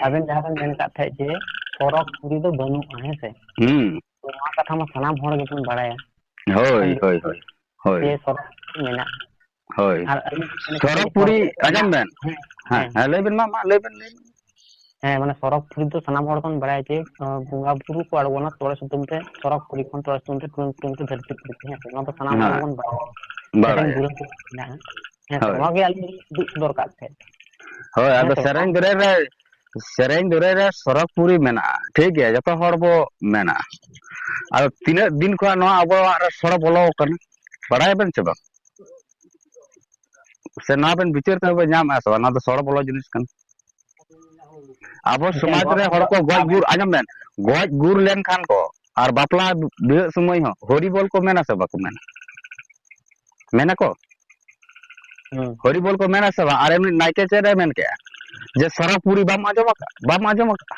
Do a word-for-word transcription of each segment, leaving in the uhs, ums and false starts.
ᱟᱵᱮᱱ ᱡᱟᱦᱟᱸ ᱵᱮᱱ ᱢᱮᱱ ᱠᱟᱜ ᱛᱟᱦᱮᱸᱫ ᱡᱮ ᱥᱚᱨᱚᱜᱽ ᱯᱩᱨᱤ ᱫᱚ ᱵᱟᱹᱱᱩᱜᱼᱟ, ᱦᱮᱸ ᱥᱮ? ᱦᱩᱸ᱾ ᱛᱚ ᱱᱚᱣᱟ ᱠᱟᱛᱷᱟ ᱢᱟ ᱥᱟᱱᱟᱢ ᱦᱚᱲ ᱜᱮᱵᱚᱱ ᱵᱟᱲᱟᱭᱟ᱾ ᱦᱳᱭ, ᱦᱳᱭ, ᱦᱳᱭ, ᱦᱳᱭ᱾ ᱡᱮ ᱥᱚᱨᱚᱜᱽ ᱯᱩᱨᱤ ᱢᱮᱱᱟᱜᱼᱟ᱾ ᱦᱳᱭ᱾ ᱟᱨ ᱟᱹᱞᱤᱧ ᱢᱟᱱᱮ ᱥᱚᱨᱚᱜᱽ ᱠᱩᱞᱤ ᱯᱩᱨᱤ, ᱦᱚᱲ ᱠᱚ ᱟᱸᱡᱚᱢ ᱢᱮᱱᱟᱜ-, ᱵᱮᱱ᱾ ᱦᱮᱸ, ᱦᱮᱸ, ᱦᱮᱸ᱾ ᱦᱮᱸ, ᱞᱟᱹᱭ ᱵᱮᱱ ᱢᱟ, ᱢᱟ ᱞᱟᱹᱭ ᱵᱮᱱ, ᱞᱟᱹᱭ ᱵᱮᱱ᱾ ᱦᱮᱸ, ᱢᱟᱱᱮ ᱥᱚᱨᱚᱜᱽ ᱯᱩᱨᱤ ᱫᱚ ᱥᱟᱱᱟᱢ ᱦᱚᱲ ᱵᱚᱱ ᱵᱟᱲᱟᱭᱟ ᱡᱮ, ᱟᱸ, ᱵᱚᱸᱜᱟ ᱵᱩᱨᱩ ᱠᱚ ᱟᱬᱜᱚᱱᱟ ᱛᱚᱲᱮ ᱥᱩᱛᱟᱹᱢ ᱛᱮ, ᱥᱚᱨᱚᱜᱽ ᱯᱩᱨᱤ ᱠᱷᱚᱱ ᱛᱚᱲᱮ ᱥᱩᱛᱟᱹᱢ ᱛᱮ, ᱴᱩᱲᱩᱝ ᱴᱩᱲᱩᱝ ᱛᱮ ᱫᱷᱟᱹᱨᱛᱤ ᱯᱩᱨᱤ ᱛᱮ, ᱦᱮᱸ ᱥᱮ? ᱱᱚᱣᱟ ᱫᱚ ᱥᱟᱱᱟᱢ ᱦᱚᱲ ᱦᱮᱸ, ᱜᱮᱵᱚᱱ ᱵᱟᱲᱟᱭᱟ᱾ ᱥᱮᱨᱮᱧ ᱵᱟᱲᱟᱭᱟ᱾ ᱫᱩᱨᱟᱹᱝ ᱠᱚ ᱢᱮᱱᱟᱜᱼᱟ᱾ ᱦᱮᱸ ᱥᱮ? ᱦᱳᱭ᱾ ᱱᱚᱣᱟ ᱜᱮ ᱟᱹᱞᱤᱧ ᱞᱤᱧ ᱩᱫᱩᱜ ᱥᱚᱫᱚᱨ ᱠᱟᱜ ᱛᱟᱦᱮᱸᱫ᱾ ᱦᱳᱭ, ᱦᱮᱸ ᱟᱫᱚ ᱥᱮ ᱵᱟᱝ? ᱥᱮᱨᱮᱧ ᱫᱩᱨᱟᱹᱝ ᱨᱮ, ᱥᱮᱨᱮᱧ ᱫᱩᱨᱟᱹᱝ ᱨᱮ ᱥᱚᱨᱚᱜᱽ ᱯᱩᱨᱤ ᱢᱮᱱᱟᱜᱼᱟ, ᱴᱷᱤᱠ ᱜᱮᱭᱟ, ᱡᱚᱛᱚ ᱦᱚᱲ ᱵᱚ ᱢᱮᱱᱟ᱾ ᱟᱫᱚ ᱛᱤᱱᱟᱹᱜ ᱫᱤᱱ ᱠᱷᱚᱱᱟᱜ ᱱᱚᱣᱟ ᱟᱵᱚᱣᱟᱜ ᱨᱮ ᱥᱚᱲᱚ ᱵᱚᱞᱚ ᱟᱠᱟᱱᱟ, ᱵᱟᱲᱟᱭᱟᱵᱮᱱ ᱥᱮ ᱵᱟᱝ? ᱥᱮ ᱱᱚᱣᱟ ᱵᱮᱱ ᱵᱤᱪᱟᱹᱨ ᱛᱮᱦᱚᱸ ᱵᱮᱱ ᱧᱟᱢᱮᱫᱼᱟ ᱥᱮ ᱵᱟᱝ? ᱱᱚᱣᱟ ᱫᱚ ᱥᱚᱲᱚ ᱵᱚᱞᱚ ᱡᱤᱱᱤᱥ ᱠᱟᱱᱟ᱾ ᱟᱵᱚ ᱦᱮᱸ, ᱥᱚᱢᱟᱡᱽ ᱱᱚᱣᱟ ᱨᱮ ᱫᱚ ᱦᱚᱲ ᱠᱚ ᱜᱚᱡ ᱜᱩᱨ, ᱟᱸᱡᱚᱢ ᱵᱮᱱ, ᱜᱚᱡ ᱜᱩᱨ ᱞᱮᱱᱠᱷᱟᱱ ᱠᱚ ᱟᱨ ᱵᱟᱯᱞᱟ ᱵᱤᱦᱟᱹᱜ ᱥᱚᱢᱚᱭ ᱦᱚᱸ ᱦᱚᱨᱤᱵᱚᱞ ᱠᱚ ᱢᱮᱱᱟ ᱥᱮ ᱵᱟᱠᱚ ᱢᱮᱱᱟ? ᱢᱮᱱᱟ ᱠᱚ? ᱦᱩᱸ᱾ ᱦᱚᱨᱤᱵᱚᱞ ᱠᱚ ᱢᱮᱱᱟ ᱥᱮ ᱵᱟᱝ? ᱟᱨ ᱮᱢᱱᱤ ᱱᱟᱭᱠᱮ ᱪᱮᱫ ᱮ ᱢᱮᱱ ᱠᱮᱜᱼᱟ? ᱡᱮ ᱥᱚᱨᱚᱜᱽ ᱯᱩᱨᱤ ᱵᱟᱢ ᱟᱸᱡᱚᱢ ᱟᱠᱟᱫ? ᱵᱟᱢ ᱟᱸᱡᱚᱢ ᱟᱠᱟᱫᱼᱟ?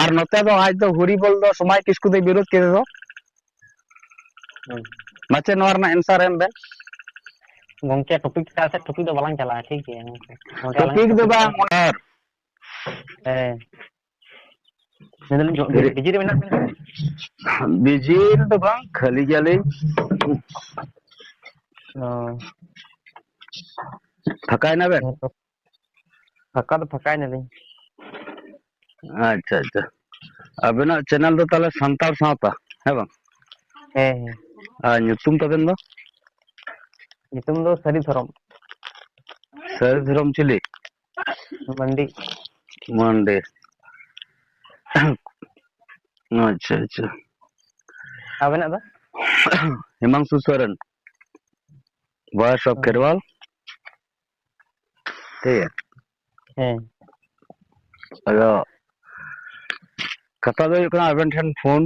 ᱟᱨ ᱱᱚᱛᱮ ᱫᱚ ᱟᱡ ᱫᱚ ᱦᱚᱨᱤᱵᱚᱞ ᱫᱚ ᱥᱚᱢᱟᱭ ᱠᱤᱥᱠᱩ ᱫᱚᱭ ᱵᱤᱨᱳᱫ ᱠᱮᱫᱮ ᱫᱚ᱾ ᱦᱩᱸ᱾ ᱢᱟᱪᱮᱫ, ᱱᱚᱣᱟ ᱨᱮᱱᱟᱜ answer ᱮᱢ ᱵᱮᱱ᱾ ᱜᱚᱝᱠᱮ, topic ᱪᱮᱛᱟᱱ ᱥᱮᱫ topic ᱫᱚ ᱵᱟᱞᱟᱝ ᱪᱟᱞᱟᱜᱼᱟ, ᱴᱷᱤᱠ ᱜᱮᱭᱟ ᱜᱚᱝᱠᱮ? ᱜᱚᱝᱠᱮ, ᱟᱞᱟᱝᱟᱜ topic ᱫᱚ topic ᱵᱟᱝ, ᱪᱮᱛᱟᱱ ᱚᱱᱟ ᱦᱮᱸ᱾ ᱢᱮᱱᱫᱟᱞᱤᱧ, ᱡᱚ-, ᱵᱤ-, ᱵᱤᱡᱤ ᱨᱮ ᱢᱮᱱᱟᱜ ᱵᱮᱱᱟ? ᱵᱤᱡᱤ ᱨᱮᱫᱚ ᱵᱟᱝ, ᱠᱷᱟᱹᱞᱤ ᱜᱮᱭᱟᱞᱤᱧ᱾ ᱚ᱾ ᱯᱷᱟᱸᱠᱟᱭᱮᱱᱟ ᱵᱮᱱ? ᱦᱮᱸ ᱛᱚ᱾ ᱯᱷᱟᱸᱠᱟ ᱫᱚ ᱯᱷᱟᱸᱠᱟᱭᱮᱱᱟᱞᱤᱧ᱾ ᱟᱪᱪᱷᱟ, ᱟᱪᱪᱷᱟ᱾ ᱟᱵᱮᱱᱟᱜ channel ᱫᱚ ᱛᱟᱦᱚᱞᱮ ᱥᱟᱱᱛᱟᱲ ᱥᱟᱶᱛᱟ, ᱦᱮᱸ ᱵᱟᱝ? ᱦᱮᱸ, ᱦᱮᱸ᱾ ᱟᱨ ᱧᱩᱛᱩᱢ ᱛᱟᱵᱮᱱ ᱫᱚ? ᱧᱩᱛᱩᱢ ᱫᱚ ᱥᱟᱹᱨᱤ ᱫᱷᱚᱨᱚᱢ᱾ ᱥᱟᱹᱨᱤ ᱫᱷᱚᱨᱚᱢ ᱪᱤᱞᱤ? ᱢᱟᱱᱰᱤ᱾ ᱢᱟᱱᱰᱤ᱾ ᱟᱪᱪᱷᱟ, ᱟᱪᱪᱷᱟ᱾ ᱟᱵᱮᱱᱟᱜ ᱫᱚ? ᱦᱤᱢᱟᱝᱥᱩ ᱥᱚᱨᱮᱱ᱾ Voice of ᱦᱩᱸ᱾ ᱠᱷᱮᱨᱣᱟᱞ᱾ ᱴᱷᱤᱠ ᱜᱮᱭᱟ᱾ ᱦᱮᱸ᱾ ᱟᱫᱚ ᱠᱟᱛᱷᱟ ᱫᱚ ᱦᱩᱭᱩᱜ ᱠᱟᱱᱟ, ᱟᱵᱮᱱ ᱴᱷᱮᱱ ᱯᱷᱳᱱ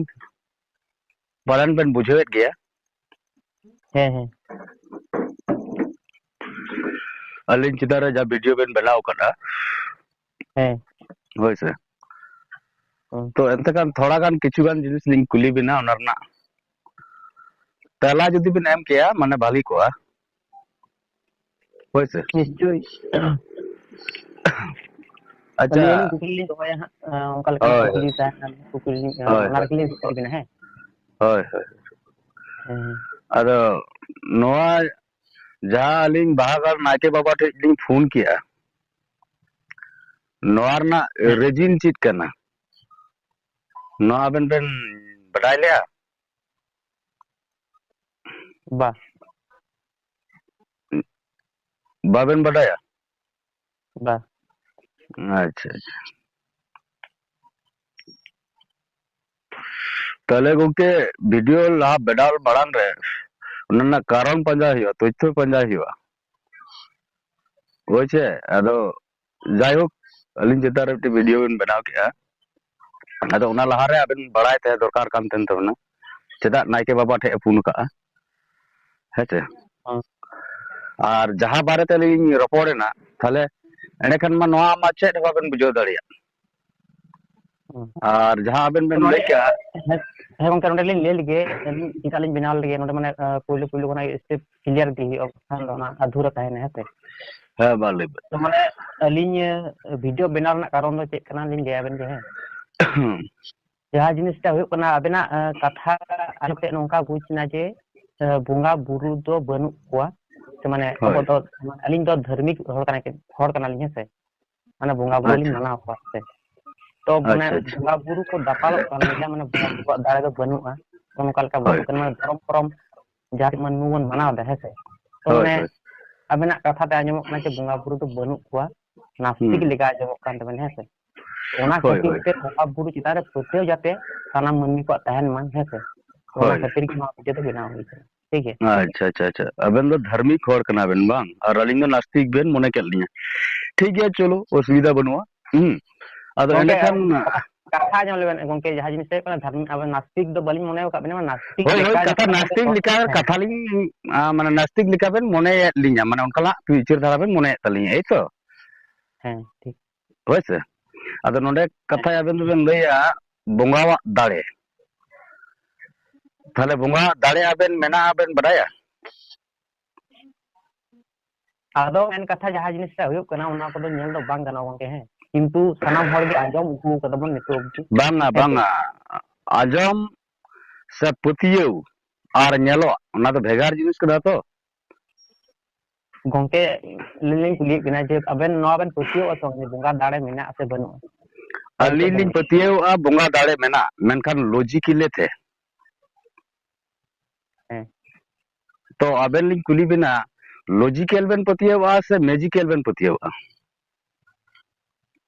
ᱯᱟᱞᱮᱱ ᱵᱮᱱ ᱵᱩᱡᱷᱟᱹᱣᱮᱫ ᱜᱮᱭᱟ᱾ ᱦᱮᱸ, ᱦᱮᱸ᱾ ᱟᱹᱞᱤᱧ ᱪᱮᱛᱟᱱ ᱨᱮ ᱡᱟᱦᱟᱸ video ᱵᱮᱱ ᱵᱮᱱᱟᱣ ᱠᱟᱫᱟ᱾ ᱦᱮᱸ᱾ ᱦᱳᱭ ᱥᱮ᱾ ᱦᱩᱸ᱾ ᱛᱚ ᱮᱱᱛᱮ ᱠᱷᱟᱱ ᱛᱷᱚᱲᱟ ᱜᱟᱱ ᱠᱤᱪᱷᱩ ᱜᱟᱱ ᱡᱤᱱᱤᱥ ᱞᱤᱧ ᱠᱩᱞᱤ ᱵᱮᱱᱟ, ᱚᱱᱟ ᱨᱮᱱᱟᱜ ᱛᱮᱞᱟ ᱡᱩᱫᱤ ᱵᱮᱱ ᱮᱢ ᱠᱮᱭᱟ, ᱢᱟᱱᱮ ᱵᱷᱟᱞᱤ ᱠᱚᱜᱼᱟ᱾ ᱦᱳᱭ ᱥᱮ᱾ ᱱᱤᱥᱪᱳᱭ᱾ ᱟᱪᱪᱷᱟ᱾ ᱟᱹᱞᱤᱧ ᱠᱩᱠᱞᱤ ᱞᱤᱧ ᱫᱚᱦᱚᱭᱟ ᱦᱟᱸᱜ, ᱟᱸ, ᱚᱱᱠᱟ ᱞᱮᱠᱟᱱ ᱦᱳᱭ, ᱠᱩᱠᱞᱤ ᱦᱳᱭ᱾ ᱛᱟᱦᱮᱸ ᱠᱷᱟᱱ ᱠᱩᱠᱞᱤ ᱞᱤᱧ, ᱟᱸ, ᱦᱳᱭ, ᱚᱱᱟ ᱦᱳᱭ᱾ ᱨᱮᱜᱮ ᱞᱤᱧ ᱠᱩᱞᱤ ᱵᱤᱱᱟ, ᱦᱮᱸ? ᱦᱳᱭ, ᱦᱳᱭ᱾ ᱦᱮᱸ᱾ ᱟᱫᱚ ᱱᱚᱣᱟ ᱡᱟᱦᱟᱸ ᱟᱹᱞᱤᱧ ᱵᱟᱦᱟᱜᱟᱲ ᱱᱟᱭᱠᱮ ᱵᱟᱵᱟ ᱴᱷᱮᱡ ᱞᱤᱧ ᱯᱷᱳᱱ ᱠᱮᱜᱼᱟ, ᱱᱚᱣᱟ ᱨᱮᱱᱟᱜ ᱦᱮᱸ᱾ ᱨᱤᱡᱤᱱ ᱪᱮᱫ ᱠᱟᱱᱟ? ᱱᱚᱣᱟ ᱟᱵᱮᱱ ᱵᱮᱱ ᱵᱟᱰᱟᱭ ᱞᱮᱜᱼᱟ? ᱵᱟ᱾ ᱵᱟᱵᱮᱱ ᱵᱟᱰᱟᱭᱟ? ᱵᱟ᱾ ᱟᱪᱪᱷᱟ, ᱟᱪᱪᱷᱟ᱾ ᱛᱟᱦᱞᱮ ᱜᱚᱝᱠᱮ, video ᱞᱟᱦᱟ ᱵᱮᱱᱟᱣ ᱢᱟᱲᱟᱝ ᱨᱮ ᱚᱱᱟ ᱨᱮᱱᱟᱜ ᱠᱟᱨᱚᱱ ᱯᱟᱸᱡᱟ ᱦᱩᱭᱩᱜᱼᱟ, ᱛᱚᱛᱛᱷᱚ ᱯᱟᱸᱡᱟ ᱦᱩᱭᱩᱜᱼᱟ᱾ ᱦᱳᱭ ᱥᱮ? ᱟᱫᱚ ᱡᱟᱭᱦᱳᱠ, ᱟᱹᱞᱤᱧ ᱪᱮᱛᱟᱱ ᱨᱮ ᱢᱤᱫᱴᱮᱱ video ᱵᱮᱱ ᱵᱮᱱᱟᱣ ᱠᱮᱜᱼᱟ, ᱟᱫᱚ ᱚᱱᱟ ᱞᱟᱦᱟᱨᱮ ᱟᱵᱮᱱ ᱵᱟᱲᱟᱭ ᱛᱟᱦᱮᱸ ᱫᱚᱨᱠᱟᱨ ᱠᱟᱱ ᱛᱟᱦᱮᱱ ᱛᱟᱵᱚᱱᱟ, ᱪᱮᱫᱟᱜ ᱱᱟᱭᱠᱮ ᱵᱟᱵᱟ ᱴᱷᱮᱡ ᱮ ᱯᱷᱳᱱ ᱠᱟᱜᱼᱟ, ᱦᱮᱸ ᱥᱮ? ᱦᱮᱸ᱾ ᱟᱨ ᱡᱟᱦᱟᱸ ᱵᱟᱨᱮ ᱛᱮᱞᱤᱧ ᱨᱚᱯᱚᱲ ᱮᱱᱟ, ᱛᱟᱦᱞᱮ ᱮᱸᱰᱮᱠᱷᱟᱱ ᱢᱟ ᱱᱚᱣᱟ ᱢᱟ ᱪᱮᱫ ᱦᱚᱸ ᱵᱟᱵᱮᱱ ᱵᱩᱡᱷᱟᱹᱣ ᱫᱟᱲᱮᱭᱟᱜ᱾ ᱦᱮᱸ᱾ ᱟᱨ ᱡᱟᱦᱟᱸ ᱟᱵᱮᱱ ᱛᱚ ᱵᱮᱱ ᱱᱚᱰᱮ, ᱞᱟᱹᱭ ᱠᱮᱜᱼᱟ, ᱦᱮᱸ, ᱦᱮᱸ ᱜᱚᱝᱠᱮ, ᱱᱚᱰᱮ ᱞᱤᱧ ᱞᱟᱹᱭ ᱞᱮᱜᱮ, ᱟᱹᱞᱤᱧ ᱪᱮᱫᱟᱜ ᱞᱤᱧ ᱵᱮᱱᱟᱣ ᱞᱮᱜᱮ, ᱱᱚᱰᱮ ᱢᱟᱱᱮ, ᱟᱸ, ᱯᱳᱭᱞᱳ ᱯᱳᱭᱞᱳ ᱠᱷᱚᱱᱟᱜ step clear ᱤᱫᱤ ᱦᱩᱭᱩᱜᱼᱟ, ᱵᱟᱠᱷᱟᱱ ᱫᱚ ᱚᱱᱟ ᱟᱫᱷᱩᱨᱟ ᱛᱟᱦᱮᱱᱟ, ᱦᱮᱸ ᱥᱮ? ᱦᱮᱸ, ᱢᱟ ᱞᱟᱹᱭ ᱵᱮᱱ᱾ ᱛᱚ ᱢᱟᱱᱮ, ᱟᱹᱞᱤᱧ, ᱟᱸ, video ᱵᱮᱱᱟᱣ ᱨᱮᱱᱟᱜ ᱠᱟᱨᱚᱱ ᱫᱚ ᱪᱮᱫ ᱠᱟᱱᱟ ᱞᱤᱧ ᱞᱟᱹᱭ ᱟᱵᱮᱱ ᱜᱮ, ᱦᱮᱸ? ᱦᱩᱸ᱾ ᱡᱟᱦᱟᱸ ᱡᱤᱱᱤᱥᱴᱟ ᱦᱩᱭᱩᱜ ᱠᱟᱱᱟ, ᱟᱵᱮᱱᱟᱜ, ᱟᱸ, ᱠᱟᱛᱷᱟ ᱟᱸᱡᱚᱢ ᱠᱟᱛᱮ ᱱᱚᱝᱠᱟ ᱵᱩᱡᱽ ᱮᱱᱟ ᱡᱮ, ᱟᱸ, ᱵᱚᱸᱜᱟ ᱵᱩᱨᱩ ᱫᱚ ᱵᱟᱹᱱᱩᱜ ᱠᱚᱣᱟ, ᱥᱮ ᱢᱟᱱᱮ ᱟᱵᱚ ᱦᱳᱭ᱾ ᱫᱚ, ᱟᱹᱞᱤᱧ ᱫᱚ ᱫᱷᱟᱹᱨᱢᱤᱠ ᱦᱚᱲ ᱠᱟᱱᱟ, ᱦᱚᱲ ᱠᱟᱱᱟᱞᱤᱧ, ᱦᱮᱸ ᱥᱮ? ᱢᱟᱱᱮ ᱵᱚᱸᱜᱟ ᱵᱩᱨᱩ ᱞᱤᱧ ᱟᱪᱪᱷᱟ᱾ ᱢᱟᱱᱟᱣ ᱠᱚᱣᱟ ᱥᱮ᱾ ᱛᱚ ᱢᱟᱱᱮ ᱟᱪᱪᱷᱟ, ᱟᱪᱪᱷᱟ᱾ ᱵᱚᱸᱜᱟ ᱵᱩᱨᱩ ᱠᱚ ᱫᱟᱯᱟᱞᱚᱜ ᱠᱟᱱ ᱞᱮᱠᱟ, ᱢᱟᱱᱮ ᱵᱚᱸᱜᱟ ᱵᱩᱨᱩᱣᱟᱜ ᱫᱟᱲᱮ ᱫᱚ ᱵᱟᱹᱱᱩᱜᱼᱟ, ᱚᱱᱠᱟ ᱞᱮᱠᱟ ᱦᱳᱭ᱾ ᱵᱩᱡᱷᱟᱹᱜ ᱠᱟᱱᱟ᱾ ᱢᱟᱱᱮ ᱫᱷᱚᱨᱚᱢ ᱠᱚᱨᱚᱢ ᱡᱟᱦᱟᱸ ᱢᱟᱹᱱᱢᱤ ᱵᱚᱱ ᱢᱟᱱᱟᱣ ᱮᱫᱟ, ᱦᱮᱸ ᱥᱮ? ᱛᱚ ᱦᱳᱭ, ᱢᱟᱱᱮ ᱦᱳᱭ᱾ ᱟᱵᱮᱱᱟᱜ ᱠᱟᱛᱷᱟ ᱛᱮ ᱟᱸᱡᱚᱢᱚᱜ ᱠᱟᱱᱟ ᱡᱮ ᱵᱚᱸᱜᱟ ᱵᱩᱨᱩ ᱫᱚ ᱵᱟᱹᱱᱩᱜ ᱠᱚᱣᱟ, ᱱᱟᱥᱛᱤᱠ ᱦᱩᱸ᱾ ᱞᱮᱠᱟ ᱟᱸᱡᱚᱢᱚᱜ ᱠᱟᱱ ᱛᱟᱵᱮᱱᱟ, ᱦᱮᱸ ᱥᱮ? ᱚᱱᱟ ᱦᱳᱭ, ᱠᱷᱟᱹᱛᱤᱨ ᱦᱳᱭ᱾ ᱛᱮ ᱵᱚᱸᱜᱟ ᱵᱩᱨᱩ ᱪᱮᱛᱟᱱ ᱨᱮ ᱯᱟᱹᱛᱭᱟᱹᱣ ᱡᱟᱛᱮ ᱥᱟᱱᱟᱢ ᱢᱟᱹᱱᱢᱤ ᱠᱚᱣᱟᱜ ᱛᱟᱦᱮᱱ ᱢᱟ, ᱦᱮᱸ ᱥᱮ? ᱚᱱᱟ ᱦᱳᱭ᱾ ᱠᱷᱟᱹᱛᱤᱨ ᱜᱮ ᱱᱚᱣᱟ video ᱫᱚ ᱵᱮᱱᱟᱣ ᱦᱩᱭ ᱠᱟᱱᱟ᱾ ᱴᱷᱤᱠ ᱜᱮᱭᱟ᱾ ᱟᱪᱪᱷᱟ, ᱟᱪᱪᱷᱟ, ᱟᱪᱪᱷᱟ᱾ ᱟᱵᱮᱱ ᱫᱚ ᱫᱷᱟᱨᱢᱤᱠ ᱦᱚᱲ ᱠᱟᱱᱟ ᱵᱮᱱ ᱵᱟᱝ? ᱟᱨ ᱟᱹᱞᱤᱧ ᱫᱚ ᱱᱟᱥᱛᱤᱠ ᱵᱮᱱ ᱢᱚᱱᱮ ᱠᱮᱫ ᱞᱤᱧᱟ᱾ ᱴᱷᱤᱠ ᱜᱮᱭᱟ, ᱪᱚᱞᱚ, ᱚᱥᱩᱵᱤᱫᱷᱟ ᱵᱟᱹᱱᱩᱜᱼᱟ᱾ ᱦᱩᱸ᱾ ᱟᱫᱚ ᱜᱚᱝᱠᱮ, ᱮᱸᱰᱮᱠᱷᱟᱱ ᱠᱟᱛᱷᱟ, ᱠᱟᱛᱷᱟ ᱟᱸᱡᱚᱢ ᱞᱮᱵᱮᱱ ᱜᱚᱝᱠᱮ, ᱡᱟᱦᱟᱸ ᱡᱤᱱᱤᱥ ᱦᱩᱭᱩᱜ ᱠᱟᱱᱟ ᱫᱷᱟᱨᱢᱤᱠ, ᱟᱵᱮᱱ ᱱᱟᱥᱛᱤᱠ ᱫᱚ ᱵᱟᱹᱞᱤᱧ ᱢᱚᱱᱮ ᱟᱠᱟᱫ ᱵᱮᱱᱟ, ᱱᱟᱥᱛᱤᱠ ᱦᱳᱭ, ᱦᱳᱭ, ᱞᱮᱠᱟ ᱠᱟᱛᱷᱟ ᱡᱟᱦᱟᱸ ᱱᱟᱥᱛᱤᱠ ᱞᱮᱠᱟ, ᱦᱮᱸ᱾ ᱠᱟᱛᱷᱟ ᱞᱤᱧ, ᱟ, ᱢᱟᱱᱮ ᱱᱟᱥᱛᱤᱠ ᱞᱮᱠᱟ ᱵᱮᱱ ᱢᱚᱱᱮᱭᱮᱫ ᱞᱤᱧᱟ, ᱢᱟᱱᱮ ᱚᱱᱠᱟᱱᱟᱜ ᱵᱤᱪᱟᱹᱨ ᱫᱷᱟᱨᱟ ᱵᱮᱱ ᱢᱚᱱᱮᱭᱮᱫ ᱛᱟᱹᱞᱤᱧᱟ, ᱮᱭ ᱛᱚ? ᱦᱮᱸ, ᱴᱷᱤᱠ᱾ ᱦᱳᱭ ᱥᱮ? ᱟᱫᱚ ᱱᱚᱰᱮ ᱦᱮᱸ᱾ ᱠᱟᱛᱷᱟ ᱟᱵᱮᱱ ᱫᱚᱵᱮᱱ ᱞᱟᱹᱭᱟ ᱵᱚᱸᱜᱟᱣᱟᱜ ᱫᱟᱲᱮ᱾ ᱛᱟᱦᱞᱮ ᱵᱚᱸᱜᱟᱣᱟᱜ ᱫᱟᱲᱮ ᱟᱵᱮᱱ ᱢᱮᱱᱟᱜᱼᱟ ᱵᱮᱱ ᱵᱟᱰᱟᱭᱟ? ᱟᱫᱚ ᱢᱮᱱ ᱠᱟᱛᱷᱟ ᱡᱟᱦᱟᱸ ᱡᱤᱱᱤᱥᱴᱟ ᱦᱩᱭᱩᱜ ᱠᱟᱱᱟ, ᱚᱱᱟ ᱠᱚᱫᱚ ᱧᱮᱞ ᱫᱚ ᱵᱟᱝ ᱜᱟᱱᱚᱜᱼᱟ ᱜᱚᱝᱠᱮ, ᱦᱮᱸ᱾ ᱠᱤᱱᱛᱩ ᱥᱟᱱᱟᱢ ᱦᱚᱲ ᱜᱮ ᱟᱸᱡᱚᱢ ᱟᱹᱜᱩ ᱠᱟᱫᱟ ᱵᱚᱱ ᱱᱤᱛᱚᱜ ᱚᱵᱫᱤ᱾ ᱵᱟᱝᱟ, ᱦᱮᱸ ᱥᱮ? ᱵᱟᱝᱟ᱾ ᱟᱸᱡᱚᱢ ᱥᱮ ᱯᱟᱹᱛᱭᱟᱹᱣ ᱟᱨ ᱧᱮᱞᱚᱜ, ᱚᱱᱟ ᱫᱚ ᱵᱷᱮᱜᱟᱨ ᱡᱤᱱᱤᱥ ᱠᱟᱱᱟ ᱛᱚ᱾ ᱜᱚᱝᱠᱮ, ᱟᱹᱞᱤᱧ ᱞᱤᱧ ᱠᱩᱞᱤᱭᱮᱫ ᱵᱮᱱᱟ ᱡᱮ ᱟᱵᱮᱱ ᱱᱚᱣᱟ ᱵᱮᱱ ᱯᱟᱹᱛᱭᱟᱹᱣᱟᱜᱼᱟ ᱥᱮ ᱵᱟᱝ ᱡᱮ ᱵᱚᱸᱜᱟ ᱫᱟᱲᱮ ᱢᱮᱱᱟᱜᱼᱟ ᱥᱮ ᱵᱟᱹᱱᱩᱜᱼᱟ? ᱟᱹᱞᱤᱧ ᱞᱤᱧ ᱯᱟᱹᱛᱭᱟᱹᱣᱟᱜᱼᱟ ᱵᱚᱸᱜᱟ ᱫᱟᱲᱮ ᱢᱮᱱᱟᱜ, ᱢᱮᱱᱠᱷᱟᱱ ᱞᱚᱡᱤᱠᱮᱞᱮ ᱛᱮ᱾ ᱦᱮᱸ᱾ ᱛᱚ ᱟᱵᱮᱱ ᱞᱤᱧ ᱠᱩᱞᱤ ᱵᱮᱱᱟ, ᱞᱚᱡᱤᱠᱮᱞ ᱵᱮᱱ ᱯᱟᱹᱛᱭᱟᱹᱣᱟᱜᱼᱟ ᱥᱮ ᱢᱮᱡᱤᱠᱮᱞ ᱵᱮᱱ ᱯᱟᱹᱛᱭᱟᱹᱣᱟᱜᱼᱟ?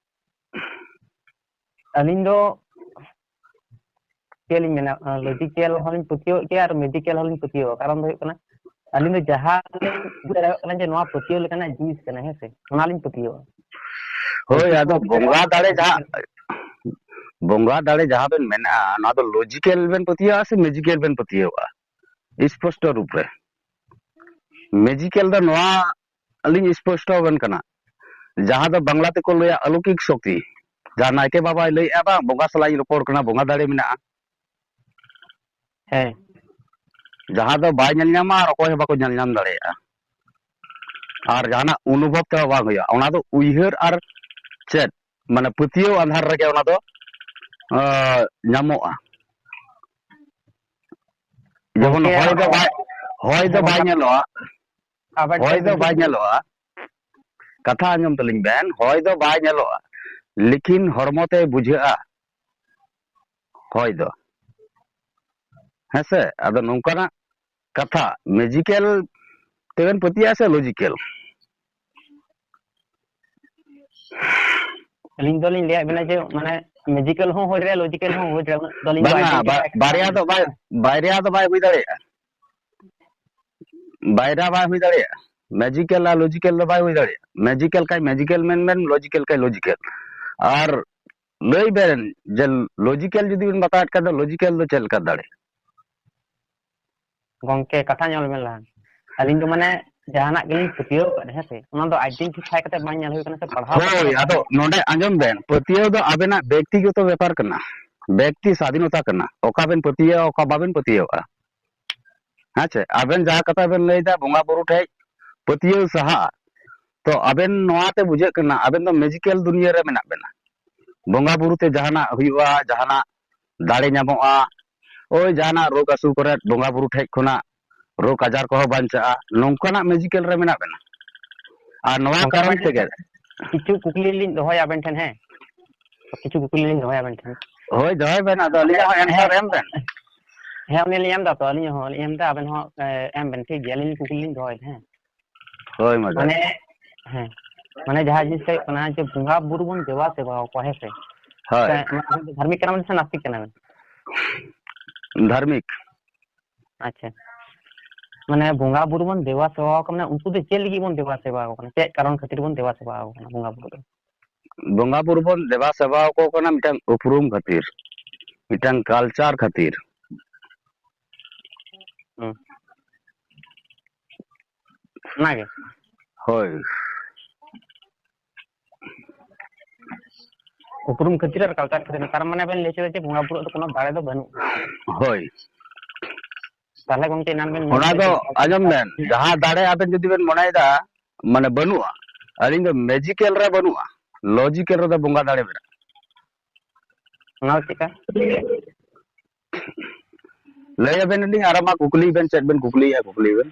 ᱟᱹᱞᱤᱧ ᱫᱚ ᱪᱮᱫ ᱞᱤᱧ ᱢᱮᱱᱟ, ᱞᱚᱡᱤᱠᱮᱞ ᱦᱚᱸᱞᱤᱧ ᱯᱟᱹᱛᱭᱟᱹᱣᱟᱜ ᱜᱮᱭᱟ ᱟᱨ ᱢᱮᱡᱤᱠᱮᱞ ᱦᱚᱸᱞᱤᱧ ᱯᱟᱹᱛᱭᱟᱹᱣᱟᱜᱼᱟ᱾ ᱠᱟᱨᱚᱱ ᱫᱚ ᱦᱩᱭᱩᱜ ᱠᱟᱱᱟ, ᱟᱹᱞᱤᱧ ᱫᱚ ᱡᱟᱦᱟᱸ ᱞᱤᱧ ᱵᱩᱡᱷᱟᱹᱣ ᱫᱟᱲᱮᱭᱟᱜ ᱠᱟᱱᱟ ᱡᱮ ᱱᱚᱣᱟ ᱯᱟᱹᱛᱭᱟᱹᱣ ᱞᱮᱠᱟᱱᱟᱜ ᱡᱤᱱᱤᱥ ᱠᱟᱱᱟ, ᱦᱮᱸ ᱥᱮ, ᱚᱱᱟᱞᱤᱧ ᱯᱟᱹᱛᱭᱟᱹᱣᱟᱜᱼᱟ᱾ ᱦᱳᱭ, ᱟᱫᱚ ᱵᱚᱸᱜᱟ ᱫᱟᱲᱮ ᱡᱟᱦᱟᱸ, ᱵᱚᱸᱜᱟ ᱫᱟᱲᱮ ᱡᱟᱦᱟᱸ ᱵᱮᱱ ᱢᱮᱱᱟ, ᱱᱚᱣᱟ ᱫᱚ ᱞᱚᱡᱤᱠᱮᱞ ᱵᱮᱱ ᱯᱟᱹᱛᱭᱟᱹᱣᱟᱜᱼᱟ ᱥᱮ ᱢᱮᱡᱤᱠᱮᱞ ᱵᱮᱱ ᱯᱟᱹᱛᱭᱟᱹᱣᱟᱜᱼᱟ? ᱥᱯᱚᱥᱴᱚ ᱨᱩᱯ ᱨᱮ ᱢᱮᱡᱤᱠᱮᱞ ᱫᱚ ᱱᱚᱣᱟ ᱟᱹᱞᱤᱧ ᱥᱯᱚᱥᱴᱚ ᱟᱵᱮᱱ ᱠᱟᱱᱟ, ᱡᱟᱦᱟᱸ ᱫᱚ ᱵᱟᱝᱞᱟ ᱛᱮᱠᱚ ᱞᱟᱹᱭᱟ ᱟᱞᱚᱠᱤᱠ ᱥᱚᱠᱛᱤ, ᱡᱟᱦᱟᱸ ᱱᱟᱭᱠᱮ ᱵᱟᱵᱟᱭ ᱞᱟᱹᱭᱮᱫᱼᱟ, "ᱵᱟᱝ, ᱵᱚᱸᱜᱟ ᱥᱟᱞᱟᱜ ᱤᱧ ᱨᱚᱯᱚᱲ ᱠᱟᱱᱟ, ᱵᱚᱸᱜᱟ ᱫᱟᱲᱮ ᱢᱮᱱᱟᱜᱼᱟ", ᱦᱮᱸ᱾ ᱡᱟᱦᱟᱸ ᱫᱚ ᱵᱟᱭ ᱧᱮᱞ ᱧᱟᱢᱟ ᱟᱨ ᱚᱠᱚᱭ ᱦᱚᱸ ᱵᱟᱠᱚ ᱧᱮᱞ ᱧᱟᱢ ᱫᱟᱲᱮᱭᱟᱜᱼᱟ, ᱟᱨ ᱡᱟᱦᱟᱱᱟᱜ ᱚᱱᱩᱵᱷᱚᱵ ᱛᱮᱦᱚᱸ ᱵᱟᱝ ᱦᱩᱭᱩᱜᱼᱟ᱾ ᱚᱱᱟ ᱫᱚ ᱩᱭᱦᱟᱹᱨ ᱟᱨ ᱪᱮᱫ, ᱢᱟᱱᱮ, ᱯᱟᱹᱛᱭᱟᱹᱣ ᱟᱫᱷᱟᱨ ᱨᱮᱜᱮ ᱚᱱᱟ ᱫᱚ, ᱟᱸ, ᱧᱟᱢᱚᱜᱼᱟ᱾ ᱡᱮᱢᱚᱱ ᱜᱚᱝᱠᱮ, ᱦᱚᱭ ᱫᱚ ᱟᱵᱮᱱ ᱵᱟᱭ, ᱦᱚᱭ ᱫᱚ ᱦᱮᱸ, ᱵᱟᱭ ᱜᱚᱝᱠᱮ, ᱧᱮᱞᱚᱜᱼᱟ, ᱟᱵᱮᱱ ᱦᱚᱭ ᱴᱷᱮᱱ ᱫᱚ ᱵᱟᱭ ᱢᱤᱫᱴᱤᱡ ᱧᱮᱞᱚᱜᱼᱟ᱾ ᱠᱟᱛᱷᱟ ᱟᱸᱡᱚᱢ ᱛᱟᱹᱞᱤᱧ ᱵᱮᱱ, ᱦᱚᱭ ᱫᱚ ᱵᱟᱭ ᱧᱮᱞᱚᱜᱼᱟ, ᱞᱮᱠᱤᱱ ᱦᱚᱲᱢᱚ ᱛᱮ ᱵᱩᱡᱷᱟᱹᱜᱼᱟ ᱦᱚᱭ ᱫᱚ᱾ ᱦᱮᱸ ᱥᱮ? ᱟᱫᱚ ᱱᱚᱝᱠᱟᱱᱟᱜ ᱠᱟᱛᱷᱟ, ᱢᱮᱡᱤᱠᱮᱞ ᱛᱮᱵᱮᱱ ᱯᱟᱹᱛᱭᱟᱹᱜᱼᱟ ᱥᱮ ᱞᱚᱡᱤᱠᱮᱞ? ᱟᱹᱞᱤᱧ ᱫᱚᱞᱤᱧ ᱞᱟᱹᱭᱟᱫ ᱵᱮᱱᱟ ᱡᱮ, ᱢᱟᱱᱮ, ᱢᱮᱡᱤᱠᱮᱞ ᱦᱚᱸ ᱦᱩᱭ ᱫᱟᱲᱮᱭᱟᱜᱼᱟ, ᱞᱚᱡᱤᱠᱮᱞ ᱦᱚᱸ ᱦᱩᱭ ᱫᱟᱲᱮᱭᱟᱜᱼᱟ, ᱩᱱᱟᱹᱜ ᱫᱚ ᱟᱹᱞᱤᱧ ᱫᱚ ᱵᱟᱝᱟ, ᱟᱭᱰᱮᱱᱴᱤᱯᱷᱟᱭ ᱵᱟ-, ᱠᱟᱛᱮ ᱵᱟᱨᱭᱟ ᱫᱚ ᱵᱟᱭ, ᱵᱟᱨᱭᱟ ᱫᱚ ᱵᱟᱭ ᱦᱩᱭ ᱫᱟᱲᱮᱭᱟᱜᱼᱟ᱾ ᱵᱟᱭᱨᱟ ᱵᱟᱭ ᱦᱩᱭ ᱫᱟᱲᱮᱭᱟᱜᱼᱟ᱾ ᱢᱮᱡᱤᱠᱮᱞ ᱟᱨ ᱞᱚᱡᱤᱠᱮᱞ ᱫᱚ ᱵᱟᱭ ᱦᱩᱭ ᱫᱟᱲᱮᱭᱟᱜᱼᱟ᱾ ᱢᱮᱡᱤᱠᱮᱞ ᱠᱷᱟᱡ ᱢᱮᱡᱤᱠᱮᱞ ᱢᱮᱱ ᱵᱮᱱ, ᱞᱚᱡᱤᱠᱮᱞ ᱠᱷᱟᱡ ᱞᱚᱡᱤᱠᱮᱞ᱾ ᱟᱨ ᱞᱟᱹᱭ ᱵᱮᱱ ᱡᱮ ᱞᱚᱡᱤᱠᱮᱞ ᱡᱩᱫᱤ ᱵᱮᱱ ᱵᱟᱛᱟᱣᱮᱫ ᱠᱷᱟᱱ ᱫᱚ ᱞᱚᱡᱤᱠᱮᱞ ᱫᱚ ᱪᱮᱫ ᱞᱮᱠᱟ ᱫᱟᱲᱮ? ᱜᱚᱝᱠᱮ, ᱠᱟᱛᱷᱟ ᱧᱮᱞ ᱵᱮᱱ ᱞᱟᱦᱟ᱾ ᱟᱹᱞᱤᱧ ᱫᱚ ᱢᱟᱱᱮ ᱡᱟᱦᱟᱱᱟᱜ ᱜᱮᱞᱤᱧ ᱯᱟᱹᱛᱭᱟᱹᱣ ᱠᱟᱜ, ᱦᱮᱸ ᱥᱮ, ᱚᱱᱟ ᱫᱚ ᱟᱭᱰᱮᱱᱴᱤᱯᱷᱟᱭ ᱠᱟᱛᱮ ᱵᱟᱝ ᱧᱮᱞ ᱦᱩᱭ ᱠᱟᱱᱟ ᱥᱮ ᱯᱟᱲᱦᱟᱣ ᱠᱟᱛᱮ ᱦᱳᱭ, ᱦᱚᱸ ᱟᱫᱚ ᱵᱟᱝ᱾ ᱱᱚᱰᱮ ᱟᱸᱡᱚᱢ ᱵᱮᱱ, ᱯᱟᱹᱛᱭᱟᱹᱣ ᱫᱚ ᱟᱵᱮᱱᱟᱜ ᱵᱮᱠᱛᱤᱜᱚᱛᱚ ᱵᱮᱯᱟᱨ ᱠᱟᱱᱟ, ᱵᱮᱠᱛᱤ ᱥᱟᱫᱷᱤᱱᱚᱛᱟ ᱠᱟᱱᱟ, ᱚᱠᱟ ᱵᱮᱱ ᱯᱟᱹᱛᱭᱟᱹᱣᱟ, ᱚᱠᱟ ᱵᱟᱵᱮᱱ ᱯᱟᱹᱛᱭᱟᱹᱣᱟᱜᱼᱟ᱾ ᱦᱮᱸ ᱪᱮ, ᱟᱵᱮᱱ ᱡᱟᱦᱟᱸ ᱠᱟᱛᱷᱟ ᱵᱮᱱ ᱞᱟᱹᱭᱫᱟ, ᱵᱚᱸᱜᱟ ᱵᱩᱨᱩ ᱴᱷᱮᱡ ᱯᱟᱹᱛᱭᱟᱹᱣ ᱥᱟᱦᱟᱜᱼᱟ, ᱛᱚ ᱟᱵᱮᱱ ᱱᱚᱣᱟ ᱛᱮ ᱵᱩᱡᱷᱟᱹᱜ ᱠᱟᱱᱟ ᱟᱵᱮᱱ ᱫᱚ ᱢᱮᱡᱤᱠᱮᱞ ᱫᱩᱱᱤᱭᱟᱹ ᱨᱮ ᱢᱮᱱᱟᱜ ᱵᱮᱱᱟ᱾ ᱵᱚᱸᱜᱟ ᱵᱩᱨᱩ ᱛᱮ ᱡᱟᱦᱟᱱᱟᱜ ᱦᱩᱭᱩᱜᱼᱟ, ᱡᱟᱦᱟᱱᱟᱜ ᱫᱟᱲᱮ ᱧᱟᱢᱚᱜᱼᱟ, ᱳᱭ ᱡᱟᱦᱟᱱᱟᱜ ᱨᱳᱜᱽ ᱟᱹᱥᱩ ᱠᱚᱨᱮ ᱵᱚᱸᱜᱟ ᱵᱩᱨᱩ ᱴᱷᱮᱡ ᱠᱷᱚᱱᱟᱜ ᱨᱳᱜᱽ ᱟᱡᱟᱨ ᱠᱚᱦᱚᱸ ᱵᱟᱧᱪᱟᱜᱼᱟ, ᱱᱚᱝᱠᱟᱱᱟᱜ ᱢᱮᱡᱤᱠᱮᱞ ᱨᱮ ᱢᱮᱱᱟᱜ ᱵᱮᱱᱟ᱾ ᱟᱨ ᱱᱚᱣᱟ ᱜᱚᱝᱠᱮ, ᱠᱟᱨᱚᱱ ᱢᱮᱱᱫᱟᱹᱧ ᱛᱮᱜᱮ ᱠᱤᱪᱷᱩ ᱠᱩᱠᱞᱤ ᱞᱤᱧ ᱫᱚᱦᱚᱭᱟ ᱟᱵᱮᱱ ᱴᱷᱮᱱ, ᱦᱮᱸ? ᱠᱤᱪᱷᱩ ᱠᱩᱠᱞᱤ ᱞᱤᱧ ᱫᱚᱦᱚᱭᱟ ᱟᱵᱮᱱ ᱴᱷᱮᱱ᱾ ᱦᱳᱭ, ᱫᱚᱦᱚᱭ ᱵᱮᱱ, ᱟᱫᱚ ᱟᱹᱞᱤᱧᱟᱜ ᱦᱚᱸ ᱮᱱᱥᱟᱨ ᱮᱢ ᱵᱮᱱ᱾ ᱦᱮᱸ, ᱩᱱᱤ ᱞᱤᱧ ᱮᱢ ᱮᱫᱟ ᱛᱚ, ᱟᱹᱞᱤᱧ ᱦᱚᱸ ᱞᱤᱧ ᱮᱢ ᱮᱫᱟ, ᱟᱵᱮᱱ ᱦᱚᱸ, ᱮ, ᱮᱢ ᱵᱮᱱ, ᱴᱷᱤᱠ ᱜᱮᱭᱟ? ᱟᱹᱞᱤᱧ ᱠᱩᱠᱞᱤ ᱞᱤᱧ ᱫᱚᱦᱚᱭᱮᱫᱟ, ᱦᱮᱸ᱾ ᱦᱳᱭ, ᱢᱟ ᱢᱟᱱᱮ, ᱫᱚᱦᱚᱭ᱾ ᱦᱮᱸ, ᱢᱟᱱᱮ ᱡᱟᱦᱟᱸ ᱡᱤᱱᱤᱥ ᱦᱩᱭᱩᱜ ᱠᱟᱱᱟ ᱡᱮ ᱵᱚᱸᱜᱟ ᱵᱩᱨᱩ ᱵᱚᱱ ᱫᱮᱵᱟ ᱥᱮᱵᱟ ᱟᱠᱚᱣᱟ, ᱦᱮᱸ ᱥᱮ? ᱦᱳᱭ᱾ ᱥᱮ ᱟᱵᱮᱱ ᱫᱚ ᱫᱷᱟᱨᱢᱤᱠ ᱠᱟᱱᱟ ᱵᱮᱱ ᱥᱮ ᱱᱟᱥᱛᱤᱠ ᱠᱟᱱᱟ ᱵᱮᱱ? ᱫᱷᱟᱨᱢᱤᱠ᱾ ᱟᱪᱪᱷᱟ᱾ ᱢᱟᱱᱮ ᱵᱚᱸᱜᱟ ᱵᱩᱨᱩ ᱵᱚᱱ ᱫᱮᱵᱟ ᱥᱮᱵᱟ ᱟᱠᱚ, ᱢᱟᱱᱮ ᱩᱱᱠᱩ ᱫᱚ ᱪᱮᱫ ᱞᱟᱹᱜᱤᱫ ᱵᱚᱱ ᱫᱮᱵᱟ ᱥᱮᱵᱟ ᱟᱠᱚ ᱠᱟᱱᱟ? ᱪᱮᱫ ᱠᱟᱨᱚᱱ ᱠᱷᱟᱹᱛᱤᱨ ᱵᱚᱱ ᱫᱮᱵᱟ ᱥᱮᱵᱟ ᱟᱠᱚ ᱠᱟᱱᱟ ᱵᱚᱸᱜᱟ ᱵᱩᱨᱩ ᱫᱚ? ᱵᱚᱸᱜᱟ ᱵᱩᱨᱩ ᱵᱚᱱ ᱫᱮᱵᱟ ᱥᱮᱵᱟ ᱟᱠᱚ ᱠᱟᱱᱟ ᱢᱤᱫᱴᱟᱝ ᱩᱯᱨᱩᱢ ᱠᱷᱟᱹᱛᱤᱨ, ᱢᱤᱫᱴᱟᱝ ᱠᱟᱞᱪᱟᱨ ᱠᱷᱟᱹᱛᱤᱨ᱾ ᱦᱩᱸ᱾ ᱚᱱᱟᱜᱮ? ᱦᱳᱭ᱾ ᱩᱯᱨᱩᱢ ᱠᱷᱟᱹᱛᱤᱨ ᱟᱨ ᱠᱟᱞᱪᱟᱨ ᱠᱷᱟᱹᱛᱤᱨ, ᱛᱟᱨ ᱢᱟᱱᱮ ᱵᱮᱱ ᱞᱟᱹᱭ ᱦᱚᱪᱚᱭᱮᱫᱟ ᱡᱮ ᱵᱚᱸᱜᱟ ᱵᱩᱨᱩ ᱫᱚ ᱠᱳᱱᱳ ᱫᱟᱲᱮ ᱫᱚ ᱵᱟᱹᱱᱩᱜᱼᱟ᱾ ᱦᱳᱭ᱾ ᱛᱟᱦᱚᱞᱮ ᱜᱚᱝᱠᱮ ᱮᱱᱟᱱ ᱵᱮᱱ ᱢᱮᱱ ᱚᱱᱟ ᱠᱮᱫᱟ ᱫᱚ ᱡᱮ ᱟᱸᱡᱚᱢ ᱵᱮᱱ, ᱡᱟᱦᱟᱸ ᱫᱟᱲᱮ ᱟᱵᱮᱱ ᱡᱩᱫᱤ ᱵᱮᱱ ᱢᱚᱱᱮᱭᱮᱫᱟ, ᱢᱟᱱᱮ ᱵᱟᱹᱱᱩᱜᱼᱟ, ᱟᱹᱞᱤᱧ ᱫᱚ ᱢᱮᱡᱤᱠᱮᱞ ᱨᱮ ᱵᱟᱹᱱᱩᱜᱼᱟ, ᱞᱚᱡᱤᱠᱮᱞ ᱨᱮᱫᱚ ᱵᱚᱸᱜᱟ ᱫᱟᱲᱮ ᱢᱮᱱᱟᱜᱼᱟ᱾ ᱚᱱᱟ ᱫᱚ ᱪᱮᱫᱠᱟ? ᱞᱟᱹᱭ ᱟᱵᱮᱱ ᱟᱹᱞᱤᱧ, ᱟᱨ ᱢᱟ ᱠᱩᱠᱞᱤ ᱵᱮᱱ, ᱪᱮᱫ ᱵᱮᱱ ᱠᱩᱠᱞᱤᱭᱮᱫᱼᱟ, ᱠᱩᱠᱞᱤ ᱵᱮᱱ᱾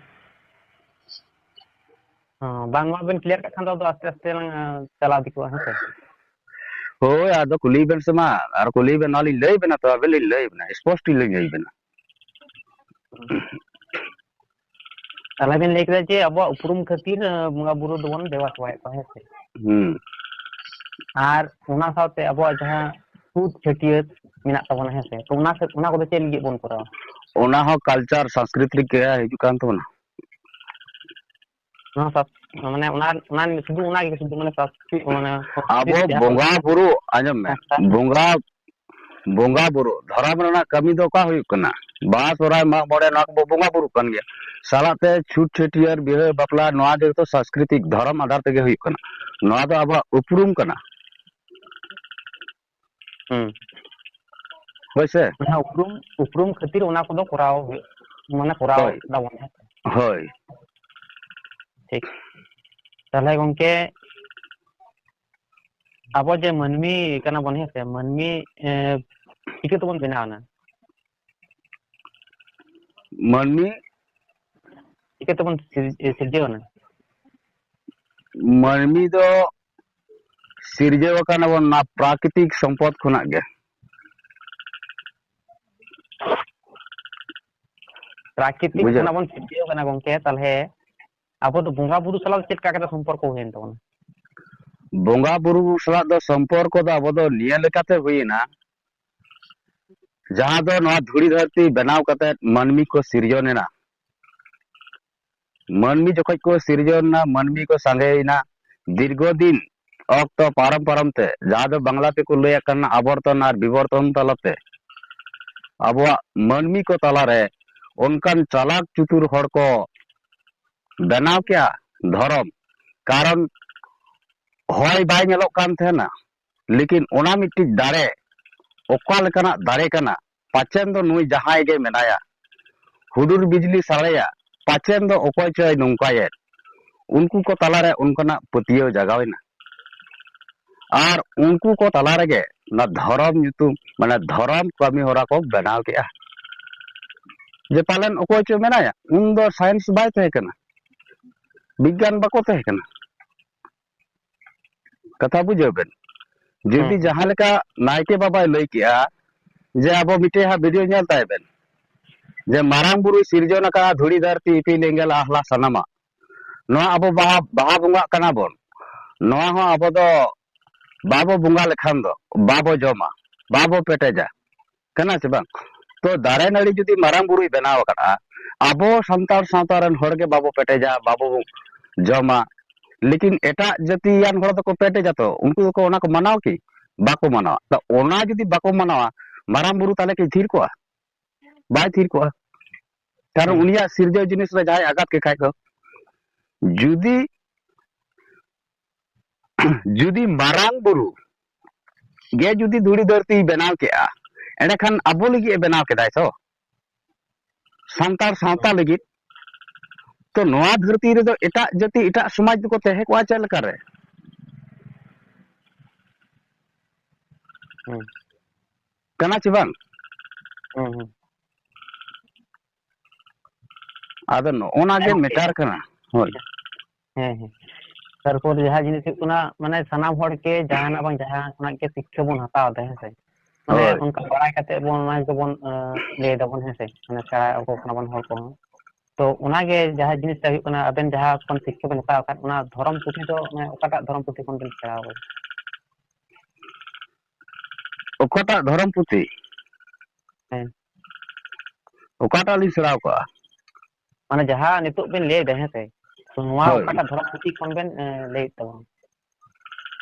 ᱦᱚᱸ, ᱵᱟᱝ, ᱱᱚᱣᱟ ᱵᱮᱱ ᱠᱞᱤᱭᱟᱨ ᱠᱟᱜ ᱠᱷᱟᱱ ᱫᱚ ᱟᱫᱚ ᱟᱥᱛᱮ ᱟᱥᱛᱮ ᱞᱟᱝ, ᱟᱸ, ᱪᱟᱞᱟᱣ ᱤᱫᱤ ᱠᱚᱜᱼᱟ, ᱦᱮᱸ ᱥᱮ? ᱦᱳᱭ, ᱟᱫᱚ ᱠᱩᱞᱤ ᱵᱮᱱ ᱥᱮ ᱢᱟ, ᱟᱨ ᱠᱩᱞᱤ ᱵᱮᱱ, ᱱᱚᱣᱟ ᱞᱤᱧ ᱞᱟᱹᱭ ᱵᱮᱱᱟ ᱛᱚ, ᱟᱵᱮᱱ ᱞᱤᱧ ᱞᱟᱹᱭ ᱵᱮᱱᱟ, ᱥᱯᱚᱥᱴ ᱞᱤᱧ ᱞᱟᱹᱭ ᱵᱮᱱᱟ᱾ ᱛᱟᱦᱚᱞᱮ ᱵᱮᱱ ᱞᱟᱹᱭ ᱠᱮᱫᱟ ᱡᱮ ᱟᱵᱚᱣᱟᱜ ᱩᱯᱨᱩᱢ ᱠᱷᱟᱹᱛᱤᱨ, ᱟᱸ, ᱵᱚᱸᱜᱟ ᱵᱩᱨᱩ ᱫᱚᱵᱚᱱ ᱫᱮᱵᱟ ᱥᱮᱵᱟᱭᱮᱫ ᱠᱚᱣᱟ, ᱦᱮᱸ ᱥᱮ? ᱦᱩᱸ᱾ ᱟᱨ ᱚᱱᱟ ᱥᱟᱶᱛᱮ ᱟᱵᱚᱣᱟᱜ ᱡᱟᱦᱟᱸ ᱪᱷᱩᱛ ᱪᱷᱟᱹᱴᱭᱟᱹᱨ ᱢᱮᱱᱟᱜ ᱛᱟᱵᱚᱱᱟ, ᱦᱮᱸ ᱥᱮ? ᱛᱚ ᱚᱱᱟ ᱥᱮ-, ᱚᱱᱟ ᱠᱚᱫᱚ ᱪᱮᱫ ᱞᱟᱹᱜᱤᱫ ᱵᱚᱱ ᱠᱚᱨᱟᱣᱟ? ᱚᱱᱟ ᱦᱚᱸ ᱠᱟᱞᱪᱟᱨ, ᱥᱟᱝᱥᱠᱨᱤᱛᱤᱠ ᱜᱮ ᱦᱤᱡᱩᱜ ᱠᱟᱱ ᱛᱟᱵᱚᱱᱟ᱾ ᱱᱚᱣᱟ ᱥᱟᱶ-, ᱢᱟᱱᱮ ᱚᱱᱟ, ᱚᱱᱟ ᱥᱩᱫᱷᱩ ᱚᱱᱟ ᱜᱮ ᱥᱩᱫᱷᱩ ᱢᱟᱱᱮ ᱥᱟᱝᱥᱠᱨᱤᱛ, ᱢᱟᱱᱮ ᱟᱵᱚ ᱥᱚᱝᱥᱠᱨᱤᱛ ᱡᱟᱦᱟᱸ ᱵᱚᱱ ᱵᱚᱸᱜᱟ ᱵᱩᱨᱩ, ᱟᱸᱡᱚᱢ ᱢᱮ, ᱥᱚᱝᱥᱠᱟᱨ᱾ ᱵᱚᱸᱜᱟ, ᱵᱚᱸᱜᱟ ᱵᱩᱨᱩ, ᱫᱷᱚᱨᱚᱢ ᱨᱮᱱᱟᱜ ᱠᱟᱹᱢᱤ ᱫᱚ ᱚᱠᱟ ᱦᱩᱭᱩᱜ ᱠᱟᱱᱟ? ᱵᱟᱦᱟ, ᱥᱚᱦᱨᱟᱭ, ᱢᱟᱜ ᱢᱚᱬᱮ, ᱱᱚᱣᱟ ᱠᱚᱵᱚ ᱵᱚᱸᱜᱟ ᱵᱩᱨᱩᱜ ᱠᱟᱱ ᱜᱮᱭᱟ᱾ ᱥᱟᱞᱟᱜ ᱛᱮ ᱪᱷᱩᱛ ᱪᱷᱟᱹᱴᱭᱟᱹᱨ, ᱵᱤᱦᱟᱹ ᱵᱟᱯᱞᱟ, ᱱᱚᱣᱟ ᱡᱚᱛᱚ ᱥᱟᱝᱥᱠᱨᱤᱛᱤᱠ ᱫᱷᱚᱨᱚᱢ ᱟᱫᱷᱟᱨ ᱛᱮᱜᱮ ᱦᱩᱭᱩᱜ ᱠᱟᱱᱟ᱾ ᱱᱚᱣᱟ ᱫᱚ ᱟᱵᱚᱣᱟᱜ ᱩᱯᱨᱩᱢ ᱠᱟᱱᱟ᱾ ᱦᱩᱸ᱾ ᱦᱳᱭ ᱥᱮ? ᱚᱱᱟ ᱩᱯᱨᱩᱢ, ᱩᱯᱨᱩᱢ ᱠᱷᱟᱹᱛᱤᱨ ᱚᱱᱟ ᱠᱚᱫᱚ ᱠᱚᱨᱟᱣ ᱦᱩᱭᱩᱜ, ᱢᱟᱱᱮ ᱠᱚᱨᱟᱣ ᱦᱳᱭ᱾ ᱫᱟᱵᱚᱱ, ᱦᱮᱸ ᱥᱮ? ᱦᱳᱭ᱾ ᱴᱷᱤᱠ᱾ ᱛᱟᱦᱚᱞᱮ ᱜᱚᱝᱠᱮ, ᱟᱵᱚ ᱡᱮ ᱢᱟᱹᱱᱢᱤ ᱠᱟᱱᱟ ᱵᱚᱱ, ᱦᱮᱸ ᱥᱮ, ᱢᱟᱹᱱᱢᱤ, ᱮ, ᱪᱤᱠᱟᱹ ᱛᱮᱵᱚᱱ ᱵᱮᱱᱟᱣ ᱮᱱᱟ? ᱢᱟᱹᱱᱢᱤ ᱪᱤᱠᱟᱹ ᱛᱮᱵᱚᱱ ᱥᱤᱨ-, ᱮ, ᱥᱤᱨᱡᱟᱹᱣ ᱮᱱᱟ? ᱢᱟᱹᱱᱢᱤ ᱫᱚ ᱥᱤᱨᱡᱟᱹᱣ ᱟᱠᱟᱱᱟ ᱵᱚᱱ ᱱᱚᱣᱟ ᱯᱨᱟᱠᱨᱤᱛᱤᱠ ᱥᱚᱢᱯᱚᱫ ᱠᱷᱚᱱᱟᱜ ᱜᱮ᱾ ᱯᱨᱟᱠᱨᱤᱛᱤᱠ ᱵᱩᱡᱷᱟᱹᱣ᱾ ᱠᱷᱚᱱᱟᱜ ᱵᱚᱱ ᱥᱤᱨᱡᱟᱹᱣ ᱠᱟᱱᱟ ᱜᱚᱝᱠᱮ, ᱛᱟᱦᱚᱞᱮ ᱟᱵᱚ ᱫᱚ ᱵᱚᱸᱜᱟ ᱵᱩᱨᱩ ᱥᱟᱞᱟᱜ ᱪᱮᱫ ᱞᱮᱠᱟ ᱠᱟᱛᱮ ᱥᱚᱢᱯᱚᱨᱠᱚ ᱦᱩᱭᱮᱱ ᱛᱟᱵᱚᱱᱟ? ᱵᱚᱸᱜᱟ ᱵᱩᱨᱩ ᱥᱟᱞᱟᱜ ᱫᱚ ᱥᱚᱢᱯᱚᱨᱠᱚ ᱫᱚ ᱟᱵᱚ ᱫᱚ ᱱᱤᱭᱟᱹ ᱞᱮᱠᱟᱛᱮ ᱦᱩᱭᱮᱱᱟ, ᱡᱟᱦᱟᱸ ᱫᱚ ᱱᱚᱣᱟ ᱫᱷᱩᱲᱤ ᱫᱷᱟᱹᱨᱛᱤ ᱵᱮᱱᱟᱣ ᱠᱟᱛᱮ ᱢᱟᱹᱱᱢᱤ ᱠᱚ ᱥᱤᱨᱡᱚᱱ ᱮᱱᱟ᱾ ᱢᱟᱹᱱᱢᱤ ᱡᱚᱠᱷᱚᱡ ᱠᱚ ᱥᱤᱨᱡᱚᱱ ᱮᱱᱟ, ᱢᱟᱹᱱᱢᱤ ᱠᱚ ᱥᱟᱸᱜᱮᱭᱮᱱᱟ, ᱫᱤᱨᱜᱷᱚ ᱫᱤᱱ ᱚᱠᱛᱚ ᱯᱟᱨᱚᱢ ᱯᱟᱨᱚᱢ ᱛᱮ, ᱡᱟᱦᱟᱸ ᱫᱚ ᱵᱟᱝᱞᱟ ᱛᱮᱠᱚ ᱞᱟᱹᱭᱟᱜ ᱠᱟᱱᱟ ᱟᱵᱚᱨᱛᱚᱱ ᱟᱨ ᱵᱤᱵᱚᱨᱛᱚᱱ ᱛᱟᱞᱟᱛᱮ, ᱟᱵᱚᱣᱟᱜ ᱢᱟᱹᱱᱢᱤ ᱠᱚ ᱛᱟᱞᱟᱨᱮ ᱚᱱᱠᱟᱱ ᱪᱟᱞᱟᱠ ᱪᱩᱛᱩᱨ ᱦᱚᱲ ᱠᱚ ᱵᱮᱱᱟᱣ ᱠᱮᱜᱼᱟ ᱫᱷᱚᱨᱚᱢ᱾ ᱠᱟᱨᱚᱱ ᱦᱚᱭ ᱵᱟᱭ ᱧᱮᱞᱚᱜ ᱠᱟᱱ ᱛᱟᱦᱮᱱᱟ, ᱞᱮᱠᱤᱱ ᱚᱱᱟ ᱢᱤᱫᱴᱤᱡ ᱫᱟᱲᱮ, ᱚᱠᱟ ᱞᱮᱠᱟᱱᱟᱜ ᱫᱟᱲᱮ ᱠᱟᱱᱟ, ᱯᱟᱪᱮᱱ ᱫᱚ ᱱᱩᱭ ᱡᱟᱦᱟᱸᱭ ᱜᱮ ᱢᱮᱱᱟᱭᱟ, ᱦᱩᱰᱩᱨ ᱵᱤᱡᱽᱞᱤ ᱥᱟᱰᱮᱭᱟ, ᱯᱟᱪᱮᱱ ᱫᱚ ᱚᱠᱚᱭ ᱪᱚᱭ ᱱᱚᱝᱠᱟᱭᱮᱫ, ᱩᱱᱠᱩ ᱠᱚ ᱛᱟᱞᱟᱨᱮ ᱚᱱᱠᱟᱱᱟᱜ ᱯᱟᱹᱛᱭᱟᱹᱣ ᱡᱟᱜᱟᱣ ᱮᱱᱟ᱾ ᱟᱨ ᱩᱱᱠᱩ ᱠᱚ ᱛᱟᱞᱟ ᱨᱮᱜᱮ ᱚᱱᱟ ᱫᱷᱚᱨᱚᱢ ᱧᱩᱛᱩᱢ, ᱢᱟᱱᱮ ᱫᱷᱚᱨᱚᱢ ᱠᱟᱹᱢᱤ ᱦᱚᱨᱟ ᱠᱚ ᱵᱮᱱᱟᱣ ᱠᱮᱜᱼᱟ᱾ ᱡᱮ ᱯᱟᱞᱮᱱ ᱚᱠᱚᱭ ᱪᱚ ᱢᱮᱱᱟᱭᱟ, ᱩᱱ ᱫᱚ ᱥᱟᱭᱮᱱᱥ ᱵᱟᱭ ᱛᱟᱦᱮᱸ ᱠᱟᱱᱟ, ᱵᱤᱜᱽᱜᱟᱱ ᱵᱟᱠᱚ ᱛᱟᱦᱮᱸ ᱠᱟᱱᱟ᱾ ᱠᱟᱛᱷᱟ ᱵᱩᱡᱷᱟᱹᱣ ᱵᱮᱱ, ᱡᱩᱫᱤ ᱦᱮᱸ, ᱦᱮᱸ᱾ ᱡᱟᱦᱟᱸ ᱞᱮᱠᱟ ᱱᱟᱭᱠᱮ ᱵᱟᱵᱟᱭ ᱞᱟᱹᱭ ᱠᱮᱜᱼᱟ, ᱡᱮ ᱟᱵᱚ ᱢᱤᱫᱴᱮᱡ ᱦᱟᱸᱜ ᱵᱷᱤᱰᱤᱭᱳ ᱧᱮᱞ ᱛᱟᱭ ᱵᱮᱱ, ᱡᱮ ᱢᱟᱨᱟᱝ ᱵᱩᱨᱩᱭ ᱥᱤᱨᱡᱚᱱ ᱟᱠᱟᱫᱼᱟ ᱫᱷᱩᱲᱤ ᱫᱷᱟᱹᱨᱛᱤ ᱤᱯᱤᱞ ᱮᱸᱜᱮᱞ ᱟᱦᱞᱟ ᱥᱟᱱᱟᱢᱟᱜ᱾ ᱱᱚᱣᱟ ᱟᱵᱚ ᱵᱟᱦᱟ, ᱵᱟᱦᱟ ᱵᱚᱸᱜᱟᱜ ᱠᱟᱱᱟ ᱵᱚᱱ, ᱱᱚᱣᱟ ᱦᱚᱸ ᱟᱵᱚ ᱫᱚ ᱵᱟᱵᱚ ᱵᱚᱸᱜᱟ ᱞᱮᱠᱷᱟᱱ ᱫᱚ ᱵᱟᱵᱚ ᱡᱚᱢᱟ, ᱵᱟᱵᱚ ᱯᱮᱴᱮᱡᱟ, ᱠᱟᱱᱟ ᱥᱮ ᱵᱟᱝ? ᱛᱚ ᱫᱟᱨᱮ ᱱᱟᱹᱲᱤ ᱡᱩᱫᱤ ᱢᱟᱨᱟᱝ ᱵᱩᱨᱩᱭ ᱵᱮᱱᱟᱣ ᱟᱠᱟᱫᱼᱟ, ᱟᱵᱚ ᱥᱟᱱᱛᱟᱲ ᱥᱟᱶᱛᱟ ᱨᱮᱱ ᱦᱚᱲ ᱜᱮ ᱵᱟᱵᱚ ᱯᱮᱴᱮᱡᱟ, ᱵᱟᱵᱚ ᱡᱚᱢᱟ, ᱞᱮᱠᱤᱱ ᱮᱴᱟᱜ ᱡᱟᱹᱛᱤᱭᱟᱱ ᱦᱚᱲ ᱫᱚᱠᱚ ᱯᱮᱴᱮᱡᱟ, ᱛᱚ ᱩᱱᱠᱩ ᱫᱚᱠᱚ ᱚᱱᱟ ᱠᱚ ᱢᱟᱱᱟᱣ ᱠᱤ? ᱵᱟᱠᱚ ᱢᱟᱱᱟᱣᱟ᱾ ᱛᱚ ᱚᱱᱟ ᱡᱩᱫᱤ ᱵᱟᱠᱚ ᱢᱟᱱᱟᱣᱟ, ᱢᱟᱨᱟᱝ ᱵᱩᱨᱩ ᱛᱟᱦᱞᱮ ᱠᱤ ᱛᱷᱤᱨ ᱠᱚᱜᱼᱟ? ᱵᱟᱭ ᱛᱷᱤᱨ ᱠᱚᱜᱼᱟ᱾ ᱠᱟᱨᱚᱱ ᱦᱮᱸ᱾ ᱩᱱᱤᱭᱟᱜ ᱥᱤᱨᱡᱟᱹᱣ ᱡᱤᱱᱤᱥ ᱨᱮ ᱡᱟᱦᱟᱸᱭ ᱟᱜᱷᱟᱛ ᱠᱮ ᱠᱷᱟᱡ ᱫᱚ, ᱡᱩᱫᱤ, ᱡᱩᱫᱤ ᱢᱟᱨᱟᱝ ᱵᱩᱨᱩ ᱜᱮ ᱡᱩᱫᱤ ᱫᱷᱩᱲᱤ ᱫᱷᱟᱹᱨᱛᱤᱭ ᱵᱮᱱᱟᱣ ᱠᱮᱜᱼᱟ, ᱮᱸᱰᱮᱠᱷᱟᱱ ᱟᱵᱚ ᱞᱟᱹᱜᱤᱫ ᱮ ᱵᱮᱱᱟᱣ ᱠᱮᱫᱟᱭ ᱛᱚ, ᱥᱟᱱᱛᱟᱲ ᱥᱟᱶᱛᱟ ᱞᱟᱹᱜᱤᱫ᱾ ᱛᱚ ᱱᱚᱣᱟ ᱫᱷᱟᱹᱨᱛᱤ ᱨᱮᱫᱚ ᱮᱴᱟᱜ ᱡᱟᱹᱛᱤ, ᱮᱴᱟᱜ ᱥᱚᱢᱟᱡᱽ ᱫᱚᱠᱚ ᱛᱟᱦᱮᱸ ᱠᱚᱜᱼᱟ ᱪᱮᱫ ᱞᱮᱠᱟᱨᱮ? ᱦᱩᱸ᱾ ᱠᱟᱱᱟ ᱪᱮ ᱵᱟᱝ? ᱦᱩᱸ, ᱦᱩᱸ᱾ ᱟᱫᱚ ᱱᱚᱜᱼᱚ ᱱᱟ ᱜᱮ ᱢᱮᱴᱟᱨ ᱠᱟᱱᱟ᱾ ᱦᱳᱭ᱾ ᱦᱮᱸ, ᱦᱮᱸ᱾ ᱛᱟᱨᱯᱚᱨ ᱡᱟᱦᱟᱸ ᱡᱤᱱᱤᱥ ᱦᱩᱭᱩᱜ ᱠᱟᱱᱟ, ᱢᱟᱱᱮ ᱥᱟᱱᱟᱢ ᱦᱚᱲ ᱜᱮ ᱡᱟᱦᱟᱱᱟᱜ ᱵᱟᱝ ᱡᱟᱦᱟᱱᱟᱜ ᱠᱷᱚᱱᱟᱜ ᱜᱮ ᱥᱤᱠᱠᱷᱟ ᱵᱚᱱ ᱦᱟᱛᱟᱣ ᱮᱫᱟ, ᱦᱮᱸ ᱥᱮ? ᱢᱟᱱᱮ ᱦᱳᱭ᱾ ᱚᱱᱠᱟ ᱵᱟᱲᱟᱭ ᱠᱟᱛᱮ ᱵᱚᱱ ᱚᱱᱟ ᱜᱮᱵᱚᱱ, ᱟᱸ, ᱞᱟᱹᱭ ᱫᱟᱵᱚᱱ, ᱦᱮᱸ ᱥᱮ? ᱢᱟᱱᱮ ᱥᱮᱬᱟᱭᱮᱫ ᱠᱚ ᱠᱟᱱᱟ ᱵᱚᱱ ᱦᱚᱲ ᱠᱚᱦᱚᱸ᱾ ᱛᱚ ᱚᱱᱟᱜᱮ ᱡᱟᱦᱟᱸ ᱡᱤᱱᱤᱥᱴᱟ ᱦᱩᱭᱩᱜ ᱠᱟᱱᱟ, ᱟᱵᱮᱱ ᱡᱟᱦᱟᱸ ᱠᱷᱚᱱ ᱥᱤᱠᱠᱷᱟ ᱵᱮᱱ ᱦᱟᱛᱟᱣ ᱟᱠᱟᱫ, ᱚᱱᱟ ᱫᱷᱚᱨᱚᱢ ᱯᱩᱛᱷᱤ ᱫᱚ, ᱢᱟᱱᱮ, ᱚᱠᱟᱴᱟᱜ ᱫᱷᱚᱨᱚᱢ ᱯᱩᱛᱷᱤ ᱠᱷᱚᱱ ᱵᱮᱱ ᱥᱮᱬᱟ ᱟᱠᱟᱫᱟ? ᱚᱠᱟᱴᱟᱜ ᱫᱷᱚᱨᱚᱢ ᱯᱩᱛᱷᱤ? ᱦᱮᱸ᱾ ᱚᱠᱟᱴᱟᱜ ᱞᱤᱧ ᱥᱮᱬᱟ ᱟᱠᱟᱫᱼᱟ? ᱢᱟᱱᱮ ᱡᱟᱦᱟᱸ ᱱᱤᱛᱚᱜ ᱵᱮᱱ ᱞᱟᱹᱭ ᱮᱫᱟ, ᱦᱮᱸ ᱥᱮ? ᱛᱚ ᱱᱚᱣᱟ ᱦᱳᱭ᱾ ᱚᱠᱟᱴᱟᱜ ᱫᱷᱚᱨᱚᱢ ᱯᱩᱛᱷᱤ ᱠᱷᱚᱱ ᱵᱮᱱ, ᱮᱸ, ᱞᱟᱹᱭᱮᱫ ᱛᱟᱵᱚᱱᱟ?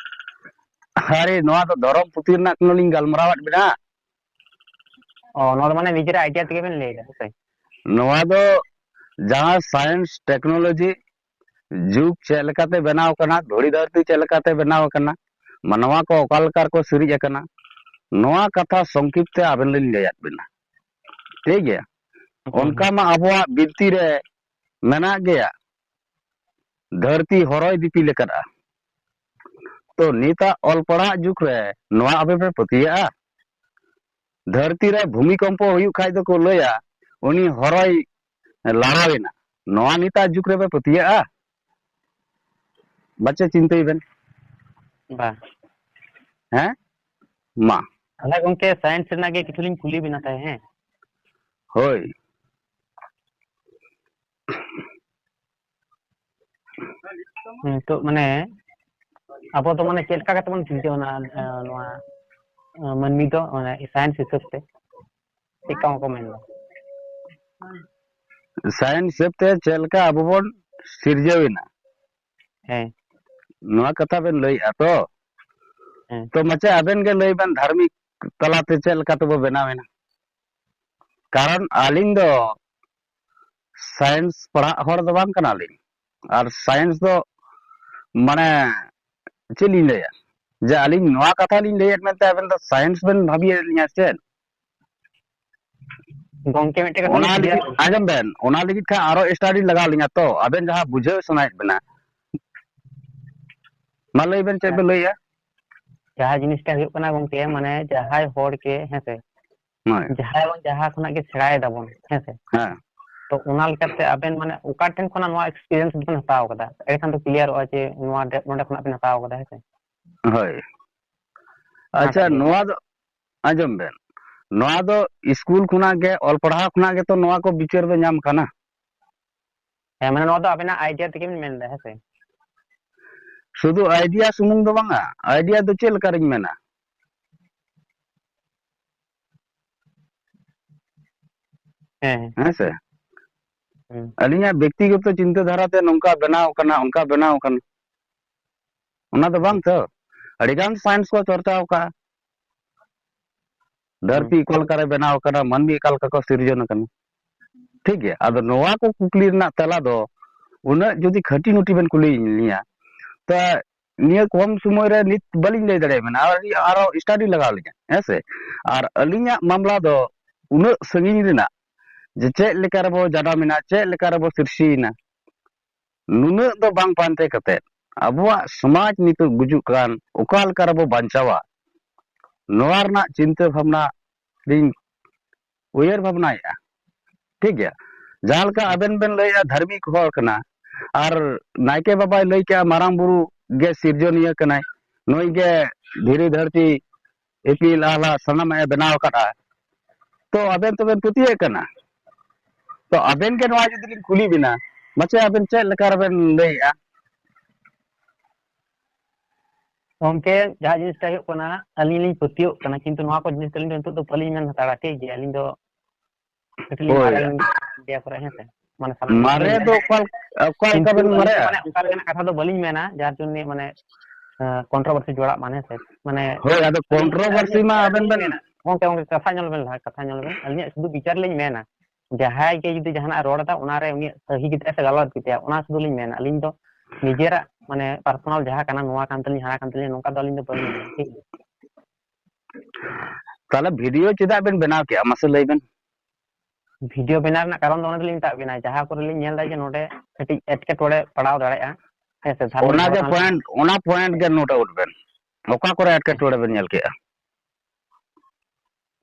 ᱟᱨᱮ, ᱱᱚᱣᱟ ᱫᱚ ᱫᱷᱚᱨᱚᱢ ᱯᱩᱛᱷᱤ ᱨᱮᱱᱟᱜ ᱠᱳᱱᱳ ᱞᱤᱧ ᱜᱟᱞᱢᱟᱨᱟᱣᱟᱫ ᱵᱮᱱᱟ᱾ ᱚ, ᱱᱚᱣᱟ ᱫᱚ ᱢᱟᱱᱮ ᱱᱤᱡᱮᱨᱟᱜ idea ᱛᱮᱜᱮ ᱵᱮᱱ ᱞᱟᱹᱭ ᱮᱫᱟ, ᱦᱮᱸ ᱥᱮ? ᱱᱚᱣᱟ ᱫᱚ ᱡᱟᱦᱟᱸ science, technology, ᱡᱩᱜᱽ ᱪᱮᱫ ᱞᱮᱠᱟᱛᱮ ᱵᱮᱱᱟᱣ ᱟᱠᱟᱱᱟ, ᱫᱷᱩᱲᱤ ᱫᱷᱟᱹᱨᱛᱤ ᱪᱮᱫ ᱞᱮᱠᱟᱛᱮ ᱵᱮᱱᱟᱣ ᱟᱠᱟᱱᱟ, ᱢᱟᱱᱣᱟ ᱠᱚ ᱚᱠᱟ ᱞᱮᱠᱟ ᱨᱮᱠᱚ ᱥᱤᱨᱤᱡ ᱟᱠᱟᱱᱟ, ᱱᱚᱣᱟ ᱠᱟᱛᱷᱟ ᱥᱚᱝᱠᱷᱤᱯ ᱛᱮ ᱟᱵᱮᱱ ᱞᱤᱧ ᱞᱟᱹᱭᱟᱫ ᱵᱮᱱᱟ᱾ ᱴᱷᱤᱠ ᱜᱮᱭᱟ? ᱦᱩᱸ, ᱚᱱᱠᱟ ᱦᱩᱸ᱾ ᱢᱟ ᱟᱵᱚᱣᱟᱜ ᱵᱤᱱᱛᱤ ᱨᱮ ᱢᱮᱱᱟᱜ ᱜᱮᱭᱟ, ᱫᱷᱟᱹᱨᱛᱤ ᱦᱚᱨᱚᱭ ᱫᱤᱯᱤᱞ ᱟᱠᱟᱫᱼᱟ᱾ ᱛᱚ ᱱᱤᱛᱟᱜ ᱚᱞ ᱯᱟᱲᱦᱟᱜ ᱡᱩᱜᱽ ᱨᱮ ᱱᱚᱣᱟ ᱟᱯᱮ ᱯᱮ ᱯᱟᱹᱛᱭᱟᱹᱜᱼᱟ? ᱫᱷᱟᱹᱨᱛᱤ ᱨᱮ ᱵᱷᱩᱢᱤᱠᱚᱢᱯᱚ ᱦᱩᱭᱩᱜ ᱠᱷᱟᱡ ᱫᱚᱠᱚ ᱞᱟᱹᱭᱟ ᱩᱱᱤ ᱦᱚᱨᱚᱭ ᱞᱟᱲᱟᱣ ᱮᱱᱟ᱾ ᱱᱚᱣᱟ ᱱᱤᱛᱟᱜ ᱡᱩᱜᱽ ᱨᱮᱯᱮ ᱯᱟᱹᱛᱭᱟᱹᱜᱼᱟ? ᱵᱟᱪᱮ ᱪᱤᱱᱛᱟᱹᱭ ᱵᱮᱱ᱾ ᱵᱟᱝ᱾ ᱦᱮᱸ? ᱢᱟ᱾ ᱛᱟᱦᱚᱞᱮ ᱜᱚᱝᱠᱮ, science ᱨᱮᱱᱟᱜ ᱜᱮ ᱠᱤᱪᱷᱩ ᱞᱤᱧ ᱠᱩᱞᱤ ᱵᱮᱱᱟ ᱛᱟᱦᱮᱸ, ᱦᱮᱸ? ᱦᱳᱭ᱾ ᱱᱤᱛᱚᱜ ᱢᱟᱱᱮ ᱟᱵᱚ ᱫᱚ ᱢᱟᱱᱮ ᱪᱮᱫ ᱞᱮᱠᱟ ᱠᱟᱛᱮ ᱵᱚᱱ ᱥᱤᱨᱡᱟᱹᱣ ᱮᱱᱟ, ᱮ, ᱱᱚᱣᱟ, ᱮ, ᱢᱟᱹᱱᱢᱤ ᱫᱚ, ᱢᱟᱱᱮ science ᱦᱤᱥᱟᱹᱵ ᱛᱮ ᱪᱮᱫ ᱞᱮᱠᱟ ᱠᱚ ᱢᱮᱱ ᱮᱫᱟ? Science ᱦᱤᱥᱟᱹᱵ ᱛᱮ ᱪᱮᱫ ᱞᱮᱠᱟ ᱟᱵᱚ ᱵᱚᱱ ᱥᱤᱨᱡᱟᱹᱣ ᱮᱱᱟ? ᱦᱮᱸ᱾ ᱱᱚᱣᱟ ᱠᱟᱛᱷᱟ ᱵᱮᱱ ᱞᱟᱹᱭᱮᱜᱼᱟ ᱛᱚ? ᱦᱮᱸ᱾ ᱛᱚ ᱢᱟᱪᱮ ᱟᱵᱮᱱ ᱜᱮ ᱞᱟᱹᱭ ᱵᱮᱱ, ᱫᱷᱟᱨᱢᱤᱠ ᱛᱟᱞᱟᱛᱮ ᱪᱮᱫ ᱞᱮᱠᱟ ᱛᱮᱵᱚ ᱵᱮᱱᱟᱣ ᱮᱱᱟ? ᱠᱟᱨᱚᱱ ᱟᱹᱞᱤᱧ ᱫᱚ science ᱯᱟᱲᱦᱟᱜ ᱦᱚᱲ ᱫᱚ ᱵᱟᱝ ᱠᱟᱱᱟᱞᱤᱧ᱾ ᱟᱨ science ᱫᱚ ᱢᱟᱱᱮ ᱪᱮᱫ ᱞᱤᱧ ᱞᱟᱹᱭᱟ? ᱡᱮ ᱟᱹᱞᱤᱧ ᱱᱚᱣᱟ ᱠᱟᱛᱷᱟ ᱞᱤᱧ ᱞᱟᱹᱭᱮᱫ ᱢᱮᱱᱛᱮ ᱟᱵᱮᱱ ᱫᱚ science ᱵᱮᱱ ᱵᱷᱟᱹᱵᱤᱭᱮᱫ ᱞᱤᱧᱟ ᱪᱮᱫ? ᱜᱚᱝᱠᱮ, ᱢᱤᱫᱴᱮᱱ ᱠᱟᱛᱷᱟ ᱚᱱᱟ ᱞᱤᱧ ᱞᱟᱹᱜᱤᱫ ᱠᱩᱞᱤᱭᱟ᱾ ᱟᱸᱡᱚᱢ ᱵᱮᱱ, ᱚᱱᱟ ᱞᱟᱹᱜᱤᱫ ᱠᱷᱟᱱ ᱟᱨᱚ ᱥᱴᱟᱰᱤ ᱞᱟᱜᱟᱣ ᱞᱤᱧᱟ ᱛᱚ, ᱟᱵᱮᱱ ᱡᱟᱦᱟᱸ ᱵᱩᱡᱷᱟᱹᱣ ᱥᱟᱱᱟᱭᱮᱫ ᱵᱮᱱᱟ᱾ ᱢᱟ ᱞᱟᱹᱭ ᱵᱮᱱ, ᱪᱮᱫ ᱵᱮᱱ ᱞᱟᱹᱭᱟ? ᱡᱟᱦᱟᱸ ᱡᱤᱱᱤᱥᱴᱟ ᱦᱩᱭᱩᱜ ᱠᱟᱱᱟ ᱜᱚᱝᱠᱮ, ᱢᱟᱱᱮ ᱡᱟᱦᱟᱸᱭ ᱦᱚᱲ ᱜᱮ, ᱦᱮᱸ ᱥᱮ, ᱦᱳᱭ᱾ ᱡᱟᱦᱟᱸᱭ ᱵᱟᱝ ᱡᱟᱦᱟᱸ ᱠᱷᱚᱱᱟᱜ ᱜᱮ ᱥᱮᱬᱟᱭ ᱫᱟᱵᱚᱱ, ᱦᱮᱸ ᱥᱮ, ᱦᱮᱸ᱾ ᱛᱚ ᱚᱱᱟ ᱞᱮᱠᱟᱛᱮ ᱟᱵᱮᱱ ᱢᱟᱱᱮ ᱚᱠᱟ ᱴᱷᱮᱱ ᱠᱷᱚᱱᱟᱜ ᱱᱚᱣᱟ ᱮᱠᱥᱯᱤᱨᱤᱭᱮᱱᱥ ᱵᱮᱱ ᱦᱟᱛᱟᱣ ᱠᱟᱫᱟ? ᱮᱸᱰᱮᱠᱷᱟᱱ ᱫᱚ ᱠᱞᱤᱭᱟᱨᱚᱜᱼᱟ ᱡᱮ ᱱᱚᱣᱟ ᱰᱮ-, ᱱᱚᱸᱰᱮ ᱠᱷᱚᱱᱟᱜ ᱵᱮᱱ ᱦᱟᱛᱟᱣ ᱠᱟᱫᱟ, ᱦᱮᱸ ᱥᱮ? ᱦᱳᱭ᱾ ᱚᱱᱟᱴᱟᱜ ᱟᱪᱪᱷᱟ, ᱞᱟᱹᱭ ᱵᱮᱱ᱾ ᱱᱚᱣᱟ ᱫᱚ ᱟᱸᱡᱚᱢ ᱵᱮᱱ, ᱱᱚᱣᱟ ᱫᱚ ᱥᱠᱩᱞ ᱠᱷᱚᱱᱟᱜ ᱜᱮ, ᱚᱞ ᱯᱟᱲᱦᱟᱣ ᱠᱷᱚᱱᱟᱜ ᱜᱮᱛᱚ ᱱᱚᱣᱟ ᱠᱚ ᱵᱤᱪᱟᱹᱨ ᱫᱚ ᱧᱟᱢ ᱠᱟᱱᱟ᱾ ᱦᱮᱸ, ᱢᱟᱱᱮ ᱱᱚᱣᱟ ᱫᱚ ᱟᱵᱮᱱᱟᱜ ᱟᱭᱰᱤᱭᱟ ᱛᱮᱜᱮ ᱵᱮᱱ ᱢᱮᱱ ᱮᱫᱟ, ᱦᱮᱸ ᱥᱮ? ᱥᱩᱫᱷᱩ ᱟᱭᱰᱤᱭᱟ ᱥᱩᱢᱩᱝ ᱫᱚ ᱵᱟᱝᱟ, ᱟᱭᱰᱤᱭᱟ ᱫᱚ ᱪᱮᱫ ᱞᱮᱠᱟ ᱨᱤᱧ ᱢᱮᱱᱟ? ᱦᱮᱸ, ᱦᱮᱸ᱾ ᱦᱮᱸ ᱥᱮ? ᱦᱩᱸ᱾ ᱟᱹᱞᱤᱧᱟᱜ ᱵᱮᱠᱛᱤᱜᱚᱛᱚ ᱪᱤᱱᱛᱟᱹ ᱫᱷᱟᱨᱟ ᱛᱮ ᱱᱚᱝᱠᱟ ᱵᱮᱱᱟᱣ ᱠᱟᱱᱟ, ᱚᱱᱠᱟ ᱵᱮᱱᱟᱣ ᱠᱟᱱᱟ, ᱚᱱᱟ ᱫᱚ ᱵᱟᱝ ᱛᱚ᱾ ᱟᱹᱰᱤᱜᱟᱱ ᱥᱟᱭᱮᱱᱥ ᱠᱚ ᱪᱚᱨᱪᱟᱣ ᱠᱟᱜᱼᱟ, ᱦᱩᱸ᱾ ᱫᱷᱟᱹᱨᱛᱤ ᱚᱠᱟ ᱞᱮᱠᱟ ᱨᱮ ᱵᱮᱱᱟᱣ ᱠᱟᱱᱟ, ᱢᱟᱹᱱᱢᱤ ᱚᱠᱟ ᱞᱮᱠᱟ ᱠᱚ ᱥᱤᱨᱡᱚᱱ ᱟᱠᱟᱱᱟ᱾ ᱴᱷᱤᱠ ᱜᱮᱭᱟ, ᱟᱫᱚ ᱱᱚᱣᱟ ᱠᱚ ᱠᱩᱠᱞᱤ ᱨᱮᱱᱟᱜ ᱛᱮᱞᱟ ᱫᱚ ᱩᱱᱟᱹᱜ ᱡᱩᱫᱤ ᱠᱷᱟᱹᱴᱤ ᱱᱩᱴᱤ ᱵᱮᱱ ᱠᱩᱞᱤᱭᱮᱫ ᱞᱤᱧᱟ, ᱛᱚ ᱱᱤᱭᱟᱹ ᱠᱚᱢ ᱥᱚᱢᱚᱭ ᱨᱮ ᱱᱤᱛ ᱵᱟᱹᱞᱤᱧ ᱞᱟᱹᱭ ᱫᱟᱲᱮᱭᱟᱜ ᱵᱮᱱᱟ, ᱟᱨ ᱟᱨᱚ ᱥᱴᱟᱰᱤ ᱞᱟᱜᱟᱣ ᱞᱤᱧᱟ, ᱦᱮᱸ ᱥᱮ? ᱟᱨ ᱟᱹᱞᱤᱧᱟᱜ ᱢᱟᱢᱞᱟ ᱫᱚ ᱩᱱᱟᱹᱜ ᱥᱟᱺᱜᱤᱧ ᱨᱮᱱᱟᱜ, ᱡᱮ ᱪᱮᱫ ᱞᱮᱠᱟ ᱨᱮᱵᱚ ᱡᱟᱱᱟᱢᱮᱱᱟ, ᱪᱮᱫ ᱞᱮᱠᱟ ᱨᱮᱵᱚ ᱥᱤᱨᱡᱟᱹᱭᱮᱱᱟ, ᱱᱩᱱᱟᱹᱜ ᱫᱚ ᱵᱟᱝ ᱯᱟᱱᱛᱮ ᱠᱟᱛᱮᱫ ᱟᱵᱚᱣᱟᱜ ᱥᱚᱢᱟᱡᱽ ᱱᱤᱛᱚᱜ ᱜᱩᱡᱩᱜ ᱠᱟᱱ, ᱚᱠᱟ ᱞᱮᱠᱟ ᱨᱮᱵᱚ ᱵᱟᱧᱪᱟᱣᱟ, ᱱᱚᱣᱟ ᱨᱮᱱᱟᱜ ᱪᱤᱱᱛᱟᱹ ᱵᱷᱟᱵᱽᱱᱟ ᱞᱤᱧ ᱩᱭᱦᱟᱹᱨ ᱵᱷᱟᱵᱽᱱᱟᱭᱮᱫᱼᱟ᱾ ᱴᱷᱤᱠ ᱜᱮᱭᱟ, ᱡᱟᱦᱟᱸ ᱞᱮᱠᱟ ᱟᱵᱮᱱ ᱵᱮᱱ ᱞᱟᱹᱭᱮᱫᱼᱟ ᱫᱷᱟᱨᱢᱤᱠ ᱦᱚᱲ ᱠᱟᱱᱟ, ᱟᱨ ᱱᱟᱭᱠᱮ ᱵᱟᱵᱟᱭ ᱞᱟᱹᱭ ᱠᱮᱜᱼᱟ ᱢᱟᱨᱟᱝ ᱵᱩᱨᱩ ᱜᱮ ᱥᱤᱨᱡᱚᱱᱤᱭᱟᱹ ᱠᱟᱱᱟᱭ, ᱱᱩᱭ ᱜᱮ ᱫᱷᱤᱨᱤ ᱫᱷᱟᱹᱨᱛᱤ ᱤᱯᱤᱞ ᱟᱦᱞᱟ ᱥᱟᱱᱟᱢᱟᱜ ᱮ ᱵᱮᱱᱟᱣ ᱟᱠᱟᱫᱼᱟ, ᱛᱚ ᱟᱵᱮᱱ ᱛᱚᱵᱮᱱ ᱯᱟᱹᱛᱭᱟᱹᱜ ᱠᱟᱱᱟ᱾ ᱛᱚ ᱟᱵᱮᱱ ᱜᱮ ᱱᱚᱣᱟ ᱡᱩᱫᱤ ᱞᱤᱧ ᱠᱩᱞᱤ ᱵᱮᱱᱟ, ᱢᱟᱥᱮ ᱟᱵᱮᱱ ᱪᱮᱫ ᱞᱮᱠᱟ ᱨᱮᱵᱮᱱ ᱞᱟᱹᱭᱮᱜᱼᱟ? ᱜᱚᱢᱠᱮ, ᱡᱟᱦᱟᱸ ᱡᱤᱱᱤᱥᱴᱟ ᱦᱩᱭᱩᱜ ᱠᱟᱱᱟ, ᱟᱹᱞᱤᱧ ᱞᱤᱧ ᱯᱟᱹᱛᱭᱟᱹᱜ ᱠᱟᱱᱟ, ᱠᱤᱱᱛᱩ ᱱᱚᱣᱟ ᱠᱚ ᱡᱤᱱᱤᱥ ᱟᱹᱞᱤᱧ ᱫᱚ ᱱᱤᱛᱚᱜ ᱫᱚ ᱵᱟᱹᱞᱤᱧ ᱢᱮᱱ ᱦᱟᱛᱟᱲᱟ, ᱴᱷᱤᱠ ᱜᱮᱭᱟ? ᱟᱹᱞᱤᱧ ᱫᱚ ᱠᱟᱹᱴᱤᱡ ᱞᱤᱧ ᱦᱳᱭ᱾ ᱢᱟᱨᱮ ᱞᱮᱱ ᱜᱮᱭᱟ ᱯᱚᱨᱮ, ᱦᱮᱸ ᱥᱮ? ᱢᱟᱱᱮ ᱥᱟᱱᱟᱢ ᱢᱟᱨᱮ ᱠᱤᱪᱷᱩ ᱫᱚ ᱚᱠᱟ, ᱚᱠᱟ ᱞᱮᱠᱟ ᱠᱤᱱᱛᱩ ᱵᱮᱱ ᱟᱹᱞᱤᱧ ᱫᱚ ᱢᱟᱨᱮᱜᱼᱟ? ᱢᱟᱱᱮ ᱚᱱᱠᱟ ᱞᱮᱠᱟᱱᱟᱜ ᱠᱟᱛᱷᱟ ᱫᱚ ᱵᱟᱹᱞᱤᱧ ᱢᱮᱱᱟ, ᱡᱟᱦᱟᱸ ᱡᱚᱱᱱᱮ ᱢᱟᱱᱮ, ᱟᱸ, ᱠᱚᱱᱴᱨᱳᱵᱷᱟᱨᱥᱤ ᱡᱚᱲᱟᱜ ᱢᱟ, ᱦᱮᱸ ᱥᱮ? ᱢᱟᱱᱮ ᱦᱳᱭ, ᱟᱫᱚ ᱟᱹᱞᱤᱧ, ᱠᱚᱱᱴᱨᱳᱵᱷᱟᱨᱥᱤ ᱟᱹᱞᱤᱧ, ᱢᱟ ᱟᱵᱮᱱ ᱟᱹᱞᱤᱧ ᱵᱮᱱ ᱢᱮᱱᱟ, ᱜᱚᱢᱠᱮ, ᱜᱚᱢᱠᱮ, ᱠᱟᱛᱷᱟ ᱧᱮᱞ ᱵᱮᱱ ᱞᱟᱦᱟ, ᱠᱟᱛᱷᱟ ᱧᱮᱞ ᱵᱮᱱ᱾ ᱟᱹᱞᱤᱧᱟᱜ ᱥᱩᱫᱷᱩ ᱵᱤᱪᱟᱨ ᱞᱤᱧ ᱢᱮᱱᱟ, ᱡᱟᱦᱟᱸᱭ ᱜᱮ ᱡᱩᱫᱤ ᱡᱟᱦᱟᱱᱟᱜ ᱮ ᱨᱚᱲ ᱮᱫᱟ, ᱚᱱᱟᱨᱮ ᱩᱱᱤᱭᱟᱜ ᱥᱟᱹᱦᱤ ᱜᱮᱛᱟᱭᱟ ᱥᱮ ᱜᱟᱞᱟᱛ ᱜᱮᱛᱟᱭᱟ, ᱚᱱᱟ ᱥᱩᱫᱷᱩ ᱞᱤᱧ ᱢᱮᱱᱟ᱾ ᱟᱹᱞᱤᱧ ᱫᱚ ᱱᱤᱡᱮᱨᱟᱜ ᱢᱟᱱᱮ ᱯᱟᱨᱥᱚᱱᱟᱞ ᱡᱟᱦᱟᱸ ᱠᱟᱱᱟ, ᱱᱚᱣᱟ ᱠᱟᱱ ᱛᱟᱹᱞᱤᱧᱟ, ᱦᱟᱱᱟ ᱠᱟᱱ ᱛᱟᱹᱞᱤᱧᱟ, ᱱᱚᱝᱠᱟ ᱫᱚ ᱟᱹᱞᱤᱧ ᱫᱚ ᱵᱟᱹᱞᱤᱧ ᱢᱮᱱᱟ, ᱴᱷᱤᱠ ᱜᱮᱭᱟ? ᱛᱟᱦᱚᱞᱮ ᱵᱷᱤᱰᱤᱭᱳ ᱪᱮᱫᱟᱜ ᱵᱮᱱ ᱵᱮᱱᱟᱣ ᱠᱮᱜᱼᱟ, ᱢᱟᱥᱮ ᱞᱟᱹᱭ ᱵᱮᱱ? ᱵᱷᱤᱰᱤᱭᱳ ᱵᱮᱱᱟᱣ ᱨᱮᱱᱟᱜ ᱠᱟᱨᱚᱱ ᱫᱚ ᱚᱱᱟ ᱫᱚᱞᱤᱧ ᱢᱮᱛᱟᱜ ᱵᱤᱱᱟ, ᱡᱟᱦᱟᱸ ᱠᱚᱨᱮ ᱞᱤᱧ ᱧᱮᱞ ᱮᱫᱟ ᱡᱮ ᱱᱚᱰᱮ ᱠᱟᱹᱴᱤᱡ ᱮᱴᱠᱮᱴᱚᱬᱮ ᱯᱟᱲᱟᱣ ᱫᱟᱲᱮᱭᱟᱜᱼᱟ, ᱦᱮᱸ ᱥᱮ, ᱥᱟᱨᱵᱷᱟᱨ ᱚᱱᱟ ᱜᱮ ᱡᱟᱦᱟᱸ point, ᱚᱱᱟ point ᱜᱮ note out ᱵᱮᱱ, ᱚᱠᱟ ᱠᱚᱨᱮ ᱮᱴᱠᱮᱴᱚᱬᱮ ᱵᱮᱱ ᱧᱮᱞ ᱠᱮᱜᱼᱟ?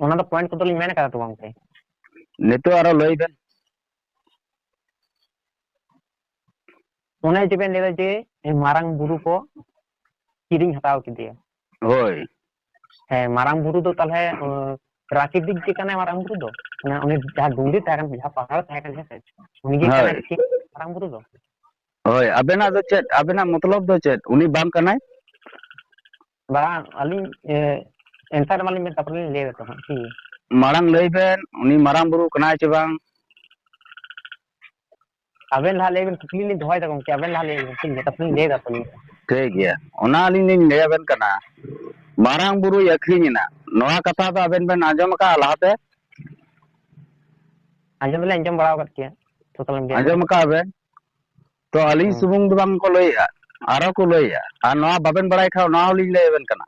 ᱚᱱᱟ ᱫᱚ point ᱠᱚᱫᱚ ᱞᱤᱧ ᱢᱮᱱ ᱠᱟᱫᱟ ᱛᱚ ᱜᱚᱝᱠᱮ᱾ ᱱᱤᱛᱚᱜ ᱟᱨᱚ ᱞᱟᱹᱭ ᱵᱮᱱ᱾ ᱚᱱᱮ ᱡᱮ ᱵᱮᱱ ᱞᱟᱹᱭᱫᱟ ᱡᱮ ᱢᱟᱨᱟᱝ ᱵᱩᱨᱩ ᱠᱚ ᱠᱤᱨᱤᱧ ᱦᱟᱛᱟᱣ ᱠᱮᱫᱮᱭᱟ᱾ ᱦᱳᱭ᱾ ᱦᱮᱸ, ᱢᱟᱨᱟᱝ ᱵᱩᱨᱩ ᱫᱚ ᱛᱟᱦᱞᱮ, ᱩᱸ, ᱯᱨᱟᱠᱨᱤᱛᱤᱠ ᱜᱮ ᱠᱟᱱᱟᱭ ᱢᱟᱨᱟᱝ ᱵᱩᱨᱩ ᱫᱚ? ᱢᱟᱱᱮ ᱩᱱᱤ ᱡᱟᱦᱟᱸ ᱰᱩᱝᱨᱤ ᱛᱟᱦᱮᱸ ᱠᱟᱱ, ᱡᱟᱦᱟᱸ ᱯᱟᱦᱟᱲ ᱛᱟᱦᱮᱸ ᱠᱟᱱ, ᱦᱮᱸ ᱥᱮ? ᱩᱱᱤ ᱜᱮ ᱦᱳᱭ᱾ ᱠᱟᱱᱟᱭ ᱪᱮᱫ ᱢᱟᱨᱟᱝ ᱵᱩᱨᱩ ᱫᱚ? ᱦᱳᱭ, ᱟᱵᱮᱱᱟᱜ ᱫᱚ ᱪᱮᱫ, ᱟᱵᱮᱱᱟᱜ ᱢᱚᱛᱞᱚᱵ ᱫᱚ ᱪᱮᱫ? ᱩᱱᱤ ᱵᱟᱝ ᱠᱟᱱᱟᱭ? ᱵᱟᱝ, ᱟᱹᱞᱤᱧ, ᱮ, answer ᱮᱢᱟᱞᱤᱧ ᱵᱮᱱ, ᱛᱟᱨᱯᱚᱨᱮ ᱞᱤᱧ ᱞᱟᱹᱭ ᱟᱵᱮᱱ ᱠᱟᱱᱟ ᱦᱟᱸᱜ, ᱴᱷᱤᱠ ᱜᱮᱭᱟ? ᱢᱟᱲᱟᱝ ᱞᱟᱹᱭ ᱵᱮᱱ, ᱩᱱᱤ ᱢᱟᱨᱟᱝ ᱵᱩᱨᱩ ᱠᱟᱱᱟᱭ ᱪᱮ ᱵᱟᱝ? ᱟᱵᱮᱱ ᱞᱟᱦᱟ ᱞᱟᱹᱭ ᱵᱮᱱ, ᱠᱩᱠᱞᱤ ᱞᱤᱧ ᱫᱚᱦᱚᱭᱮᱫᱟ ᱜᱚᱝᱠᱮ, ᱟᱵᱮᱱ ᱞᱟᱦᱟ ᱞᱟᱹᱭ ᱵᱮᱱ, ᱴᱷᱤᱠ ᱜᱮᱭᱟ? ᱛᱟᱨᱯᱚᱨᱮ ᱞᱤᱧ ᱞᱟᱹᱭ ᱮᱫᱟ ᱛᱚ ᱟᱹᱞᱤᱧ᱾ ᱴᱷᱤᱠ ᱜᱮᱭᱟ, ᱚᱱᱟ ᱟᱹᱞᱤᱧ ᱞᱤᱧ ᱞᱟᱹᱭ ᱟᱵᱮᱱ ᱠᱟᱱᱟ, ᱢᱟᱨᱟᱝ ᱵᱩᱨᱩᱭ ᱟᱹᱠᱷᱨᱤᱧ ᱮᱱᱟ, ᱱᱚᱣᱟ ᱠᱟᱛᱷᱟ ᱫᱚ ᱟᱵᱮᱱ ᱵᱮᱱ ᱟᱸᱡᱚᱢ ᱟᱠᱟᱫᱼᱟ ᱞᱟᱦᱟᱛᱮ? ᱟᱸᱡᱚᱢ ᱫᱚᱞᱤᱧ ᱟᱸᱡᱚᱢ ᱵᱟᱲᱟ ᱟᱠᱟᱫ ᱜᱮᱭᱟ, ᱛᱚ ᱛᱟᱦᱚᱞᱮ ᱞᱟᱹᱭ ᱟᱸᱡᱚᱢ ᱵᱮᱱ᱾ ᱟᱠᱟᱫᱼᱟ ᱵᱮᱱ? ᱛᱚ ᱟᱹᱞᱤᱧ ᱦᱩᱸ᱾ ᱥᱩᱢᱩᱝ ᱫᱚ ᱵᱟᱝ ᱠᱚ ᱞᱟᱹᱭᱮᱫᱼᱟ, ᱟᱨᱚ ᱠᱚ ᱞᱟᱹᱭᱮᱫᱼᱟ, ᱟᱨ ᱱᱚᱣᱟ ᱵᱟᱵᱮᱱ ᱵᱟᱲᱟᱭ ᱠᱷᱟᱱ ᱱᱚᱣᱟ ᱦᱚᱸᱞᱤᱧ ᱞᱟᱹᱭ ᱟᱵᱮᱱ ᱠᱟᱱᱟ᱾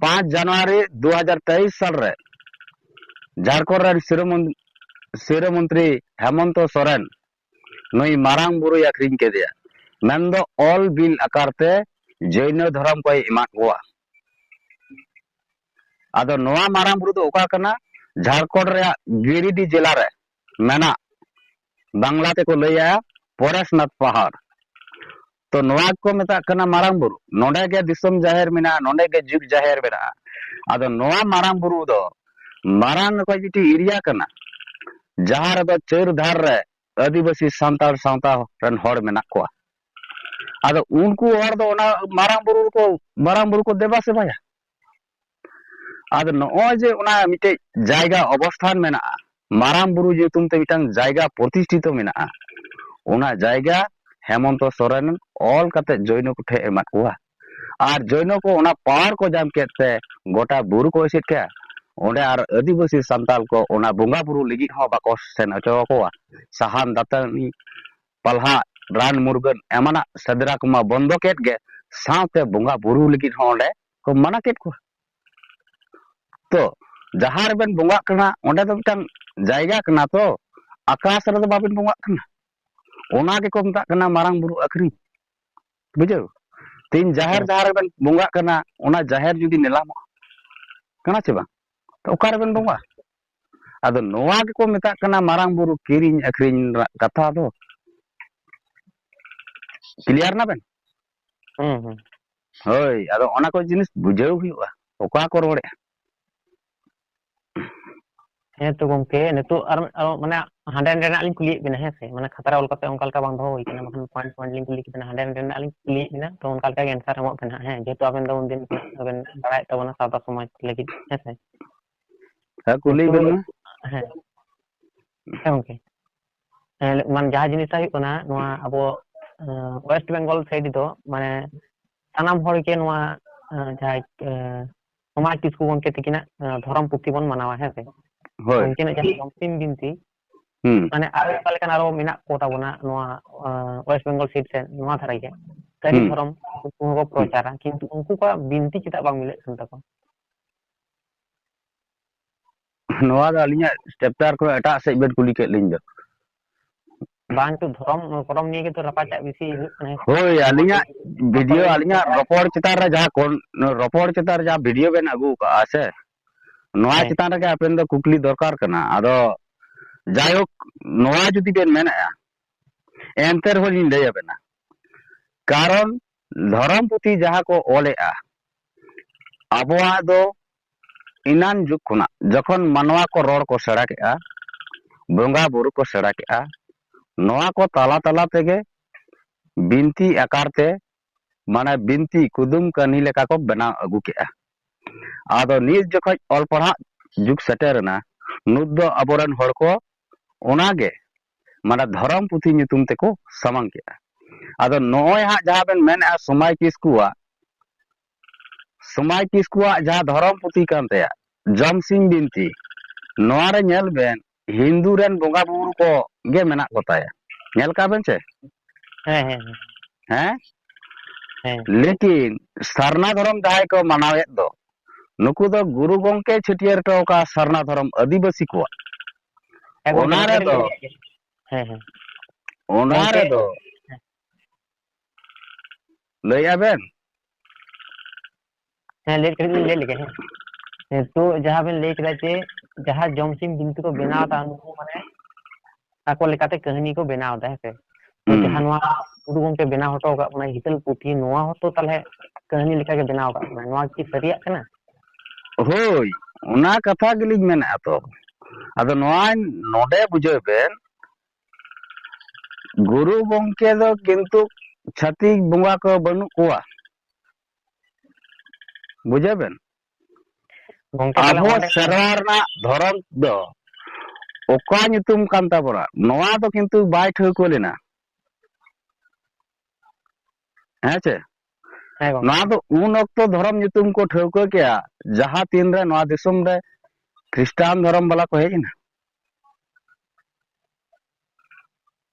ᱯᱟᱸᱪ ᱡᱟᱱᱩᱣᱟᱨᱤ ᱫᱩ ᱦᱟᱡᱟᱨ ᱛᱮᱭᱤᱥ ᱥᱟᱞ ᱨᱮ ᱡᱷᱟᱲᱠᱷᱚᱸᱰ ᱨᱮᱱ ᱥᱤᱨᱟᱹ ᱢᱚᱱ-, ᱥᱤᱨᱟᱹ ᱢᱚᱱᱛᱨᱤ ᱦᱮᱢᱚᱱᱛᱚ ᱥᱚᱨᱮᱱ ᱱᱩᱭ ᱢᱟᱨᱟᱝ ᱵᱩᱨᱩᱭ ᱟᱹᱠᱷᱨᱤᱧ ᱠᱮᱫᱮᱭᱟ, ᱢᱮᱱᱫᱚ ᱚᱞ ᱵᱤᱞ ᱟᱠᱟᱨ ᱛᱮ ᱡᱚᱭᱱᱚ ᱫᱷᱚᱨᱚᱢ ᱠᱚᱭ ᱮᱢᱟᱫ ᱠᱚᱣᱟ᱾ ᱟᱫᱚ ᱱᱚᱣᱟ ᱢᱟᱨᱟᱝ ᱵᱩᱨᱩ ᱫᱚ ᱚᱠᱟ ᱠᱟᱱᱟ? ᱡᱷᱟᱲᱠᱷᱚᱸᱰ ᱨᱮᱭᱟᱜ ᱜᱤᱨᱤᱰᱤ ᱡᱮᱞᱟ ᱨᱮ ᱢᱮᱱᱟᱜ, ᱵᱟᱝᱞᱟ ᱛᱮᱠᱚ ᱞᱟᱹᱭᱟ ᱯᱚᱨᱮᱥᱱᱟᱛᱷ ᱯᱟᱦᱟᱲ᱾ ᱛᱚ ᱱᱚᱣᱟ ᱜᱮᱠᱚ ᱢᱮᱛᱟᱜ ᱠᱟᱱᱟ ᱢᱟᱨᱟᱝ ᱵᱩᱨᱩ᱾ ᱱᱚᱰᱮ ᱜᱮ ᱫᱤᱥᱚᱢ ᱡᱟᱦᱮᱨ ᱢᱮᱱᱟᱜᱼᱟ, ᱱᱚᱰᱮ ᱜᱮ ᱡᱩᱜᱽ ᱡᱟᱦᱮᱨ ᱢᱮᱱᱟᱜᱼᱟ᱾ ᱟᱫᱚ ᱱᱚᱣᱟ ᱢᱟᱨᱟᱝ ᱵᱩᱨᱩ ᱫᱚ ᱢᱟᱨᱟᱝ ᱚᱠᱚᱡ ᱢᱤᱫᱴᱤᱡ ᱮᱨᱤᱭᱟ ᱠᱟᱱᱟ, ᱡᱟᱦᱟᱸ ᱨᱮᱫᱚ ᱪᱟᱹᱨ ᱫᱷᱟᱨ ᱨᱮ ᱟᱹᱫᱤᱵᱟᱹᱥᱤ ᱥᱟᱱᱛᱟᱲ ᱥᱟᱶᱛᱟ ᱨᱮᱱ ᱦᱚᱲ ᱢᱮᱱᱟᱜ ᱠᱚᱣᱟ᱾ ᱟᱫᱚ ᱩᱱᱠᱩ ᱦᱚᱲ ᱫᱚ ᱚᱱᱟ ᱢᱟᱨᱟᱝ ᱵᱩᱨᱩ ᱠᱚ, ᱢᱟᱨᱟᱝ ᱵᱩᱨᱩ ᱠᱚ ᱫᱮᱵᱟ ᱥᱮᱵᱟᱭᱟ᱾ ᱟᱫᱚ ᱱᱚᱜᱼᱚᱭ ᱡᱮ ᱚᱱᱟ ᱢᱤᱫᱴᱮᱡ ᱡᱟᱭᱜᱟ ᱚᱵᱚᱥᱛᱷᱟᱱ ᱢᱮᱱᱟᱜᱼᱟ, ᱢᱟᱨᱟᱝ ᱵᱩᱨᱩ ᱧᱩᱛᱩᱢ ᱛᱮ ᱢᱤᱫᱴᱟᱝ ᱡᱟᱭᱜᱟ ᱯᱨᱚᱛᱤᱥᱴᱷᱤᱛᱚ ᱢᱮᱱᱟᱜᱼᱟ, ᱚᱱᱟ ᱡᱟᱭᱜᱟ ᱦᱮᱢᱚᱱᱛᱚ ᱥᱚᱨᱮᱱ ᱚᱞ ᱠᱟᱛᱮ ᱡᱚᱭᱱᱚ ᱠᱚᱴᱷᱮᱱ ᱮᱢᱟᱫ ᱠᱚᱣᱟ᱾ ᱟᱨ ᱡᱚᱭᱱᱚ ᱠᱚ ᱚᱱᱟ ᱯᱟᱣᱟᱨ ᱠᱚ ᱧᱟᱢ ᱠᱮᱫ ᱛᱮ ᱜᱚᱴᱟ ᱵᱩᱨᱩ ᱠᱚ ᱮᱥᱮᱫ ᱠᱮᱫᱼᱟ᱾ ᱚᱸᱰᱮ ᱟᱨ ᱟᱹᱫᱤᱵᱟᱹᱥᱤ ᱥᱟᱱᱛᱟᱞ ᱠᱚ ᱚᱱᱟ ᱵᱚᱸᱜᱟ ᱵᱩᱨᱩ ᱞᱟᱹᱜᱤᱫ ᱦᱚᱸ ᱵᱟᱠᱚ ᱥᱮᱱ ᱦᱚᱪᱚ ᱟᱠᱚᱣᱟ᱾ ᱥᱟᱦᱟᱱ, ᱫᱟᱹᱛᱟᱹᱱᱤ, ᱯᱟᱞᱦᱟ, ᱨᱟᱱ ᱢᱩᱨᱜᱟᱹᱱ ᱮᱢᱟᱱᱟᱜ ᱥᱮᱸᱫᱽᱨᱟ ᱠᱚᱢᱟ ᱵᱚᱱᱫᱚ ᱠᱮᱫ ᱜᱮ, ᱥᱟᱶᱛᱮ ᱵᱚᱸᱜᱟ ᱵᱩᱨᱩ ᱞᱟᱹᱜᱤᱫ ᱦᱚᱸ ᱚᱸᱰᱮ ᱠᱚ ᱢᱟᱱᱟ ᱠᱮᱫ ᱠᱚᱣᱟ᱾ ᱛᱚ ᱡᱟᱦᱟᱸ ᱨᱮᱵᱮᱱ ᱵᱚᱸᱜᱟᱜ ᱠᱟᱱᱟ, ᱚᱸᱰᱮ ᱫᱚ ᱢᱤᱫᱴᱟᱝ ᱡᱟᱭᱜᱟ ᱠᱟᱱᱟ ᱛᱚ, ᱟᱠᱟᱥ ᱨᱮᱫᱚ ᱵᱟᱵᱮᱱ ᱵᱚᱸᱜᱟᱜ ᱠᱟᱱᱟ᱾ ᱚᱱᱟ ᱜᱮᱠᱚ ᱢᱮᱛᱟᱜ ᱠᱟᱱᱟ ᱢᱟᱨᱟᱝ ᱵᱩᱨᱩ ᱟᱹᱠᱷᱨᱤᱧ᱾ ᱵᱩᱡᱷᱟᱹᱣ? ᱛᱮᱦᱮᱧ ᱡᱟᱦᱮᱨ, ᱦᱮᱸ᱾ ᱡᱟᱦᱟᱸ ᱨᱮᱵᱮᱱ ᱵᱚᱸᱜᱟᱜ ᱠᱟᱱᱟ, ᱚᱱᱟ ᱡᱟᱦᱮᱨ ᱡᱩᱫᱤ ᱱᱮᱞᱟᱢᱚᱜᱼᱟ, ᱠᱟᱱᱟ ᱪᱮ ᱵᱟᱝ? ᱛᱚ ᱚᱠᱟ ᱨᱮᱵᱮᱱ ᱵᱚᱸᱜᱟᱜᱼᱟ? ᱟᱫᱚ ᱱᱚᱣᱟ ᱜᱮᱠᱚ ᱢᱮᱛᱟᱜ ᱠᱟᱱᱟ ᱢᱟᱨᱟᱝ ᱵᱩᱨᱩ ᱠᱤᱨᱤᱧ ᱟᱹᱠᱷᱨᱤᱧ ᱨᱮᱱᱟᱜ ᱠᱟᱛᱷᱟ ᱫᱚ᱾ ᱠᱞᱤᱭᱟᱨ ᱱᱟᱵᱮᱱ? ᱦᱩᱸ, ᱦᱩᱸ᱾ ᱦᱳᱭ, ᱟᱫᱚ ᱚᱱᱟ ᱠᱚ ᱡᱤᱱᱤᱥ ᱵᱩᱡᱷᱟᱹᱣ ᱦᱩᱭᱩᱜᱼᱟ, ᱚᱠᱟ ᱠᱚ ᱨᱚᱲᱮᱫᱼᱟ᱾ ᱦᱮᱸ ᱛᱚ ᱜᱚᱢᱠᱮ, ᱱᱤᱛᱚᱜ ᱟᱨ, ᱟᱨ ᱢᱟᱱᱮ ᱦᱟᱸᱰᱮ ᱱᱟᱰᱮᱱᱟᱜ ᱞᱤᱧ ᱠᱩᱞᱤᱭᱮᱫ ᱵᱮᱱᱟ, ᱦᱮᱸ ᱥᱮ? ᱢᱟᱱᱮ ᱠᱷᱟᱛᱟ ᱨᱮ ᱚᱞ ᱠᱟᱛᱮ ᱚᱱᱠᱟ ᱞᱮᱠᱟ ᱵᱟᱝ ᱫᱚᱦᱚ ᱦᱩᱭ ᱠᱟᱱᱟ, ᱵᱟᱠᱷᱟᱱ point point ᱞᱤᱧ ᱠᱩᱞᱤ ᱠᱮᱵᱮᱱᱟ, ᱦᱟᱸᱰᱮ ᱱᱟᱰᱮᱱᱟᱜ ᱞᱤᱧ ᱠᱩᱞᱤᱭᱮᱫ ᱵᱮᱱᱟ, ᱛᱚ ᱚᱱᱠᱟ ᱞᱮᱠᱟ ᱜᱮ answer ᱮᱢᱚᱜ ᱵᱮᱱ ᱦᱟᱸᱜ, ᱦᱮᱸ? ᱡᱮᱦᱮᱛᱩ ᱟᱵᱮᱱ ᱫᱚ ᱩᱱᱫᱤᱱ ᱠᱷᱚᱱᱟᱜ ᱵᱮᱱ ᱵᱟᱲᱟᱭᱮᱫ ᱛᱟᱵᱚᱱᱟ ᱥᱟᱶᱛᱟ ᱥᱚᱢᱟᱡᱽ ᱞᱟᱹᱜᱤᱫ, ᱦᱮᱸ ᱥᱮ? ᱦᱮᱸ, ᱠᱩᱞᱤ ᱱᱤᱛᱚᱜ, ᱵᱮᱱ ᱢᱟ᱾ ᱦᱮᱸ, ᱦᱮᱸ ᱜᱚᱢᱠᱮ, ᱦᱮᱸ, ᱢᱟᱱᱮ ᱡᱟᱦᱟᱸ ᱡᱤᱱᱤᱥᱴᱟ ᱦᱩᱭᱩᱜ ᱠᱟᱱᱟ, ᱱᱚᱣᱟ ᱟᱵᱚ, ᱮᱸ, West Bengal side ᱫᱚ ᱢᱟᱱᱮ ᱥᱟᱱᱟᱢ ᱦᱚᱲ ᱜᱮ ᱱᱚᱣᱟ, ᱮᱸ, ᱡᱟᱦᱟᱸᱭ, ᱮᱸ, ᱥᱚᱢᱟᱡᱽ ᱠᱤᱥᱠᱩ ᱜᱚᱢᱠᱮ ᱛᱟᱹᱠᱤᱱᱟᱜ, ᱮᱸ, ᱫᱷᱚᱨᱚᱢ ᱯᱩᱛᱷᱤ ᱵᱚᱱ ᱢᱟᱱᱟᱣᱟ, ᱦᱮᱸ ᱥᱮ? ᱦᱳᱭ᱾ ᱩᱱᱠᱤᱱᱟᱜ ᱡᱟᱦᱟᱸ ᱡᱚᱢᱥᱤᱢ ᱵᱤᱱᱛᱤ, ᱦᱩᱸ᱾ ᱢᱟᱱᱮ ᱟᱨᱚ ᱚᱠᱟ ᱞᱮᱠᱟᱱ ᱟᱨᱚ ᱢᱮᱱᱟᱜ ᱠᱚ ᱛᱟᱵᱚᱱᱟ ᱱᱚᱣᱟ, ᱮᱸ, West Bengal side ᱥᱮᱫ, ᱱᱚᱣᱟ ᱫᱷᱟᱨᱮ ᱜᱮ ᱥᱟᱹᱨᱤ ᱦᱩᱸ᱾ ᱫᱷᱚᱨᱚᱢ ᱩᱱᱠᱩ ᱦᱚᱸᱠᱚ ᱦᱩᱸ᱾ ᱯᱨᱚᱪᱟᱨᱟ, ᱠᱤᱱᱛᱩ ᱩᱱᱠᱩ ᱠᱚᱣᱟᱜ ᱵᱤᱱᱛᱤ ᱪᱮᱫᱟᱜ ᱵᱟᱝ ᱢᱤᱞᱟᱹᱜ ᱠᱟᱱ ᱛᱟᱠᱚᱣᱟ? ᱱᱚᱣᱟ ᱫᱚ ᱟᱹᱞᱤᱧᱟᱜ chapter ᱠᱷᱚᱱ ᱮᱴᱟᱜ ᱥᱮᱫ ᱵᱮᱱ ᱠᱩᱞᱤ ᱠᱮᱫ ᱞᱤᱧ ᱫᱚ᱾ ᱵᱟᱝ, ᱱᱤᱛᱚᱜ ᱫᱷᱚᱨᱚᱢ ᱠᱚᱨᱚᱢ ᱱᱤᱭᱮ ᱜᱮᱛᱚ ᱨᱟᱯᱟᱪᱟᱜ ᱵᱮᱥᱤ ᱦᱩᱭᱩᱜ ᱠᱟᱱᱟ, ᱦᱮᱸ ᱥᱮ? ᱦᱳᱭ, ᱟᱹᱞᱤᱧᱟᱜ ᱵᱟᱠᱚ video, ᱞᱟᱹᱭ ᱟᱹᱞᱤᱧᱟᱜ ᱨᱚᱯᱚᱲ ᱪᱮᱛᱟᱱ ᱨᱮ ᱡᱟᱦᱟᱸ ᱠᱚᱱ-, ᱨᱚᱯᱚᱲ ᱪᱮᱛᱟᱱ ᱨᱮ ᱡᱟᱦᱟᱸ video ᱵᱮᱱ ᱟᱹᱜᱩ ᱠᱟᱜᱼᱟ ᱥᱮ, ᱱᱚᱣᱟ ᱦᱮᱸ᱾ ᱪᱮᱛᱟᱱ ᱨᱮᱜᱮ ᱟᱵᱮᱱ ᱫᱚ ᱠᱩᱠᱞᱤ ᱫᱚᱨᱠᱟᱨ ᱠᱟᱱᱟ᱾ ᱟᱫᱚ ᱡᱟᱭᱦᱳᱠ, ᱱᱚᱣᱟ ᱡᱩᱫᱤ ᱵᱮᱱ ᱢᱮᱱᱮᱫᱼᱟ, ᱮᱱᱛᱮ ᱨᱮᱦᱚᱸ ᱞᱤᱧ ᱞᱟᱹᱭ ᱟᱵᱮᱱᱟ, ᱠᱟᱨᱚᱱ ᱫᱷᱚᱨᱚᱢ ᱯᱩᱛᱷᱤ ᱡᱟᱦᱟᱸ ᱠᱚ ᱚᱞᱮᱜᱼᱟ, ᱟᱵᱚᱣᱟᱜ ᱫᱚ ᱮᱱᱟᱱ ᱡᱩᱜᱽ ᱠᱷᱚᱱᱟᱜ ᱡᱚᱠᱷᱚᱱ ᱢᱟᱱᱣᱟ ᱠᱚ ᱨᱚᱲ ᱠᱚ ᱥᱮᱬᱟ ᱠᱮᱜᱼᱟ, ᱵᱚᱸᱜᱟ ᱵᱩᱨᱩ ᱠᱚ ᱥᱮᱬᱟ ᱠᱮᱜᱼᱟ, ᱱᱚᱣᱟ ᱠᱚ ᱛᱟᱞᱟ ᱛᱟᱞᱟ ᱛᱮᱜᱮ ᱵᱤᱱᱛᱤ ᱟᱠᱟᱨ ᱛᱮ, ᱢᱟᱱᱮ ᱵᱤᱱᱛᱤ ᱠᱩᱫᱩᱢ ᱠᱟᱹᱦᱱᱤ ᱞᱮᱠᱟ ᱠᱚ ᱵᱮᱱᱟᱣ ᱟᱹᱜᱩ ᱠᱮᱜᱼᱟ᱾ ᱟᱫᱚ ᱱᱤᱛ ᱡᱚᱠᱷᱚᱡ ᱚᱞ ᱯᱟᱲᱦᱟᱜ ᱡᱩᱜᱽ ᱥᱮᱴᱮᱨᱮᱱᱟ, ᱱᱤᱛ ᱫᱚ ᱟᱵᱚᱨᱮᱱ ᱦᱚᱲ ᱠᱚ ᱚᱱᱟᱜᱮ, ᱢᱟᱱᱮ ᱫᱷᱚᱨᱚᱢ ᱯᱩᱛᱷᱤ ᱧᱩᱛᱩᱢ ᱛᱮᱠᱚ ᱥᱟᱢᱟᱝ ᱠᱮᱜᱼᱟ᱾ ᱟᱫᱚ ᱱᱚᱜᱼᱚᱭ ᱦᱟᱸᱜ ᱡᱟᱦᱟᱸ ᱵᱮᱱ ᱢᱮᱱᱮᱜᱼᱟ ᱥᱚᱢᱟᱭ ᱠᱤᱥᱠᱩᱣᱟᱜ, ᱥᱚᱢᱟᱭ ᱠᱤᱥᱠᱩᱣᱟᱜ ᱡᱟᱦᱟᱸ ᱫᱷᱚᱨᱚᱢ ᱯᱩᱛᱷᱤ ᱠᱟᱱ ᱛᱟᱭᱟ, ᱡᱚᱢᱥᱤᱢ ᱵᱤᱱᱛᱤ, ᱱᱚᱣᱟ ᱨᱮ ᱧᱮᱞ ᱵᱮᱱ, ᱦᱤᱱᱫᱩ ᱨᱮᱱ ᱵᱚᱸᱜᱟ ᱵᱩᱨᱩ ᱠᱚ ᱜᱮ ᱢᱮᱱᱟᱜ ᱠᱚ ᱛᱟᱭᱟ᱾ ᱧᱮᱞ ᱠᱟᱜ ᱵᱮᱱ ᱥᱮ? ᱦᱮᱸ, ᱦᱮᱸ, ᱦᱮᱸ᱾ ᱦᱮᱸ? ᱦᱮᱸ᱾ ᱞᱮᱠᱤᱱ ᱥᱟᱨᱱᱟ ᱫᱷᱚᱨᱚᱢ ᱡᱟᱦᱟᱸᱭ ᱠᱚ ᱢᱟᱱᱟᱣᱮᱫ ᱫᱚ, ᱱᱩᱠᱩ ᱫᱚ ᱜᱩᱨᱩ ᱜᱚᱢᱠᱮ ᱪᱷᱟᱹᱴᱭᱟᱹᱨ ᱦᱚᱴᱚ ᱟᱠᱟᱫ ᱥᱟᱨᱱᱟ ᱫᱷᱚᱨᱚᱢ ᱟᱹᱫᱤᱵᱟᱹᱥᱤ ᱠᱚᱣᱟᱜ᱾ ᱦᱮᱸ ᱜᱚᱢᱠᱮ, ᱚᱱᱟ ᱱᱚᱰᱮ ᱨᱮᱫᱚ ᱞᱤᱧ ᱞᱟᱹᱭᱮᱫ ᱜᱮ᱾ ᱦᱮᱸ, ᱦᱮᱸ᱾ ᱚᱱᱟ ᱜᱚᱢᱠᱮ, ᱨᱮᱫᱚ ᱞᱟᱹᱭᱮᱜᱼᱟ ᱵᱮᱱ? ᱦᱮᱸ, ᱞᱟᱹᱭ ᱠᱟᱹᱴᱤᱡ ᱞᱤᱧ ᱞᱟᱹᱭ ᱞᱮᱜᱮ, ᱦᱮᱸ᱾ ᱦᱮᱸ, ᱛᱚ ᱡᱟᱦᱟᱸ ᱵᱮᱱ ᱞᱟᱹᱭ ᱠᱮᱫᱟ ᱡᱮ ᱡᱟᱦᱟᱸ ᱡᱚᱢ ᱥᱤᱢ ᱵᱤᱱᱛᱤ ᱠᱚ ᱵᱮᱱᱟᱣ ᱮᱫᱟ, ᱱᱩᱠᱩ ᱢᱟᱱᱮ ᱟᱠᱚ ᱞᱮᱠᱟᱛᱮ ᱠᱟᱹᱦᱱᱤ ᱠᱚ ᱵᱮᱱᱟᱣ ᱮᱫᱟ, ᱦᱮᱸ ᱥᱮ? ᱛᱚ ᱦᱩᱸ᱾ ᱡᱟᱦᱟᱸ ᱱᱚᱣᱟ ᱜᱩᱨᱩ ᱜᱚᱢᱠᱮ ᱵᱮᱱᱟᱣ ᱦᱚᱴᱚ ᱟᱠᱟᱫ ᱵᱚᱱᱟᱭ ᱦᱤᱛᱟᱹᱞ ᱯᱩᱛᱷᱤ, ᱱᱚᱣᱟ ᱦᱚᱸᱛᱚ ᱛᱟᱦᱚᱞᱮ ᱠᱟᱹᱦᱱᱤ ᱞᱮᱠᱟᱜᱮ ᱵᱮᱱᱟᱣ ᱟᱠᱟᱫ ᱵᱚᱱᱟᱭ, ᱱᱚᱣᱟ ᱠᱤ ᱥᱟᱹᱨᱤᱭᱟᱜ ᱠᱟᱱᱟ? ᱦᱳᱭ, ᱚᱱᱟ ᱠᱟᱛᱷᱟ ᱜᱮᱞᱤᱧ ᱢᱮᱱᱮᱫᱼᱟ ᱛᱚ᱾ ᱟᱫᱚ ᱱᱚᱣᱟ ᱱᱚᱰᱮ ᱵᱩᱡᱷᱟᱹᱣ ᱵᱮᱱ, ᱜᱩᱨᱩ ᱜᱚᱢᱠᱮ ᱫᱚ ᱠᱤᱱᱛᱩ ᱪᱷᱟᱹᱛᱤᱠ ᱵᱚᱸᱜᱟ ᱠᱚ ᱵᱟᱹᱱᱩᱜ ᱠᱚᱣᱟ᱾ ᱵᱩᱡᱷᱟᱹᱣ ᱵᱮᱱ? ᱜᱚᱢᱠᱮ, ᱛᱟᱦᱚᱞᱮ ᱟᱵᱚ ᱚᱸᱰᱮ ᱥᱮᱨᱣᱟ ᱨᱮᱱᱟᱜ ᱫᱷᱚᱨᱚᱢ ᱫᱚ ᱚᱠᱟ ᱧᱩᱛᱩᱢ ᱠᱟᱱ ᱛᱟᱵᱚᱱᱟ, ᱱᱚᱣᱟ ᱫᱚ ᱠᱤᱱᱛᱩ ᱵᱟᱭ ᱴᱷᱟᱹᱣᱠᱟᱹ ᱞᱮᱱᱟ᱾ ᱦᱮᱸ ᱪᱮ? ᱦᱮᱸ ᱜᱚᱢᱠᱮ᱾ ᱱᱚᱣᱟ ᱫᱚ ᱩᱱ ᱚᱠᱛᱚ ᱫᱷᱚᱨᱚᱢ ᱧᱩᱛᱩᱢ ᱠᱚ ᱴᱷᱟᱹᱣᱠᱟᱹ ᱠᱮᱜᱼᱟ, ᱡᱟᱦᱟᱸ ᱛᱤᱱᱨᱮ ᱱᱚᱣᱟ ᱫᱤᱥᱚᱢ ᱨᱮ ᱠᱷᱨᱤᱥᱴᱟᱱ ᱫᱷᱚᱨᱚᱢ ᱵᱟᱞᱟ ᱠᱚ ᱦᱮᱡ ᱮᱱᱟ᱾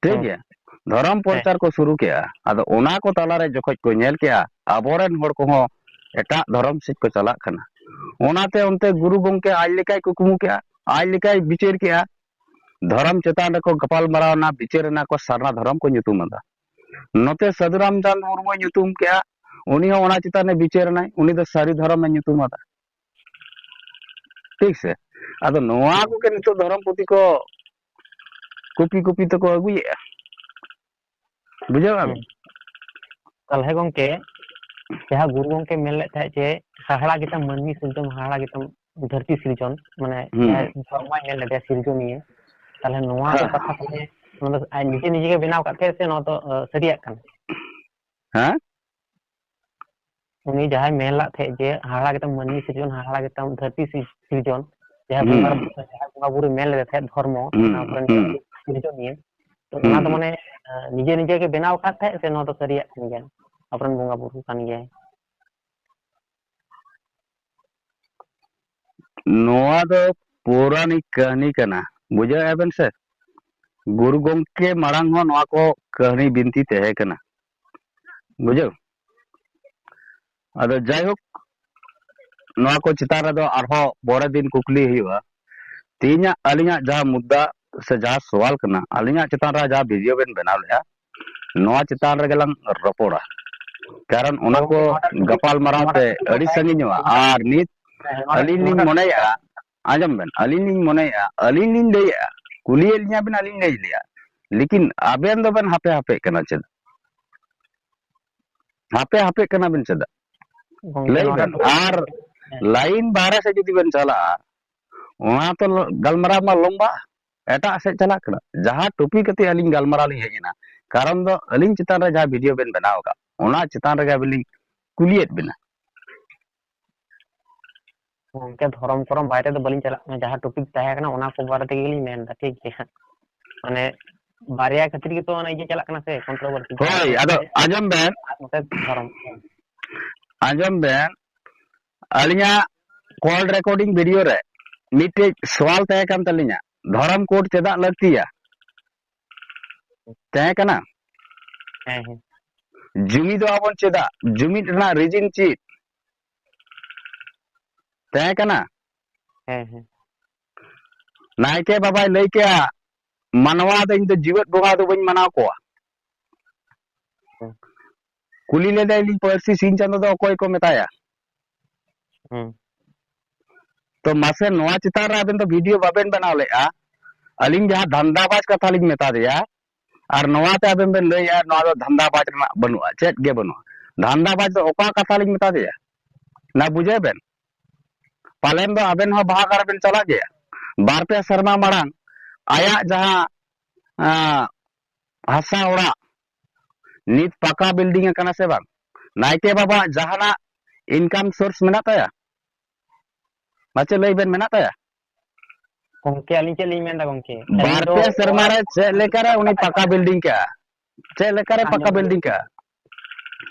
ᱴᱷᱤᱠ ᱦᱮᱸ᱾ ᱜᱮᱭᱟ? ᱫᱷᱚᱨᱚᱢ ᱦᱮᱸ᱾ ᱯᱨᱚᱪᱟᱨ ᱠᱚ ᱥᱩᱨᱩ ᱠᱮᱜᱼᱟ᱾ ᱟᱫᱚ ᱚᱱᱟ ᱠᱚ ᱛᱟᱞᱟᱨᱮ ᱡᱚᱠᱷᱚᱡ ᱠᱚ ᱧᱮᱞ ᱠᱮᱜᱼᱟ, ᱟᱵᱚᱨᱮᱱ ᱦᱚᱲ ᱠᱚᱦᱚᱸ ᱮᱴᱟᱜ ᱫᱷᱚᱨᱚᱢ ᱥᱮᱫ ᱠᱚ ᱪᱟᱞᱟᱜ ᱠᱟᱱᱟ, ᱚᱱᱟᱛᱮ ᱚᱱᱛᱮ ᱜᱩᱨᱩ ᱜᱚᱢᱠᱮ ᱟᱡ ᱞᱮᱠᱟᱭ ᱠᱩᱠᱢᱩ ᱠᱮᱜᱼᱟ, ᱟᱡ ᱞᱮᱠᱟᱭ ᱵᱤᱪᱟᱹᱨ ᱠᱮᱜᱼᱟ, ᱫᱷᱚᱨᱚᱢ ᱪᱮᱛᱟᱱ ᱨᱮᱠᱚ ᱜᱟᱯᱟᱞ ᱢᱟᱨᱟᱣ ᱮᱱᱟ, ᱵᱤᱪᱟᱹᱨ ᱮᱱᱟ ᱠᱚ, ᱥᱟᱨᱱᱟ ᱫᱷᱚᱨᱚᱢ ᱠᱚ ᱧᱩᱛᱩᱢ ᱟᱫᱟ᱾ ᱱᱚᱛᱮ ᱥᱟᱹᱫᱷᱩ ᱨᱟᱢᱪᱟᱸᱫᱽ ᱢᱩᱨᱢᱩᱭ ᱧᱩᱛᱩᱢ ᱠᱮᱜᱼᱟ, ᱩᱱᱤ ᱦᱚᱸ ᱚᱱᱟ ᱪᱮᱛᱟᱱ ᱨᱮ ᱵᱤᱪᱟᱹᱨ ᱮᱱᱟᱭ, ᱩᱱᱤ ᱫᱚ ᱥᱟᱹᱨᱤ ᱫᱷᱚᱨᱚᱢᱮ ᱧᱩᱛᱩᱢ ᱟᱫᱟ᱾ ᱴᱷᱤᱠ ᱥᱮ? ᱟᱫᱚ ᱱᱚᱣᱟ ᱦᱩᱸ᱾ ᱠᱚᱜᱮ ᱱᱤᱛᱚᱜ ᱫᱷᱚᱨᱚᱢ ᱯᱩᱛᱷᱤ ᱠᱚ ᱠᱚᱯᱤ ᱠᱚᱯᱤ ᱛᱮᱠᱚ ᱟᱹᱜᱩᱭᱮᱫᱼᱟ᱾ ᱵᱩᱡᱷᱟᱹᱣ ᱦᱩᱸ᱾ ᱟᱵᱮᱱ? ᱛᱟᱦᱚᱞᱮ ᱜᱚᱝᱠᱮ, ᱡᱟᱦᱟᱸ ᱜᱩᱨᱩ ᱜᱚᱝᱠᱮ ᱢᱮᱱ ᱞᱮᱫ ᱛᱟᱦᱮᱸᱫ ᱡᱮ, "ᱦᱟᱦᱟᱲᱟ ᱜᱮᱛᱟᱢ ᱢᱟᱹᱱᱢᱤ ᱥᱤᱨᱡᱚᱱ, ᱦᱟᱦᱟᱲᱟ ᱜᱮᱛᱟᱢ ᱫᱷᱟᱹᱨᱛᱤ ᱥᱤᱨᱡᱚᱱ", ᱢᱟᱱᱮ ᱦᱩᱸ᱾ ᱡᱟᱦᱟᱸᱭ ᱫᱷᱚᱨᱢᱚᱭ ᱢᱮᱱ ᱞᱮᱫᱟ ᱥᱤᱨᱡᱚᱱᱤᱭᱟᱹ, ᱛᱟᱦᱚᱞᱮ ᱱᱚᱣᱟ ᱫᱚ ᱦᱮᱸ᱾ ᱠᱟᱛᱷᱟ ᱛᱟᱦᱚᱞᱮ ᱱᱚᱣᱟ ᱫᱚ ᱟᱡ ᱱᱤᱡᱮ ᱱᱤᱡᱮ ᱜᱮ ᱵᱮᱱᱟᱣ ᱟᱠᱟᱫ ᱛᱟᱦᱮᱸᱫ ᱥᱮ ᱱᱚᱣᱟ ᱫᱚ, ᱟᱸ, ᱥᱟᱹᱨᱤᱭᱟᱜ ᱠᱟᱱᱟ? ᱦᱮᱸ? ᱩᱱᱤ ᱡᱟᱦᱟᱸᱭ ᱢᱮᱱ ᱞᱟᱫ ᱛᱟᱦᱮᱸᱫ ᱡᱮ, "ᱦᱟᱦᱟᱲᱟ ᱜᱮᱛᱟᱢ ᱢᱟᱹᱱᱢᱤ ᱥᱤᱨᱡᱚᱱ, ᱦᱟᱦᱟᱲᱟ ᱜᱮᱛᱟᱢ ᱫᱷᱟᱹᱨᱛᱤ ᱥᱤ-, ᱥᱤᱨᱡᱚᱱ", ᱡᱟᱦᱟᱸ ᱦᱩᱸ᱾ ᱵᱚᱸᱜᱟ, ᱡᱟᱦᱟᱸᱭ ᱵᱚᱸᱜᱟ ᱵᱩᱨᱩᱭ ᱢᱮᱱ ᱞᱮᱫᱟ ᱛᱟᱦᱮᱸᱫ ᱫᱷᱚᱨᱢᱚ, ᱦᱩᱸ, ᱚᱱᱟ ᱠᱚᱨᱮᱱ ᱦᱩᱸ᱾ ᱥᱤᱨᱡᱚᱱᱤᱭᱟᱹ, ᱛᱚ ᱦᱩᱸ, ᱚᱱᱟ ᱫᱚ ᱦᱩᱸ᱾ ᱢᱟᱱᱮ, ᱟᱸ, ᱱᱤᱡᱮ ᱱᱤᱡᱮ ᱜᱮ ᱵᱮᱱᱟᱣ ᱟᱠᱟᱫ ᱛᱟᱦᱮᱸᱫ ᱥᱮ ᱱᱚᱣᱟ ᱫᱚ ᱥᱟᱹᱨᱤᱭᱟᱜ ᱠᱟᱱ ᱜᱮᱭᱟ? ᱟᱵᱚᱨᱮᱱ ᱵᱚᱸᱜᱟ ᱵᱩᱨᱩ ᱠᱟᱱ ᱜᱮᱭᱟᱭ᱾ ᱱᱚᱣᱟ ᱫᱚ ᱯᱳᱣᱨᱟᱱᱤᱠ ᱠᱟᱹᱦᱱᱤ ᱠᱟᱱᱟ, ᱵᱩᱡᱷᱟᱹᱣᱮᱫᱼᱟ ᱵᱮᱱ ᱥᱮ? ᱜᱩᱨᱩ ᱜᱚᱢᱠᱮ ᱢᱟᱲᱟᱝ ᱦᱚᱸ ᱱᱚᱣᱟ ᱠᱚ ᱠᱟᱹᱦᱱᱤ ᱵᱤᱱᱛᱤ ᱛᱟᱦᱮᱸ ᱠᱟᱱᱟ, ᱵᱩᱡᱷᱟᱹᱣ? ᱟᱫᱚ ᱡᱟᱭᱦᱳᱠ, ᱱᱚᱣᱟ ᱠᱚ ᱪᱮᱛᱟᱱ ᱨᱮᱫᱚ ᱟᱨᱦᱚᱸ ᱯᱚᱨᱮ ᱫᱤᱱ ᱠᱩᱠᱞᱤ ᱦᱩᱭᱩᱜᱼᱟ᱾ ᱛᱮᱦᱮᱧᱟᱜ ᱟᱹᱞᱤᱧᱟᱜ ᱡᱟᱦᱟᱸ ᱢᱩᱫᱽᱫᱟ ᱥᱮ ᱡᱟᱦᱟᱸ ᱥᱚᱣᱟᱞ ᱠᱟᱱᱟ, ᱟᱹᱞᱤᱧᱟᱜ ᱪᱮᱛᱟᱱ ᱨᱮ ᱡᱟᱦᱟᱸ ᱵᱷᱤᱰᱤᱭᱳ ᱵᱮᱱ ᱵᱮᱱᱟᱣ ᱞᱮᱫᱼᱟ, ᱱᱚᱣᱟ ᱪᱮᱛᱟᱱ ᱨᱮᱜᱮ ᱞᱟᱝ ᱨᱚᱯᱚᱲᱟ᱾ ᱠᱟᱨᱚᱱ ᱚᱱᱟ ᱠᱚ ᱜᱟᱯᱟᱞ ᱢᱟᱨᱟᱣ ᱛᱮ ᱟᱹᱰᱤ ᱥᱟᱺᱜᱤᱧᱚᱜᱼᱟ᱾ ᱟᱨ ᱱᱤᱛ ᱟᱹᱞᱤᱧ ᱞᱤᱧ ᱢᱚᱱᱮᱭᱮᱫᱼᱟ, ᱟᱸᱡᱚᱢ ᱵᱮᱱ, ᱟᱹᱞᱤᱧ ᱞᱤᱧ ᱢᱚᱱᱮᱭᱮᱫᱼᱟ, ᱟᱹᱞᱤᱧ ᱞᱤᱧ ᱞᱟᱹᱭᱮᱫᱼᱟ, ᱠᱩᱞᱤᱭᱮᱫ ᱞᱤᱧᱟ ᱵᱮᱱ, ᱟᱹᱞᱤᱧ ᱞᱟᱹᱭ ᱞᱮᱭᱟ, ᱞᱮᱠᱤᱱ ᱟᱵᱮᱱ ᱫᱚᱵᱮᱱ ᱦᱟᱯᱮ ᱦᱟᱯᱮᱜ ᱠᱟᱱᱟ ᱪᱮᱫᱟᱜ? ᱦᱟᱯᱮ ᱦᱟᱯᱮᱜ ᱠᱟᱱᱟ ᱵᱮᱱ ᱪᱮᱫᱟᱜ? ᱜᱚᱝᱠᱮ, ᱞᱟᱹᱭ ᱱᱚᱰᱮ ᱵᱮᱱ᱾ ᱫᱚ ᱟᱨ ᱦᱮᱸ᱾ ᱞᱟᱭᱤᱱ ᱵᱟᱦᱨᱮ ᱥᱮᱫ ᱡᱩᱫᱤ ᱵᱮᱱ ᱪᱟᱞᱟᱜᱼᱟ, ᱚᱱᱟ ᱛᱚ ᱜᱟᱞᱢᱟᱨᱟᱣ ᱢᱟ ᱞᱚᱢᱵᱟᱜᱼᱟ, ᱮᱴᱟᱜ ᱥᱮᱫ ᱪᱟᱞᱟᱜ ᱠᱟᱱᱟ᱾ ᱡᱟᱦᱟᱸ ᱴᱚᱯᱤᱠ ᱠᱟᱛᱮ ᱟᱹᱞᱤᱧ ᱜᱟᱞᱢᱟᱨᱟᱣ ᱞᱤᱧ ᱦᱮᱡ ᱮᱱᱟ, ᱠᱟᱨᱚᱱ ᱫᱚ ᱟᱹᱞᱤᱧ ᱪᱮᱛᱟᱱ ᱨᱮ ᱡᱟᱦᱟᱸ ᱵᱷᱤᱰᱤᱭᱳ ᱵᱮᱱ ᱵᱮᱱᱟᱣ ᱟᱠᱟᱫ, ᱚᱱᱟ ᱪᱮᱛᱟᱱ ᱨᱮᱜᱮ ᱟᱹᱵᱤᱱ ᱞᱤᱧ ᱠᱩᱞᱤᱭᱮᱫ ᱵᱮᱱᱟ᱾ ᱜᱚᱝᱠᱮ, ᱫᱷᱚᱨᱚᱢ ᱠᱚᱨᱚᱢ ᱵᱟᱭᱨᱮ ᱫᱚ ᱵᱟᱹᱞᱤᱧ ᱪᱟᱞᱟᱜ ᱠᱟᱱᱟ, ᱡᱟᱦᱟᱸ ᱴᱚᱯᱤᱠ ᱛᱟᱦᱮᱸ ᱠᱟᱱᱟ ᱚᱱᱟ ᱠᱚ ᱵᱟᱨᱮ ᱛᱮᱜᱮ ᱞᱤᱧ ᱢᱮᱱᱫᱟ, ᱴᱷᱤᱠ ᱜᱮᱭᱟ᱾ ᱢᱟᱱᱮ ᱵᱟᱨᱭᱟ ᱠᱷᱟᱹᱛᱤᱨ ᱜᱮᱛᱚ ᱚᱱᱟ ᱤᱭᱟᱹ ᱪᱟᱞᱟᱜ ᱠᱟᱱᱟ ᱥᱮ, ᱠᱚᱱᱴᱨᱳᱵᱷᱟᱨᱥᱤ᱾ ᱦᱳᱭ, ᱟᱫᱚ ᱟᱸᱡᱚᱢ ᱵᱮᱱ, ᱟᱨ ᱱᱚᱛᱮ ᱫᱷᱚᱨᱚᱢ᱾ ᱟᱸᱡᱚᱢ ᱵᱮᱱ, ᱟᱹᱞᱤᱧᱟᱜ ᱠᱚᱞ ᱨᱮᱠᱚᱨᱰᱤᱝ ᱵᱷᱤᱰᱤᱭᱳ ᱨᱮ ᱢᱤᱫᱴᱮᱡ ᱥᱚᱣᱟᱞ ᱛᱟᱦᱮᱸ ᱠᱟᱱ ᱛᱟᱹᱞᱤᱧᱟ, ᱫᱷᱚᱨᱚᱢ ᱠᱳᱰ ᱪᱮᱫᱟᱜ ᱞᱟᱹᱠᱛᱤᱭᱟ? ᱛᱟᱦᱮᱸ ᱠᱟᱱᱟ᱾ ᱦᱮᱸ, ᱦᱮᱸ᱾ ᱡᱩᱢᱤᱫᱚᱜ ᱟᱵᱚᱱ ᱪᱮᱫᱟᱜ? ᱡᱩᱢᱤᱫ ᱨᱮᱱᱟᱜ ᱨᱤᱡᱤᱱ ᱪᱮᱫ? ᱛᱟᱦᱮᱸ ᱠᱟᱱᱟ᱾ ᱦᱮᱸ, ᱦᱮᱸ᱾ ᱱᱟᱭᱠᱮ ᱵᱟᱵᱟᱭ ᱞᱟᱹᱭ ᱠᱮᱜᱼᱟ, ᱢᱟᱱᱣᱟ ᱫᱚ ᱤᱧ ᱫᱚ ᱡᱤᱣᱮᱫ ᱵᱚᱸᱜᱟ ᱫᱚ ᱵᱟᱹᱧ ᱢᱟᱱᱟᱣ ᱠᱚᱣᱟ᱾ ᱦᱮᱸ᱾ ᱠᱩᱞᱤ ᱞᱮᱫᱮᱭᱟᱞᱤᱧ, ᱯᱟᱹᱨᱥᱤ ᱥᱤᱧ ᱪᱟᱸᱫᱚ ᱫᱚ ᱚᱠᱚᱭ ᱠᱚ ᱢᱮᱛᱟᱭᱟ? ᱦᱮᱸ᱾ ᱛᱚ ᱢᱟᱥᱮ, ᱱᱚᱣᱟ ᱪᱮᱛᱟᱱ ᱨᱮ ᱟᱵᱮᱱ ᱫᱚ ᱵᱷᱤᱰᱤᱭᱳ ᱵᱟᱵᱮᱱ ᱵᱮᱱᱟᱣ ᱞᱮᱫᱼᱟ᱾ ᱟᱹᱞᱤᱧ ᱡᱟᱦᱟᱸ ᱫᱷᱟᱱᱫᱟᱵᱟᱡᱽ ᱠᱟᱛᱷᱟ ᱞᱤᱧ ᱢᱮᱛᱟ ᱫᱮᱭᱟ, ᱟᱨ ᱱᱚᱣᱟ ᱛᱮ ᱟᱵᱮᱱ ᱵᱮᱱ ᱞᱟᱹᱭᱮᱫᱼᱟ ᱱᱚᱣᱟ ᱫᱚ ᱫᱷᱟᱱᱫᱟᱵᱟᱡᱽ ᱨᱮᱱᱟᱜ ᱵᱟᱹᱱᱩᱜᱼᱟ, ᱪᱮᱫ ᱜᱮ ᱵᱟᱹᱱᱩᱜᱼᱟ᱾ ᱫᱷᱟᱱᱫᱟᱵᱟᱡᱽ ᱫᱚ ᱚᱠᱟ ᱠᱟᱛᱷᱟ ᱞᱤᱧ ᱢᱮᱛᱟ ᱫᱮᱭᱟ? ᱚᱱᱟ ᱵᱩᱡᱷᱟᱹᱣ ᱵᱮᱱ᱾ ᱯᱟᱞᱮᱱ ᱫᱚ ᱟᱵᱮᱱ ᱦᱚᱸ ᱵᱟᱦᱟ ᱜᱟᱲ ᱵᱮᱱ ᱪᱟᱞᱟᱜ ᱜᱮᱭᱟ᱾ ᱵᱟᱨ ᱯᱮ ᱥᱮᱨᱢᱟ ᱢᱟᱲᱟᱝ ᱟᱭᱟᱜ ᱡᱟᱦᱟᱸ, ᱟᱸ, ᱦᱟᱥᱟ ᱚᱲᱟᱜ ᱱᱤᱛ ᱯᱟᱠᱟ ᱵᱤᱞᱰᱤᱝ ᱟᱠᱟᱱᱟ ᱥᱮ ᱵᱟᱝ? ᱱᱟᱭᱠᱮ ᱵᱟᱵᱟᱣᱟᱜ ᱡᱟᱦᱟᱱᱟᱜ ᱤᱱᱠᱟᱢ ᱥᱳᱨᱥ ᱢᱮᱱᱟᱜ ᱛᱟᱭᱟ? ᱢᱟᱥᱮ ᱞᱟᱹᱭ ᱵᱮᱱ, ᱢᱮᱱᱟᱜ ᱛᱟᱭᱟ? ᱜᱚᱝᱠᱮ, ᱟᱹᱞᱤᱧ ᱪᱮᱫ ᱞᱤᱧ ᱢᱮᱱᱫᱟ ᱜᱚᱝᱠᱮ? ᱟᱹᱞᱤᱧ ᱵᱟᱨ ᱫᱚ ᱯᱮ ᱥᱮᱨᱢᱟ ᱨᱮ ᱪᱮᱫ ᱞᱮᱠᱟᱨᱮ ᱩᱱᱤ ᱯᱟᱠᱟ ᱵᱤᱞᱰᱤᱝ ᱠᱟᱜᱼᱟ? ᱪᱮᱫ ᱞᱮᱠᱟᱨᱮ ᱯᱟᱠᱟ ᱟᱸᱡᱚᱢ ᱵᱮᱱ᱾ ᱵᱤᱞᱰᱤᱝ ᱠᱟᱜᱼᱟ?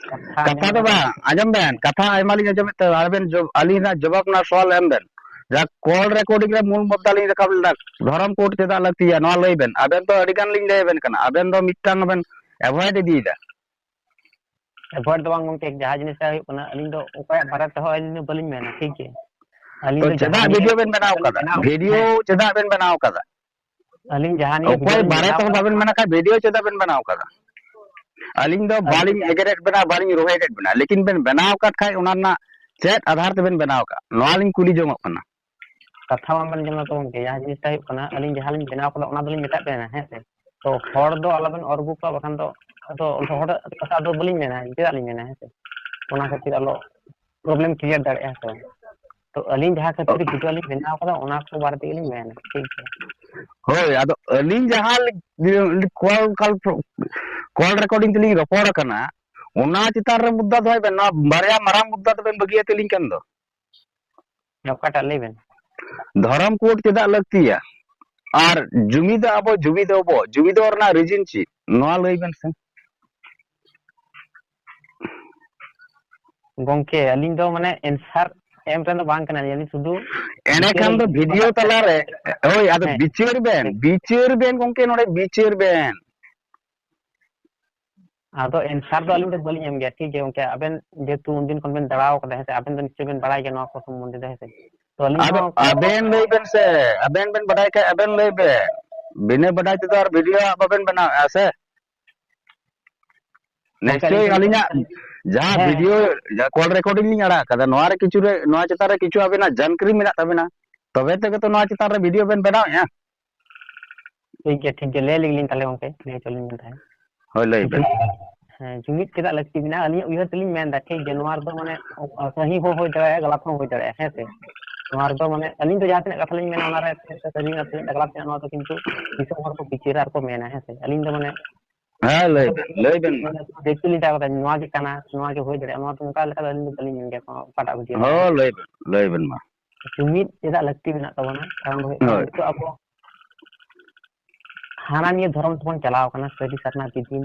ᱠᱟᱛᱷᱟ ᱠᱟᱛᱷᱟ ᱟᱸᱡᱚᱢ ᱫᱚ ᱵᱮᱱ᱾ ᱵᱟᱝ, ᱟᱸᱡᱚᱢ ᱵᱮᱱ, ᱠᱟᱛᱷᱟ ᱟᱭᱢᱟ ᱞᱤᱧ ᱟᱸᱡᱚᱢᱮᱫ ᱛᱟᱵᱮᱱ, ᱟᱵᱮᱱ ᱡᱚᱵ-, ᱟᱹᱞᱤᱧ ᱨᱮᱱᱟᱜ ᱡᱚᱵᱟᱵ ᱨᱮᱱᱟᱜ ᱥᱚᱣᱟᱞ ᱮᱢ ᱵᱮᱱ᱾ ᱡᱟᱦᱟᱸ ᱠᱚᱞ ᱨᱮᱠᱚᱨᱰᱤᱝ ᱨᱮ ᱢᱩᱞ ᱢᱩᱫᱽᱫᱟ ᱞᱤᱧ ᱨᱟᱠᱟᱵ ᱞᱮᱫᱟ, ᱫᱷᱚᱨᱚᱢ ᱠᱳᱰ ᱪᱮᱫᱟᱜ ᱞᱟᱹᱠᱛᱤᱭᱟ, ᱱᱚᱣᱟ ᱞᱟᱹᱭ ᱵᱮᱱ᱾ ᱟᱵᱮᱱ ᱫᱚ ᱟᱹᱰᱤ ᱜᱟᱱ ᱞᱤᱧ ᱞᱟᱹᱭ ᱟᱵᱮᱱ ᱠᱟᱱᱟ, ᱟᱵᱮᱱ ᱫᱚ ᱢᱤᱫᱴᱟᱝ ᱵᱮᱱ ᱮᱵᱷᱚᱭᱮᱰ ᱤᱫᱤᱭᱮᱫᱟ᱾ ᱮᱵᱷᱚᱭᱮᱰ ᱫᱚ ᱵᱟᱝ ᱜᱚᱢᱠᱮ, ᱡᱟᱦᱟᱸ ᱡᱤᱱᱤᱥᱴᱟ ᱦᱩᱭᱩᱜ ᱠᱟᱱᱟ, ᱟᱹᱞᱤᱧ ᱫᱚ ᱚᱠᱚᱭᱟᱜ ᱵᱟᱨᱮ ᱛᱮᱦᱚᱸ ᱟᱹᱞᱤᱧ ᱫᱚ ᱵᱟᱹᱞᱤᱧ ᱢᱮᱱᱟ, ᱴᱷᱤᱠ ᱜᱮᱭᱟ? ᱟᱹᱞᱤᱧ ᱛᱚ ᱫᱚ ᱪᱮᱫᱟᱜ ᱡᱟᱦᱟᱸ ᱵᱷᱤᱰᱤᱭᱳ ᱱᱤᱭᱟᱹ ᱵᱮᱱ ᱵᱮᱱᱟᱣ ᱠᱟᱫᱟ? ᱵᱮᱱᱟᱣ ᱵᱷᱤᱰᱤᱭᱳ ᱦᱮᱸ᱾ ᱪᱮᱫᱟᱜ ᱵᱮᱱ ᱵᱮᱱᱟᱣ ᱠᱟᱫᱟ? ᱟᱹᱞᱤᱧ ᱡᱟᱦᱟᱸ ᱱᱤᱭᱟᱹ ᱚᱠᱚᱭ ᱵᱷᱤᱰᱤᱭᱳ ᱞᱤᱧ ᱵᱟᱨᱮ ᱵᱮᱱᱟᱣ ᱛᱮᱦᱚᱸ ᱠᱟᱫᱟ, ᱵᱟᱵᱮᱱ ᱢᱮᱱ ᱠᱷᱟᱡ ᱵᱷᱤᱰᱤᱭᱳ ᱪᱮᱫᱟᱜ ᱵᱮᱱ ᱵᱮᱱᱟᱣ ᱠᱟᱫᱟ? ᱟᱹᱞᱤᱧ ᱫᱚ ᱟᱹᱞᱤᱧ ᱵᱟᱹᱞᱤᱧ ᱮᱜᱮᱨᱮᱫ ᱵᱮᱱᱟ, ᱵᱟᱹᱞᱤᱧ ᱨᱚᱦᱮᱫᱮᱫ ᱵᱮᱱᱟ, ᱞᱮᱠᱤᱱ ᱵᱮᱱ ᱵᱮᱱᱟᱣ ᱟᱠᱟᱫ ᱠᱷᱟᱡ ᱚᱱᱟ ᱨᱮᱱᱟᱜ ᱪᱮᱫ ᱟᱫᱷᱟᱨ ᱛᱮᱵᱮᱱ ᱵᱮᱱᱟᱣ ᱟᱠᱟᱫ, ᱱᱚᱣᱟ ᱞᱤᱧ ᱠᱩᱞᱤ ᱡᱚᱝᱚᱜ ᱠᱟᱱᱟ᱾ ᱠᱟᱛᱷᱟ ᱵᱟᱝ ᱵᱮᱱ ᱟᱸᱡᱚᱢ ᱫᱟ ᱛᱚ ᱜᱚᱢᱠᱮ, ᱡᱟᱦᱟᱸ ᱡᱤᱱᱤᱥᱴᱟ ᱦᱩᱭᱩᱜ ᱠᱟᱱᱟ, ᱟᱹᱞᱤᱧ ᱡᱟᱦᱟᱸ ᱞᱤᱧ ᱵᱮᱱᱟᱣ ᱠᱟᱫᱟ ᱚᱱᱟ ᱫᱚᱞᱤᱧ ᱢᱮᱛᱟᱫ ᱵᱮᱱᱟ, ᱦᱮᱸ ᱥᱮ? ᱛᱚ ᱦᱚᱲ ᱫᱚ ᱟᱞᱚᱵᱮᱱ ᱚᱨ ᱟᱹᱜᱩ ᱠᱚᱣᱟ, ᱵᱟᱠᱷᱟᱱ ᱫᱚ ᱟᱫᱚ ᱦᱚᱲᱟᱜ ᱠᱟᱛᱷᱟ ᱫᱚ ᱵᱟᱹᱞᱤᱧ ᱢᱮᱱᱟ, ᱪᱮᱫᱟᱜ ᱞᱤᱧ ᱢᱮᱱᱟ, ᱦᱮᱸ ᱥᱮ? ᱚᱱᱟ ᱠᱷᱟᱹᱛᱤᱨ ᱟᱞᱚ ᱯᱨᱚᱵᱞᱮᱢ ᱠᱨᱤᱭᱮᱴ ᱫᱟᱲᱮᱭᱟᱜᱼᱟ, ᱦᱮᱸ ᱥᱮ ᱵᱟᱝ? ᱛᱚ ᱟᱹᱞᱤᱧ ᱡᱟᱦᱟᱸ ᱠᱷᱟᱹᱛᱤᱨ ᱵᱷᱤᱰᱤᱭᱳ ᱞᱤᱧ ᱵᱮᱱᱟᱣ ᱠᱟᱫᱟ ᱚᱱᱟ ᱠᱚ ᱵᱟᱨᱮ ᱛᱮᱜᱮ ᱞᱤᱧ ᱢᱮᱱᱟ, ᱴᱷᱤᱠ ᱜᱮᱭᱟ? ᱦᱳᱭ, ᱟᱫᱚ ᱟᱹᱞᱤᱧ ᱡᱟᱦᱟᱸ ᱞᱤ-, ᱠᱚᱞ, ᱠᱚᱞ, ᱠᱚᱞ ᱨᱮᱠᱚᱨᱰᱤᱝ ᱛᱮᱞᱤᱧ ᱨᱚᱯᱚᱲ ᱠᱟᱱᱟ, ᱚᱱᱟ ᱪᱮᱛᱟᱱ ᱨᱮ ᱢᱩᱫᱽᱫᱟ ᱫᱚᱦᱚᱭ ᱵᱮᱱ, ᱱᱚᱣᱟ ᱵᱟᱨᱭᱟ ᱢᱟᱨᱟᱝ ᱢᱩᱫᱽᱫᱟ ᱫᱚᱵᱮᱱ ᱵᱟᱹᱜᱤ ᱟᱹᱛᱤᱞᱤᱧ ᱠᱟᱱ ᱫᱚ᱾ ᱚᱠᱟᱴᱟᱜ ᱞᱟᱹᱭ ᱵᱮᱱ? ᱫᱷᱚᱨᱚᱢ ᱠᱳᱰ ᱪᱮᱫᱟᱜ ᱞᱟᱹᱠᱛᱤᱭᱟ? ᱟᱨ ᱡᱩᱢᱤᱫ ᱟᱵᱚ, ᱡᱩᱢᱤᱫ ᱟᱵᱚ, ᱡᱩᱢᱤᱫᱚᱜ ᱨᱮᱱᱟᱜ ᱨᱤᱡᱤᱱ ᱪᱮᱫ? ᱱᱚᱣᱟ ᱞᱟᱹᱭ ᱵᱮᱱ ᱥᱮ᱾ ᱜᱚᱝᱠᱮ, ᱟᱹᱞᱤᱧ ᱫᱚ ᱢᱟᱱᱮ ᱮᱱᱥᱟᱨ ᱮᱢ ᱨᱮᱱ ᱫᱚ ᱵᱟᱝ ᱠᱟᱱᱟᱞᱤᱧ, ᱟᱹᱞᱤᱧ ᱥᱩᱫᱷᱩ ᱮᱸᱰᱮᱠᱷᱟᱱ ᱫᱚ ᱵᱷᱤᱰᱤᱭᱳ ᱛᱟᱞᱟᱨᱮ, ᱦᱳᱭ, ᱟᱫᱚ ᱦᱮᱸ᱾ ᱵᱤᱪᱟᱹᱨ ᱵᱮᱱ, ᱦᱮᱸ᱾ ᱵᱤᱪᱟᱹᱨ ᱵᱮᱱ ᱜᱚᱝᱠᱮ, ᱱᱚᱰᱮ ᱵᱤᱪᱟᱹᱨ ᱵᱮᱱ᱾ ᱟᱫᱚ ᱮᱱᱥᱟᱨ ᱫᱚ ᱟᱹᱞᱤᱧ ᱫᱚ ᱵᱟᱹᱞᱤᱧ ᱮᱢ ᱜᱮᱭᱟ, ᱴᱷᱤᱠ ᱜᱮᱭᱟ ᱜᱚᱝᱠᱮ? ᱟᱵᱮᱱ ᱡᱮᱦᱮᱛᱩ ᱩᱱᱫᱤᱱ ᱠᱷᱚᱱ ᱵᱮᱱ ᱫᱟᱬᱟᱣ ᱠᱟᱫᱟ, ᱦᱮᱸ ᱥᱮ? ᱟᱵᱮᱱ ᱫᱚ ᱱᱤᱥᱪᱚᱭ ᱵᱮᱱ ᱵᱟᱲᱟᱭ ᱜᱮᱭᱟ ᱱᱚᱣᱟ ᱠᱚ ᱥᱚᱢᱵᱚᱱᱫᱷᱮ ᱫᱚ, ᱦᱮᱸ ᱥᱮ? ᱛᱚ ᱟᱹᱞᱤᱧ ᱟᱫᱚ ᱦᱚᱸ ᱟᱵᱮᱱ ᱞᱟᱹᱭ ᱵᱮᱱ ᱥᱮ, ᱟᱵᱮᱱ ᱵᱮᱱ ᱵᱟᱰᱟᱭ ᱠᱷᱟᱡ ᱟᱵᱮᱱ ᱞᱟᱹᱭ ᱵᱮᱱ᱾ ᱵᱤᱱᱟᱹ ᱵᱟᱰᱟᱭ ᱛᱮᱫᱚ ᱟᱨ ᱵᱷᱤᱰᱤᱭᱳ ᱦᱟᱸᱜ ᱵᱟᱵᱮᱱ ᱵᱮᱱᱟᱣᱮᱫᱼᱟ ᱥᱮ᱾ ᱜᱚᱝᱠᱮ, ᱟᱹᱞᱤᱧ ᱱᱤᱥᱪᱳᱭ ᱴᱷᱮᱱ ᱟᱹᱞᱤᱧᱟᱜ ᱡᱟᱦᱟᱸ ᱦᱮᱸ, ᱵᱷᱤᱰᱤᱭᱳ, ᱡᱟᱦᱟᱸ ᱠᱚᱞ ᱨᱮᱠᱚᱨᱰᱤᱝ ᱞᱤᱧ ᱟᱲᱟᱜ ᱠᱟᱫᱟ, ᱱᱚᱣᱟ ᱨᱮ ᱠᱤᱪᱷᱩ ᱨᱮ, ᱱᱚᱣᱟ ᱪᱮᱛᱟᱱ ᱨᱮ ᱠᱤᱪᱷᱩ ᱟᱵᱮᱱᱟᱜ ᱡᱟᱱᱠᱟᱨᱤ ᱢᱮᱱᱟᱜ ᱛᱟᱵᱮᱱᱟ, ᱛᱚᱵᱮ ᱛᱮᱜᱮ ᱛᱚ ᱱᱚᱣᱟ ᱪᱮᱛᱟᱱ ᱨᱮ ᱵᱷᱤᱰᱤᱭᱳ ᱵᱮᱱ ᱵᱮᱱᱟᱣᱮᱫᱼᱟ᱾ ᱴᱷᱤᱠ ᱜᱮᱭᱟ, ᱴᱷᱤᱠ ᱜᱮᱭᱟ, ᱞᱟᱹᱭ ᱞᱮᱜᱮ ᱞᱤᱧ ᱛᱟᱦᱞᱮ ᱜᱚᱝᱠᱮ, ᱞᱟᱹᱭ ᱦᱚᱪᱚ ᱞᱤᱧ ᱵᱮᱱ ᱛᱟᱦᱞᱮ᱾ ᱦᱳᱭ, ᱞᱟᱹᱭ ᱵᱮᱱ᱾ ᱦᱮᱸ, ᱡᱩᱢᱤᱫ ᱪᱮᱫᱟᱜ ᱞᱟᱹᱠᱛᱤ ᱢᱮᱱᱟᱜᱼᱟ? ᱟᱹᱞᱤᱧᱟᱜ ᱩᱭᱦᱟᱹᱨ ᱛᱮᱞᱤᱧ ᱢᱮᱱ ᱮᱫᱟ, ᱴᱷᱤᱠ ᱜᱮᱭᱟ, ᱱᱚᱣᱟ ᱨᱮᱫᱚ ᱢᱟᱱᱮ ᱥᱟᱹᱦᱤ ᱦᱚᱸ ᱦᱩᱭ ᱫᱟᱲᱮᱭᱟᱜᱼᱟ, ᱜᱟᱞᱟᱛ ᱦᱚᱸ ᱦᱩᱭ ᱫᱟᱲᱮᱭᱟᱜᱼᱟ, ᱦᱮᱸ ᱥᱮ? ᱱᱚᱣᱟ ᱨᱮᱫᱚ ᱢᱟᱱᱮ ᱟᱹᱞᱤᱧ ᱫᱚ ᱡᱟᱦᱟᱸ ᱛᱤᱱᱟᱹᱜ ᱠᱟᱛᱷᱟ ᱞᱤᱧ ᱢᱮᱱᱟ, ᱚᱱᱟ ᱨᱮ ᱛᱤᱱᱟᱹᱜ ᱴᱟ ᱥᱟᱹᱨᱤ ᱢᱮᱱᱟᱜᱼᱟ, ᱛᱤᱱᱟᱹᱜ ᱴᱟ ᱜᱟᱞᱟᱛ ᱢᱮᱱᱟᱜᱼᱟ, ᱱᱚᱣᱟ ᱫᱚ ᱠᱤᱱᱛᱩ ᱫᱤᱥᱚᱢ ᱦᱚᱲ ᱠᱚ ᱵᱤᱪᱟᱹᱨᱟ ᱟᱨ ᱠᱚ ᱢᱮᱱᱟ, ᱦᱮᱸ ᱥᱮ? ᱟᱹᱞᱤᱧ ᱫᱚ ᱢᱟᱱᱮ ᱦᱮᱸ, ᱞᱟᱹᱭ ᱵᱮᱱ, ᱞᱟᱹᱭ ᱵᱮᱱ ᱢᱟ᱾ ᱫᱮᱠᱷᱛᱮ ᱞᱤᱧ ᱪᱟᱞᱟᱣ ᱠᱟᱫᱟ, ᱱᱚᱣᱟ ᱜᱮ ᱠᱟᱱᱟ, ᱱᱚᱣᱟ ᱜᱮ ᱦᱩᱭ ᱫᱟᱲᱮᱭᱟᱜᱼᱟ, ᱱᱚᱣᱟ ᱫᱚ ᱚᱱᱠᱟ ᱞᱮᱠᱟ ᱫᱚ ᱟᱹᱞᱤᱧ ᱫᱚ ᱵᱟᱹᱞᱤᱧ ᱢᱮᱱ ᱜᱮᱭᱟ, ᱚᱠᱟᱴᱟᱜ ᱵᱷᱤᱰᱤᱭᱳ ᱨᱮ᱾ ᱦᱚᱸ, ᱞᱟᱹᱭ ᱵᱮᱱ, ᱞᱟᱹᱭ ᱵᱮᱱ ᱢᱟ᱾ ᱡᱩᱢᱤᱫ ᱪᱮᱫᱟᱜ ᱞᱟᱹᱠᱛᱤ ᱢᱮᱱᱟᱜ ᱛᱟᱵᱚᱱᱟ? ᱠᱟᱨᱚᱱ ᱫᱚ ᱦᱩᱭᱩᱜ ᱠᱟᱱᱟ, ᱦᱳᱭ᱾ ᱱᱤᱛᱚᱜ ᱟᱵᱚ ᱦᱟᱱᱟ ᱱᱤᱭᱟᱹ ᱫᱷᱚᱨᱚᱢ ᱛᱮᱵᱚᱱ ᱪᱟᱞᱟᱣ ᱠᱟᱱᱟ, ᱥᱟᱹᱨᱤ ᱥᱟᱨᱱᱟ ᱵᱤᱫᱤᱱ,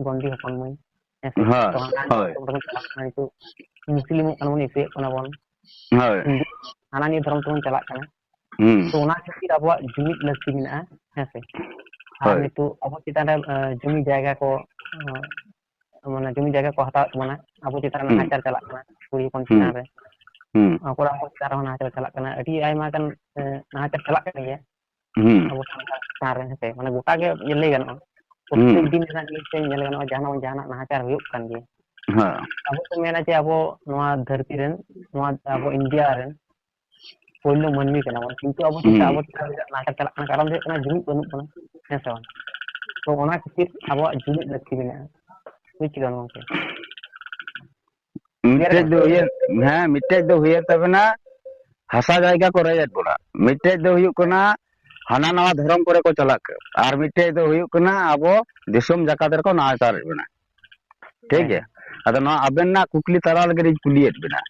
ᱜᱚᱱᱰᱤ ᱦᱚᱯᱚᱱ ᱢᱟᱹᱭ, ᱦᱮᱸ ᱥᱮ? ᱦᱳᱭ, ᱛᱚ ᱦᱟᱱᱟ ᱱᱤᱭᱟᱹ ᱦᱳᱭ᱾ ᱫᱷᱚᱨᱚᱢ ᱛᱮᱵᱚᱱ ᱪᱟᱞᱟᱜ ᱠᱟᱱᱟ, ᱱᱤᱛᱚᱜ ᱢᱩᱥᱞᱤᱢᱚᱜ ᱠᱟᱱᱟ ᱵᱚᱱ, ᱤᱥᱟᱹᱭᱚᱜ ᱠᱟᱱᱟ ᱵᱚᱱ, ᱦᱳᱭ᱾ ᱦᱤᱱᱫᱩ, ᱦᱟᱱᱟ ᱱᱤᱭᱟᱹ ᱫᱷᱚᱨᱚᱢ ᱛᱮᱵᱚᱱ ᱪᱟᱞᱟᱜ ᱠᱟᱱᱟ᱾ ᱦᱩᱸ᱾ ᱛᱚ ᱚᱱᱟ ᱠᱷᱟᱹᱛᱤᱨ ᱟᱵᱚᱣᱟᱜ ᱡᱩᱢᱤᱫ ᱞᱟᱹᱠᱛᱤ ᱢᱮᱱᱟᱜᱼᱟ, ᱦᱮᱸ ᱥᱮ? ᱟᱨ ᱦᱳᱭ᱾ ᱱᱤᱛᱚᱜ ᱟᱵᱚ ᱪᱮᱛᱟᱱ ᱨᱮ, ᱟᱸ, ᱡᱩᱢᱤ ᱡᱟᱭᱜᱟ ᱠᱚ, ᱟᱸ, ᱢᱟᱱᱮ ᱡᱚᱢᱤ ᱡᱟᱭᱜᱟ ᱠᱚ ᱦᱟᱛᱟᱣᱮᱫ ᱛᱟᱵᱚᱱᱟ, ᱟᱵᱚ ᱪᱮᱛᱟᱱ ᱨᱮ ᱦᱩᱸ᱾ ᱱᱟᱦᱟᱪᱟᱨ ᱪᱟᱞᱟᱜ ᱠᱟᱱᱟ, ᱠᱩᱲᱤ ᱦᱚᱯᱚᱱ ᱦᱩᱸ᱾ ᱪᱮᱛᱟᱱ ᱨᱮ, ᱦᱩᱸ᱾ ᱠᱚᱲᱟ ᱦᱚᱯᱚᱱ ᱪᱮᱛᱟᱱ ᱨᱮᱦᱚᱸ ᱱᱟᱦᱟᱪᱟᱨ ᱪᱟᱞᱟᱜ ᱠᱟᱱᱟ, ᱟᱹᱰᱤ ᱟᱭᱢᱟ ᱜᱟᱱ, ᱮ, ᱱᱟᱦᱟᱪᱟᱨ ᱪᱟᱞᱟᱜ ᱠᱟᱱ ᱜᱮᱭᱟ᱾ ᱦᱩᱸ᱾ ᱟᱵᱚ ᱥᱟᱱᱛᱟᱲ ᱪᱮᱛᱟᱱ ᱨᱮ, ᱦᱮᱸ ᱥᱮ, ᱢᱟᱱᱮ ᱜᱚᱴᱟ ᱜᱮ ᱞᱟᱹᱭ ᱜᱟᱱᱚᱜᱼᱟ, ᱯᱨᱚᱛᱮᱠ ᱦᱩᱸ᱾ ᱫᱤᱱ ᱨᱮᱱᱟᱜ ᱧᱮᱞ ᱜᱟᱱᱚᱜᱼᱟ, ᱡᱟᱦᱟᱱᱟᱜ ᱵᱟᱝ ᱡᱟᱦᱟᱱᱟᱜ ᱱᱟᱦᱟᱪᱟᱨ ᱦᱩᱭᱩᱜ ᱠᱟᱱ ᱜᱮᱭᱟ᱾ ᱦᱮᱸ᱾ ᱟᱵᱚ ᱠᱚ ᱢᱮᱱᱟ ᱡᱮ ᱟᱵᱚ ᱱᱚᱣᱟ ᱫᱷᱟᱹᱨᱛᱤ ᱨᱮᱱ, ᱱᱚᱣᱟ ᱟᱵᱚ ᱤᱱᱰᱤᱭᱟ ᱨᱮᱱ ᱯᱳᱭᱞᱳ ᱢᱟᱹᱱᱢᱤ ᱠᱟᱱᱟ ᱵᱚᱱ, ᱠᱤᱱᱛᱩ ᱟᱵᱚ ᱪᱮᱫᱟᱜ ᱦᱩᱸ᱾ ᱟᱵᱚ ᱪᱮᱛᱟᱱ ᱨᱮ ᱱᱟᱦᱟᱪᱟᱨ ᱪᱟᱞᱟᱜ ᱠᱟᱱᱟ? ᱠᱟᱨᱚᱱ ᱫᱚ ᱦᱩᱭᱩᱜ ᱠᱟᱱᱟ ᱡᱩᱢᱤᱫ ᱵᱟᱹᱱᱩᱜ ᱵᱚᱱᱟ, ᱦᱮᱸ ᱥᱮ ᱵᱟᱝ? ᱛᱚ ᱚᱱᱟ ᱠᱷᱟᱹᱛᱤᱨ ᱟᱵᱚᱣᱟᱜ ᱡᱩᱢᱤᱫ ᱞᱟᱹᱠᱛᱤ ᱢᱮᱱᱟᱜᱼᱟ, ᱵᱩᱡᱽ ᱠᱮᱫᱟ ᱵᱚᱱ ᱜᱚᱢᱠᱮ? ᱢᱤᱫᱴᱮᱡ ᱫᱚ ᱦᱩᱭᱮᱱ, ᱦᱮᱸ, ᱢᱤᱫᱴᱮᱡ ᱫᱚ ᱦᱩᱭᱮᱱ ᱛᱟᱵᱮᱱᱟ ᱦᱟᱥᱟ ᱡᱟᱭᱜᱟ ᱠᱚ ᱨᱮᱡᱮᱫ ᱵᱚᱱᱟ, ᱢᱤᱫᱴᱮᱡ ᱫᱚ ᱦᱩᱭᱩᱜ ᱠᱟᱱᱟ ᱦᱟᱱᱟ ᱱᱟᱣᱟ ᱫᱷᱚᱨᱚᱢ ᱠᱚᱨᱮ ᱠᱚ ᱪᱟᱞᱟᱜ ᱠᱟᱱᱟ, ᱟᱨ ᱢᱤᱫᱴᱮᱡ ᱫᱚ ᱦᱩᱭᱩᱜ ᱠᱟᱱᱟ ᱟᱵᱚ ᱫᱤᱥᱚᱢ ᱡᱟᱠᱟᱛ ᱨᱮᱠᱚ ᱱᱟᱦᱟᱪᱟᱨᱮᱫ ᱵᱚᱱᱟ᱾ ᱴᱷᱤᱠ ᱦᱮᱸ, ᱜᱮᱭᱟ? ᱦᱮᱸ᱾ ᱟᱫᱚ ᱱᱚᱣᱟ ᱟᱵᱮᱱᱟᱜ ᱠᱩᱠᱞᱤ ᱛᱟᱞᱟ ᱨᱮᱜᱮ ᱞᱤᱧ ᱠᱩᱞᱤᱭᱮᱫ ᱵᱮᱱᱟ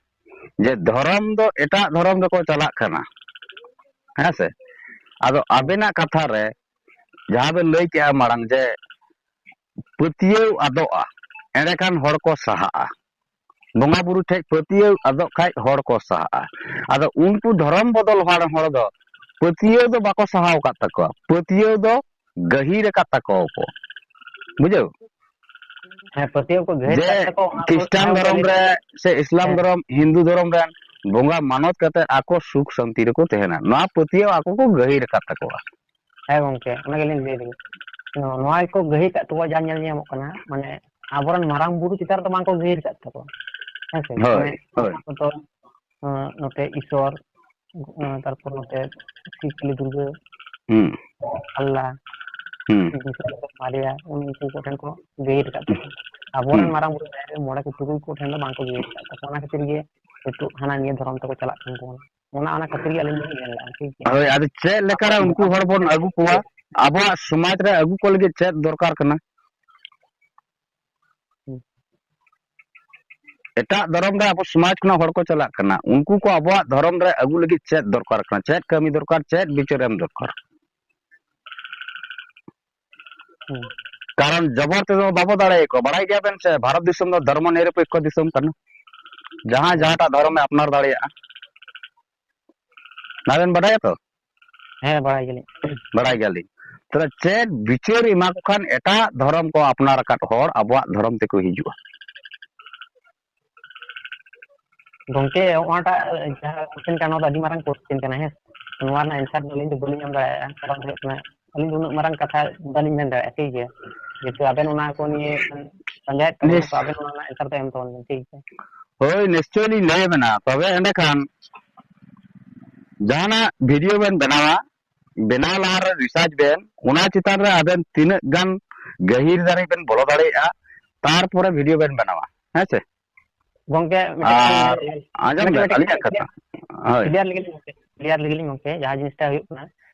ᱡᱮ ᱫᱷᱚᱨᱚᱢ ᱫᱚ ᱮᱴᱟᱜ ᱫᱷᱚᱨᱚᱢ ᱨᱮᱠᱚ ᱪᱟᱞᱟᱜ ᱠᱟᱱᱟ, ᱦᱮᱸ ᱥᱮ? ᱟᱫᱚ ᱦᱮᱸ᱾ ᱟᱵᱮᱱᱟᱜ ᱠᱟᱛᱷᱟ ᱨᱮ ᱡᱟᱦᱟᱸ ᱵᱮᱱ ᱞᱟᱹᱭ ᱠᱮᱜᱼᱟ ᱢᱟᱲᱟᱝ ᱡᱮ ᱯᱟᱹᱛᱭᱟᱹᱣ ᱟᱫᱚᱜᱼᱟ, ᱮᱸᱰᱮᱠᱷᱟᱱ ᱦᱚᱲ ᱠᱚ ᱥᱟᱦᱟᱜᱼᱟ᱾ ᱵᱚᱸᱜᱟ ᱵᱩᱨᱩ ᱴᱷᱮᱡ ᱯᱟᱹᱛᱭᱟᱹᱣ ᱟᱫᱚᱜ ᱠᱷᱟᱡ ᱦᱚᱲ ᱠᱚ ᱥᱟᱦᱟᱜᱼᱟ᱾ ᱟᱫᱚ ᱩᱱᱠᱩ ᱫᱷᱚᱨᱚᱢ ᱵᱚᱫᱚᱞ ᱦᱚᱲ, ᱦᱚᱲ ᱫᱚ ᱯᱟᱹᱛᱭᱟᱹᱣ ᱫᱚ ᱵᱟᱠᱚ ᱥᱟᱦᱟᱣ ᱟᱠᱟᱫ ᱛᱟᱠᱚᱣᱟ, ᱯᱟᱹᱛᱭᱟᱹᱣ ᱫᱚ ᱜᱟᱹᱦᱤᱨ ᱟᱠᱟᱫ ᱛᱟᱠᱚᱣᱟ ᱠᱚ᱾ ᱵᱩᱡᱷᱟᱹᱣ? ᱦᱮᱸ, ᱯᱟᱹᱛᱭᱟᱹᱣ ᱠᱚ ᱜᱟᱹᱦᱤᱨ ᱡᱮ ᱟᱠᱟᱫ ᱛᱟᱠᱚᱣᱟ, ᱚᱱᱟ ᱠᱚ, ᱠᱷᱨᱤᱥᱴᱟᱱ ᱚᱱᱟ ᱠᱚ ᱫᱷᱚᱨᱚᱢ ᱞᱟᱹᱭ ᱨᱮ ᱥᱮ ᱤᱥᱞᱟᱢ ᱦᱮᱸ᱾ ᱫᱷᱚᱨᱚᱢ, ᱦᱤᱱᱫᱩ ᱫᱷᱚᱨᱚᱢ ᱨᱮᱱ ᱵᱚᱸᱜᱟ ᱢᱟᱱᱚᱛ ᱠᱟᱛᱮ ᱟᱠᱚ ᱥᱩᱠ ᱥᱟᱱᱛᱤ ᱨᱮᱠᱚ ᱛᱟᱦᱮᱱᱟ, ᱱᱚᱣᱟ ᱯᱟᱹᱛᱭᱟᱹᱣ ᱟᱠᱚ ᱠᱚ ᱜᱟᱹᱦᱤᱨ ᱟᱠᱟᱫ ᱛᱟᱠᱚᱣᱟ᱾ ᱦᱮᱸ ᱜᱚᱝᱠᱮ, ᱚᱱᱟ ᱜᱮᱞᱤᱧ ᱞᱟᱹᱭ ᱞᱟᱹᱜᱤᱫ᱾ ᱱᱚᱣᱟ ᱜᱮᱠᱚ ᱜᱟᱹᱦᱤᱨ ᱟᱠᱟᱫ ᱛᱟᱠᱚᱣᱟ, ᱡᱟ ᱧᱮᱞ ᱧᱟᱢᱚᱜ ᱠᱟᱱᱟ, ᱢᱟᱱᱮ ᱟᱵᱚᱨᱮᱱ ᱢᱟᱨᱟᱝ ᱵᱩᱨᱩ ᱪᱮᱛᱟᱱ ᱨᱮᱫᱚ ᱵᱟᱝᱠᱚ ᱜᱟᱹᱦᱤᱨ ᱟᱠᱟᱫ ᱛᱟᱠᱚᱣᱟ᱾ ᱦᱮᱸ ᱥᱮ? ᱦᱳᱭ, ᱢᱟᱱᱮ ᱦᱳᱭ᱾ ᱡᱟᱦᱟᱸ ᱠᱚᱫᱚ, ᱟᱸ, ᱱᱚᱛᱮ ᱤᱥᱚᱨ, ᱟᱸ, ᱛᱟᱨᱯᱚᱨ ᱱᱚᱛᱮ ᱥᱤᱵ ᱠᱟᱹᱞᱤ ᱫᱩᱨᱜᱟᱹ, ᱦᱩᱸ᱾ ᱟᱞᱞᱟ, ᱦᱩᱸ᱾ ᱵᱤᱥᱱᱩ, ᱢᱟᱨᱤᱭᱟ, ᱩᱱᱠᱩ ᱠᱚᱴᱷᱮᱱ ᱠᱚ ᱜᱟᱹᱦᱤᱨ ᱟᱠᱟᱫ ᱛᱟᱠᱚᱣᱟ᱾ ᱟᱵᱚᱨᱮᱱ ᱦᱩᱸ᱾ ᱢᱟᱨᱟᱝ ᱵᱩᱨᱩ ᱡᱟᱦᱮᱨ ᱟᱭᱳ ᱢᱚᱬᱮ ᱠᱚ ᱛᱩᱨᱩᱭ ᱠᱚᱴᱷᱮᱱ ᱫᱚ ᱵᱟᱝᱠᱚ ᱜᱟᱹᱦᱤᱨ ᱟᱠᱟᱫ ᱛᱟᱠᱚᱣᱟ᱾ ᱚᱱᱟ ᱠᱷᱟᱹᱛᱤᱨ ᱜᱮ ᱱᱤᱛᱚᱜ ᱦᱟᱱᱟ ᱱᱤᱭᱟᱹ ᱫᱷᱚᱨᱚᱢ ᱛᱮᱠᱚ ᱪᱟᱞᱟᱜ ᱠᱟᱱ ᱛᱟᱵᱚᱱᱟ᱾ ᱚᱱᱟ, ᱚᱱᱟ ᱠᱷᱟᱹᱛᱤᱨ ᱜᱮ ᱟᱹᱞᱤᱧ ᱫᱚᱞᱤᱧ ᱢᱮᱱ ᱞᱮᱫᱼᱟ, ᱴᱷᱤᱠ ᱜᱮᱭᱟ? ᱦᱳᱭ, ᱟᱫᱚ ᱪᱮᱫ ᱞᱮᱠᱟᱨᱮ ᱟᱵᱚᱣᱟᱜ ᱩᱱᱠᱩ ᱵᱚᱸᱜᱟ ᱦᱚᱲ ᱵᱩᱨᱩ ᱵᱚᱱ ᱟᱹᱜᱩ ᱠᱚᱣᱟ? ᱟᱵᱚᱣᱟᱜ ᱥᱚᱢᱟᱡᱽ ᱨᱮ ᱟᱹᱜᱩ ᱠᱚ ᱞᱟᱹᱜᱤᱫ ᱪᱮᱫ ᱫᱚᱨᱠᱟᱨ ᱠᱟᱱᱟ? ᱦᱩᱸ᱾ ᱮᱴᱟᱜ ᱫᱷᱚᱨᱚᱢ ᱨᱮ ᱟᱵᱚ ᱥᱚᱢᱟᱡᱽ ᱠᱷᱚᱱᱟᱜ ᱦᱚᱲ ᱠᱚ ᱪᱟᱞᱟᱜ ᱠᱟᱱᱟ, ᱩᱱᱠᱩ ᱠᱚ ᱟᱵᱚᱣᱟᱜ ᱫᱷᱚᱨᱚᱢ ᱨᱮ ᱟᱹᱜᱩ ᱞᱟᱹᱜᱤᱫ ᱪᱮᱫ ᱫᱚᱨᱠᱟᱨ ᱠᱟᱱᱟ? ᱪᱮᱫ ᱠᱟᱹᱢᱤ ᱫᱚᱨᱠᱟᱨ? ᱪᱮᱫ ᱵᱤᱪᱟᱹᱨ ᱮᱢ ᱫᱚᱨᱠᱟᱨ? ᱦᱩᱸ᱾ ᱠᱟᱨᱚᱱ ᱡᱚᱵᱚᱨ ᱛᱮᱫᱚ ᱵᱟᱵᱚ ᱫᱟᱲᱮᱭᱟᱠᱚᱣᱟ᱾ ᱵᱟᱲᱟᱭ ᱜᱮᱭᱟᱵᱮᱱ ᱥᱮ, ᱵᱷᱟᱨᱚᱛ ᱫᱤᱥᱚᱢ ᱫᱚ ᱫᱷᱚᱨᱢᱚ ᱱᱤᱨᱚᱯᱮᱠᱠᱷᱚ ᱫᱤᱥᱚᱢ ᱠᱟᱱᱟ᱾ ᱡᱟᱦᱟᱸᱭ ᱦᱩᱸ᱾ ᱡᱟᱦᱟᱸᱴᱟᱜ ᱫᱷᱚᱨᱚᱢᱮ ᱟᱯᱱᱟᱨ ᱫᱟᱲᱮᱭᱟᱜᱼᱟ᱾ ᱚᱱᱟ ᱵᱮᱱ ᱵᱟᱰᱟᱭᱟ ᱛᱚ? ᱦᱮᱸ, ᱵᱟᱲᱟᱭ ᱜᱮᱭᱟᱞᱤᱧ᱾ ᱵᱟᱲᱟᱭ ᱜᱮᱭᱟᱞᱤᱧ᱾ ᱛᱟᱦᱞᱮ ᱪᱮᱫ ᱵᱤᱪᱟᱹᱨ ᱮᱢᱟ ᱠᱚ ᱠᱷᱟᱱ ᱮᱴᱟᱜ ᱫᱷᱚᱨᱚᱢ ᱠᱚ ᱟᱯᱱᱟᱨ ᱟᱠᱟᱫ ᱦᱚᱲ ᱟᱵᱚᱣᱟᱜ ᱫᱷᱚᱨᱚᱢ ᱛᱮᱠᱚ ᱦᱤᱡᱩᱜᱼᱟ? ᱜᱚᱝᱠᱮ, ᱚᱱᱟᱴᱟᱜ ᱡᱟᱦᱟᱸ question ᱠᱟᱱᱟ, ᱚᱱᱟ ᱫᱚ ᱟᱹᱰᱤ ᱢᱟᱨᱟᱝ question ᱠᱟᱱᱟ, ᱦᱮᱸ᱾ ᱱᱚᱣᱟ ᱨᱮᱱᱟᱜ answer ᱫᱚ ᱟᱹᱞᱤᱧ ᱫᱚ ᱵᱟᱹᱞᱤᱧ ᱮᱢ ᱫᱟᱲᱮᱭᱟᱜᱼᱟ, ᱠᱟᱨᱚᱱ ᱦᱩᱭᱩᱜ ᱠᱟᱱᱟ, ᱟᱹᱞᱤᱧ ᱫᱚ ᱩᱱᱟᱹᱜ ᱢᱟᱨᱟᱝ ᱠᱟᱛᱷᱟ ᱵᱟᱹᱞᱤᱧ ᱢᱮᱱ ᱫᱟᱲᱮᱭᱟᱜᱼᱟ, ᱴᱷᱤᱠ ᱜᱮᱭᱟ᱾ ᱡᱮᱦᱮᱛᱩ ᱟᱵᱮᱱ ᱚᱱᱟ ᱠᱚ ᱱᱤᱭᱮ ᱯᱟᱸᱡᱟᱭᱮᱫ ᱛᱟᱵᱚᱱᱟ, ᱱᱤᱥ- ᱛᱚ ᱟᱵᱮᱱ ᱚᱱᱟ ᱨᱮᱱᱟᱜ answer ᱫᱚ ᱮᱢ ᱛᱟᱵᱚᱱ ᱵᱮᱱ, ᱴᱷᱤᱠ ᱜᱮᱭᱟ᱾ ᱦᱳᱭ, ᱱᱤᱥᱪᱚᱭ ᱞᱤᱧ ᱞᱟᱹᱭ ᱟᱵᱮᱱᱟ᱾ ᱛᱚᱵᱮ ᱮᱸᱰᱮᱠᱷᱟᱱ ᱡᱟᱦᱟᱱᱟᱜ video ᱵᱮᱱ ᱵᱮᱱᱟᱣᱟ, ᱵᱮᱱᱟᱣ ᱞᱟᱦᱟ ᱨᱮ research ᱵᱮᱱ, ᱚᱱᱟ ᱪᱮᱛᱟᱱ ᱨᱮ ᱟᱵᱮᱱ ᱛᱤᱱᱟᱹᱜ ᱜᱟᱱ ᱜᱟᱹᱦᱤᱨ ᱫᱷᱟᱨᱟ ᱵᱮᱱ ᱵᱚᱞᱚ ᱫᱟᱲᱮᱭᱟᱜᱼᱟ, ᱛᱟᱨᱯᱚᱨᱮ video ᱵᱮᱱ ᱵᱮᱱᱟᱣᱟ, ᱦᱮᱸ ᱥᱮ? ᱜᱚᱝᱠᱮ, ᱢᱤᱫᱴᱮᱡ ᱠᱟᱛᱷᱟ ᱞᱤᱧ ᱟᱨ ᱞᱟᱹᱭ-, ᱟᱸᱡᱚᱢ ᱢᱤᱫᱴᱮᱡ, ᱵᱮᱱ ᱢᱤᱫᱴᱮᱡ, ᱟᱹᱞᱤᱧᱟᱜ ᱢᱤᱫᱴᱮᱡ, ᱠᱟᱛᱷᱟ᱾ ᱦᱳᱭ᱾ Clear ᱞᱟᱹᱜᱤᱫ ᱞᱤᱧ ᱜᱚᱝᱠᱮ, clear ᱞᱟᱹᱜᱤᱫ ᱞᱤᱧ ᱜᱚᱝᱠᱮ, ᱡᱟᱦᱟᱸ ᱡᱤᱱᱤᱥᱴᱟ ᱦᱩᱭᱩᱜ ᱠᱟᱱᱟ,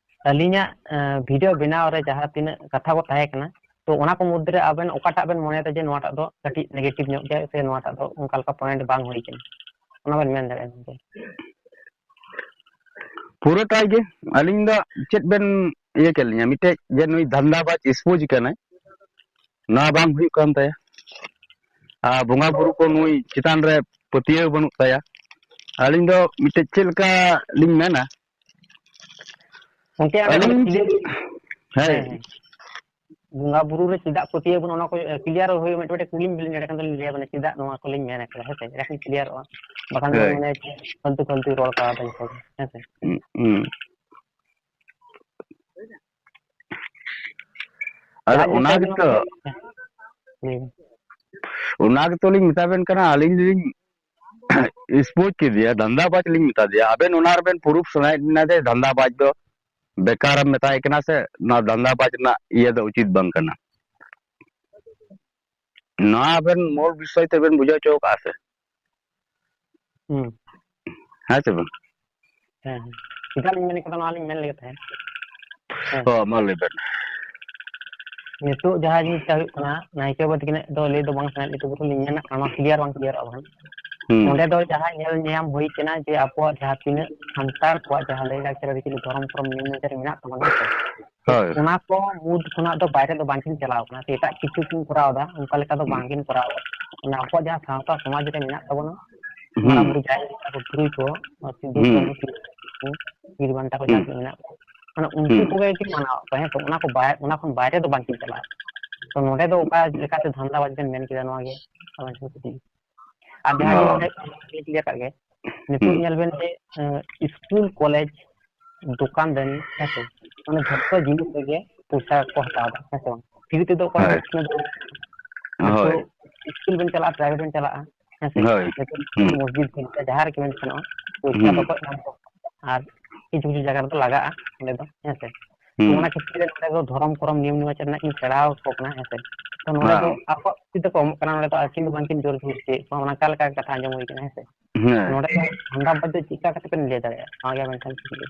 ᱟᱹᱞᱤᱧᱟᱜ, ᱮᱸ, video ᱵᱮᱱᱟᱣ ᱨᱮ ᱡᱟᱦᱟᱸ ᱛᱤᱱᱟᱹᱜ ᱠᱟᱛᱷᱟ ᱠᱚ ᱛᱟᱦᱮᱸ ᱠᱟᱱᱟ, ᱛᱚ ᱚᱱᱟ ᱠᱚ ᱢᱚᱫᱽᱫᱷᱮ ᱨᱮ ᱟᱵᱮᱱ ᱚᱠᱟᱴᱟᱜ ᱵᱮᱱ ᱢᱚᱱᱮᱭᱮᱫᱟ ᱡᱮ ᱱᱚᱣᱟᱴᱟᱜ ᱫᱚ ᱠᱟᱹᱴᱤᱡ negative ᱧᱚᱜ ᱜᱮᱭᱟ ᱥᱮ ᱱᱚᱣᱟᱴᱟᱜ ᱫᱚ ᱚᱱᱠᱟ ᱞᱮᱠᱟ point ᱵᱟᱝ ᱦᱩᱭ ᱠᱟᱱᱟ, ᱚᱱᱟ ᱵᱮᱱ ᱢᱮᱱ ᱫᱟᱲᱮᱭᱟᱜᱼᱟ ᱜᱚᱝᱠᱮ? ᱯᱩᱨᱟᱹᱴᱟᱭ ᱜᱮ᱾ ᱟᱹᱞᱤᱧ ᱫᱚ ᱪᱮᱫ ᱵᱮᱱ ᱤᱭᱟᱹ ᱠᱮᱫ ᱞᱤᱧᱟ, ᱢᱤᱫᱴᱮᱡ ᱡᱮ ᱱᱩᱭ ᱫᱷᱟᱱᱫᱟᱵᱟᱡᱽ ᱥᱯᱳᱡᱽ ᱠᱟᱱᱟᱭ, ᱱᱚᱣᱟ ᱵᱟᱝ ᱦᱩᱭᱩᱜ ᱠᱟᱱ ᱛᱟᱭᱟ᱾ ᱟᱨ ᱵᱚᱸᱜᱟ ᱵᱩᱨᱩ ᱠᱚ ᱱᱩᱭ ᱪᱮᱛᱟᱱ ᱨᱮ ᱯᱟᱹᱛᱭᱟᱹᱣ ᱵᱟᱹᱱᱩᱜ ᱛᱟᱭᱟ᱾ ᱟᱹᱞᱤᱧ ᱫᱚ ᱢᱤᱫᱴᱮᱡ ᱪᱮᱫ ᱞᱮᱠᱟ ᱞᱤᱧ ᱢᱮᱱᱟ, ᱜᱚᱝᱠᱮ, ᱟᱨ ᱟᱹᱞᱤᱧ ᱠᱩᱞᱤ-, ᱪᱮᱫ, ᱦᱮᱸ᱾ ᱦᱮᱸ, ᱦᱮᱸ᱾ ᱵᱚᱸᱜᱟ ᱵᱩᱨᱩ ᱨᱮ ᱪᱮᱫᱟᱜ ᱯᱟᱹᱛᱭᱟᱹᱣ ᱵᱚᱱ, ᱚᱱᱟ ᱠᱚ, ᱮ, clear ᱦᱩᱭᱩᱜ, ᱢᱤᱫᱴᱮᱱ, ᱢᱤᱫᱴᱮᱱ ᱠᱩᱞᱤ ᱞᱤᱧ, ᱮᱸᱰᱮᱠᱷᱟᱱ ᱫᱚᱞᱤᱧ ᱞᱟᱹᱭ ᱟᱵᱮᱱᱟ ᱪᱮᱫᱟᱜ ᱱᱚᱣᱟ ᱠᱚᱞᱤᱧ ᱢᱮᱱ ᱟᱠᱟᱫᱟ, ᱦᱮᱸ ᱥᱮ? ᱮᱸᱰᱮᱠᱷᱟᱱ clearᱚᱜᱼᱟ᱾ ᱵᱟᱠᱷᱟᱱ ᱫᱚ ᱦᱳᱭ᱾ ᱢᱟᱱᱮ ᱯᱷᱟᱞᱛᱩ ᱯᱷᱟᱞᱛᱩ ᱨᱚᱲ ᱠᱟᱱᱟ ᱵᱮᱱ ᱥᱮ, ᱦᱮᱸ ᱥᱮ? ᱦᱩᱸ, ᱦᱩᱸ᱾ ᱟᱫᱚ ᱡᱟᱦᱟᱸ ᱚᱱᱟ ᱡᱤᱱᱤᱥ ᱟᱵᱮᱱ ᱜᱮᱛᱚ, ᱦᱮᱸ, ᱞᱟᱹᱭ ᱵᱮᱱ᱾ ᱚᱱᱟ ᱜᱮᱛᱚ ᱞᱤᱧ ᱢᱮᱛᱟ ᱵᱮᱱ ᱠᱟᱱᱟ, ᱟᱹᱞᱤᱧ ᱫᱚᱞᱤᱧ ᱥᱯᱳᱡᱽ ᱠᱮᱫᱮᱭᱟ, ᱫᱷᱟᱱᱫᱟᱵᱟᱡᱽ ᱞᱤᱧ ᱢᱮᱛᱟ ᱫᱮᱭᱟ᱾ ᱟᱵᱮᱱ ᱚᱱᱟ ᱨᱮᱵᱮᱱ proof ᱥᱟᱱᱟᱭᱮᱫ ᱵᱮᱱᱟ ᱡᱮ ᱫᱷᱟᱱᱫᱟᱵᱟᱡᱽ ᱫᱚ ᱵᱮᱠᱟᱨᱮᱢ ᱢᱮᱛᱟᱭ ᱠᱟᱱᱟ ᱥᱮ ᱱᱚᱣᱟ ᱫᱷᱟᱱᱫᱟᱵᱟᱡᱽ ᱨᱮᱱᱟᱜ ᱤᱭᱟᱹ ᱫᱚ ᱩᱪᱤᱛ ᱵᱟᱝ ᱠᱟᱱᱟ? ᱱᱚᱣᱟ ᱟᱵᱮᱱ ᱢᱩᱞ ᱵᱤᱥᱚᱭ ᱛᱮᱵᱮᱱ ᱵᱩᱡᱷᱟᱹᱣ ᱦᱚᱪᱚ ᱟᱠᱟᱫᱼᱟ ᱥᱮ? ᱦᱩᱸ᱾ ᱦᱮᱸ ᱥᱮ ᱵᱟᱝ? ᱦᱮᱸ, ᱦᱮᱸ᱾ ᱪᱮᱫᱟᱜ ᱞᱤᱧ ᱢᱮᱱ ᱠᱟᱫᱟ, ᱱᱚᱣᱟ ᱞᱤᱧ ᱢᱮᱱ ᱞᱮᱜᱮ ᱛᱟᱦᱮᱸᱫ᱾ ᱦᱮᱸ᱾ ᱦᱚᱸ, ᱢᱟ ᱞᱟᱹᱭ ᱵᱮᱱ᱾ ᱱᱤᱛᱚᱜ ᱡᱟᱦᱟᱸ ᱡᱤᱱᱤᱥᱴᱟ ᱦᱩᱭᱩᱜ ᱠᱟᱱᱟ, ᱱᱟᱭᱠᱮ ᱵᱟᱵᱟ ᱛᱟᱹᱠᱤᱱᱟᱜ ᱫᱚ ᱞᱟᱹᱭ ᱫᱚ ᱵᱟᱝ ᱥᱟᱱᱟᱭᱮᱫ ᱞᱤᱧ, ᱛᱚᱵᱩ ᱞᱤᱧ ᱢᱮᱱᱟ, ᱱᱚᱣᱟ clear ᱵᱟᱝ clearᱚᱜᱼᱟ ᱵᱟᱝ᱾ ᱦᱩᱸ᱾ ᱱᱚᱸᱰᱮ ᱫᱚ ᱡᱟᱦᱟᱸ ᱧᱮᱞ ᱧᱟᱢ ᱦᱩᱭ ᱠᱟᱱᱟ ᱡᱮ ᱟᱵᱚᱣᱟᱜ ᱡᱟᱦᱟᱸ ᱛᱤᱱᱟᱹᱜ ᱥᱟᱱᱛᱟᱲ ᱠᱚᱣᱟᱜ ᱡᱟᱦᱟᱸ ᱞᱟᱹᱭ ᱞᱟᱠᱪᱟᱨ ᱟᱹᱨᱤᱪᱟᱹᱞᱤ ᱫᱷᱚᱨᱚᱢ ᱠᱚᱨᱚᱢ ᱱᱤᱭᱚᱢ ᱱᱮᱪᱟᱨ ᱢᱮᱱᱟᱜ ᱛᱟᱵᱚᱱᱟ, ᱦᱮᱸ ᱥᱮ? ᱦᱳᱭ᱾ ᱚᱱᱟ ᱠᱚ ᱢᱩᱫᱽ ᱠᱷᱚᱱᱟᱜ ᱫᱚ ᱵᱟᱭᱨᱮ ᱫᱚ ᱵᱟᱝᱠᱤᱱ ᱪᱟᱞᱟᱣ ᱠᱟᱱᱟ, ᱥᱮ ᱮᱴᱟᱜ ᱠᱤᱪᱷᱩ ᱠᱤᱱ ᱠᱚᱨᱟᱣ ᱮᱫᱟ, ᱚᱱᱠᱟ ᱞᱮᱠᱟ ᱫᱚ ᱦᱩᱸ᱾ ᱵᱟᱝᱠᱤᱱ ᱠᱚᱨᱟᱣ ᱮᱫᱟ᱾ ᱢᱟᱱᱮ ᱟᱵᱚᱣᱟᱜ ᱡᱟᱦᱟᱸ ᱥᱟᱶᱛᱟ ᱥᱚᱢᱟᱡᱽ ᱨᱮ ᱢᱮᱱᱟᱜ ᱛᱟᱵᱚᱱᱟ, ᱦᱩᱸ᱾ ᱢᱟᱨᱟᱝ ᱵᱩᱨᱩ ᱡᱟᱦᱮᱨ ᱟᱭᱳ ᱠᱚ ᱛᱩᱨᱩᱭ ᱠᱚ, ᱥᱤᱫᱩ, ᱦᱩᱸ᱾ ᱠᱟᱹᱱᱦᱩ, ᱛᱤᱞᱠᱟᱹ, ᱵᱤᱨ ᱵᱟᱱᱴᱟ ᱠᱚ ᱦᱩᱸ᱾ ᱡᱟᱦᱟᱸ ᱛᱤᱱᱟᱹᱜ ᱢᱮᱱᱟᱜ ᱠᱚᱣᱟ, ᱢᱟᱱᱮ ᱩᱱᱠᱩ ᱦᱩᱸ᱾ ᱠᱚᱜᱮ ᱠᱤᱱ ᱢᱟᱱᱟᱣ ᱠᱚᱣᱟ, ᱦᱮᱸ ᱛᱚ, ᱚᱱᱟ ᱠᱚ ᱵᱟᱭ-, ᱚᱱᱟ ᱠᱷᱚᱱ ᱵᱟᱭᱨᱮ ᱫᱚ ᱵᱟᱝ ᱠᱤᱱ ᱪᱟᱞᱟᱜᱼᱟ᱾ ᱛᱚ ᱱᱚᱰᱮ ᱫᱚ ᱚᱠᱟ ᱞᱮᱠᱟᱛᱮ ᱫᱷᱟᱱᱫᱟ ᱵᱟᱡ ᱵᱮᱱ ᱢᱮᱱ ᱠᱮᱫᱟ ᱱᱚᱣᱟ ᱜᱮ ᱟᱵᱮᱱ ᱴᱷᱮᱱ ᱠᱩᱠᱞᱤ᱾ ᱟᱨ ᱡᱟᱦᱟᱸ ᱜᱮ ᱦᱳᱭ᱾ ᱱᱚᱰᱮ ᱞᱤᱧ ᱞᱟᱹᱭ ᱟᱠᱟᱫ ᱜᱮ, ᱱᱤᱛᱚᱜ ᱦᱩᱸ᱾ ᱧᱮᱞ ᱵᱮᱱ ᱡᱮ, ᱮᱸ, ᱤᱥᱠᱩᱞ, ᱠᱚᱞᱮᱡᱽ, ᱫᱚᱠᱟᱱ ᱨᱮᱱ, ᱦᱮᱸ ᱥᱮ, ᱢᱟᱱᱮ ᱡᱷᱚᱛᱚ ᱡᱤᱱᱤᱥ ᱨᱮᱜᱮ ᱯᱚᱭᱥᱟ ᱠᱚ ᱦᱟᱛᱟᱣ ᱮᱫᱟ, ᱦᱮᱸ ᱥᱮ ᱵᱟᱝ? ᱯᱷᱨᱤ ᱛᱮᱫᱚ ᱚᱠᱚᱭ ᱦᱚᱸ ᱦᱳᱭ᱾ ᱥᱤᱠᱷᱱᱟᱹᱛ ᱫᱚ ᱵᱟᱹᱱᱩᱜ᱾ ᱦᱳᱭ᱾ ᱱᱤᱛᱚᱜ ᱤᱥᱠᱩᱞ ᱵᱮᱱ ᱪᱟᱞᱟᱜᱼᱟ, ᱯᱨᱟᱭᱵᱷᱮᱴ ᱵᱮᱱ ᱪᱟᱞᱟᱜᱼᱟ, ᱦᱮᱸ ᱥᱮ? ᱦᱳᱭ᱾ ᱱᱤᱛᱚᱜ ᱦᱩᱸ᱾ ᱢᱚᱥᱡᱤᱫ ᱜᱤᱨᱡᱟ ᱡᱟᱦᱟᱸ ᱨᱮᱜᱮ ᱵᱮᱱ ᱥᱮᱱᱚᱜᱼᱟ, ᱯᱚᱭᱥᱟ ᱦᱩᱸ᱾ ᱫᱚᱠᱚ ᱮᱢᱟ ᱠᱚ᱾ ᱟᱨ ᱠᱤᱪᱷᱩ ᱠᱤᱪᱷᱩ ᱡᱟᱭᱜᱟ ᱨᱮᱫᱚ ᱞᱟᱜᱟᱜᱼᱟ, ᱚᱸᱰᱮ ᱫᱚ, ᱦᱮᱸ ᱥᱮ? ᱛᱚ ᱦᱩᱸ᱾ ᱚᱱᱟ ᱠᱷᱟᱹᱛᱤᱨ ᱛᱮ ᱱᱚᱰᱮ ᱫᱚ ᱫᱷᱚᱨᱚᱢ ᱠᱚᱨᱚᱢ ᱱᱤᱭᱚᱢ ᱱᱮᱢᱟᱪᱟᱨ ᱨᱮᱱᱟᱜ ᱠᱤᱱ ᱥᱮᱬᱟ ᱟᱠᱚ ᱠᱟᱱᱟ, ᱦᱮᱸ ᱥᱮ? ᱛᱚ ᱱᱚᱰᱮ ᱫᱚ ᱦᱮᱸ᱾ ᱟᱠᱚᱣᱟᱜ ᱠᱩᱥᱤ ᱛᱮᱠᱚ ᱮᱢᱚᱜ ᱠᱟᱱᱟ, ᱱᱚᱰᱮ ᱫᱚ ᱟᱹᱠᱤᱱ ᱫᱚ ᱵᱟᱝᱠᱤᱱ ᱡᱳᱨ ᱡᱳᱵᱚᱥᱛᱤᱭᱮᱫ ᱠᱚᱣᱟ, ᱚᱱᱠᱟ ᱞᱮᱠᱟ ᱠᱟᱛᱷᱟ ᱟᱸᱡᱚᱢ ᱦᱩᱭ ᱠᱟᱱᱟ, ᱦᱮᱸ ᱥᱮ? ᱦᱮᱸ᱾ ᱱᱚᱰᱮ ᱫᱚ ᱫᱷᱟᱱᱫᱟ ᱵᱟᱡ ᱫᱚ ᱪᱮᱫ ᱞᱮᱠᱟ ᱠᱟᱛᱮ ᱵᱮᱱ ᱞᱟᱹᱭ ᱫᱟᱲᱮᱭᱟᱜᱼᱟ? ᱱᱚᱣᱟ ᱜᱮ ᱟᱵᱮᱱ ᱴᱷᱮᱱ ᱠᱩᱠᱞᱤ᱾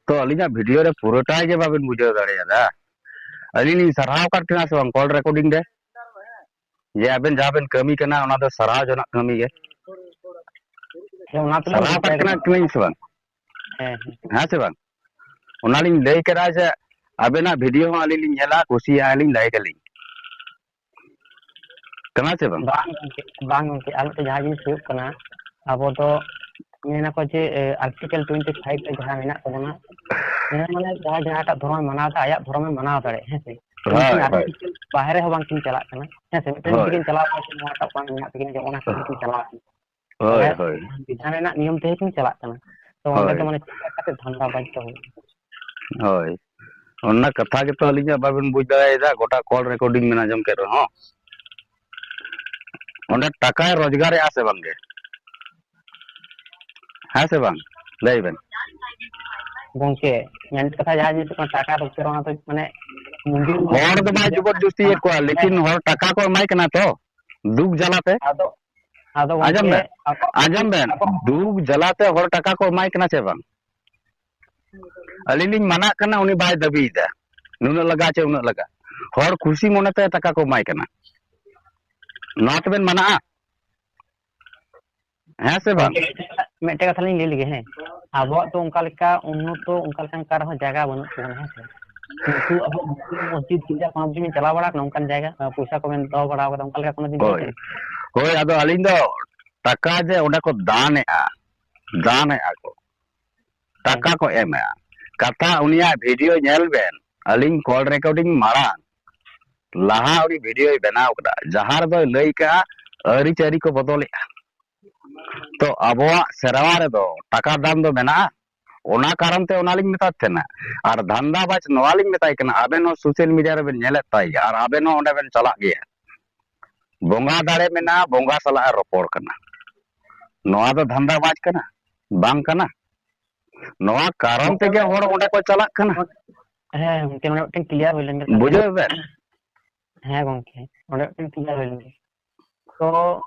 ᱛᱚ ᱟᱹᱞᱤᱧᱟᱜ ᱵᱷᱤᱰᱤᱭᱳ ᱨᱮ ᱯᱩᱨᱟᱹᱴᱟᱭ ᱜᱮ ᱵᱟᱵᱮᱱ ᱵᱩᱡᱷᱟᱹᱣ ᱫᱟᱲᱮᱭᱟᱫᱟ᱾ ᱟᱹᱞᱤᱧ ᱞᱤᱧ ᱥᱟᱨᱦᱟᱣ ᱟᱠᱟᱫ ᱠᱤᱱᱟ ᱥᱮ ᱵᱟᱝ ᱠᱚᱞ ᱨᱮᱠᱚᱨᱰᱤᱝ ᱨᱮ? ᱡᱮ ᱟᱵᱮᱱ ᱡᱟᱦᱟᱸ ᱵᱮᱱ ᱠᱟᱹᱢᱤ ᱠᱟᱱᱟ, ᱚᱱᱟ ᱫᱚ ᱥᱟᱨᱦᱟᱣ ᱡᱚᱱᱟᱜ ᱠᱟᱹᱢᱤ ᱜᱮ᱾ ᱦᱮᱸ, ᱚᱱᱟ ᱛᱚᱞᱤᱧ ᱥᱟᱨᱦᱟᱣ ᱵᱩᱡᱷᱟᱹᱣ ᱟᱠᱟᱫ ᱠᱟᱱᱟ᱾ ᱠᱤᱱᱟᱹᱧ ᱥᱮ ᱵᱟᱝ? ᱦᱮᱸ, ᱦᱮᱸ᱾ ᱦᱮᱸ ᱥᱮ ᱵᱟᱝ? ᱚᱱᱟᱞᱤᱧ ᱞᱟᱹᱭ ᱠᱮᱫᱟ ᱡᱮ ᱟᱵᱮᱱᱟᱜ ᱵᱷᱤᱰᱤᱭᱳ ᱦᱚᱸ ᱟᱹᱞᱤᱧ ᱞᱤᱧ ᱧᱮᱞᱟ, ᱠᱩᱥᱤᱭᱟᱜᱼᱟ ᱞᱤᱧ, ᱞᱟᱭᱤᱠ ᱟᱹᱞᱤᱧ᱾ ᱠᱟᱱᱟ ᱥᱮ ᱵᱟᱝ? ᱵᱟᱝ ᱜᱚᱝᱠᱮ, ᱵᱟᱝ ᱜᱚᱝᱠᱮ, ᱟᱨ ᱢᱤᱫᱴᱮᱱ ᱡᱟᱦᱟᱸ ᱡᱤᱱᱤᱥ ᱦᱩᱭᱩᱜ ᱠᱟᱱᱟ, ᱟᱵᱚ ᱫᱚ ᱢᱮᱱᱟᱠᱚ ᱡᱮ, ᱮ, ᱟᱨᱴᱤᱠᱮᱞ ᱴᱩᱭᱮᱱᱴᱤ ᱯᱷᱟᱭᱤᱵᱷ ᱨᱮ ᱡᱟᱦᱟᱸ ᱢᱮᱱᱟᱜ ᱛᱟᱵᱚᱱᱟ, ᱡᱟᱦᱟᱸ ᱢᱟᱱᱮ ᱡᱟᱦᱟᱸᱭ ᱡᱟᱦᱟᱸᱴᱟᱜ ᱫᱷᱚᱨᱚᱢᱮ ᱢᱟᱱᱟᱣ ᱮᱫᱟ, ᱟᱭᱟᱜ ᱫᱷᱚᱨᱚᱢᱮ ᱢᱟᱱᱟᱣ ᱫᱟᱲᱮᱭᱟᱜᱼᱟ, ᱦᱮᱸ ᱥᱮ? ᱦᱳᱭ, ᱩᱱᱠᱤᱱ ᱦᱳᱭ᱾ ᱟᱨᱴᱤᱠᱮᱞ ᱵᱟᱦᱨᱮ ᱦᱚᱸ ᱵᱟᱝᱠᱤᱱ ᱪᱟᱞᱟᱜ ᱠᱟᱱᱟ, ᱦᱮᱸ ᱥᱮ? ᱢᱤᱫᱴᱮᱱ ᱡᱩᱫᱤ ᱦᱳᱭ᱾ ᱠᱤᱱ ᱪᱟᱞᱟᱣ ᱠᱚᱜᱼᱟ, ᱱᱚᱣᱟᱴᱟᱜ ᱵᱟᱝ ᱢᱮᱱᱟᱜ ᱛᱟᱹᱠᱤᱱᱟ, ᱡᱮ ᱚᱱᱟ ᱠᱷᱟᱹᱛᱤᱨ ᱠᱤᱱ ᱪᱟᱞᱟᱣ ᱠᱟᱱᱟ᱾ ᱦᱳᱭ, ᱛᱟᱦᱚᱞᱮ ᱦᱳᱭ᱾ ᱵᱤᱫᱷᱟᱱ ᱨᱮᱱᱟᱜ ᱱᱤᱭᱚᱢ ᱛᱮᱜᱮ ᱠᱤᱱ ᱪᱟᱞᱟᱜ ᱠᱟᱱᱟ᱾ ᱛᱚ ᱚᱸᱰᱮ ᱫᱚ ᱦᱳᱭ᱾ ᱢᱟᱱᱮ ᱪᱮᱫ ᱞᱮᱠᱟ ᱠᱟᱛᱮ ᱫᱷᱟᱱᱫᱟ ᱵᱟᱡ ᱫᱚ ᱦᱩᱭᱩᱜᱼᱟ? ᱦᱳᱭ᱾ ᱚᱱᱟ ᱠᱟᱛᱷᱟ ᱜᱮᱛᱚ ᱟᱹᱞᱤᱧᱟᱜ ᱵᱟᱵᱮᱱ ᱵᱩᱡᱽ ᱫᱟᱲᱮᱭᱟᱫᱟ, ᱜᱚᱴᱟ ᱠᱚᱞ ᱨᱮᱠᱚᱨᱰᱤᱝ ᱢᱮᱱᱟᱜᱼᱟ, ᱟᱸᱡᱚᱢ ᱠᱮᱫ ᱨᱮᱦᱚᱸ᱾ ᱚᱸᱰᱮ ᱴᱟᱠᱟᱭ ᱨᱳᱡᱽᱜᱟᱨᱮᱜᱼᱟ ᱥᱮ ᱵᱟᱝᱜᱮ? ᱦᱮᱸ ᱥᱮ ᱵᱟᱝ? ᱞᱟᱹᱭ ᱵᱮᱱ᱾ ᱜᱚᱝᱠᱮ, ᱢᱮᱱ ᱠᱟᱛᱷᱟ ᱡᱟᱦᱟᱸ ᱡᱤᱱᱤᱥ ᱠᱟᱱᱟ, ᱴᱟᱠᱟ ᱨᱳᱡᱽᱜᱟᱨ, ᱚᱱᱟ ᱫᱚ ᱢᱟᱱᱮ ᱢᱚᱱᱫᱤᱨ ᱦᱚᱲ ᱫᱚ ᱵᱟᱭ ᱡᱚᱵᱚᱨ ᱡᱚᱥᱛᱤᱭᱮᱫ ᱠᱚᱣᱟ, ᱞᱮᱠᱤᱱ ᱦᱚᱲ ᱴᱟᱠᱟ ᱠᱚ ᱮᱢᱟᱭ ᱠᱟᱱᱟ ᱛᱚ, ᱫᱩᱠ ᱡᱟᱞᱟᱛᱮ᱾ ᱟᱫᱚ, ᱟᱫᱚ ᱟᱸᱡᱚᱢ ᱜᱚᱝᱠᱮ, ᱵᱮᱱ, ᱟᱠᱚ, ᱟᱸᱡᱚᱢ ᱵᱮᱱ, ᱟᱠᱚ, ᱫᱩᱠ ᱡᱟᱞᱟᱛᱮ ᱦᱚᱲ ᱴᱟᱠᱟ ᱠᱚ ᱮᱢᱟᱭ ᱠᱟᱱᱟ ᱥᱮ ᱵᱟᱝ? ᱟᱹᱞᱤᱧ ᱞᱤᱧ ᱢᱟᱱᱟᱜ ᱠᱟᱱᱟ, ᱩᱱᱤ ᱵᱟᱭ ᱫᱟᱹᱵᱤᱭᱮᱫᱟ ᱱᱩᱱᱟᱹᱜ ᱞᱟᱜᱟᱜᱼᱟ ᱪᱮ ᱩᱱᱟᱹᱜ ᱞᱟᱜᱟᱜᱼᱟ᱾ ᱦᱚᱲ ᱠᱩᱥᱤ ᱢᱚᱱᱮᱛᱮ ᱴᱟᱠᱟ ᱠᱚ ᱮᱢᱟᱭ ᱠᱟᱱᱟ, ᱱᱚᱣᱟ ᱛᱮᱵᱮᱱ ᱢᱟᱱᱟᱜᱼᱟ? ᱦᱮᱸ ᱥᱮ ᱵᱟᱝ? ᱜᱚᱝᱠᱮ, ᱢᱤᱫᱴᱮᱱ ᱠᱟᱛᱷᱟ ᱞᱤᱧ ᱞᱟᱹᱭ ᱞᱮᱜᱮ, ᱦᱮᱸ, ᱟᱵᱚᱣᱟᱜ ᱛᱚ ᱚᱱᱠᱟ ᱞᱮᱠᱟ ᱩᱱᱱᱚᱛᱚ ᱚᱱᱠᱟ ᱞᱮᱠᱟᱱ ᱚᱠᱟ ᱨᱮᱦᱚᱸ ᱡᱟᱭᱜᱟ ᱵᱟᱹᱱᱩᱜ ᱛᱟᱵᱚᱱᱟ, ᱦᱮᱸ ᱥᱮ? ᱠᱤᱱᱛᱩ ᱟᱵᱚ ᱢᱚᱥᱡᱤᱫ, ᱢᱚᱥᱡᱤᱫ ᱜᱤᱨᱡᱟ ᱠᱚᱱᱚ ᱫᱤᱱ ᱵᱮᱱ ᱪᱟᱞᱟᱣ ᱵᱟᱲᱟ ᱟᱠᱟᱱᱟ? ᱚᱱᱠᱟᱱ ᱡᱟᱭᱜᱟ, ᱯᱚᱭᱥᱟ ᱠᱚᱵᱮᱱ ᱫᱚᱦᱚ ᱵᱟᱲᱟ ᱟᱠᱟᱫᱟ, ᱚᱱᱠᱟ ᱞᱮᱠᱟ ᱠᱚᱱᱚ ᱫᱤᱱ ᱦᱳᱭ, ᱦᱩᱭ ᱟᱠᱟᱱᱟ? ᱦᱳᱭ, ᱟᱫᱚ ᱟᱹᱞᱤᱧ ᱫᱚ ᱴᱟᱠᱟ ᱡᱮ ᱚᱸᱰᱮ ᱠᱚ ᱫᱟᱱᱮᱜᱼᱟ, ᱫᱟᱱᱮᱜᱼᱟ ᱠᱚ, ᱴᱟᱠᱟ ᱠᱚ ᱮᱢᱟ᱾ ᱠᱟᱛᱷᱟ ᱩᱱᱤᱭᱟᱜ ᱵᱷᱤᱰᱤᱭᱳ ᱧᱮᱞ ᱵᱮᱱ, ᱟᱹᱞᱤᱧ ᱠᱚᱞ ᱨᱮᱠᱚᱨᱰᱤᱝ ᱢᱟᱲᱟᱝ ᱞᱟᱦᱟ ᱩᱱᱤ ᱵᱷᱤᱰᱤᱭᱳᱭ ᱵᱮᱱᱟᱣ ᱠᱟᱫᱟ, ᱡᱟᱦᱟᱸ ᱨᱮᱫᱚᱭ ᱞᱟᱹᱭ ᱠᱟᱜᱼᱟ ᱟᱹᱨᱤᱪᱟᱹᱞᱤ ᱠᱚ ᱵᱚᱫᱚᱞᱮᱜᱼᱟ᱾ ᱛᱚ ᱟᱵᱚᱣᱟᱜ ᱥᱮᱨᱣᱟ ᱨᱮᱫᱚ ᱴᱟᱠᱟ ᱫᱟᱢ ᱫᱚ ᱢᱮᱱᱟᱜᱼᱟ, ᱚᱱᱟ ᱠᱟᱨᱚᱱ ᱛᱮ ᱚᱱᱟᱞᱤᱧ ᱢᱮᱛᱟᱫ ᱛᱟᱦᱮᱱᱟ᱾ ᱟᱨ ᱫᱷᱟᱱᱫᱟᱵᱟᱡᱽ ᱱᱚᱣᱟᱞᱤᱧ ᱢᱮᱛᱟᱭ ᱠᱟᱱᱟ, ᱟᱵᱮᱱ ᱦᱚᱸ ᱥᱳᱥᱟᱞ ᱢᱤᱰᱤᱭᱟ ᱨᱮᱵᱮᱱ ᱧᱮᱞᱮᱫ ᱛᱟᱭ ᱜᱮᱭᱟ ᱟᱨ ᱟᱵᱮᱱ ᱦᱚᱸ ᱚᱸᱰᱮ ᱵᱮᱱ ᱪᱟᱞᱟᱜ ᱜᱮᱭᱟ, ᱵᱚᱸᱜᱟ ᱫᱟᱲᱮ ᱢᱮᱱᱟᱜᱼᱟ, ᱵᱚᱸᱜᱟ ᱥᱟᱞᱟᱜ ᱮ ᱨᱚᱯᱚᱲ ᱠᱟᱱᱟ᱾ ᱱᱚᱣᱟ ᱫᱚ ᱫᱷᱟᱱᱫᱟᱵᱟᱡᱽ ᱠᱟᱱᱟ? ᱵᱟᱝ ᱠᱟᱱᱟ᱾ ᱱᱚᱣᱟ ᱠᱟᱨᱚᱱ ᱜᱚᱝᱠᱮ, ᱛᱮᱜᱮ ᱦᱚᱲ ᱚᱸᱰᱮ ᱠᱚ ᱪᱟᱞᱟᱜ ᱠᱟᱱᱟ᱾ ᱦᱮᱸ ᱜᱚᱝᱠᱮ, ᱱᱚᱰᱮ ᱢᱤᱫᱴᱮᱱ ᱠᱞᱤᱭᱟᱨ ᱦᱩᱭ ᱞᱮᱱ ᱜᱮ ᱛᱟᱦᱞᱮ᱾ ᱵᱩᱡᱷᱟᱹᱣ ᱵᱮᱱ? ᱦᱮᱸ ᱜᱚᱝᱠᱮ, ᱱᱚᱰᱮ ᱢᱤᱫᱴᱮᱱ ᱠᱞᱤᱭᱟᱨ ᱦᱩᱭ ᱞᱮᱱ ᱜᱮ᱾ ᱛᱚ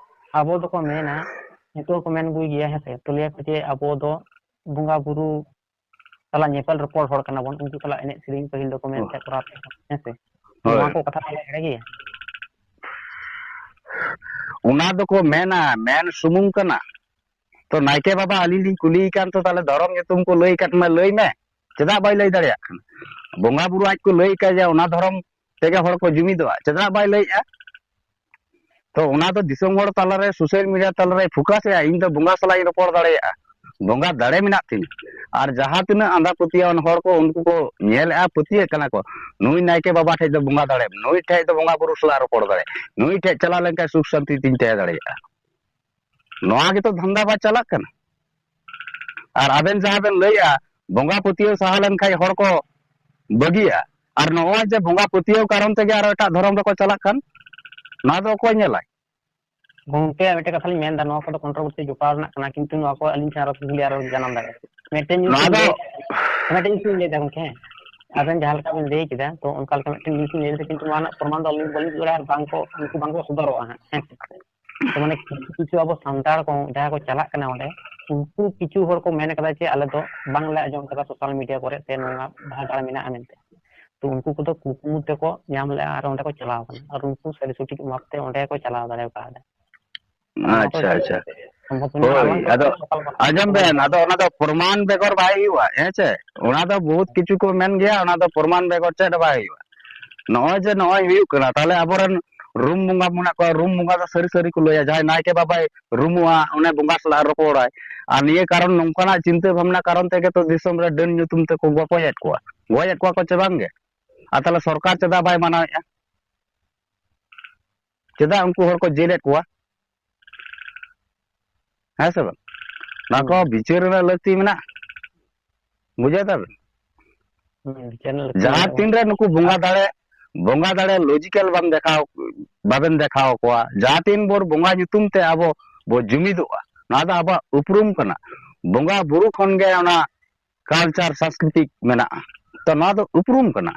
ᱟᱵᱚ ᱫᱚᱠᱚ ᱢᱮᱱᱟ, ᱱᱤᱛᱚᱜ ᱦᱚᱸᱠᱚ ᱢᱮᱱ ᱟᱹᱜᱩᱭ ᱜᱮᱭᱟ, ᱦᱮᱸ ᱥᱮ? ᱛᱚ ᱞᱟᱹᱭᱟᱠᱚ ᱡᱮ ᱟᱵᱚ ᱫᱚ ᱵᱚᱸᱜᱟ ᱵᱩᱨᱩ ᱥᱟᱞᱟᱜ ᱧᱮᱯᱮᱞ ᱨᱚᱯᱚᱲ ᱦᱚᱲ ᱠᱟᱱᱟ ᱵᱚᱱ, ᱩᱱᱠᱩ ᱥᱟᱞᱟᱜ ᱮᱱᱮᱡ ᱥᱮᱨᱮᱧ ᱯᱟᱹᱦᱤᱞ ᱫᱚᱠᱚ ᱢᱮᱱ ᱛᱟᱦᱮᱸᱫ ᱠᱚᱨᱟᱣ ᱛᱟᱦᱮᱸᱫ, ᱦᱮᱸ ᱥᱮ? ᱦᱳᱭ᱾ ᱱᱚᱣᱟ ᱠᱚ ᱠᱟᱛᱷᱟ ᱠᱚ ᱮᱲᱮ ᱜᱮᱭᱟ? ᱚᱱᱟ ᱫᱚᱠᱚ ᱢᱮᱱᱟ, ᱢᱮᱱ ᱥᱩᱢᱩᱝ ᱠᱟᱱᱟ᱾ ᱛᱚ ᱱᱟᱭᱠᱮ ᱵᱟᱵᱟ ᱟᱹᱞᱤᱧ ᱞᱤᱧ ᱠᱩᱞᱤᱭᱮ ᱠᱟᱱ, ᱛᱚ ᱛᱟᱦᱞᱮ ᱫᱷᱚᱨᱚᱢ ᱧᱩᱛᱩᱢ ᱠᱚ ᱞᱟᱹᱭ ᱠᱟᱫ ᱢᱟ, ᱞᱟᱹᱭ ᱢᱮ, ᱪᱮᱫᱟᱜ ᱵᱟᱭ ᱞᱟᱹᱭ ᱫᱟᱲᱮᱭᱟᱜ ᱠᱟᱱᱟ? ᱵᱚᱸᱜᱟ ᱵᱩᱨᱩ ᱟᱡ ᱠᱚ ᱞᱟᱹᱭ ᱠᱟᱫ ᱡᱮ ᱚᱱᱟ ᱫᱷᱚᱨᱚᱢ ᱛᱮᱜᱮ ᱦᱚᱲ ᱠᱚ ᱡᱩᱢᱤᱫᱚᱜᱼᱟ, ᱪᱮᱫᱟᱜ ᱵᱟᱭ ᱞᱟᱹᱭᱮᱜᱼᱟ? ᱛᱚ ᱚᱱᱟ ᱫᱚ ᱫᱤᱥᱚᱢ ᱦᱚᱲ ᱛᱟᱞᱟᱨᱮ, ᱥᱳᱥᱟᱞ ᱢᱤᱰᱤᱭᱟ ᱛᱟᱞᱟᱨᱮ ᱯᱷᱳᱠᱟᱥ ᱮᱜᱼᱟ, ᱤᱧ ᱫᱚ ᱵᱚᱸᱜᱟ ᱥᱟᱞᱟᱜ ᱤᱧ ᱨᱚᱯᱚᱲ ᱫᱟᱲᱮᱭᱟᱜᱼᱟ, ᱵᱚᱸᱜᱟ ᱫᱟᱲᱮ ᱢᱮᱱᱟᱜ ᱛᱤᱧᱟ᱾ ᱟᱨ ᱡᱟᱦᱟᱸ ᱛᱤᱱᱟᱹᱜ ᱟᱸᱫᱷᱟ ᱯᱟᱹᱛᱭᱟᱹᱣᱟᱱ ᱦᱚᱲ ᱠᱚ, ᱩᱱᱠᱩ ᱠᱚ ᱧᱮᱞᱮᱜᱼᱟ, ᱯᱟᱹᱛᱭᱟᱹᱜ ᱠᱟᱱᱟ ᱠᱚ, ᱱᱩᱭ ᱱᱟᱭᱠᱮ ᱵᱟᱵᱟ ᱴᱷᱮᱡ ᱫᱚ ᱵᱚᱸᱜᱟ ᱫᱟᱲᱮ, ᱱᱩᱭ ᱴᱷᱮᱡ ᱫᱚ ᱵᱚᱸᱜᱟ ᱵᱩᱨᱩ ᱥᱟᱞᱟᱜ ᱨᱚᱯᱚᱲ ᱫᱟᱲᱮ, ᱱᱩᱭ ᱴᱷᱮᱡ ᱪᱟᱞᱟᱣ ᱞᱮᱱᱠᱷᱟᱱ ᱥᱩᱠ ᱥᱟᱱᱛᱤ ᱛᱤᱧ ᱛᱟᱦᱮᱸ ᱫᱟᱲᱮᱭᱟᱜᱼᱟ᱾ ᱱᱚᱣᱟ ᱜᱮᱛᱚ ᱫᱷᱟᱱᱫᱟ ᱵᱟᱡᱽ ᱪᱟᱞᱟᱜ ᱠᱟᱱᱟ᱾ ᱟᱨ ᱟᱵᱮᱱ ᱡᱟᱦᱟᱸ ᱵᱮᱱ ᱞᱟᱹᱭᱮᱜᱼᱟ, ᱵᱚᱸᱜᱟ ᱯᱟᱹᱛᱭᱟᱹᱣ ᱥᱟᱦᱟ ᱞᱮᱱᱠᱷᱟᱡ ᱦᱚᱲ ᱠᱚ ᱵᱟᱹᱜᱤᱭᱟ, ᱟᱨ ᱱᱚᱜᱼᱚᱭ ᱡᱮ ᱵᱚᱸᱜᱟ ᱯᱟᱹᱛᱭᱟᱹᱣ ᱠᱟᱨᱚᱱ ᱛᱮᱜᱮ ᱟᱨᱚ ᱮᱴᱟᱜ ᱫᱷᱚᱨᱚᱢ ᱨᱮᱠᱚ ᱪᱟᱞᱟᱜ ᱠᱟᱱ, ᱱᱚᱣᱟ ᱫᱚ ᱚᱠᱚᱭ ᱧᱮᱞᱟᱭ? ᱜᱚᱝᱠᱮ, ᱢᱤᱫᱴᱮᱡ ᱠᱟᱛᱷᱟ ᱞᱤᱧ ᱢᱮᱱᱫᱟ, ᱱᱚᱣᱟ ᱠᱚᱫᱚ ᱠᱚᱱᱴᱨᱳᱵᱷᱟᱨᱥᱤ ᱡᱚᱯᱲᱟᱣ ᱨᱮᱱᱟᱜ ᱠᱟᱱᱟ, ᱠᱤᱱᱛᱩ ᱱᱚᱣᱟ ᱠᱚ ᱟᱹᱞᱤᱧ ᱴᱷᱮᱱ ᱟᱨᱚ ᱠᱩᱠᱞᱤ ᱟᱨᱚ ᱡᱟᱱᱟᱢ ᱫᱟᱲᱮᱭᱟᱜᱼᱟ᱾ ᱢᱤᱫᱴᱮᱱ ᱡᱤᱱᱤᱥ ᱱᱚᱣᱟ ᱞᱤᱧ ᱫᱚ ᱞᱟᱹᱭ, ᱢᱤᱫᱴᱮᱱ ᱡᱤᱱᱤᱥ ᱞᱤᱧ ᱞᱟᱹᱭᱫᱟ ᱜᱚᱝᱠᱮ, ᱟᱵᱮᱱ ᱡᱟᱦᱟᱸ ᱞᱮᱠᱟ ᱵᱮᱱ ᱞᱟᱹᱭ ᱠᱮᱫᱟ, ᱛᱚ ᱚᱱᱠᱟ ᱞᱮᱠᱟ ᱢᱤᱫᱴᱮᱱ ᱡᱤᱱᱤᱥ ᱞᱤᱧ ᱞᱟᱹᱭ ᱫᱟ, ᱠᱤᱱᱛᱩ ᱱᱚᱣᱟ ᱨᱮᱱᱟᱜ ᱯᱨᱚᱢᱟᱱ ᱫᱚ ᱟᱹᱞᱤᱧ ᱵᱟᱹᱞᱤᱧ ᱩᱫᱩᱜ ᱫᱟᱲᱮᱭᱟᱜᱼᱟ, ᱟᱨ ᱵᱟᱝ ᱠᱚ, ᱩᱱᱠᱩ ᱵᱟᱝ ᱠᱚ ᱥᱚᱫᱚᱨᱚᱜᱼᱟ ᱦᱟᱸᱜ, ᱦᱮᱸ ᱥᱮ᱾ ᱛᱚ ᱢᱟᱱᱮ ᱠᱤᱪᱷᱩ ᱠᱤᱪᱷᱩ ᱟᱵᱚ ᱥᱟᱱᱛᱟᱲ ᱠᱚ ᱡᱟᱦᱟᱸᱭ ᱠᱚ ᱪᱟᱞᱟᱜ ᱠᱟᱱᱟ ᱚᱸᱰᱮ, ᱩᱱᱠᱩ ᱠᱤᱪᱷᱩ ᱦᱚᱲ ᱠᱚ ᱢᱮᱱ ᱠᱟᱫᱟ ᱡᱮ ᱟᱞᱮ ᱫᱚ ᱵᱟᱝᱞᱮ ᱟᱸᱡᱚᱢ ᱠᱟᱫᱟ ᱥᱳᱥᱟᱞ ᱢᱤᱰᱤᱭᱟ ᱠᱚᱨᱮ ᱥᱮ ᱱᱚᱣᱟ ᱵᱷᱟᱜᱟᱲ ᱢᱮᱱᱟᱜᱼᱟ ᱢᱮᱱᱛᱮ᱾ ᱛᱚ ᱩᱱᱠᱩ ᱠᱚᱫᱚ ᱠᱩᱠᱢᱩ ᱛᱮᱠᱚ ᱧᱟᱢ ᱞᱮᱜᱼᱟ ᱟᱨ ᱚᱸᱰᱮ ᱠᱚ ᱪᱟᱞᱟᱣ ᱠᱟᱱᱟ, ᱟᱨ ᱩᱱᱠᱩ ᱥᱟᱹᱨᱤ ᱥᱚᱴᱷᱤᱠ ᱢᱟᱯ ᱛᱮ ᱚᱸᱰᱮ ᱠᱚ ᱪᱟᱞᱟᱣ ᱫᱟᱲᱮ ᱠᱟᱣᱫᱟ᱾ ᱟᱨ ᱱᱚᱣᱟ ᱠᱚ ᱟᱪᱪᱷᱟ, ᱟᱪᱪᱷᱟ᱾ ᱥᱚᱢᱵᱷᱚᱵ ᱢᱮᱱᱟᱜᱼᱟ, ᱦᱳᱭ, ᱟᱞᱟᱝ ᱛᱚ ᱟᱫᱚ ᱥᱳᱥᱟᱞ ᱟᱸᱡᱚᱢ ᱵᱮᱱ, ᱟᱫᱚ ᱚᱱᱟ ᱫᱚ ᱯᱨᱚᱢᱟᱱ ᱵᱮᱜᱚᱨ ᱵᱟᱭ ᱦᱩᱭᱩᱜᱼᱟ, ᱦᱮᱸ ᱪᱮ? ᱚᱱᱟ ᱫᱚ ᱵᱚᱦᱩᱛ ᱠᱤᱪᱷᱩ ᱠᱚ ᱢᱮᱱ ᱜᱮᱭᱟ, ᱚᱱᱟ ᱫᱚ ᱯᱨᱚᱢᱟᱱ ᱵᱮᱜᱚᱨ ᱪᱮᱫ ᱦᱚᱸ ᱵᱟᱭ ᱦᱩᱭᱩᱜᱼᱟ᱾ ᱱᱚᱜᱼᱚᱭ ᱡᱮ ᱱᱚᱜᱼᱚᱭ ᱦᱩᱭᱩᱜ ᱠᱟᱱᱟ, ᱛᱟᱦᱞᱮ ᱟᱵᱚᱨᱮᱱ ᱨᱩᱢ ᱵᱚᱸᱜᱟ ᱢᱮᱱᱟᱜ ᱠᱚᱣᱟ, ᱨᱩᱢ ᱵᱚᱸᱜᱟ ᱫᱚ ᱥᱟᱹᱨᱤ ᱥᱟᱹᱨᱤ ᱠᱚ ᱞᱟᱹᱭᱟ, ᱡᱟᱦᱟᱸᱭ ᱱᱟᱭᱠᱮ ᱵᱟᱵᱟᱭ ᱨᱩᱢᱩᱜᱼᱟ, ᱚᱱᱮ ᱵᱚᱸᱜᱟ ᱥᱟᱞᱟᱜ ᱨᱚᱯᱚᱲᱟᱭ᱾ ᱟᱨ ᱱᱤᱭᱟᱹ ᱠᱟᱨᱚᱱ, ᱱᱚᱝᱠᱟᱱᱟᱜ ᱪᱤᱱᱛᱟᱹ ᱵᱷᱟᱵᱽᱱᱟ ᱠᱟᱨᱚᱱ ᱛᱮᱜᱮ ᱛᱚ ᱫᱤᱥᱚᱢ ᱨᱮ ᱰᱟᱹᱱ ᱧᱩᱛᱩᱢ ᱛᱮᱠᱚ ᱜᱚᱯᱚᱡᱮᱫ ᱠᱚᱣᱟ, ᱜᱚᱡᱮᱫ ᱠᱚᱣᱟ ᱠᱚ ᱪᱮ ᱵᱟᱝ ᱜᱮ? ᱟᱨ ᱛᱟᱦᱚᱞᱮ ᱥᱚᱨᱠᱟᱨ ᱪᱮᱫᱟᱜ ᱵᱟᱭ ᱢᱟᱱᱟᱣᱮᱫᱼᱟ? ᱪᱮᱫᱟᱜ ᱩᱱᱠᱩ ᱦᱚᱲ ᱠᱚ ᱡᱮᱞᱮᱫ ᱠᱚᱣᱟ? ᱦᱮᱸ ᱥᱮ ᱵᱟᱝ? ᱱᱚᱣᱟ ᱠᱚ ᱦᱩᱸ᱾ ᱵᱤᱪᱟᱹᱨ ᱨᱮᱱᱟᱜ ᱞᱟᱹᱠᱛᱤ ᱢᱮᱱᱟᱜᱼᱟ, ᱵᱩᱡᱷᱟᱹᱣ ᱫᱟᱵᱮᱱ? ᱦᱩᱸ, ᱵᱤᱪᱟᱹᱨ ᱨᱮᱱᱟᱜ ᱞᱟᱹᱠᱛᱤ ᱡᱟᱦᱟᱸ ᱢᱮᱱᱟᱜᱼᱟ ᱛᱤᱱ ᱜᱚᱝᱠᱮ᱾ ᱨᱮ ᱱᱩᱠᱩ ᱵᱚᱸᱜᱟ ᱫᱟᱲᱮ, ᱵᱚᱸᱜᱟ ᱫᱟᱲᱮ ᱞᱚᱡᱤᱠᱮᱞ ᱵᱟᱢ ᱫᱮᱠᱷᱟᱣ, ᱵᱟᱵᱮᱱ ᱫᱮᱠᱷᱟᱣ ᱠᱚᱣᱟ, ᱡᱟᱦᱟᱸ ᱛᱤᱱ ᱵᱷᱳᱨ ᱵᱚᱸᱜᱟ ᱧᱩᱛᱩᱢ ᱛᱮ ᱟᱵᱚ ᱵᱚ ᱡᱩᱢᱤᱫᱚᱜᱼᱟ, ᱱᱚᱣᱟ ᱫᱚ ᱟᱵᱚᱣᱟᱜ ᱩᱯᱨᱩᱢ ᱠᱟᱱᱟ᱾ ᱵᱚᱸᱜᱟ ᱵᱩᱨᱩ ᱠᱷᱚᱱ ᱜᱮ ᱚᱱᱟ ᱠᱟᱞᱪᱟᱨ ᱥᱟᱝᱥᱠᱨᱤᱛᱤᱠ ᱢᱮᱱᱟᱜᱼᱟ, ᱛᱚ ᱱᱚᱣᱟ ᱫᱚ ᱩᱯᱨᱩᱢ ᱠᱟᱱᱟ᱾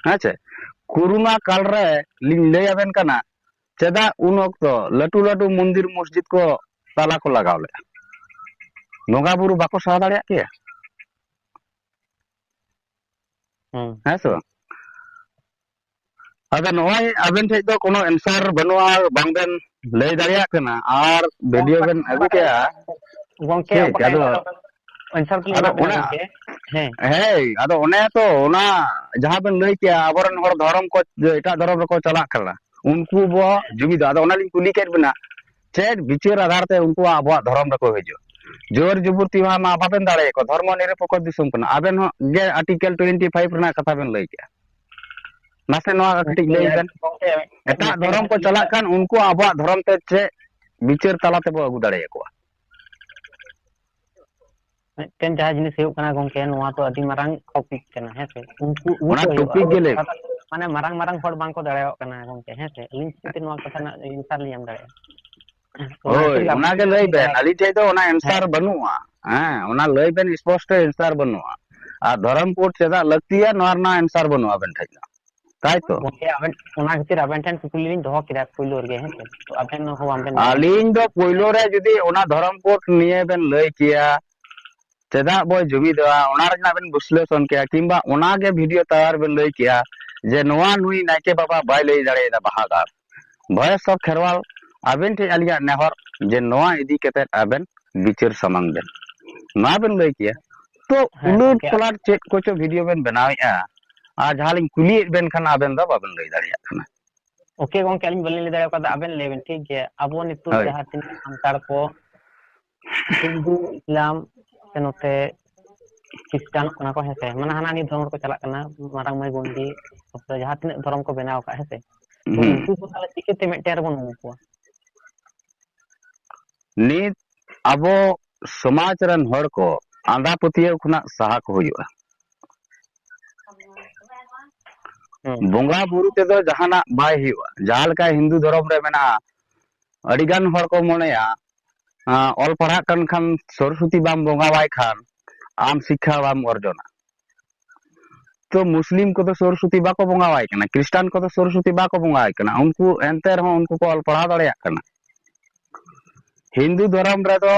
ᱦᱮᱸ ᱪᱮ? ᱠᱳᱨᱳᱱᱟ ᱠᱟᱞ ᱨᱮ ᱞᱤᱧ ᱞᱟᱹᱭ ᱟᱵᱮᱱ ᱠᱟᱱᱟ, ᱪᱮᱫᱟᱜ ᱩᱱ ᱚᱠᱛᱚ ᱞᱟᱹᱴᱩ ᱞᱟᱹᱴᱩ ᱢᱚᱱᱫᱤᱨ ᱢᱚᱥᱡᱤᱫ ᱠᱚ ᱛᱟᱞᱟ ᱠᱚ ᱞᱟᱜᱟᱣ ᱞᱮᱫᱼᱟ? ᱵᱚᱸᱜᱟ ᱵᱩᱨᱩ ᱵᱟᱠᱚ ᱥᱟᱦᱟ ᱫᱟᱲᱮᱭᱟᱜ ᱠᱮᱭᱟ? ᱦᱩᱸ᱾ ᱦᱮᱸ ᱥᱮ ᱵᱟᱝ? ᱟᱫᱚ ᱱᱚᱜᱼᱚᱭ ᱟᱵᱮᱱ ᱴᱷᱮᱡ ᱫᱚ ᱠᱳᱱᱳ answer ᱵᱟᱹᱱᱩᱜᱼᱟ, ᱵᱟᱝ ᱵᱮᱱ ᱞᱟᱹᱭ ᱫᱟᱲᱮᱭᱟᱜ ᱠᱟᱱᱟ, ᱟᱨ video ᱵᱮᱱ ᱟᱹᱜᱩ ᱠᱮᱜᱼᱟ᱾ ᱜᱚᱝᱠᱮ, ᱴᱷᱤᱠ, ᱚᱠᱚᱭ ᱟᱫᱚ, answer, answer ᱠᱚᱞᱤᱧ ᱟᱫᱚ ᱮᱢᱟᱜ ᱵᱮᱱᱟ ᱚᱱᱟ, ᱜᱚᱝᱠᱮ᱾ ᱦᱮᱸ᱾ ᱦᱮᱸ, ᱟᱫᱚ ᱚᱱᱮ ᱛᱚ, ᱚᱱᱟ ᱡᱟᱦᱟᱸ ᱵᱮᱱ ᱞᱟᱹᱭ ᱠᱮᱜᱼᱟ, ᱟᱵᱚᱨᱮᱱ ᱦᱚᱲ ᱫᱷᱚᱨᱚᱢ ᱠᱚ, ᱮᱴᱟᱜ ᱫᱷᱚᱨᱚᱢ ᱨᱮᱠᱚ ᱪᱟᱞᱟᱜ ᱠᱟᱱᱟ, ᱩᱱᱠᱩ ᱵᱚ ᱡᱩᱢᱤᱫᱟ᱾ ᱟᱫᱚ ᱚᱱᱟᱞᱤᱧ ᱠᱩᱞᱤ ᱠᱮᱫ ᱵᱮᱱᱟ, ᱪᱮᱫ ᱵᱤᱪᱟᱹᱨ ᱟᱫᱷᱟᱨ ᱛᱮ ᱩᱱᱠᱩ ᱟᱵᱚᱣᱟᱜ ᱫᱷᱚᱨᱚᱢ ᱨᱮᱠᱚ ᱦᱤᱡᱩᱜᱼᱟ? ᱡᱳᱨ ᱡᱩᱵᱩᱨᱛᱤ ᱢᱟ, ᱢᱟ ᱵᱟᱵᱮᱱ ᱫᱟᱲᱮᱭᱟᱠᱚ, ᱫᱷᱚᱨᱢᱚ ᱱᱤᱨᱚᱯᱮᱠᱠᱷᱚ ᱫᱤᱥᱚᱢ ᱠᱟᱱᱟ᱾ ᱟᱵᱮᱱ ᱦᱚᱸ ᱜᱮ Article twenty five ᱨᱮᱱᱟᱜ ᱠᱟᱛᱷᱟ ᱵᱮᱱ ᱞᱟᱹᱭ ᱠᱮᱜᱼᱟ, ᱱᱟᱥᱮ ᱱᱚᱣᱟ ᱠᱟᱹᱴᱤᱡ ᱞᱟᱹᱭ ᱵᱮᱱ᱾ ᱜᱚᱝᱠᱮ, ᱮᱴᱟᱜ ᱢᱤᱫᱴᱮᱱ ᱫᱷᱚᱨᱚᱢ ᱠᱚ ᱠᱟᱛᱷᱟ ᱞᱤᱧ ᱪᱟᱞᱟᱜ ᱞᱟᱹᱭᱟ᱾ ᱠᱷᱟᱱ ᱩᱱᱠᱩ ᱟᱵᱚᱣᱟᱜ ᱫᱷᱚᱨᱚᱢ ᱛᱮ ᱪᱮᱫ ᱵᱤᱪᱟᱹᱨ ᱛᱟᱞᱟ ᱛᱮᱵᱚ ᱟᱹᱜᱩ ᱫᱟᱲᱮᱭᱟᱠᱚᱣᱟ? ᱢᱤᱫᱴᱮᱱ ᱡᱟᱦᱟᱸ ᱡᱤᱱᱤᱥ ᱦᱩᱭᱩᱜ ᱠᱟᱱᱟ ᱜᱚᱝᱠᱮ, ᱱᱚᱣᱟ ᱫᱚ ᱟᱹᱰᱤ ᱢᱟᱨᱟᱝ topic ᱠᱟᱱᱟ, ᱦᱮᱸ ᱥᱮ? ᱩᱱᱠᱩ, ᱩᱱᱠᱩ ᱚᱱᱟ ᱦᱩᱭᱩᱜᱼᱟ᱾ Topic ᱜᱮ ᱞᱟᱹᱭ ᱵᱮᱱ᱾ ᱢᱟᱱᱮ ᱢᱟᱨᱟᱝ ᱢᱟᱨᱟᱝ ᱦᱚᱲ ᱵᱟᱝᱠᱚ ᱫᱟᱲᱮᱭᱟᱜ ᱠᱟᱱᱟ ᱜᱚᱝᱠᱮ, ᱦᱮᱸ ᱥᱮ? ᱟᱹᱞᱤᱧ ᱪᱤᱠᱟᱹᱛᱮ ᱱᱚᱣᱟ ᱠᱟᱛᱷᱟ ᱨᱮᱱᱟᱜ answer ᱞᱤᱧ ᱮᱢ ᱫᱟᱲᱮᱭᱟᱜᱼᱟ? ᱚᱱᱟ ᱠᱷᱟᱹᱛᱤᱨ ᱦᱳᱭ, ᱜᱮ ᱟᱵᱮᱱ ᱚᱱᱟ ᱴᱷᱮᱱ ᱜᱮ ᱠᱩᱠᱞᱤ ᱞᱟᱹᱭ ᱞᱤᱧ ᱵᱮᱱ, ᱫᱚᱦᱚᱭᱟ᱾ ᱟᱹᱞᱤᱧ ᱴᱷᱮᱡ ᱫᱚ ᱚᱱᱟ answer ᱦᱮᱸ᱾ ᱵᱟᱹᱱᱩᱜᱼᱟ᱾ ᱦᱮᱸ, ᱚᱱᱟ ᱞᱟᱹᱭ ᱵᱮᱱ, ᱥᱯᱚᱥᱴᱚ answer ᱵᱟᱹᱱᱩᱜᱼᱟ᱾ ᱟᱨ ᱫᱷᱚᱨᱚᱢ code ᱪᱮᱫᱟᱜ ᱞᱟᱹᱠᱛᱤᱭᱟ, ᱱᱚᱣᱟ ᱨᱮᱱᱟᱜ answer ᱵᱟᱹᱱᱩᱜᱼᱟ ᱟᱵᱮᱱ ᱴᱷᱮᱡ ᱫᱚ, ᱛᱟᱭ ᱛᱚ? ᱜᱚᱝᱠᱮ, ᱟᱵᱮᱱ, ᱚᱱᱟ ᱠᱷᱟᱹᱛᱤᱨ ᱟᱵᱮᱱ ᱴᱷᱮᱱ ᱠᱩᱠᱞᱤ ᱞᱤᱧ ᱫᱚᱦᱚ ᱠᱮᱫᱟ ᱯᱳᱭᱞᱳ ᱨᱮᱜᱮ, ᱦᱮᱸ ᱥᱮ? ᱛᱚ ᱟᱵᱮᱱ ᱦᱚᱸ ᱵᱟᱝ ᱵᱮᱱ ᱢᱮᱱ ᱟᱹᱞᱤᱧ ᱫᱚ ᱯᱳᱭᱞᱳ ᱨᱮ ᱡᱩᱫᱤ ᱚᱱᱟ ᱫᱷᱚᱨᱚᱢ code ᱱᱤᱭᱮ ᱵᱮᱱ ᱞᱟᱹᱭ ᱠᱮᱭᱟ, ᱪᱮᱫᱟᱜ ᱵᱚ ᱡᱩᱢᱤᱫᱚᱜᱼᱟ, ᱚᱱᱟ ᱨᱮᱱᱟᱜ ᱵᱮᱱ ᱵᱤᱥᱞᱮᱥᱚᱱ ᱠᱮᱭᱟ, ᱠᱤᱝᱵᱟ ᱚᱱᱟ ᱜᱮ video ᱛᱟᱞᱟ ᱨᱮᱵᱮᱱ ᱞᱟᱹᱭ ᱠᱮᱭᱟ ᱡᱮ ᱱᱚᱣᱟ ᱱᱩᱭ ᱱᱟᱭᱠᱮ ᱵᱟᱵᱟ ᱵᱟᱭ ᱞᱟᱹᱭ ᱫᱟᱲᱮᱭᱟᱫᱟ ᱵᱟᱦᱟ ᱜᱟᱲ᱾ Voice of ᱠᱷᱮᱨᱣᱟᱞ, ᱟᱵᱮᱱ ᱴᱷᱮᱡ ᱟᱹᱞᱤᱧᱟᱜ ᱱᱮᱦᱚᱨ ᱡᱮ ᱱᱚᱣᱟ ᱤᱫᱤ ᱠᱟᱛᱮᱫ ᱟᱵᱮᱱ ᱵᱤᱪᱟᱹᱨ ᱥᱟᱢᱟᱝ ᱵᱮᱱ, ᱱᱚᱣᱟ ᱵᱮᱱ ᱞᱟᱹᱭ ᱠᱮᱭᱟ᱾ ᱛᱚ ᱦᱮᱸ, ᱩᱞᱟᱹᱴ ᱜᱚᱝᱠᱮ᱾ ᱯᱟᱞᱟᱴ ᱪᱮᱫ ᱠᱚᱪᱚ video ᱵᱮᱱ ᱵᱮᱱᱟᱣᱮᱫᱼᱟ, ᱟᱨ ᱡᱟᱦᱟᱸ ᱞᱤᱧ ᱠᱩᱞᱤᱭᱮᱫ ᱵᱮᱱ ᱠᱷᱟᱱ ᱟᱵᱮᱱ ᱫᱚ ᱵᱟᱵᱮᱱ ᱞᱟᱹᱭ ᱫᱟᱲᱮᱭᱟᱜ ᱠᱟᱱᱟ᱾ ᱳᱠᱮ ᱜᱚᱝᱠᱮ, ᱟᱹᱞᱤᱧ ᱵᱟᱹᱞᱤᱧ ᱞᱟᱹᱭ ᱫᱟᱲᱮ ᱠᱟᱣᱫᱟ, ᱟᱵᱮᱱ ᱞᱟᱹᱭ ᱵᱮᱱ, ᱴᱷᱤᱠ ᱜᱮᱭᱟ? ᱟᱵᱚ ᱱᱤᱛᱚᱜ ᱦᱳᱭ᱾ ᱡᱟᱦᱟᱸ ᱛᱤᱱᱟᱹᱜ ᱥᱟᱱᱛᱟᱲ ᱠᱚ ᱦᱤᱱᱫᱩ, ᱤᱥᱞᱟᱢ, ᱥᱮ ᱱᱚᱛᱮ ᱠᱷᱨᱤᱥᱴᱟᱱ ᱠᱟᱱᱟ ᱠᱚ, ᱦᱮᱸ ᱥᱮ, ᱢᱟᱱᱮ ᱦᱟᱱᱟ ᱱᱤᱭᱟᱹ ᱫᱷᱚᱨᱚᱢ ᱨᱮᱠᱚ ᱪᱟᱞᱟᱜ ᱠᱟᱱᱟ, ᱢᱟᱨᱟᱝ ᱢᱟᱹᱭ ᱜᱚᱱᱰᱤ, ᱛᱟᱯᱚᱨᱮ ᱡᱟᱦᱟᱸ ᱛᱤᱱᱟᱹᱜ ᱫᱷᱚᱨᱚᱢ ᱠᱚ ᱵᱮᱱᱟᱣ ᱟᱠᱟᱫ, ᱦᱮᱸ ᱥᱮ, ᱛᱚ ᱦᱩᱸ᱾ ᱩᱱᱠᱩ ᱠᱚ ᱛᱟᱦᱚᱞᱮ ᱪᱤᱠᱟᱹᱛᱮ ᱢᱤᱫᱴᱮᱱ ᱨᱮᱵᱚᱱ ᱩᱢᱩ ᱠᱚᱣᱟ? ᱱᱤᱛ ᱟᱵᱚ ᱥᱚᱢᱟᱡᱽ ᱨᱮᱱ ᱦᱚᱲ ᱠᱚ ᱟᱸᱫᱷᱟ ᱯᱟᱹᱛᱭᱟᱹᱣ ᱠᱷᱚᱱᱟᱜ ᱥᱟᱦᱟ ᱠᱚ ᱦᱩᱭᱩᱜᱼᱟ᱾ ᱦᱩᱸ᱾ ᱵᱚᱸᱜᱟ ᱵᱩᱨᱩ ᱛᱮᱫᱚ ᱡᱟᱦᱟᱱᱟᱜ ᱵᱟᱭ ᱦᱩᱭᱩᱜᱼᱟ᱾ ᱡᱟᱦᱟᱸ ᱞᱮᱠᱟ ᱦᱤᱱᱫᱩ ᱫᱷᱚᱨᱚᱢ ᱨᱮ ᱢᱮᱱᱟᱜᱼᱟ, ᱟᱹᱰᱤ ᱜᱟᱱ ᱦᱚᱲ ᱠᱚ ᱢᱚᱱᱮᱭᱟ, ᱟᱸ, ᱚᱞ ᱯᱟᱲᱦᱟᱜ ᱠᱟᱱ ᱠᱷᱟᱱ ᱥᱚᱨᱚᱥᱚᱛᱤ ᱵᱟᱢ ᱵᱚᱸᱜᱟᱣᱟᱭ ᱠᱷᱟᱱ ᱟᱢ ᱥᱤᱠᱠᱷᱟ ᱵᱟᱢ ᱚᱨᱡᱚᱱᱟ᱾ ᱛᱚ ᱢᱩᱥᱞᱤᱢ ᱠᱚᱫᱚ ᱥᱚᱨᱚᱥᱚᱛᱤ ᱵᱟᱠᱚ ᱵᱚᱸᱜᱟᱣᱟᱭ ᱠᱟᱱᱟ, ᱠᱷᱨᱤᱥᱴᱟᱱ ᱠᱚᱫᱚ ᱥᱚᱨᱚᱥᱚᱛᱤ ᱵᱟᱠᱚ ᱵᱚᱸᱜᱟᱣᱟᱭ ᱠᱟᱱᱟ, ᱩᱱᱠᱩ ᱮᱱᱛᱮ ᱨᱮᱦᱚᱸ ᱩᱱᱠᱩ ᱠᱚ ᱚᱞ ᱯᱟᱲᱦᱟᱣ ᱫᱟᱲᱮᱭᱟᱜ ᱠᱟᱱᱟ᱾ ᱦᱤᱱᱫᱩ ᱫᱷᱚᱨᱚᱢ ᱨᱮᱫᱚ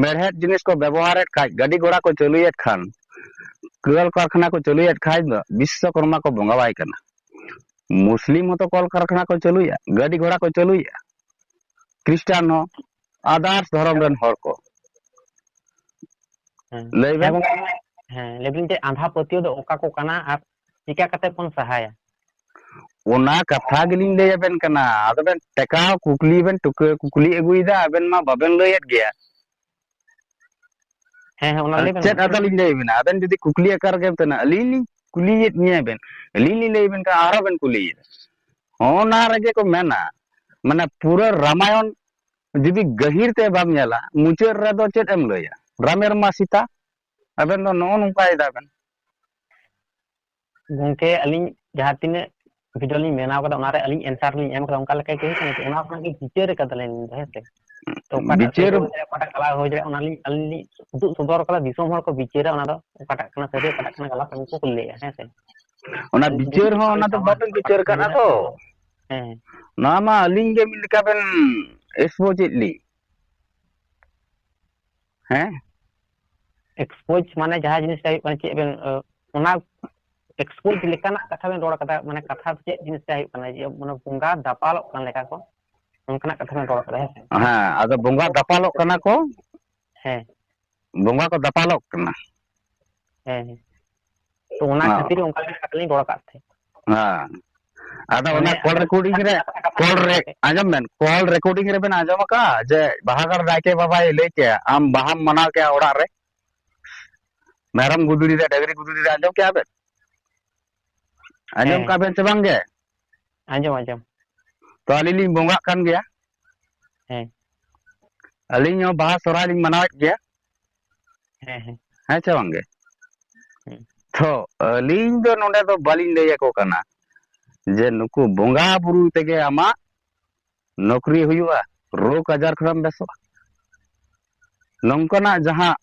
ᱢᱮᱲᱦᱮᱫ ᱡᱤᱱᱤᱥ ᱠᱚ ᱵᱮᱵᱚᱦᱟᱨᱮᱫ ᱠᱷᱟᱡ, ᱜᱟᱹᱰᱤ ᱜᱷᱚᱲᱟ ᱠᱚ ᱪᱟᱹᱞᱩᱭᱮᱫ ᱠᱷᱟᱱ, ᱠᱚᱞ ᱠᱟᱨᱠᱷᱟᱱᱟ ᱠᱚ ᱪᱟᱹᱞᱩᱭᱮᱫ ᱠᱷᱟᱡ ᱫᱚ ᱵᱤᱥᱥᱚᱠᱚᱨᱢᱟ ᱠᱚ ᱵᱚᱸᱜᱟᱣᱟᱭ ᱠᱟᱱᱟ᱾ ᱢᱩᱥᱞᱤᱢ ᱦᱚᱸᱛᱚ ᱠᱚᱞ ᱠᱟᱨᱠᱷᱟᱱᱟ ᱠᱚ ᱪᱟᱹᱞᱩᱭᱟ, ᱜᱟᱹᱰᱤ ᱜᱷᱚᱲᱟ ᱠᱚ ᱪᱟᱹᱞᱩᱭᱟ, ᱠᱷᱨᱤᱥᱴᱟᱱ ᱦᱚᱸ, others ᱫᱷᱚᱨᱚᱢ ᱨᱮᱱ ᱦᱚᱲ ᱠᱚ᱾ ᱦᱮᱸ᱾ ᱞᱟᱹᱭ ᱦᱮᱸ ᱵᱮᱱ᱾ ᱜᱚᱝᱠᱮ, ᱦᱮᱸ, ᱞᱟᱹᱭ ᱵᱤᱱ ᱡᱮ ᱟᱸᱫᱷᱟ ᱯᱟᱹᱛᱭᱟᱹᱣ ᱫᱚ ᱚᱠᱟ ᱠᱚ ᱠᱟᱱᱟ ᱟᱨ ᱪᱤᱠᱟ ᱠᱟᱛᱮ ᱵᱚᱱ ᱥᱟᱦᱟᱭᱟ? ᱚᱱᱟ ᱠᱟᱛᱷᱟ ᱜᱮᱞᱤᱧ ᱞᱟᱹᱭ ᱟᱵᱮᱱ ᱠᱟᱱᱟ᱾ ᱟᱫᱚ ᱵᱮᱱ ᱴᱮᱠᱟᱣ ᱠᱩᱠᱞᱤ ᱵᱮᱱ ᱴᱩᱠᱟᱹ ᱠᱩᱠᱞᱤ ᱟᱹᱜᱩᱭᱮᱫᱟ, ᱟᱵᱮᱱ ᱢᱟ ᱵᱟᱵᱮᱱ ᱞᱟᱹᱭᱮᱫ ᱜᱮᱭᱟ᱾ ᱦᱮᱸ, ᱦᱮᱸ, ᱚᱱᱟ ᱟᱨ ᱞᱟᱹᱭ ᱵᱮᱱ ᱪᱮᱫ ᱜᱚᱝᱠᱮ᱾ ᱟᱫᱚ ᱞᱤᱧ ᱞᱟᱹᱭ ᱟᱵᱮᱱᱟ? ᱟᱵᱮᱱ ᱡᱩᱫᱤ ᱠᱩᱠᱞᱤ ᱟᱠᱟᱨ ᱜᱮ ᱛᱟᱦᱮᱱᱟ, ᱟᱹᱞᱤᱧ ᱞᱤᱧ ᱠᱩᱞᱤᱭᱮᱫ ᱢᱮᱭᱟ ᱵᱮᱱ, ᱟᱹᱞᱤᱧ ᱞᱤᱧ ᱞᱟᱹᱭ ᱟᱵᱮᱱ ᱠᱟᱱᱟ, ᱟᱨᱦᱚᱸ ᱵᱮᱱ ᱠᱩᱞᱤᱭᱮᱫᱟ᱾ ᱚᱱᱟ ᱨᱮᱜᱮ ᱠᱚ ᱢᱮᱱᱟ, ᱢᱟᱱᱮ ᱯᱩᱨᱟᱹ ᱨᱟᱢᱟᱭᱚᱱ ᱡᱩᱫᱤ ᱜᱟᱹᱦᱤᱨ ᱛᱮ ᱵᱟᱢ ᱧᱮᱞᱟ, ᱢᱩᱪᱟᱹᱫ ᱨᱮᱫᱚ ᱪᱮᱫ ᱮᱢ ᱞᱟᱹᱭᱟ? ᱨᱟᱢᱮᱨ ᱢᱟ ᱥᱤᱛᱟ᱾ ᱟᱵᱮᱱ ᱫᱚ ᱱᱚᱜᱼᱚ ᱱᱚᱝᱠᱟᱭ ᱫᱟᱵᱮᱱ᱾ ᱜᱚᱝᱠᱮ, ᱟᱹᱞᱤᱧ ᱡᱟᱦᱟᱸ ᱛᱤᱱᱟᱹᱜ video ᱞᱤᱧ ᱵᱮᱱᱟᱣ ᱠᱟᱫᱟ, ᱚᱱᱟᱨᱮ ᱟᱹᱞᱤᱧ answer ᱞᱤᱧ ᱮᱢ ᱠᱟᱫᱟ, ᱚᱱᱠᱟ ᱞᱮᱠᱟ ᱜᱮ ᱦᱩᱭᱩᱜ ᱠᱟᱱᱟ ᱛᱚ, ᱚᱱᱟ ᱠᱷᱚᱱᱟᱜ ᱜᱮ ᱵᱤᱪᱟᱹᱨ ᱠᱟᱫᱟᱞᱤᱧ ᱟᱹᱞᱤᱧ ᱫᱚ, ᱦᱮᱸ ᱥᱮ? ᱛᱚ ᱚᱠᱟᱴᱟᱜ ᱵᱤᱪᱟᱹᱨ ᱥᱟᱹᱨᱤ ᱦᱩᱭ ᱫᱟᱲᱮᱭᱟᱜᱼᱟ, ᱚᱠᱟᱴᱟᱜ ᱜᱟᱞᱟᱛ ᱦᱩᱭ ᱫᱟᱲᱮᱭᱟᱜᱼᱟ, ᱚᱱᱟ ᱞᱤᱧ, ᱟᱹᱞᱤᱧ ᱞᱤᱧ ᱩᱫᱩᱜ ᱥᱚᱫᱚᱨ ᱠᱟᱫᱟ, ᱫᱤᱥᱚᱢ ᱦᱚᱲ ᱠᱚ ᱵᱤᱪᱟᱹᱨᱟ ᱚᱱᱟ ᱫᱚ, ᱚᱠᱟᱴᱟᱜ ᱠᱟᱱᱟ ᱥᱟᱹᱨᱤ, ᱚᱠᱟᱴᱟᱜ ᱠᱟᱱᱟ ᱜᱟᱞᱟᱛ, ᱩᱱᱠᱩ ᱠᱚ ᱞᱟᱹᱭᱟ, ᱦᱮᱸ ᱥᱮ? ᱚᱱᱟ ᱟᱹᱞᱤᱧ ᱡᱩᱫᱤ ᱵᱤᱪᱟᱹᱨ ᱦᱚᱸ ᱚᱱᱟ ᱫᱚ ᱥᱟᱢᱟᱝ ᱵᱟᱵᱮᱱ ᱨᱮ ᱵᱤᱪᱟᱹᱨ ᱚᱠᱟᱴᱟᱜ ᱠᱟᱫᱼᱟ ᱞᱟᱹᱭᱟ, ᱛᱚ᱾ ᱦᱮᱸ᱾ ᱱᱚᱣᱟ ᱢᱟ ᱟᱹᱞᱤᱧ ᱜᱮ ᱢᱤᱫ ᱞᱮᱠᱟ ᱵᱮᱱ expose ᱮᱫ ᱞᱤᱧ᱾ ᱦᱮᱸ? Expose ᱢᱟᱱᱮ ᱡᱟᱦᱟᱸ ᱡᱤᱱᱤᱥᱴᱟ ᱦᱩᱭᱩᱜ ᱠᱟᱱᱟ, ᱪᱮᱫ ᱵᱮᱱ, ᱚ, ᱚᱱᱟ expose ᱞᱮᱠᱟᱱᱟᱜ ᱠᱟᱛᱷᱟ ᱵᱮᱱ ᱨᱚᱲ ᱠᱟᱫᱟ, ᱢᱟᱱᱮ ᱠᱟᱛᱷᱟ ᱫᱚ ᱪᱮᱫ ᱡᱤᱱᱤᱥᱴᱟ ᱦᱩᱭᱩᱜ ᱠᱟᱱᱟ? ᱡᱮ ᱢᱟᱱᱮ ᱵᱚᱸᱜᱟ ᱫᱟᱯᱟᱞᱚᱜ ᱠᱟᱱ ᱞᱮᱠᱟ ᱠᱚ, ᱚᱱᱠᱟᱱᱟᱜ ᱠᱟᱛᱷᱟ ᱵᱮᱱ ᱨᱚᱲ ᱠᱟᱫᱟ, ᱦᱮᱸ ᱥᱮ? ᱦᱮᱸ, ᱟᱫᱚ ᱵᱚᱸᱜᱟ ᱫᱟᱯᱟᱞᱚᱜ ᱠᱟᱱᱟ ᱠᱚ, ᱦᱮᱸ᱾ ᱵᱚᱸᱜᱟ ᱠᱚ ᱫᱟᱯᱟᱞᱚᱜ ᱠᱟᱱᱟ᱾ ᱦᱮᱸ, ᱦᱮᱸ᱾ ᱛᱚ ᱚᱱᱟ ᱦᱮᱸ᱾ ᱠᱷᱟᱹᱛᱤᱨ ᱚᱱᱠᱟ ᱠᱟᱛᱮ ᱞᱤᱧ ᱨᱚᱲ ᱟᱠᱟᱫ ᱛᱟᱦᱮᱸᱫ᱾ ᱦᱮᱸ᱾ ᱟᱫᱚ ᱚᱱᱟ ᱢᱟᱱᱮ ᱠᱚᱞ ᱨᱮᱠᱳᱨᱰᱤᱝ ᱨᱮ, ᱠᱟᱛᱷᱟ ᱠᱚᱞ ᱨᱮ, ᱠᱟᱛᱷᱟ ᱟᱸᱡᱚᱢ ᱵᱮᱱ, ᱠᱚᱞ ᱨᱮᱠᱳᱨᱰᱤᱝ ᱨᱮᱵᱮᱱ ᱟᱸᱡᱚᱢ ᱟᱠᱟᱫᱼᱟ ᱡᱮ ᱵᱟᱦᱟᱜᱟᱲ ᱱᱟᱭᱠᱮ ᱵᱟᱵᱟᱭ ᱞᱟᱹᱭ ᱠᱮᱜᱼᱟ, "ᱟᱢ ᱵᱟᱦᱟᱢ ᱢᱟᱱᱟᱣ ᱠᱮᱜᱼᱟ ᱚᱲᱟᱜ ᱨᱮ, ᱢᱮᱨᱚᱢ ᱜᱩᱫᱲᱤ ᱨᱮ, ᱰᱟᱹᱝᱨᱤ ᱜᱩᱫᱲᱤ ᱨᱮ"? ᱟᱸᱡᱚᱢ ᱠᱮᱜᱼᱟ ᱵᱮᱱ? ᱟᱸᱡᱚᱢ ᱦᱮᱸ᱾ ᱠᱟᱜ ᱵᱮᱱ ᱥᱮ ᱵᱟᱝ ᱜᱮ? ᱟᱸᱡᱚᱢ, ᱟᱸᱡᱚᱢ᱾ ᱛᱚ, ᱟᱹᱞᱤᱧ ᱞᱤᱧ ᱵᱚᱸᱜᱟᱜ ᱠᱟᱱ ᱜᱮᱭᱟ᱾ ᱦᱮᱸ᱾ ᱟᱹᱞᱤᱧ ᱦᱚᱸ ᱵᱟᱦᱟ ᱥᱚᱦᱨᱟᱭ ᱞᱤᱧ ᱢᱟᱱᱟᱣᱮᱫ ᱜᱮᱭᱟ᱾ ᱦᱮᱸ, ᱦᱮᱸ᱾ ᱦᱮᱸ ᱪᱮ ᱵᱟᱝ ᱜᱮ? ᱦᱮᱸ᱾ ᱛᱚ, ᱟᱹᱞᱤᱧ ᱫᱚ ᱱᱚᱰᱮ ᱫᱚ ᱵᱟᱹᱞᱤᱧ ᱞᱟᱹᱭ ᱟᱠᱚ ᱠᱟᱱᱟ ᱡᱮ ᱱᱩᱠᱩ ᱵᱚᱸᱜᱟ ᱵᱩᱨᱩ ᱛᱮᱜᱮ ᱟᱢᱟᱜ ᱱᱚᱠᱨᱤ ᱦᱩᱭᱩᱜᱼᱟ, ᱨᱳᱜᱽ ᱟᱡᱟᱨ ᱠᱷᱚᱱᱮᱢ ᱵᱮᱥᱚᱜᱼᱟ᱾ ᱱᱚᱝᱠᱟᱱᱟᱜ ᱡᱟᱦᱟᱸ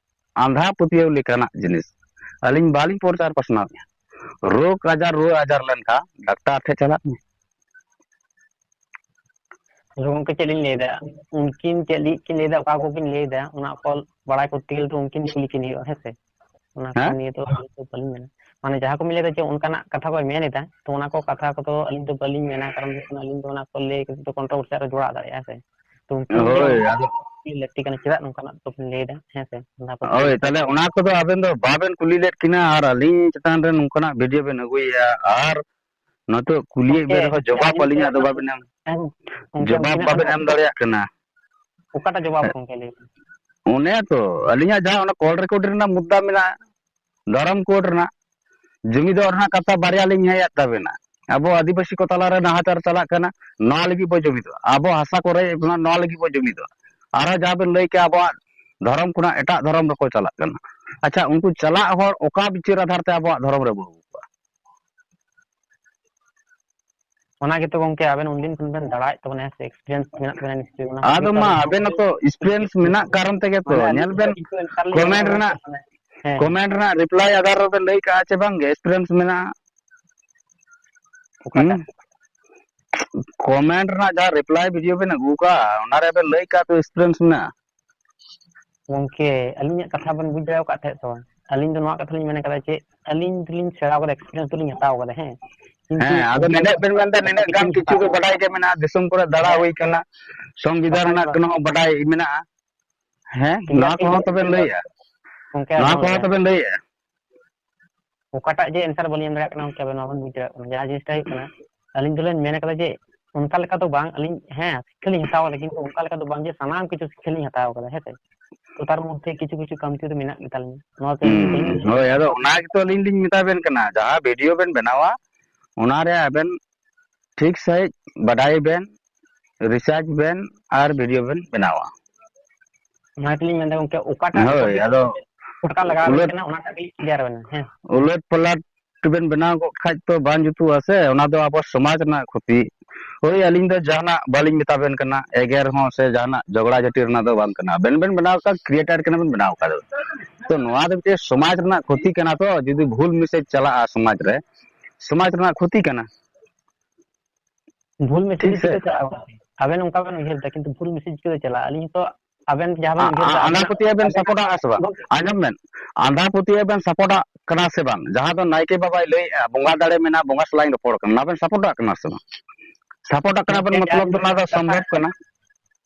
ᱟᱸᱫᱷᱟ ᱯᱟᱹᱛᱭᱟᱹᱣ ᱞᱮᱠᱟᱱᱟᱜ ᱡᱤᱱᱤᱥ ᱟᱹᱞᱤᱧ ᱵᱟᱹᱞᱤᱧ ᱯᱨᱚᱪᱟᱨ ᱯᱟᱥᱱᱟᱣᱮᱫᱼᱟ᱾ ᱨᱳᱜᱽ ᱟᱡᱟᱨ, ᱨᱩᱣᱟᱹ ᱟᱡᱟᱨ ᱞᱮᱱᱠᱷᱟᱱ ᱰᱟᱠᱛᱟᱨ ᱴᱷᱮᱱ ᱪᱟᱞᱟᱜ ᱢᱮ᱾ ᱟᱫᱚ ᱜᱚᱝᱠᱮ, ᱪᱮᱫ ᱞᱤᱧ ᱞᱟᱹᱭᱫᱟ, ᱩᱱᱠᱤᱱ ᱪᱮᱫ ᱞᱟᱹᱜᱤᱫ ᱠᱤᱱ ᱞᱟᱹᱭᱫᱟ, ᱚᱠᱟ ᱠᱚᱠᱤᱱ ᱞᱟᱹᱭᱫᱟ, ᱚᱱᱟ ᱠᱚ ᱵᱟᱲᱟᱭ ᱠᱚᱨᱛᱮ ᱜᱮᱞᱮ ᱛᱚ ᱩᱱᱠᱤᱱ ᱠᱩᱞᱤ ᱠᱤᱱ ᱦᱩᱭᱩᱜᱼᱟ, ᱦᱮᱸ ᱥᱮ? ᱚᱱᱟ ᱠᱚ ᱦᱮᱸ? ᱱᱤᱭᱮ ᱫᱚ ᱟᱹᱞᱤᱧ ᱫᱚ ᱵᱟᱹᱞᱤᱧ ᱢᱮᱱᱟ᱾ ᱢᱟᱱᱮ, ᱡᱟᱦᱟᱸ ᱠᱚ ᱵᱤᱱ ᱞᱟᱹᱭᱫᱟ ᱡᱮ ᱚᱱᱠᱟᱱᱟᱜ ᱠᱟᱛᱷᱟ ᱠᱚ ᱢᱮᱱ ᱮᱫᱟ, ᱛᱚ ᱚᱱᱟ ᱠᱚ ᱠᱟᱛᱷᱟ ᱠᱚᱫᱚ ᱟᱹᱞᱤᱧ ᱫᱚ ᱵᱟᱹᱞᱤᱧ ᱢᱮᱱᱟ, ᱠᱟᱨᱚᱱ ᱦᱩᱭᱩᱜ ᱠᱟᱱᱟ, ᱟᱹᱞᱤᱧ ᱫᱚ ᱚᱱᱟ ᱠᱚ ᱞᱟᱹᱭ ᱠᱟᱛᱮ ᱫᱚ controversy ᱟᱨᱚ ᱡᱚᱲᱟᱣ ᱫᱟᱲᱮᱭᱟᱜᱼᱟ, ᱦᱮᱸ ᱥᱮ? ᱛᱚ ᱩᱱᱠᱤᱱ ᱜᱮ ᱦᱳᱭ, ᱚᱱᱟ ᱟᱫᱚ ᱠᱩᱞᱤ ᱞᱟᱹᱠᱛᱤ ᱠᱟᱱᱟ, ᱪᱮᱫᱟᱜ ᱱᱚᱝᱠᱟᱱᱟᱜ ᱫᱚ ᱵᱤᱱ ᱞᱟᱹᱭᱫᱟ, ᱦᱮᱸ ᱥᱮ? ᱚᱱᱟ ᱠᱚ ᱦᱳᱭ, ᱛᱟᱦᱞᱮ ᱚᱱᱟ ᱠᱚᱫᱚ ᱟᱵᱮᱱ ᱫᱚ ᱵᱟᱵᱮᱱ ᱠᱩᱞᱤ ᱞᱮᱫ ᱠᱤᱱᱟ ᱟᱨ ᱟᱹᱞᱤᱧ ᱪᱮᱛᱟᱱ ᱨᱮ ᱱᱚᱝᱠᱟᱱᱟᱜ video ᱵᱮᱱ ᱟᱹᱜᱩᱭᱮᱫᱼᱟ ᱟᱨ ᱱᱤᱛᱚᱜ ᱠᱩᱞᱤᱭᱮᱫ ᱜᱚᱝᱠᱮ, ᱵᱮᱱ ᱨᱮᱦᱚᱸ ᱡᱚᱵᱟᱵ ᱟᱹᱞᱤᱧ ᱫᱚ ᱟᱹᱞᱤᱧᱟᱜ ᱫᱚ ᱵᱟᱵᱮᱱ ᱮᱢ, ᱦᱮᱸ, ᱜᱚᱝᱠᱮ, ᱡᱚᱵᱟᱵ ᱩᱱᱠᱤᱱᱟᱜ ᱫᱚ ᱵᱟᱵᱮᱱ ᱮᱢ ᱫᱟᱲᱮᱭᱟᱜ ᱠᱟᱱᱟ᱾ ᱚᱠᱟᱴᱟᱜ ᱡᱚᱵᱟᱵ ᱜᱚᱝᱠᱮ ᱞᱟᱹᱭ ᱵᱮᱱ? ᱚᱱᱮ ᱛᱚ, ᱟᱹᱞᱤᱧᱟᱜ ᱡᱟᱦᱟᱸ ᱚᱱᱟ call record ᱨᱮᱱᱟᱜ ᱢᱩᱫᱽᱫᱟ ᱢᱮᱱᱟᱜᱼᱟ, ᱫᱷᱚᱨᱚᱢ code ᱨᱮᱱᱟᱜ, ᱡᱩᱢᱤᱫᱚᱜ ᱨᱮᱱᱟᱜ ᱠᱟᱛᱷᱟ ᱵᱟᱨᱭᱟ ᱞᱤᱧ ᱦᱮᱡ ᱟᱫ ᱛᱟᱵᱮᱱᱟ᱾ ᱟᱵᱚ ᱟᱹᱫᱤᱵᱟᱹᱥᱤ ᱠᱚ ᱛᱟᱞᱟᱨᱮ ᱱᱟᱦᱟᱪᱟᱨ ᱪᱟᱞᱟᱜ ᱠᱟᱱᱟ, ᱱᱚᱣᱟ ᱞᱟᱹᱜᱤᱫ ᱵᱚ ᱡᱩᱢᱤᱫᱚᱜᱼᱟ᱾ ᱟᱵᱚ ᱦᱟᱥᱟ ᱠᱚ ᱨᱮᱡ ᱮᱫ ᱵᱚᱱᱟ, ᱱᱚᱣᱟ ᱞᱟᱹᱜᱤᱫ ᱵᱚ ᱡᱩᱢᱤᱫᱚᱜᱼᱟ᱾ ᱟᱨᱦᱚᱸ ᱡᱟᱦᱟᱸ ᱵᱮᱱ ᱞᱟᱹᱭ ᱠᱮᱜᱼᱟ, ᱟᱵᱚᱣᱟᱜ ᱫᱷᱚᱨᱚᱢ ᱠᱷᱚᱱᱟᱜ ᱮᱴᱟᱜ ᱫᱷᱚᱨᱚᱢ ᱨᱮᱠᱚ ᱪᱟᱞᱟᱜ ᱠᱟᱱᱟ᱾ ᱟᱪᱪᱷᱟ, ᱩᱱᱠᱩ ᱪᱟᱞᱟᱜ ᱦᱚᱲ ᱚᱠᱟ ᱵᱤᱪᱟᱹᱨ ᱟᱫᱷᱟᱨ ᱛᱮ ᱟᱵᱚᱣᱟᱜ ᱫᱷᱚᱨᱚᱢ ᱨᱮ ᱵᱚ ᱟᱹᱜᱩ ᱠᱚᱣᱟ? ᱚᱱᱟ ᱜᱮᱛᱚ ᱜᱚᱝᱠᱮ, ᱟᱵᱮᱱ ᱩᱱᱫᱤᱱ ᱠᱷᱚᱱ ᱵᱮᱱ ᱫᱟᱬᱟᱭᱮᱫ ᱛᱟᱵᱚᱱᱟ, ᱦᱮᱸ ᱥᱮ, experience ᱢᱮᱱᱟᱜ ᱛᱟᱵᱮᱱᱟ ᱱᱤᱥᱪᱚᱭ, ᱚᱱᱟ ᱠᱷᱟᱹᱛᱤᱨ ᱟᱫᱚ ᱛᱚ ᱢᱟ, ᱟᱵᱮᱱ ᱟᱵᱮᱱ ᱦᱚᱸᱛᱚ experience ᱢᱮᱱᱟᱜ ᱠᱟᱨᱚᱱ ᱛᱮᱜᱮ ᱛᱚ᱾ ᱢᱟᱱᱮ ᱟᱹᱞᱤᱧ ᱧᱮᱞ ᱫᱚ ᱵᱮᱱ, ᱮᱱᱛᱟᱨ ᱞᱤᱧ ᱢᱮᱱᱟ comment ᱨᱮᱱᱟᱜ, ᱦᱮᱸ, ᱦᱮᱸ᱾ Comment ᱨᱮᱱᱟᱜ reply ᱟᱫᱷᱟᱨ ᱨᱮᱵᱮᱱ ᱞᱟᱹᱭ ᱠᱟᱜᱼᱟ ᱪᱮ ᱵᱟᱝ ᱜᱮ experience ᱢᱮᱱᱟᱜᱼᱟ? ᱦᱩᱸ? ᱚᱠᱟᱴᱟᱜ? Comment ᱨᱮᱱᱟᱜ ᱡᱟᱦᱟᱸ reply video ᱵᱮᱱ ᱟᱹᱜᱩ ᱠᱟᱜᱼᱟ, ᱚᱱᱟ ᱨᱮ ᱵᱮᱱ ᱞᱟᱹᱭ ᱠᱟᱜᱼᱟ ᱛᱚ experience ᱢᱮᱱᱟᱜᱼᱟ᱾ ᱜᱚᱝᱠᱮ, ᱟᱹᱞᱤᱧᱟᱜ ᱠᱟᱛᱷᱟ ᱵᱮᱱ ᱵᱩᱡᱽ ᱫᱟᱲᱮ ᱟᱠᱟᱫ ᱛᱟᱦᱮᱸᱫ ᱥᱮ ᱵᱟᱝ? ᱟᱹᱞᱤᱧ ᱫᱚ ᱱᱚᱣᱟ ᱠᱟᱛᱷᱟ ᱞᱤᱧ ᱢᱮᱱ ᱠᱟᱫᱟ ᱡᱮ ᱟᱹᱞᱤᱧ ᱫᱚᱞᱤᱧ ᱥᱮᱬᱟ ᱠᱟᱫᱟ, experience ᱫᱚᱞᱤᱧ ᱦᱟᱛᱟᱣ ᱠᱟᱫᱟ, ᱦᱮᱸ᱾ ᱠᱤᱱᱛᱩ ᱦᱮᱸ, ᱟᱫᱚ ᱚᱱᱠᱟᱱ ᱱᱤᱱᱟᱹᱜ ᱵᱮᱱ ᱢᱮᱱᱫᱟ, ᱠᱟᱛᱷᱟ ᱱᱤᱱᱟᱹᱜ ᱠᱟᱹᱴᱤᱡ ᱜᱟᱱ ᱞᱤᱧ ᱠᱤᱪᱷᱩ ᱫᱚ ᱦᱟᱛᱟᱣ ᱠᱟᱫᱟ᱾ ᱵᱟᱰᱟᱭ ᱜᱮ ᱢᱮᱱᱟᱜᱼᱟ, ᱫᱤᱥᱚᱢ ᱠᱚᱨᱮ ᱫᱟᱬᱟ ᱦᱮᱸ᱾ ᱦᱩᱭ ᱠᱟᱱᱟ, ᱥᱚᱝᱵᱤᱫᱷᱟᱱ ᱵᱟᱠᱷᱟᱱ ᱨᱮᱱᱟᱜ ᱫᱚ ᱠᱚᱱᱚ ᱵᱟᱰᱟᱭ ᱢᱮᱱᱟᱜᱼᱟ᱾ ᱦᱮᱸ, ᱴᱷᱤᱠ ᱜᱮᱭᱟ, ᱱᱚᱣᱟ ᱴᱷᱤᱠ ᱠᱚᱦᱚᱸ ᱜᱮᱭᱟ᱾ ᱛᱚᱵᱮᱱ ᱞᱟᱹᱭᱮᱜᱼᱟ, ᱜᱚᱝᱠᱮ, ᱱᱚᱣᱟ ᱟᱸᱡᱚᱢ ᱠᱚᱦᱚᱸ ᱞᱮᱵᱮᱱ᱾ ᱛᱚᱵᱮᱱ ᱞᱟᱹᱭᱮᱜᱼᱟ᱾ ᱚᱠᱟᱴᱟᱜ ᱡᱮ answer ᱵᱟᱹᱞᱤᱧ ᱮᱢ ᱫᱟᱲᱮᱭᱟᱜ ᱠᱟᱱᱟ, ᱜᱚᱢᱠᱮ, ᱟᱵᱮᱱ ᱢᱟᱵᱮᱱ ᱵᱩᱡᱽ ᱫᱟᱲᱮᱭᱟᱜ ᱠᱟᱱᱟ᱾ ᱡᱟᱦᱟᱸ ᱡᱤᱱᱤᱥᱴᱟ ᱦᱩᱭᱩᱜ ᱠᱟᱱᱟ, ᱟᱹᱞᱤᱧ ᱫᱚᱞᱤᱧ ᱢᱮᱱ ᱠᱟᱫᱟ ᱡᱮ ᱚᱱᱠᱟ ᱞᱮᱠᱟ ᱫᱚ ᱵᱟᱝ, ᱟᱹᱞᱤᱧ, ᱦᱮᱸ, ᱥᱤᱠᱠᱷᱟ ᱞᱤᱧ ᱦᱟᱛᱟᱣ ᱠᱟᱫᱟ, ᱠᱤᱱᱛᱩ ᱚᱱᱠᱟ ᱞᱮᱠᱟ ᱫᱚ ᱵᱟᱝ ᱡᱮ ᱥᱟᱱᱟᱢ ᱠᱤᱪᱷᱩ ᱥᱤᱠᱠᱷᱟ ᱞᱤᱧ ᱦᱟᱛᱟᱣ ᱠᱟᱫᱟ, ᱦᱮᱸ ᱥᱮ᱾ ᱛᱚ, ᱛᱟᱨ ᱢᱚᱫᱽᱫᱷᱮ ᱠᱤᱪᱷᱩ ᱠᱤᱪᱷᱩ ᱠᱟᱹᱢᱛᱤ ᱫᱚ ᱢᱮᱱᱟᱜ ᱜᱮᱛᱟᱞᱤᱧᱟ᱾ ᱱᱚᱣᱟ ᱛᱮ ᱦᱩᱸ, ᱦᱳᱭ, ᱟᱫᱚ ᱚᱱᱟ ᱜᱮᱛᱚ ᱟᱹᱞᱤᱧ ᱞᱤᱧ ᱢᱮᱛᱟ ᱵᱮᱱ ᱠᱟᱱᱟ, ᱡᱟᱦᱟᱸ video ᱵᱮᱱ ᱵᱮᱱᱟᱣᱟ, ᱚᱱᱟᱨᱮ ᱟᱵᱮᱱ ᱴᱷᱤᱠ ᱥᱟᱺᱦᱤᱡ ᱵᱟᱰᱟᱭ ᱵᱮᱱ, research ᱵᱮᱱ, ᱟᱨ video ᱵᱮᱱ ᱵᱮᱱᱟᱣᱟ᱾ ᱚᱱᱟ ᱛᱮᱞᱤᱧ ᱢᱮᱱᱫᱟ ᱜᱚᱢᱠᱮ, ᱚᱠᱟᱴᱟᱜ ᱦᱳᱭ, ᱨᱮ ᱟᱫᱚ ᱠᱷᱚᱴᱠᱟ ᱞᱟᱜᱟᱣ ᱵᱮᱱ ᱩᱞᱟᱹᱴ ᱠᱟᱱᱟ, ᱚᱱᱟᱴᱟᱜ ᱜᱮ clear ᱵᱮᱱᱟ, ᱦᱮᱸ᱾ ᱩᱞᱟᱹᱴ ᱯᱟᱞᱟᱴ ᱵᱮᱱ ᱵᱮᱱᱟᱣ ᱠᱚᱜ ᱠᱷᱟᱡ ᱛᱚ ᱵᱟᱝ ᱡᱩᱛᱩᱜᱼᱟ ᱥᱮ, ᱚᱱᱟ ᱫᱚ ᱟᱵᱚ ᱥᱚᱢᱟᱡᱽ ᱨᱮᱱᱟᱜ ᱠᱷᱚᱛᱤ᱾ ᱦᱳᱭ, ᱟᱹᱞᱤᱧ ᱫᱚ ᱡᱟᱦᱟᱱᱟᱜ ᱵᱟᱹᱞᱤᱧ ᱢᱮᱛᱟ ᱵᱮᱱ ᱠᱟᱱᱟ, ᱮᱜᱮᱨ ᱦᱚᱸ ᱥᱮ ᱡᱟᱦᱟᱱᱟᱜ ᱡᱷᱚᱜᱽᱲᱟ ᱡᱷᱟᱹᱴᱤ ᱨᱮᱱᱟᱜ ᱫᱚ ᱵᱟᱝ ᱠᱟᱱᱟ᱾ ᱟᱵᱮᱱ ᱵᱮᱱ ᱵᱮᱱᱟᱣ ᱠᱟᱜ, creator ᱠᱟᱱᱟ ᱵᱮᱱ, ᱵᱮᱱᱟᱣ ᱠᱟᱫᱟ᱾ ᱛᱚ ᱱᱚᱣᱟ ᱫᱚ ᱢᱤᱫᱴᱮᱡ ᱥᱚᱢᱟᱡᱽ ᱨᱮᱱᱟᱜ ᱠᱷᱚᱛᱤ ᱠᱟᱱᱟ᱾ ᱛᱚ ᱡᱩᱫᱤ ᱵᱷᱩᱞ message ᱪᱟᱞᱟᱜᱼᱟ ᱥᱚᱢᱟᱡᱽ ᱨᱮ, ᱥᱚᱢᱟᱡᱽ ᱨᱮᱱᱟᱜ ᱠᱷᱚᱛᱤ ᱠᱟᱱᱟ᱾ ᱵᱷᱩᱞ ᱴᱷᱤᱠ message ᱥᱮ? ᱪᱤᱠᱟᱹ ᱪᱟᱞᱟᱜᱼᱟ ᱜᱚᱢᱠᱮ? ᱟᱵᱮᱱ ᱚᱱᱠᱟ ᱵᱮᱱ ᱩᱭᱦᱟᱹᱨ ᱫᱟ, ᱠᱤᱱᱛᱩ ᱵᱷᱩᱞ message ᱪᱤᱠᱟᱹ ᱪᱟᱞᱟᱜᱼᱟ? ᱟᱹᱞᱤᱧ ᱦᱚᱸᱛᱚ ᱟᱵᱮᱱ ᱡᱟᱦᱟᱸ ᱵᱮᱱ ᱟ-, ᱩᱭᱦᱟᱹᱨ ᱟ-, ᱫᱟ, ᱟᱸᱫᱷᱟ ᱟᱵᱮᱱᱟᱜ, ᱯᱟᱹᱛᱭᱟᱹᱣ ᱵᱮᱱ ᱟᱵᱮᱱᱟᱜ, ᱥᱟᱯᱚᱴᱟᱜᱼᱟ ᱥᱮ ᱵᱟᱝ? ᱜᱚᱢᱠᱮ, ᱟᱸᱡᱚᱢ ᱵᱮᱱ, ᱟᱸᱫᱷᱟ ᱯᱟᱹᱛᱭᱟᱹᱣ ᱵᱮᱱ ᱥᱟᱯᱚᱴᱟᱜ ᱠᱟᱱᱟ ᱥᱮ ᱵᱟᱝ? ᱡᱟᱦᱟᱸ ᱫᱚ ᱱᱟᱭᱠᱮ ᱵᱟᱵᱟᱭ ᱞᱟᱹᱭᱮᱜᱼᱟ, ᱵᱚᱸᱜᱟ ᱫᱟᱲᱮ ᱢᱮᱱᱟᱜᱼᱟ, ᱵᱚᱸᱜᱟ ᱥᱟᱞᱟᱜ ᱤᱧ ᱨᱚᱯᱚᱲ ᱠᱟᱱᱟ, ᱚᱱᱟ ᱵᱮᱱ ᱥᱟᱯᱚᱴᱟᱜ ᱠᱟᱱᱟ ᱥᱮ ᱵᱟᱝ? ᱥᱟᱯᱚᱴᱟᱜ ᱠᱟᱱᱟ ᱵᱮᱱ, ᱜᱚᱢᱠᱮ, ᱢᱚᱛᱞᱚᱵ ᱫᱚ ᱟᱹᱞᱤᱧ ᱚᱱᱟ ᱫᱚ ᱠᱟᱛᱷᱟ, ᱥᱚᱢᱵᱷᱚᱵ ᱠᱟᱱᱟ᱾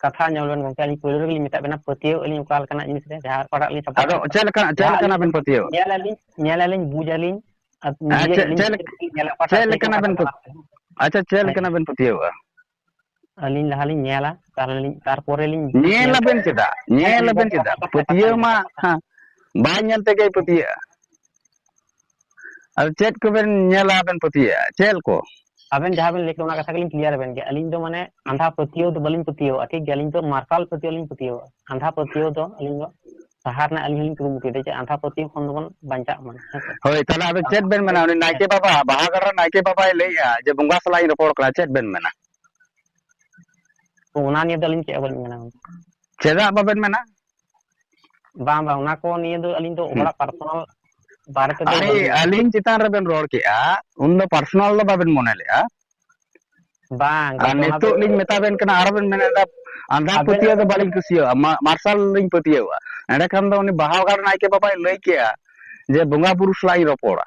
ᱠᱟᱛᱷᱟ ᱧᱮᱞ ᱵᱮᱱ ᱜᱚᱢᱠᱮ, ᱟᱹᱞᱤᱧ ᱯᱳᱭᱞᱳ ᱨᱮᱜᱮᱞᱤᱧ ᱢᱮᱛᱟᱜ ᱵᱮᱱᱟ, ᱯᱟᱹᱛᱭᱟᱹᱣ ᱟᱹᱞᱤᱧ ᱚᱠᱟ ᱞᱮᱠᱟᱱᱟᱜ ᱡᱤᱱᱤᱥ ᱨᱮ, ᱡᱟᱦᱟᱸ ᱚᱠᱟᱴᱟᱜ ᱞᱤᱧ ᱥᱟᱯᱚᱴ ᱟᱫᱚ ᱠᱟᱱᱟ᱾ ᱪᱮᱫ ᱞᱮᱠᱟ, ᱪᱮᱫ ᱡᱟᱦᱟᱸ ᱞᱮᱠᱟᱱᱟᱜ ᱟᱹᱞᱤᱧ ᱵᱮᱱ ᱯᱟᱹᱛᱭᱟᱹᱣᱟᱜᱼᱟ? ᱧᱮᱞ ᱟᱹᱞᱤᱧ, ᱧᱮᱞ ᱟᱹᱞᱤᱧ, ᱵᱩᱡᱽ ᱟᱹᱞᱤᱧ, ᱟᱨ ᱟᱨ ᱱᱤᱡᱮ ᱪᱮᱫ, ᱟᱹᱞᱤᱧ ᱪᱮᱫ ᱞᱮᱠ-, ᱧᱮᱞ ᱚᱠᱟᱴᱟᱜ ᱪᱮᱫ ᱥᱟᱹᱨᱤ ᱞᱮᱠᱟᱱᱟᱜ ᱠᱟᱱᱟ, ᱵᱮᱱ ᱯᱟᱹᱛ-, ᱚᱠᱟᱴᱟᱜ ᱟᱪᱪᱷᱟ, ᱪᱮᱫ ᱦᱮᱸ᱾ ᱞᱮᱠᱟᱱᱟᱜ ᱵᱮᱱ ᱯᱟᱹᱛᱭᱟᱹᱣᱟᱜᱼᱟ? ᱟᱹᱞᱤᱧ ᱞᱟᱦᱟ ᱞᱤᱧ ᱧᱮᱞᱟ, ᱛᱟᱦᱞᱮ ᱞᱤᱧ, ᱛᱟᱨᱯᱚᱨᱮ ᱞᱤᱧ ᱧᱮᱞ ᱧᱮᱞ ᱟᱵᱮᱱ ᱠᱟᱛᱮ ᱪᱮᱫᱟᱜ? ᱧᱮᱞ ᱟᱹᱞᱤᱧ ᱟᱵᱮᱱ ᱜᱚᱢᱠᱮ ᱪᱮᱫᱟᱜ? ᱚᱱᱟ ᱠᱟᱛᱷᱟ, ᱠᱟᱛᱷᱟ ᱯᱟᱹᱛᱭᱟᱹᱣ ᱧᱮᱞ ᱢᱟ, ᱠᱟᱛᱮ ᱦᱮᱸ, ᱵᱟᱭ ᱧᱮᱞ ᱛᱮᱜᱮᱭ ᱯᱟᱹᱛᱭᱟᱹᱜᱼᱟ᱾ ᱟᱫᱚ ᱪᱮᱫ ᱠᱚᱵᱮᱱ ᱧᱮᱞᱟ ᱟᱵᱮᱱ ᱯᱟᱹᱛᱭᱟᱹᱜᱼᱟ? ᱪᱮᱫ ᱠᱚ? ᱟᱵᱮᱱ ᱡᱟᱦᱟᱸ ᱵᱮᱱ ᱞᱟᱹᱭ ᱠᱮᱫ, ᱚᱱᱟ ᱠᱟᱛᱷᱟ ᱜᱮᱞᱤᱧ clear ᱟᱵᱮᱱ ᱜᱮ᱾ ᱟᱹᱞᱤᱧ ᱫᱚ ᱢᱟᱱᱮ ᱟᱸᱫᱷᱟ ᱯᱟᱹᱛᱭᱟᱹᱣ ᱫᱚ ᱵᱟᱹᱞᱤᱧ ᱯᱟᱹᱛᱭᱟᱹᱣᱟᱜᱼᱟ, ᱴᱷᱤᱠ ᱜᱮᱭᱟ? ᱟᱹᱞᱤᱧ ᱫᱚ ᱢᱟᱨᱥᱟᱞ ᱯᱟᱹᱛᱭᱟᱹᱣ ᱞᱤᱧ ᱯᱟᱹᱛᱭᱟᱹᱣᱟᱜᱼᱟ᱾ ᱟᱸᱫᱷᱟ ᱯᱟᱹᱛᱭᱟᱹᱣ ᱫᱚ ᱟᱹᱞᱤᱧ ᱫᱚ ᱥᱟᱦᱟ ᱨᱮᱱᱟᱜ ᱟᱹᱞᱤᱧ ᱦᱚᱸᱞᱤᱧ ᱠᱩᱨᱩᱢᱩᱴᱩᱭᱮᱫᱟ ᱡᱮ ᱟᱸᱫᱷᱟ ᱯᱟᱹᱛᱭᱟᱹᱣ ᱠᱷᱚᱱ ᱫᱚᱵᱚᱱ ᱵᱟᱧᱪᱟᱜ ᱢᱟ, ᱦᱮᱸ ᱥᱮ? ᱦᱳᱭ, ᱛᱟᱦᱞᱮ ᱟᱫᱚ ᱪᱮᱫ ᱵᱮᱱ ᱢᱮᱱᱟ? ᱩᱱᱤ ᱱᱟᱭᱠᱮ ᱵᱟᱵᱟ, ᱵᱟᱦᱟᱜᱟᱲ ᱨᱮᱱ ᱱᱟᱭᱠᱮ ᱵᱟᱵᱟᱭ ᱞᱟᱹᱭᱮᱜᱼᱟ ᱡᱮ ᱵᱚᱸᱜᱟ ᱥᱟᱞᱟᱜ ᱤᱧ ᱨᱚᱯᱚᱲ ᱠᱟᱱᱟ, ᱪᱮᱫ ᱵᱮᱱ ᱢᱮᱱᱟ? ᱛᱚ, ᱚᱱᱟ ᱱᱤᱭᱮ ᱫᱚ ᱟᱹᱞᱤᱧ ᱪᱮᱫ ᱦᱚᱸ ᱵᱟᱹᱞᱤᱧ ᱢᱮᱱᱟ ᱜᱚᱢᱠᱮ᱾ ᱪᱮᱫᱟᱜ ᱵᱟᱵᱮᱱ ᱢᱮᱱᱟ? ᱵᱟᱝ, ᱵᱟᱝ, ᱚᱱᱟ ᱠᱚ ᱱᱤᱭᱮ ᱫᱚ ᱟᱹᱞᱤᱧ ᱫᱚ ᱦᱩᱸ᱾ ᱦᱚᱲᱟᱜ personal ᱵᱟᱨᱮ ᱛᱮᱫᱚ ᱟᱨᱮ, ᱵᱟᱹᱞᱤᱧ ᱢᱮᱱᱟ᱾ ᱟᱹᱞᱤᱧ ᱪᱮᱛᱟᱱ ᱨᱮᱵᱮᱱ ᱨᱚᱲ ᱠᱮᱜᱼᱟ, ᱩᱱᱫᱚ personal ᱫᱚ ᱵᱟᱵᱮᱱ ᱢᱚᱱᱮ ᱞᱮᱜᱼᱟ᱾ ᱵᱟᱝ ᱟᱨ ᱜᱚᱢᱠᱮ, ᱚᱱᱟ ᱫᱚ ᱱᱤᱛᱚᱜ ᱞᱤᱧ ᱢᱮᱛᱟ ᱵᱮᱱ ᱠᱟᱱᱟ, ᱟᱨᱚ ᱵᱮᱱ ᱢᱮᱱᱮᱫᱟ, ᱟᱸᱫᱷᱟ ᱟᱵᱮᱱ ᱯᱟᱹᱛᱭᱟᱹᱣ ᱫᱚ ᱵᱟᱹᱞᱤᱧ ᱠᱩᱥᱤᱭᱟᱜᱼᱟ, ᱢᱟ-, ᱢᱟᱨᱥᱟᱞ ᱞᱤᱧ ᱯᱟᱹᱛᱭᱟᱹᱣᱟ᱾ ᱮᱸᱰᱮᱠᱷᱟᱱ ᱫᱚ ᱩᱱᱤ ᱵᱟᱦᱟᱜᱟᱲ ᱱᱟᱭᱠᱮ ᱵᱟᱵᱟᱭ ᱞᱟᱹᱭ ᱠᱮᱜᱼᱟ ᱡᱮ ᱵᱚᱸᱜᱟ ᱵᱩᱨᱩ ᱥᱟᱞᱟᱜ ᱤᱧ ᱨᱚᱯᱚᱲᱟ᱾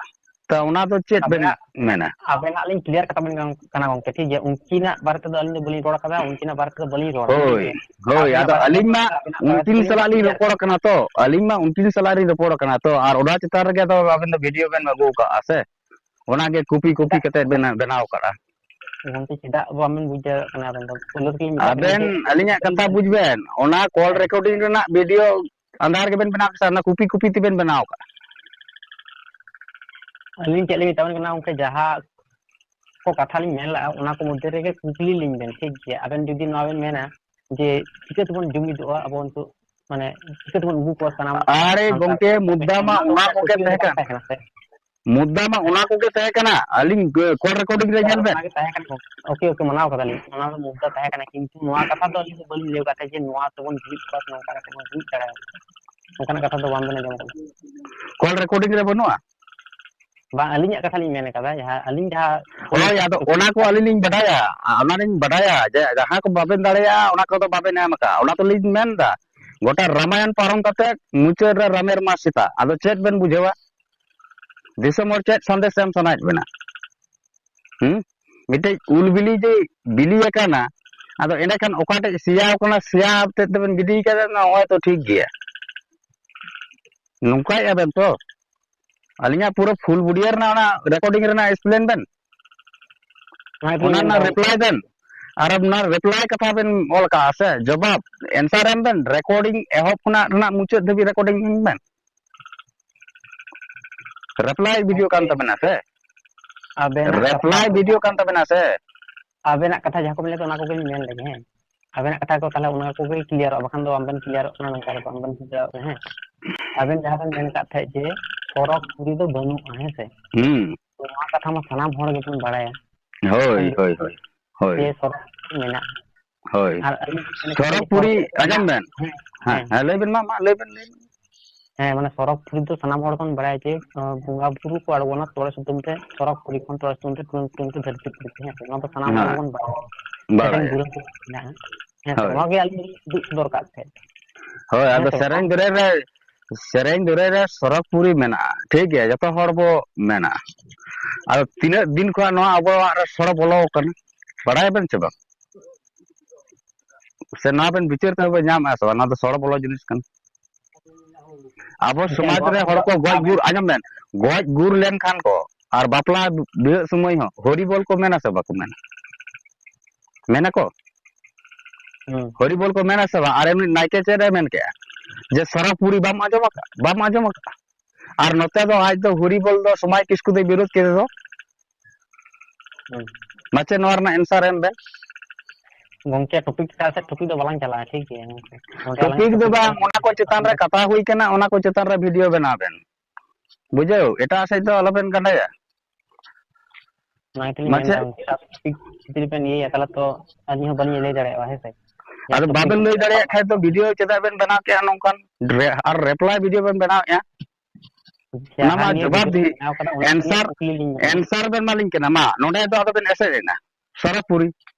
ᱛᱚ ᱚᱱᱟ ᱫᱚ ᱪᱮᱫ ᱵᱮᱱ ᱟᱵᱮᱱᱟᱜ ᱢᱮᱱᱟ? ᱟᱵᱮᱱᱟᱜ ᱞᱤᱧ ᱠᱞᱤᱭᱟᱨ ᱠᱟᱛᱷᱟ ᱵᱮᱱ ᱠᱟᱱᱟ ᱜᱚᱝᱠᱮ, ᱴᱷᱤᱠ ᱜᱮᱭᱟ, ᱩᱱᱠᱤᱱᱟᱜ ᱵᱟᱨᱮ ᱛᱮᱫᱚ ᱟᱹᱞᱤᱧ ᱫᱚ ᱵᱟᱹᱞᱤᱧ ᱨᱚᱲ ᱠᱟᱫᱟ, ᱩᱱᱠᱤᱱᱟᱜ ᱵᱟᱨᱮ ᱛᱮᱫᱚ ᱵᱟᱹᱞᱤᱧ ᱨᱚᱲᱟ᱾ ᱦᱳᱭ, ᱦᱳᱭ, ᱟᱵᱮᱱᱟᱜ ᱟᱫᱚ ᱵᱟᱨᱮ ᱟᱹᱞᱤᱧ ᱛᱮᱫᱚ ᱢᱟ ᱟᱵᱮᱱᱟᱜ ᱵᱟᱨᱮ ᱩᱱᱠᱤᱱ ᱛᱮᱫᱚ ᱥᱟᱞᱟᱜ ᱞᱤᱧ ᱠᱞᱤᱭᱟᱨ ᱨᱚᱯᱚᱲ ᱠᱟᱱᱟ ᱛᱚ, ᱟᱹᱞᱤᱧ ᱢᱟ ᱩᱱᱠᱤᱱ ᱥᱟᱞᱟᱜ ᱞᱤᱧ ᱨᱚᱯᱚᱲ ᱠᱟᱱᱟ ᱛᱚ, ᱟᱨ ᱚᱱᱟ ᱪᱮᱛᱟᱱ ᱨᱮᱜᱮ ᱟᱫᱚ ᱟᱵᱮᱱ ᱫᱚ ᱵᱷᱤᱰᱤᱭᱳ ᱵᱮᱱ ᱟᱹᱜᱩ ᱟᱠᱟᱫᱼᱟ ᱥᱮ? ᱚᱱᱟᱜᱮ ᱠᱚᱯᱤ ᱠᱚᱯᱤ ᱪᱮᱫᱟᱜ ᱠᱟᱛᱮ ᱵᱮᱱ ᱵᱮᱱᱟᱣ ᱟᱠᱟᱫᱼᱟ᱾ ᱜᱚᱝᱠᱮ, ᱪᱮᱫᱟᱜ ᱵᱟᱵᱮᱱ ᱵᱩᱡᱽ ᱫᱟᱲᱮᱭᱟᱜ ᱠᱟᱱᱟ ᱟᱵᱮᱱ ᱫᱚ? ᱯᱳᱭᱞᱳ ᱨᱮᱜᱮ ᱞᱤᱧ ᱢᱮᱛᱟᱜ ᱵᱮᱱᱟ ᱟᱵᱮᱱ, ᱡᱮ ᱟᱹᱞᱤᱧᱟᱜ ᱠᱟᱛᱷᱟ ᱵᱩᱡᱽ ᱵᱮᱱ, ᱚᱱᱟ ᱠᱚᱞ ᱦᱮᱸ᱾ ᱨᱮᱠᱚᱨᱰᱤᱝ ᱨᱮᱱᱟᱜ ᱵᱷᱤᱰᱤᱭᱳ ᱟᱸᱫᱷᱟᱨ ᱜᱮᱵᱮᱱ ᱵᱮᱱᱟᱣ ᱠᱟᱫᱟ, ᱚᱱᱟ ᱠᱚᱯᱤ ᱠᱚᱯᱤ ᱛᱮᱵᱮᱱ ᱵᱮᱱᱟᱣ ᱠᱟᱫᱟ᱾ ᱟᱹᱞᱤᱧ ᱪᱮᱫ ᱞᱤᱧ ᱢᱮᱛᱟᱵᱮᱱ ᱠᱟᱱᱟ ᱜᱚᱝᱠᱮ, ᱡᱟᱦᱟᱸ ᱠᱚ ᱠᱟᱛᱷᱟ ᱞᱤᱧ ᱢᱮᱱ ᱞᱮᱜᱼᱟ, ᱚᱱᱟ ᱠᱚ ᱢᱚᱫᱽᱫᱷᱮ ᱨᱮᱜᱮ ᱠᱩᱠᱞᱤ ᱞᱤᱧ ᱵᱮᱱ, ᱴᱷᱤᱠ ᱜᱮᱭᱟ? ᱟᱵᱮᱱ ᱡᱩᱫᱤ ᱱᱚᱣᱟ ᱵᱮᱱ ᱢᱮᱱᱟ ᱡᱮ ᱪᱤᱠᱟᱹ ᱛᱮᱵᱚᱱ ᱡᱩᱢᱤᱫᱚᱜᱼᱟ ᱟᱵᱚ ᱱᱤᱛᱚᱜ, ᱢᱟᱱᱮ ᱪᱤᱠᱟᱹ ᱛᱮᱵᱚᱱ ᱟᱹᱜᱩ ᱠᱚᱣᱟ ᱥᱟᱱᱟᱢ ᱟᱨᱮ ᱥᱟᱱᱛᱟᱲ ᱜᱚᱝᱠᱮ, ᱠᱚ? ᱢᱩᱫᱽᱫᱟ ᱢᱟ ᱚᱱᱟ ᱚᱱᱟ ᱫᱚ ᱚᱱᱟ ᱠᱚᱜᱮ ᱠᱩᱠᱞᱤ ᱫᱚ ᱛᱟᱦᱮᱸ ᱵᱟᱝ ᱠᱟᱱᱟ᱾ ᱛᱟᱦᱮᱸ ᱠᱟᱱᱟ ᱥᱮ? ᱢᱩᱫᱽᱫᱟ ᱢᱟ ᱚᱱᱟ ᱠᱚᱜᱮ ᱛᱟᱦᱮᱸ ᱠᱟᱱᱟ᱾ ᱟᱹᱞᱤᱧ ᱜᱮ ᱠᱚᱞ ᱨᱮᱠᱚᱨᱰᱤᱝ ᱨᱮ ᱧᱮᱞ ᱵᱮᱱ᱾ ᱚᱱᱟ ᱜᱮ ᱛᱟᱦᱮᱸ ᱠᱟᱱᱟ᱾ ᱳᱠᱮ, ᱳᱠᱮ, ᱢᱟᱱᱟᱣ ᱠᱟᱫᱟᱞᱤᱧ, ᱚᱱᱟ ᱫᱚ ᱢᱩᱫᱽᱫᱟ ᱛᱟᱦᱮᱸ ᱠᱟᱱᱟ, ᱠᱤᱱᱛᱩ ᱱᱚᱣᱟ ᱠᱟᱛᱷᱟ ᱫᱚ ᱟᱹᱞᱤᱧ ᱫᱚ ᱵᱟᱹᱞᱤᱧ ᱞᱟᱹᱭ ᱟᱠᱟᱫ ᱛᱟᱦᱮᱸᱫ ᱡᱮ ᱱᱚᱣᱟ ᱛᱮᱵᱚᱱ ᱡᱩᱢᱤᱫ ᱠᱚᱣᱟ ᱥᱮ ᱱᱚᱝᱠᱟ ᱠᱟᱛᱮ ᱵᱚᱱ ᱡᱩᱢᱤᱫ ᱫᱟᱲᱮᱭᱟᱠᱚᱣᱟ᱾ ᱚᱱᱠᱟᱱᱟᱜ ᱠᱟᱛᱷᱟ ᱫᱚ ᱵᱟᱝ ᱵᱮᱱ ᱟᱸᱡᱚᱢ ᱟᱠᱟᱫᱟ᱾ ᱠᱚᱞ ᱨᱮᱠᱚᱨᱰᱤᱝ ᱨᱮ ᱵᱟᱹᱱᱩᱜᱼᱟ? ᱵᱟᱝ, ᱟᱹᱞᱤᱧᱟᱜ ᱠᱟᱛᱷᱟ ᱞᱤᱧ ᱢᱮᱱ ᱟᱠᱟᱫᱟ, ᱡᱟᱦᱟᱸ ᱟᱹᱞᱤᱧ ᱡᱟᱦᱟᱸ ᱦᱳᱭ, ᱟᱫᱚ ᱚᱱᱟ ᱠᱚ ᱟᱹᱞᱤᱧ ᱞᱤᱧ ᱵᱟᱰᱟᱭᱟ, ᱚᱱᱟ ᱞᱤᱧ ᱵᱟᱰᱟᱭᱟ ᱡᱮ ᱡᱟᱦᱟᱸ ᱠᱚ ᱵᱟᱵᱮᱱ ᱫᱟᱲᱮᱭᱟᱜᱼᱟ, ᱚᱱᱟ ᱠᱚᱫᱚ ᱵᱟᱵᱮᱱ ᱮᱢ ᱟᱠᱟᱫᱼᱟ, ᱚᱱᱟ ᱫᱚᱞᱤᱧ ᱢᱮᱱ ᱮᱫᱟ᱾ ᱜᱚᱴᱟ ᱨᱟᱢᱟᱭᱚᱱ ᱯᱟᱨᱚᱢ ᱠᱟᱛᱮ ᱢᱩᱪᱟᱹᱫ ᱨᱮ ᱨᱟᱢᱮᱨ ᱢᱟ ᱥᱤᱛᱟ, ᱟᱫᱚ ᱪᱮᱫ ᱵᱮᱱ ᱵᱩᱡᱷᱟᱹᱣᱟ? ᱫᱤᱥᱚᱢ ᱦᱚᱲ ᱪᱮᱫ ᱥᱟᱸᱫᱮᱥ ᱮᱢ ᱥᱟᱱᱟᱭᱮᱫ ᱵᱮᱱᱟ? ᱦᱩᱸ? ᱢᱤᱫᱴᱮᱡ ᱩᱞ ᱵᱤᱞᱤ ᱡᱮ ᱵᱤᱞᱤ ᱟᱠᱟᱱᱟ, ᱟᱫᱚ ᱮᱸᱰᱮᱠᱷᱟᱱ ᱚᱠᱟᱴᱮᱡ ᱥᱮᱭᱟᱣ ᱠᱟᱱᱟ, ᱥᱮᱭᱟ ᱛᱮᱫ ᱛᱮᱵᱮᱱ ᱜᱤᱰᱤ ᱠᱟᱫᱟ, ᱱᱚᱜᱼᱚᱭ ᱛᱚ ᱴᱷᱤᱠ ᱜᱮᱭᱟ᱾ ᱱᱚᱝᱠᱟᱭᱮᱫᱼᱟ ᱵᱮᱱ ᱛᱚ? ᱟᱹᱞᱤᱧᱟᱜ ᱯᱩᱨᱟᱹ ᱯᱷᱩᱞ ᱵᱚᱰᱤ ᱨᱮᱱᱟᱜ ᱚᱱᱟ ᱨᱮᱠᱚᱨᱰᱤᱝ ᱨᱮᱱᱟᱜ ᱮᱠᱥᱯᱞᱮᱱ ᱵᱮᱱ, ᱚᱱᱟ ᱜᱮᱞᱤᱧ ᱚᱱᱟ ᱢᱮᱱᱫᱟ ᱜᱚᱝᱠᱮ᱾ ᱨᱤᱯᱞᱟᱭ ᱵᱮᱱ, ᱟᱨ ᱚᱱᱟ ᱨᱤᱯᱞᱟᱭ ᱠᱟᱛᱷᱟ ᱵᱮᱱ ᱚᱞ ᱠᱟᱜᱼᱟ ᱥᱮ, ᱡᱚᱵᱟᱵ, ᱮᱱᱥᱟᱨ ᱮᱢ ᱵᱮᱱ, ᱨᱮᱠᱚᱨᱰᱤᱝ ᱮᱦᱚᱵ ᱠᱷᱚᱱᱟᱜ ᱨᱮᱱᱟᱜ ᱢᱩᱪᱟᱹᱫ ᱫᱷᱟᱹᱵᱤᱡ ᱨᱮᱠᱚᱨᱰᱤᱝ ᱮᱢ ᱵᱮᱱ᱾ ᱨᱤᱯᱞᱟᱭ ᱵᱷᱤᱰᱤᱭᱳ ᱠᱟᱱ ᱜᱚᱝᱠᱮ, ᱛᱟᱵᱮᱱᱟ ᱥᱮ? ᱟᱵᱮᱱᱟᱜ ᱨᱤᱯᱞᱟᱭ ᱠᱟᱛᱷᱟ ᱵᱷᱤᱰᱤᱭᱳ ᱠᱟᱱ ᱛᱟᱵᱮᱱᱟ ᱥᱮ? ᱟᱵᱮᱱᱟᱜ ᱠᱟᱛᱷᱟ ᱡᱟᱦᱟᱸ ᱠᱚ ᱢᱮᱱ ᱞᱮᱫᱟ, ᱚᱱᱟ ᱠᱚᱜᱮ ᱞᱤᱧ ᱢᱮᱱ ᱞᱮᱜᱮ, ᱦᱮᱸ᱾ ᱟᱵᱮᱱᱟᱜ ᱠᱟᱛᱷᱟ ᱠᱚ ᱛᱟᱦᱚᱞᱮ ᱚᱱᱟ ᱠᱚᱜᱮ ᱠᱞᱤᱭᱟᱨᱚᱜᱼᱟ, ᱵᱟᱠᱷᱟᱱ ᱫᱚ ᱵᱟᱝᱵᱮᱱ ᱠᱞᱤᱭᱟᱨᱚᱜ ᱠᱟᱱᱟ, ᱱᱚᱝᱠᱟ ᱫᱚ ᱵᱟᱝᱵᱮᱱ ᱵᱩᱡᱷᱟᱹᱣ ᱠᱟᱱᱟ, ᱦᱮᱸ᱾ ᱟᱵᱮᱱ ᱡᱟᱦᱟᱸ ᱵᱮᱱ ᱢᱮᱱ ᱠᱟᱫ ᱛᱟᱦᱮᱸᱫ ᱡᱮ ᱥᱚᱨᱚᱜᱽ ᱯᱩᱨᱤ ᱫᱚ ᱵᱟᱹᱱᱩᱜᱼᱟ, ᱦᱮᱸ ᱥᱮ? ᱦᱩᱸ᱾ ᱛᱚ, ᱱᱚᱣᱟ ᱠᱟᱛᱷᱟ ᱢᱟ ᱥᱟᱱᱟᱢ ᱦᱚᱲ ᱜᱮᱵᱚᱱ ᱵᱟᱲᱟᱭᱟ᱾ ᱦᱳᱭ, ᱦᱳᱭ, ᱦᱳᱭ, ᱦᱳᱭ᱾ ᱡᱮ ᱥᱚᱨᱚᱜᱽ ᱯᱩᱨᱤ ᱢᱮᱱᱟᱜᱼᱟ᱾ ᱦᱳᱭ᱾ ᱟᱨ ᱟᱹᱞᱤᱧ ᱢᱮᱱ ᱠᱟᱫᱟ ᱥᱚᱨᱚᱜᱽ ᱡᱮ ᱯᱩᱨᱤ, ᱥᱚᱨᱚᱜᱽ ᱯᱩᱨᱤ ᱟᱸᱡᱚᱢ ᱢᱮᱱᱟᱜᱼᱟ᱾ ᱵᱮᱱ᱾ ᱦᱮᱸ, ᱦᱮᱸ, ᱦᱮᱸ᱾ ᱦᱮᱸ, ᱞᱟᱹᱭ ᱵᱮᱱ ᱢᱟ, ᱢᱟ, ᱞᱟᱹᱭ ᱵᱮᱱ, ᱞᱟᱹᱭ ᱵᱮᱱ᱾ ᱦᱮᱸ, ᱢᱟᱱᱮ ᱥᱚᱨᱚᱜᱽ ᱯᱩᱨᱤ ᱫᱚ ᱥᱟᱱᱟᱢ ᱦᱚᱲ ᱵᱚᱱ ᱵᱟᱲᱟᱭᱟ ᱡᱮ, ᱟᱸ, ᱵᱚᱸᱜᱟ ᱵᱩᱨᱩ ᱠᱚ ᱟᱬᱜᱚᱱᱟ ᱛᱚᱲᱮ ᱥᱩᱛᱟᱹᱢ ᱛᱮ, ᱥᱚᱨᱚᱜᱽ ᱯᱩᱨᱤ ᱠᱷᱚᱱ ᱛᱚᱲᱮ ᱥᱩᱛᱟᱹᱢ ᱛᱮ ᱴᱩᱲᱟᱹᱝ ᱴᱩᱲᱟᱹᱝ ᱛᱮ ᱫᱷᱟᱹᱨᱛᱤ ᱯᱩᱨᱤ ᱛᱮ, ᱦᱮᱸ ᱥᱮ? ᱱᱚᱣᱟ ᱫᱚ ᱥᱟᱱᱟᱢ ᱦᱚᱲ ᱦᱮᱸ, ᱜᱮᱵᱚᱱ ᱵᱟᱲᱟᱭᱟ᱾ ᱥᱮᱨᱮᱧ ᱵᱟᱲᱟᱭᱟ᱾ ᱫᱩᱨᱟᱹᱝ ᱠᱚ ᱢᱮᱱᱟᱜᱼᱟ᱾ ᱦᱮᱸ ᱥᱮ? ᱦᱳᱭ᱾ ᱱᱚᱣᱟ ᱜᱮ ᱟᱹᱞᱤᱧ ᱞᱤᱧ ᱩᱫᱩᱜ ᱥᱚᱫᱚᱨ ᱠᱟᱜ ᱛᱟᱦᱮᱸᱫ᱾ ᱦᱳᱭ, ᱦᱮᱸ ᱟᱫᱚ ᱥᱮ ᱵᱟᱝ? ᱥᱮᱨᱮᱧ ᱫᱩᱨᱟᱹᱝ ᱨᱮ ᱥᱮᱨᱮᱧ ᱫᱩᱨᱟᱹᱭ ᱨᱮ ᱥᱚᱨᱚᱜᱽᱯᱩᱨᱤ ᱢᱮᱱᱟᱜᱼᱟ, ᱴᱷᱤᱠ ᱜᱮᱭᱟ, ᱡᱚᱛᱚ ᱦᱚᱲ ᱵᱚ ᱢᱮᱱᱟ᱾ ᱟᱫᱚ ᱛᱤᱱᱟᱹᱜ ᱫᱤᱱ ᱠᱷᱚᱱ ᱱᱚᱣᱟ ᱟᱵᱚᱣᱟᱜ ᱨᱮ ᱥᱚᱲᱚ ᱵᱚᱞᱚ ᱟᱠᱟᱱᱟ, ᱵᱟᱲᱟᱭᱟᱵᱮᱱ ᱪᱮ ᱵᱟᱝ? ᱥᱮ ᱱᱚᱣᱟ ᱵᱮᱱ ᱵᱤᱪᱟᱹᱨ ᱛᱮᱦᱚᱸ ᱵᱮᱱ ᱧᱟᱢᱮᱫᱼᱟ ᱥᱮ ᱵᱟᱝ? ᱱᱚᱣᱟ ᱫᱚ ᱥᱚᱲᱚ ᱵᱚᱞᱚ ᱡᱤᱱᱤᱥ ᱠᱟᱱᱟ᱾ ᱟᱵᱚ ᱥᱚᱢᱟᱡᱽ ᱨᱮ ᱦᱚᱲ ᱠᱚ ᱜᱚᱡ ᱜᱩᱨ, ᱟᱸᱡᱚᱢ ᱵᱮᱱ, ᱜᱚᱡ ᱜᱩᱨ ᱞᱮᱱᱠᱷᱟᱱ ᱠᱚ ᱟᱨ ᱵᱟᱯᱞᱟ ᱵᱤᱦᱟᱹᱜ ᱥᱚᱢᱚᱭ ᱦᱚᱸ ᱦᱚᱨᱤᱵᱚᱞ ᱠᱚ ᱢᱮᱱᱟ ᱥᱮ ᱵᱟᱠᱚ ᱢᱮᱱᱟ? ᱢᱮᱱᱟ ᱠᱚ᱾ ᱦᱩᱸ᱾ ᱦᱚᱨᱤᱵᱚᱞ ᱠᱚ ᱢᱮᱱᱟ ᱥᱮ ᱵᱟᱝ? ᱟᱨ ᱮᱢᱱᱤ ᱱᱟᱭᱠᱮ ᱪᱮᱫ ᱮ ᱢᱮᱱ ᱠᱮᱜᱼᱟ? ᱡᱮ ᱥᱟᱨᱟ ᱯᱩᱨᱤ ᱵᱟᱢ ᱟᱸᱡᱚᱢ ᱟᱠᱟᱫ? ᱵᱟᱢ ᱟᱸᱡᱚᱢ ᱟᱠᱟᱫᱼᱟ? ᱟᱨ ᱱᱚᱛᱮ ᱫᱚ ᱟᱡ ᱫᱚ ᱦᱚᱨᱤᱵᱚᱞ ᱫᱚ ᱥᱚᱢᱟᱭ ᱠᱤᱥᱠᱩ ᱫᱚᱭ ᱵᱤᱨᱳᱫ ᱠᱮᱫᱮ ᱫᱚ᱾ ᱦᱩᱸ᱾ ᱢᱟᱪᱮᱫ, ᱱᱚᱣᱟ ᱨᱮᱱᱟᱜ answer ᱮᱢ ᱵᱮᱱ᱾ ᱜᱚᱝᱠᱮ, topic ᱪᱮᱛᱟᱱ ᱥᱮᱫ topic ᱫᱚ ᱵᱟᱞᱟᱝ ᱪᱟᱞᱟᱜᱼᱟ, ᱴᱷᱤᱠ ᱜᱮᱭᱟ ᱜᱚᱝᱠᱮ? ᱜᱚᱝᱠᱮ, ᱟᱞᱟᱝᱟᱜ topic ᱫᱚ topic ᱵᱟᱝ, ᱚᱱᱟ ᱠᱚ ᱪᱮᱛᱟᱱ ᱨᱮ ᱠᱟᱛᱷᱟ ᱦᱩᱭ ᱠᱟᱱᱟ, ᱚᱱᱟ ᱠᱚ ᱪᱮᱛᱟᱱ ᱨᱮ video ᱵᱮᱱᱟᱣ ᱵᱮᱱ᱾ ᱵᱩᱡᱷᱟᱹᱣ? ᱮᱴᱟᱜ ᱥᱮᱫ ᱫᱚ ᱟᱞᱚᱵᱮᱱ ᱜᱟᱸᱰᱟᱭᱟ᱾ ᱚᱱᱟ ᱜᱮᱛᱚᱞᱤᱧ ᱢᱟᱪᱮᱫ᱾ ᱢᱮᱱᱫᱟ, ᱚᱱᱠᱟ topic ᱡᱩᱫᱤ ᱵᱮᱱ ᱤᱭᱟᱹᱭᱟ, ᱛᱟᱦᱚᱞᱮ ᱛᱚ ᱟᱹᱞᱤᱧ ᱦᱚᱸ ᱵᱟᱹᱞᱤᱧ ᱞᱟᱹᱭ ᱫᱟᱲᱮᱭᱟᱜᱼᱟ, ᱦᱮᱸ ᱥᱮ? ᱟᱫᱚ ᱵᱟᱵᱮᱱ ᱞᱟᱹᱭ ᱫᱟᱲᱮᱭᱟᱜ ᱠᱷᱟᱡ ᱫᱚ video ᱪᱮᱫᱟᱜ ᱵᱮᱱ ᱵᱮᱱᱟᱣ ᱠᱮᱜᱼᱟ ᱱᱚᱝᱠᱟᱱ? ᱨᱮ-, ᱟᱨ reply video ᱵᱮᱱ ᱵᱮᱱᱟᱣᱮᱜᱼᱟ? ᱚᱱᱟ ᱡᱟᱦᱟᱸ ᱢᱟ ᱱᱤᱭᱟᱹ ᱡᱚᱵᱟᱵ video ᱫᱤ-, ᱵᱮᱱᱟᱣ ᱠᱟᱫᱟ, ᱚᱱᱟ ᱱᱤᱭᱮ answer, ᱠᱩᱠᱞᱤ ᱞᱤᱧ ᱫᱚᱦᱚᱭᱟ᱾ Answer ᱵᱮᱱ ᱮᱢᱟᱞᱤᱧ ᱠᱟᱱᱟ᱾ ᱢᱟ, ᱱᱚᱰᱮ ᱫᱚ ᱟᱫᱚ ᱵᱮᱱ ᱮᱥᱮᱫ ᱮᱱᱟ᱾ ᱥᱚᱨᱚᱜᱽᱯᱩᱨᱤ᱾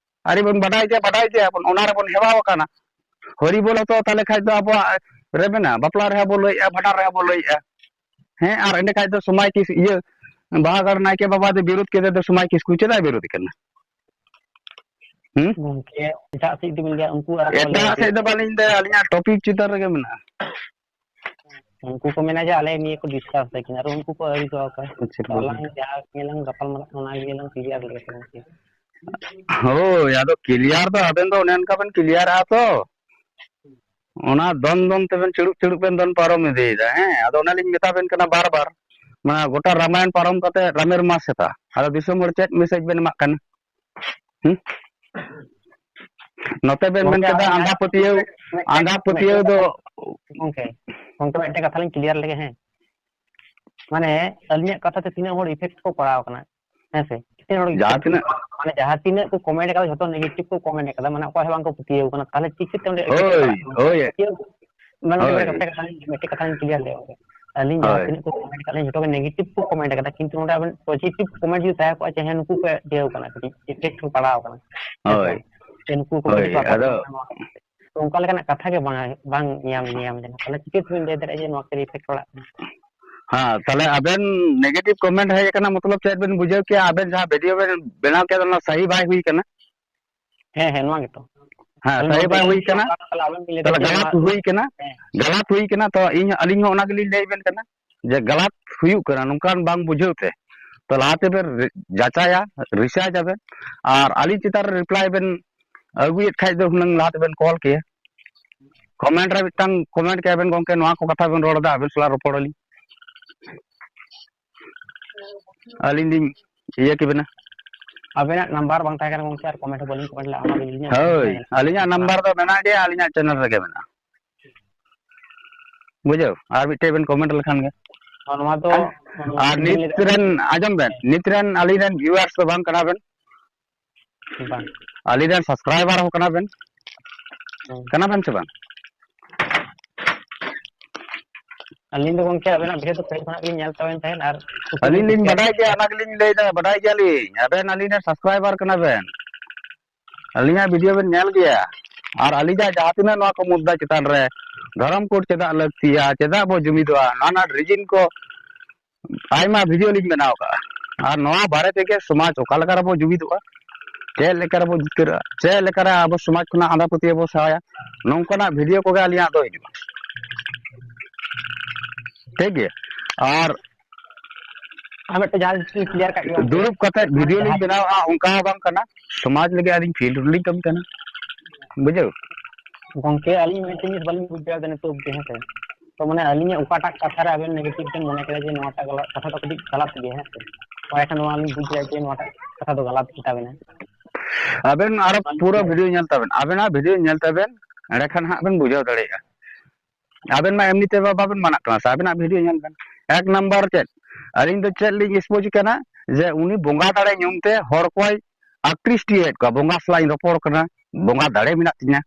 ᱟᱨᱮ ᱵᱚᱱ ᱵᱟᱰᱟᱭ ᱜᱮᱭᱟ, ᱵᱟᱰᱟᱭ ᱜᱮᱭᱟ ᱵᱚᱱ, ᱚᱱᱟ ᱨᱮᱵᱚᱱ ᱦᱮᱣᱟ ᱟᱠᱟᱱᱟ᱾ ᱦᱚᱨᱤ ᱵᱚᱞ ᱦᱚᱸᱛᱚ ᱛᱟᱦᱞᱮ ᱠᱷᱟᱡ ᱫᱚ ᱟᱵᱚᱣᱟᱜ ᱨᱮ ᱢᱮᱱᱟᱜᱼᱟ, ᱵᱟᱯᱞᱟ ᱨᱮᱦᱚᱸ ᱵᱚ ᱞᱟᱹᱭᱮᱜᱼᱟ, ᱵᱷᱟᱸᱰᱟᱱ ᱨᱮᱦᱚᱸ ᱵᱚ ᱞᱟᱹᱭᱮᱜᱼᱟ᱾ ᱦᱮᱸ, ᱟᱨ ᱮᱸᱰᱮ ᱠᱷᱟᱡ ᱫᱚ ᱥᱚᱢᱟᱭ ᱠᱤᱥ-, ᱤᱭᱟᱹ, ᱵᱟᱦᱟ ᱜᱟᱲ ᱱᱟᱭᱠᱮ ᱵᱟᱵᱟ ᱫᱚ ᱵᱤᱨᱳᱫ ᱠᱮᱫᱟ, ᱫᱚ ᱥᱚᱢᱟᱭ ᱠᱤᱥᱠᱩ ᱪᱮᱫᱟᱜ ᱵᱤᱨᱳᱫ ᱠᱟᱱᱟ? ᱦᱩᱸ? ᱜᱚᱝᱠᱮ, ᱮᱴᱟᱜ ᱥᱮᱫ ᱡᱩᱫᱤ ᱵᱤᱱ ᱞᱟᱹᱭᱟ, ᱩᱱᱠᱩ ᱟᱨᱚ ᱠᱚ ᱞᱟᱹᱭᱟ ᱮᱴᱟᱜ ᱡᱮ ᱥᱮᱫ ᱫᱚ ᱵᱟᱹᱞᱤᱧ ᱞᱟᱹᱭᱟ, ᱟᱹᱞᱤᱧᱟᱜ topic ᱪᱮᱛᱟᱱ ᱨᱮᱜᱮ ᱢᱮᱱᱟᱜᱼᱟ᱾ ᱩᱱᱠᱩ ᱠᱚ ᱢᱮᱱᱟ ᱡᱮ ᱟᱞᱮ ᱱᱤᱭᱟᱹ ᱠᱚ discuss ᱫᱟᱠᱤᱱ, ᱟᱨ ᱩᱱᱠᱩ ᱠᱚ ᱟᱹᱲᱤᱥᱚᱜᱼᱟ ᱠᱚ᱾ ᱟᱪᱪᱷᱟ, ᱛᱚ ᱴᱷᱤᱠ ᱟᱞᱟᱝ ᱜᱮᱭᱟ᱾ ᱡᱟᱦᱟᱸ ᱜᱮᱞᱟᱝ ᱜᱟᱯᱟᱞ ᱢᱟᱨᱟᱜ ᱠᱟᱱᱟ, ᱚᱱᱟ ᱜᱮᱞᱟᱝ clear ᱞᱮᱜᱮ ᱥᱮ ᱜᱚᱝᱠᱮ᱾ ᱦᱳᱭ, ᱟᱫᱚ clear ᱫᱚ ᱟᱵᱮᱱ ᱫᱚ ᱚᱱᱮ ᱚᱱᱠᱟ ᱵᱮᱱ clearᱟ ᱛᱚ᱾ ᱚᱱᱟ ᱫᱚᱱ ᱫᱚᱱ ᱛᱮᱵᱮᱱ ᱪᱩᱲᱩᱵ ᱪᱩᱲᱩᱵ ᱵᱮᱱ ᱫᱚᱱ ᱯᱟᱨᱚᱢ ᱤᱫᱤᱭᱮᱫᱟ, ᱦᱮᱸ? ᱟᱫᱚ ᱚᱱᱮᱞᱤᱧ ᱢᱮᱛᱟ ᱵᱮᱱ ᱠᱟᱱᱟ ᱵᱟᱨ ᱵᱟᱨ, ᱢᱟᱱᱮ ᱜᱚᱴᱟ ᱨᱟᱢᱟᱭᱚᱱ ᱯᱟᱨᱚᱢ ᱠᱟᱛᱮ ᱨᱟᱢᱮᱨ ᱢᱟ ᱥᱮᱛᱟ᱾ ᱟᱫᱚ ᱫᱤᱥᱚᱢ ᱦᱚᱲ ᱪᱮᱫ message ᱵᱮᱱ ᱮᱢᱟᱜ ᱠᱟᱱᱟ? ᱦᱩᱸ? ᱱᱚᱛᱮ ᱵᱮᱱ ᱢᱮᱱ ᱜᱚᱝᱠᱮ, ᱠᱮᱫᱟ ᱟᱵᱮᱱ ᱟᱸᱫᱷᱟ ᱡᱟᱦᱟᱸ ᱯᱟᱹᱛᱭᱟᱹᱣ, ᱢᱤᱫᱴᱮᱱ, ᱟᱸᱫᱷᱟ ᱯᱟᱹᱛᱭᱟᱹᱣ ᱢᱤᱫᱴᱮᱱ ᱫᱚ᱾ ᱠᱟᱛᱷᱟ, ᱜᱚᱝᱠᱮ, ᱜᱚᱝᱠᱮ, ᱢᱤᱫᱴᱮᱱ ᱠᱟᱛᱷᱟ ᱞᱤᱧ clear ᱞᱮᱜᱮ, ᱦᱮᱸ᱾ ᱢᱟᱱᱮ, ᱟᱹᱞᱤᱧᱟᱜ ᱠᱟᱛᱷᱟ ᱛᱮ ᱛᱤᱱᱟᱹᱜ ᱦᱚᱲ effect ᱠᱚ ᱯᱟᱲᱟᱣ ᱠᱟᱱᱟ, ᱦᱮᱸ ᱥᱮ? ᱛᱤᱱᱟᱹᱜ ᱦᱚᱲ ᱡᱟᱦᱟᱸ ᱛᱤᱱᱟᱹᱜ ᱢᱟᱱᱮ, ᱡᱟᱦᱟᱸ ᱛᱤᱱᱟᱹᱜ ᱠᱚ comment ᱠᱟᱫᱟ, ᱡᱷᱚᱛᱚ negative ᱠᱚ comment ᱠᱟᱫᱟ, ᱢᱟᱱᱮ, ᱚᱠᱚᱭ ᱦᱚᱸ ᱵᱟᱝ ᱠᱚ ᱯᱟᱹᱛᱭᱟᱹᱣ ᱠᱟᱱᱟ᱾ ᱛᱟᱦᱞᱮ ᱪᱮᱫ ᱠᱷᱟᱹᱛᱤᱨ ᱛᱮ ᱚᱸᱰᱮ effect ᱦᱳᱭ, ᱯᱟᱲᱟᱜ ᱠᱟᱱᱟ? ᱦᱳᱭ᱾ ᱯᱟᱹᱛᱭᱟᱹᱣ, ᱢᱟᱱᱮ, ᱚᱸᱰᱮ ᱦᱳᱭ᱾ ᱢᱤᱫᱴᱮᱱ ᱠᱟᱛᱷᱟ ᱞᱤᱧ, ᱢᱤᱫᱴᱮᱱ ᱠᱟᱛᱷᱟ ᱞᱤᱧ clear ᱞᱮᱜᱮ᱾ ᱟᱹᱞᱤᱧ ᱡᱟᱦᱟᱸ ᱦᱳᱭ᱾ ᱛᱤᱱᱟᱹᱜ ᱠᱚ comment ᱠᱟᱫᱟ, ᱡᱷᱚᱛᱚ ᱜᱮ negative ᱠᱚ comment ᱠᱟᱫᱟ, ᱠᱤᱱᱛᱩ ᱱᱚᱰᱮ ᱟᱵᱮᱱ positive comment ᱡᱩᱫᱤ ᱛᱟᱦᱮᱸ ᱠᱚᱜᱼᱟ, ᱡᱮ, ᱦᱮᱸ, ᱱᱩᱠᱩ ᱠᱚ ᱤᱭᱟᱹᱣ ᱠᱟᱱᱟ, ᱠᱟᱹᱴᱤᱡ effect ᱠᱚ ᱯᱟᱲᱟᱣ ᱠᱟᱱᱟ, ᱦᱮᱸ ᱥᱮ ᱦᱳᱭ᱾ ᱵᱟᱝ? ᱥᱮ ᱱᱩᱠᱩ ᱠᱚ ᱦᱳᱭ, ᱠᱟᱹᱴᱤᱡ ᱠᱚ ᱟᱫᱚ ᱟᱠᱚᱨᱥᱚᱱ ᱠᱟᱱᱟ ᱱᱚᱣᱟ᱾ ᱛᱚ ᱚᱱᱠᱟ ᱞᱮᱠᱟᱱᱟᱜ ᱠᱟᱛᱷᱟ ᱜᱮ ᱵᱟᱝ, ᱵᱟᱝ ᱧᱟᱢ, ᱧᱟᱢ ᱞᱮᱱᱟ᱾ ᱛᱟᱦᱚᱞᱮ ᱪᱤᱠᱟᱹ ᱛᱮᱵᱤᱱ ᱞᱟᱹᱭ ᱫᱟᱲᱮᱭᱟᱜᱼᱟ ᱡᱮ ᱱᱚᱣᱟ ᱠᱷᱟᱹᱛᱤᱨ effect ᱯᱟᱲᱟᱜ ᱠᱟᱱᱟ? ᱦᱮᱸ, ᱛᱟᱦᱚᱞᱮ ᱟᱵᱮᱱ negative comment ᱦᱮᱡ ᱟᱠᱟᱱᱟ, ᱢᱚᱛᱞᱚᱵ ᱪᱮᱫ ᱵᱮᱱ ᱵᱩᱡᱷᱟᱹᱣ ᱠᱮᱜᱼᱟ? ᱟᱵᱮᱱ ᱡᱟᱦᱟᱸ video ᱵᱮᱱ ᱵᱮᱱᱟᱣ ᱠᱮᱫᱟ, ᱚᱱᱟ ᱥᱟᱦᱤ ᱵᱟᱭ ᱦᱩᱭ ᱠᱟᱱᱟ᱾ ᱦᱮᱸ, ᱦᱮᱸ, ᱱᱚᱣᱟ ᱜᱮᱛᱚ᱾ ᱦᱮᱸ, ᱟᱹᱞᱤᱧ ᱥᱟᱦᱤ ᱱᱚᱣᱟ ᱵᱟᱭ ᱜᱮᱞᱤᱧ ᱦᱩᱭ ᱞᱟᱹᱭ ᱠᱟᱱᱟ᱾ ᱦᱚᱪᱚᱭᱟ, ᱛᱟᱦᱚᱞᱮ ᱟᱵᱮᱱ ᱵᱤᱱ ᱞᱟᱹᱭ ᱫᱟ ᱛᱟᱦᱚᱞᱮ ᱡᱮ ᱜᱟᱞᱟᱛ ᱱᱚᱣᱟ ᱦᱩᱭ ᱠᱟᱱᱟ᱾ ᱦᱮᱸ᱾ ᱜᱟᱞᱟᱛ ᱦᱩᱭ ᱠᱟᱱᱟ, ᱛᱚ ᱤᱧ, ᱟᱹᱞᱤᱧ ᱦᱚᱸ ᱚᱱᱟ ᱜᱮᱞᱤᱧ ᱞᱟᱹᱭ ᱟᱵᱮᱱ ᱠᱟᱱᱟ ᱡᱮ ᱜᱟᱞᱟᱛ ᱦᱩᱭᱩᱜ ᱠᱟᱱᱟ, ᱱᱚᱝᱠᱟᱱ ᱵᱟᱝ ᱵᱩᱡᱷᱟᱹᱣ ᱛᱮ᱾ ᱛᱚ ᱞᱟᱦᱟ ᱛᱮᱵᱮᱱ ᱨᱤ-, ᱡᱟᱪᱟᱭᱟ, research ᱟᱵᱮᱱ, ᱟᱨ ᱟᱹᱞᱤᱧ ᱪᱮᱛᱟᱱ ᱨᱮ reply ᱵᱮᱱ ᱟᱹᱜᱩᱭᱮᱫ ᱠᱷᱟᱡ ᱫᱚ ᱦᱩᱱᱟᱹᱝ ᱞᱟᱦᱟ ᱛᱮᱵᱮᱱ call ᱠᱮᱭᱟ᱾ Comment ᱨᱮ ᱢᱤᱫᱴᱟᱝ comment ᱠᱮᱭᱟ ᱵᱮᱱ, "ᱜᱚᱝᱠᱮ, ᱱᱚᱣᱟ ᱠᱚ ᱠᱟᱛᱷᱟ ᱵᱮᱱ ᱨᱚᱲ ᱮᱫᱟ, ᱟᱵᱮᱱ ᱥᱟᱞᱟᱜ ᱨᱚᱯᱚᱲ ᱟᱹᱞᱤᱧ, ᱟᱹᱞᱤᱧ ᱞᱤᱧ ᱤᱭᱟᱹ ᱠᱮᱵᱮᱱᱟ᱾" ᱟᱵᱮᱱᱟᱜ number ᱵᱟᱝ ᱛᱟᱦᱮᱸ ᱠᱟᱱᱟ ᱜᱚᱝᱠᱮ, ᱟᱨ comment ᱦᱚᱸ ᱵᱟᱹᱞᱤᱧ comment ᱞᱮᱫᱼᱟ, ᱚᱱᱟ ᱜᱮ ᱡᱩᱫᱤ ᱧᱟᱢ ᱦᱳᱭ, ᱠᱮᱭᱟ᱾ ᱟᱹᱞᱤᱧᱟᱜ number ᱫᱚ ᱢᱮᱱᱟᱜ ᱜᱮᱭᱟ, ᱟᱹᱞᱤᱧᱟᱜ channel ᱨᱮᱜᱮ ᱢᱮᱱᱟᱜᱼᱟ᱾ ᱵᱩᱡᱷᱟᱹᱣ? ᱟᱨ ᱢᱤᱫᱴᱮᱡ ᱵᱮᱱ comment ᱞᱮᱠᱷᱟᱱ ᱜᱮ᱾ ᱟᱨ ᱱᱚᱣᱟ ᱫᱚ, ᱟᱨ ᱱᱤᱛ ᱨᱮᱱ, ᱟᱸᱡᱚᱢ ᱵᱮᱱ, ᱱᱤᱛ ᱨᱮᱱ ᱟᱹᱞᱤᱧ ᱨᱮᱱ viewers ᱫᱚ ᱵᱟᱝ ᱠᱟᱱᱟ ᱵᱮᱱ᱾ ᱵᱟᱝ᱾ ᱟᱹᱞᱤᱧ ᱨᱮᱱ subscriber ᱦᱚᱸ ᱠᱟᱱᱟ ᱵᱮᱱ᱾ ᱦᱩᱸ᱾ ᱠᱟᱱᱟ ᱵᱮᱱ ᱥᱮ ᱵᱟᱝ? ᱟᱹᱞᱤᱧ ᱫᱚ ᱜᱚᱝᱠᱮ ᱟᱵᱮᱱᱟᱜ video ᱫᱚ ᱯᱟᱹᱦᱤᱞ ᱠᱷᱚᱱᱟᱜ ᱜᱮᱞᱤᱧ ᱧᱮᱞ ᱛᱟᱵᱮᱱ ᱛᱟᱦᱮᱸᱫ ᱟᱨ ᱥᱩᱫᱷᱩ ᱟᱹᱞᱤᱧ ᱞᱤᱧ ᱠᱩᱥᱤᱭᱟᱜ ᱵᱟᱰᱟᱭ ᱜᱮᱭᱟ, ᱚᱱᱟ ᱜᱮᱞᱤᱧ ᱞᱟᱹᱭᱫᱟ, ᱵᱟᱰᱟᱭ ᱜᱮᱭᱟᱞᱤᱧ᱾ ᱟᱵᱮᱱ ᱟᱹᱞᱤᱧ ᱨᱮᱱ subscriber ᱠᱟᱱᱟ ᱵᱮᱱ᱾ ᱟᱹᱞᱤᱧᱟᱜ video ᱵᱮᱱ ᱧᱮᱞ ᱜᱮᱭᱟ᱾ ᱟᱨ ᱟᱹᱞᱤᱧᱟᱜ ᱡᱟᱦᱟᱸ ᱛᱤᱱᱟᱹᱜ ᱱᱚᱣᱟ ᱠᱚ ᱢᱩᱫᱽᱫᱟ ᱪᱮᱛᱟᱱ ᱨᱮ ᱫᱷᱚᱨᱚᱢ code ᱪᱮᱫᱟᱜ ᱞᱟᱹᱠᱛᱤᱭᱟ, ᱪᱮᱫᱟᱜ ᱵᱚ ᱡᱩᱢᱤᱫᱚᱜᱼᱟ, ᱱᱟᱱᱟ reason ᱠᱚ ᱟᱭᱢᱟ video ᱞᱤᱧ ᱵᱮᱱᱟᱣ ᱠᱟᱜᱼᱟ᱾ ᱟᱨ ᱱᱚᱣᱟ ᱵᱟᱨᱮ ᱛᱮᱜᱮ ᱥᱚᱢᱟᱡᱽ ᱚᱠᱟ ᱞᱮᱠᱟ ᱨᱮᱵᱚ ᱡᱩᱢᱤᱫᱚᱜᱼᱟ, ᱪᱮᱫ ᱞᱮᱠᱟ ᱨᱮᱵᱚ ᱡᱤᱛᱠᱟᱹᱨᱚᱜᱼᱟ, ᱪᱮᱫ ᱞᱮᱠᱟ ᱨᱮ ᱟᱵᱚ ᱥᱚᱢᱟᱡᱽ ᱠᱷᱚᱱᱟᱜ ᱟᱸᱫᱷᱟ ᱯᱟᱹᱛᱭᱟᱹᱣ ᱵᱚ ᱥᱟᱦᱟᱭᱟ, ᱱᱚᱝᱠᱟᱱᱟᱜ video ᱠᱚᱜᱮ ᱟᱹᱞᱤᱧᱟᱜ ᱫᱚ ᱦᱤᱡᱩᱜᱼᱟ᱾ ᱴᱷᱤᱠ ᱜᱮᱭᱟ? ᱟᱨ ᱟᱨ ᱢᱤᱫᱴᱮᱱ ᱡᱟᱦᱟᱸ ᱡᱤᱱᱤᱥ clear ᱠᱟᱜ ᱜᱮ ᱜᱚᱝᱠᱮ, ᱫᱩᱲᱩᱵ ᱠᱟᱛᱮ ᱢᱟᱱᱮ video ᱞᱤᱧ ᱡᱟᱦᱟᱸ ᱵᱮᱱᱟᱣᱟ, ᱚᱱᱠᱟ ᱦᱚᱸ ᱵᱟᱝ ᱠᱟᱱᱟ᱾ ᱥᱚᱢᱟᱡᱽ ᱞᱟᱹᱜᱤᱫ ᱟᱹᱞᱤᱧ field ᱨᱮᱞᱤᱧ ᱠᱟᱹᱢᱤ ᱠᱟᱱᱟ, ᱵᱩᱡᱷᱟᱹᱣ? ᱜᱚᱝᱠᱮ, ᱟᱹᱞᱤᱧ ᱢᱤᱫᱴᱮᱱ ᱡᱤᱱᱤᱥ ᱵᱟᱹᱞᱤᱧ ᱵᱩᱡᱽ ᱫᱟᱲᱮᱭᱟᱫᱟ ᱱᱤᱛᱚᱜ ᱚᱵᱫᱤ, ᱦᱮᱸ ᱥᱮ? ᱛᱚ, ᱢᱟᱱᱮ, ᱟᱹᱞᱤᱧᱟᱜ ᱚᱠᱟᱴᱟᱜ ᱠᱟᱛᱷᱟ ᱨᱮ ᱟᱵᱮᱱ negative ᱵᱮᱱ ᱢᱚᱱᱮ ᱠᱮᱫᱟ ᱡᱮ ᱱᱚᱣᱟᱴᱟᱜ ᱜᱟᱞᱟᱛ, ᱠᱟᱛᱷᱟ ᱫᱚ ᱠᱟᱹᱴᱤᱡ ᱜᱟᱞᱟᱛ ᱜᱮᱭᱟ, ᱦᱮᱸ ᱥᱮ? ᱛᱚ, ᱮᱱᱠᱷᱟᱱ ᱱᱚᱣᱟ ᱞᱤᱧ ᱵᱩᱡᱽ ᱠᱮᱫᱟ ᱡᱮ ᱱᱚᱣᱟᱴᱟᱜ ᱠᱟᱛᱷᱟ ᱫᱚ ᱜᱟᱞᱟᱛ ᱜᱮ ᱛᱟᱵᱮᱱᱟ᱾ ᱟᱵᱮᱱ ᱟᱨᱚ ᱯᱩᱨᱟᱹ video ᱧᱮᱞ ᱛᱟᱵᱮᱱ, ᱟᱵᱮᱱᱟᱜ video ᱧᱮᱞ ᱛᱟᱵᱮᱱ, ᱮᱸᱰᱮᱠᱷᱟᱱ ᱦᱟᱸᱜ ᱵᱮᱱ ᱵᱩᱡᱷᱟᱹᱣ ᱫᱟᱲᱮᱭᱟᱜᱼᱟ᱾ ᱟᱵᱮᱱ ᱢᱟ ᱮᱢᱱᱤ ᱛᱮ ᱵᱟ-, ᱵᱟᱵᱮᱱ ᱢᱟᱱᱟᱜ ᱠᱟᱱᱟ ᱥᱮ, ᱟᱵᱮᱱᱟᱜ video ᱧᱮᱞ ᱵᱮᱱ᱾ ᱮᱠ ᱱᱟᱢᱵᱟᱨ ᱪᱮᱫ, ᱟᱹᱞᱤᱧ ᱫᱚ ᱪᱮᱫ ᱞᱤᱧ expose ᱠᱟᱱᱟ ᱡᱮ ᱩᱱᱤ ᱵᱚᱸᱜᱟ ᱫᱟᱲᱮ ᱧᱩᱢ ᱛᱮ ᱦᱚᱲ ᱠᱚᱭ ᱟᱠᱨᱤᱥᱴᱤᱭᱮᱫ ᱠᱚᱣᱟ, ᱵᱚᱸᱜᱟ ᱥᱟᱞᱟᱜ ᱤᱧ ᱨᱚᱯᱚᱲ ᱠᱟᱱᱟ, ᱵᱚᱸᱜᱟ ᱫᱟᱲᱮ ᱢᱮᱱᱟᱜ ᱛᱤᱧᱟ᱾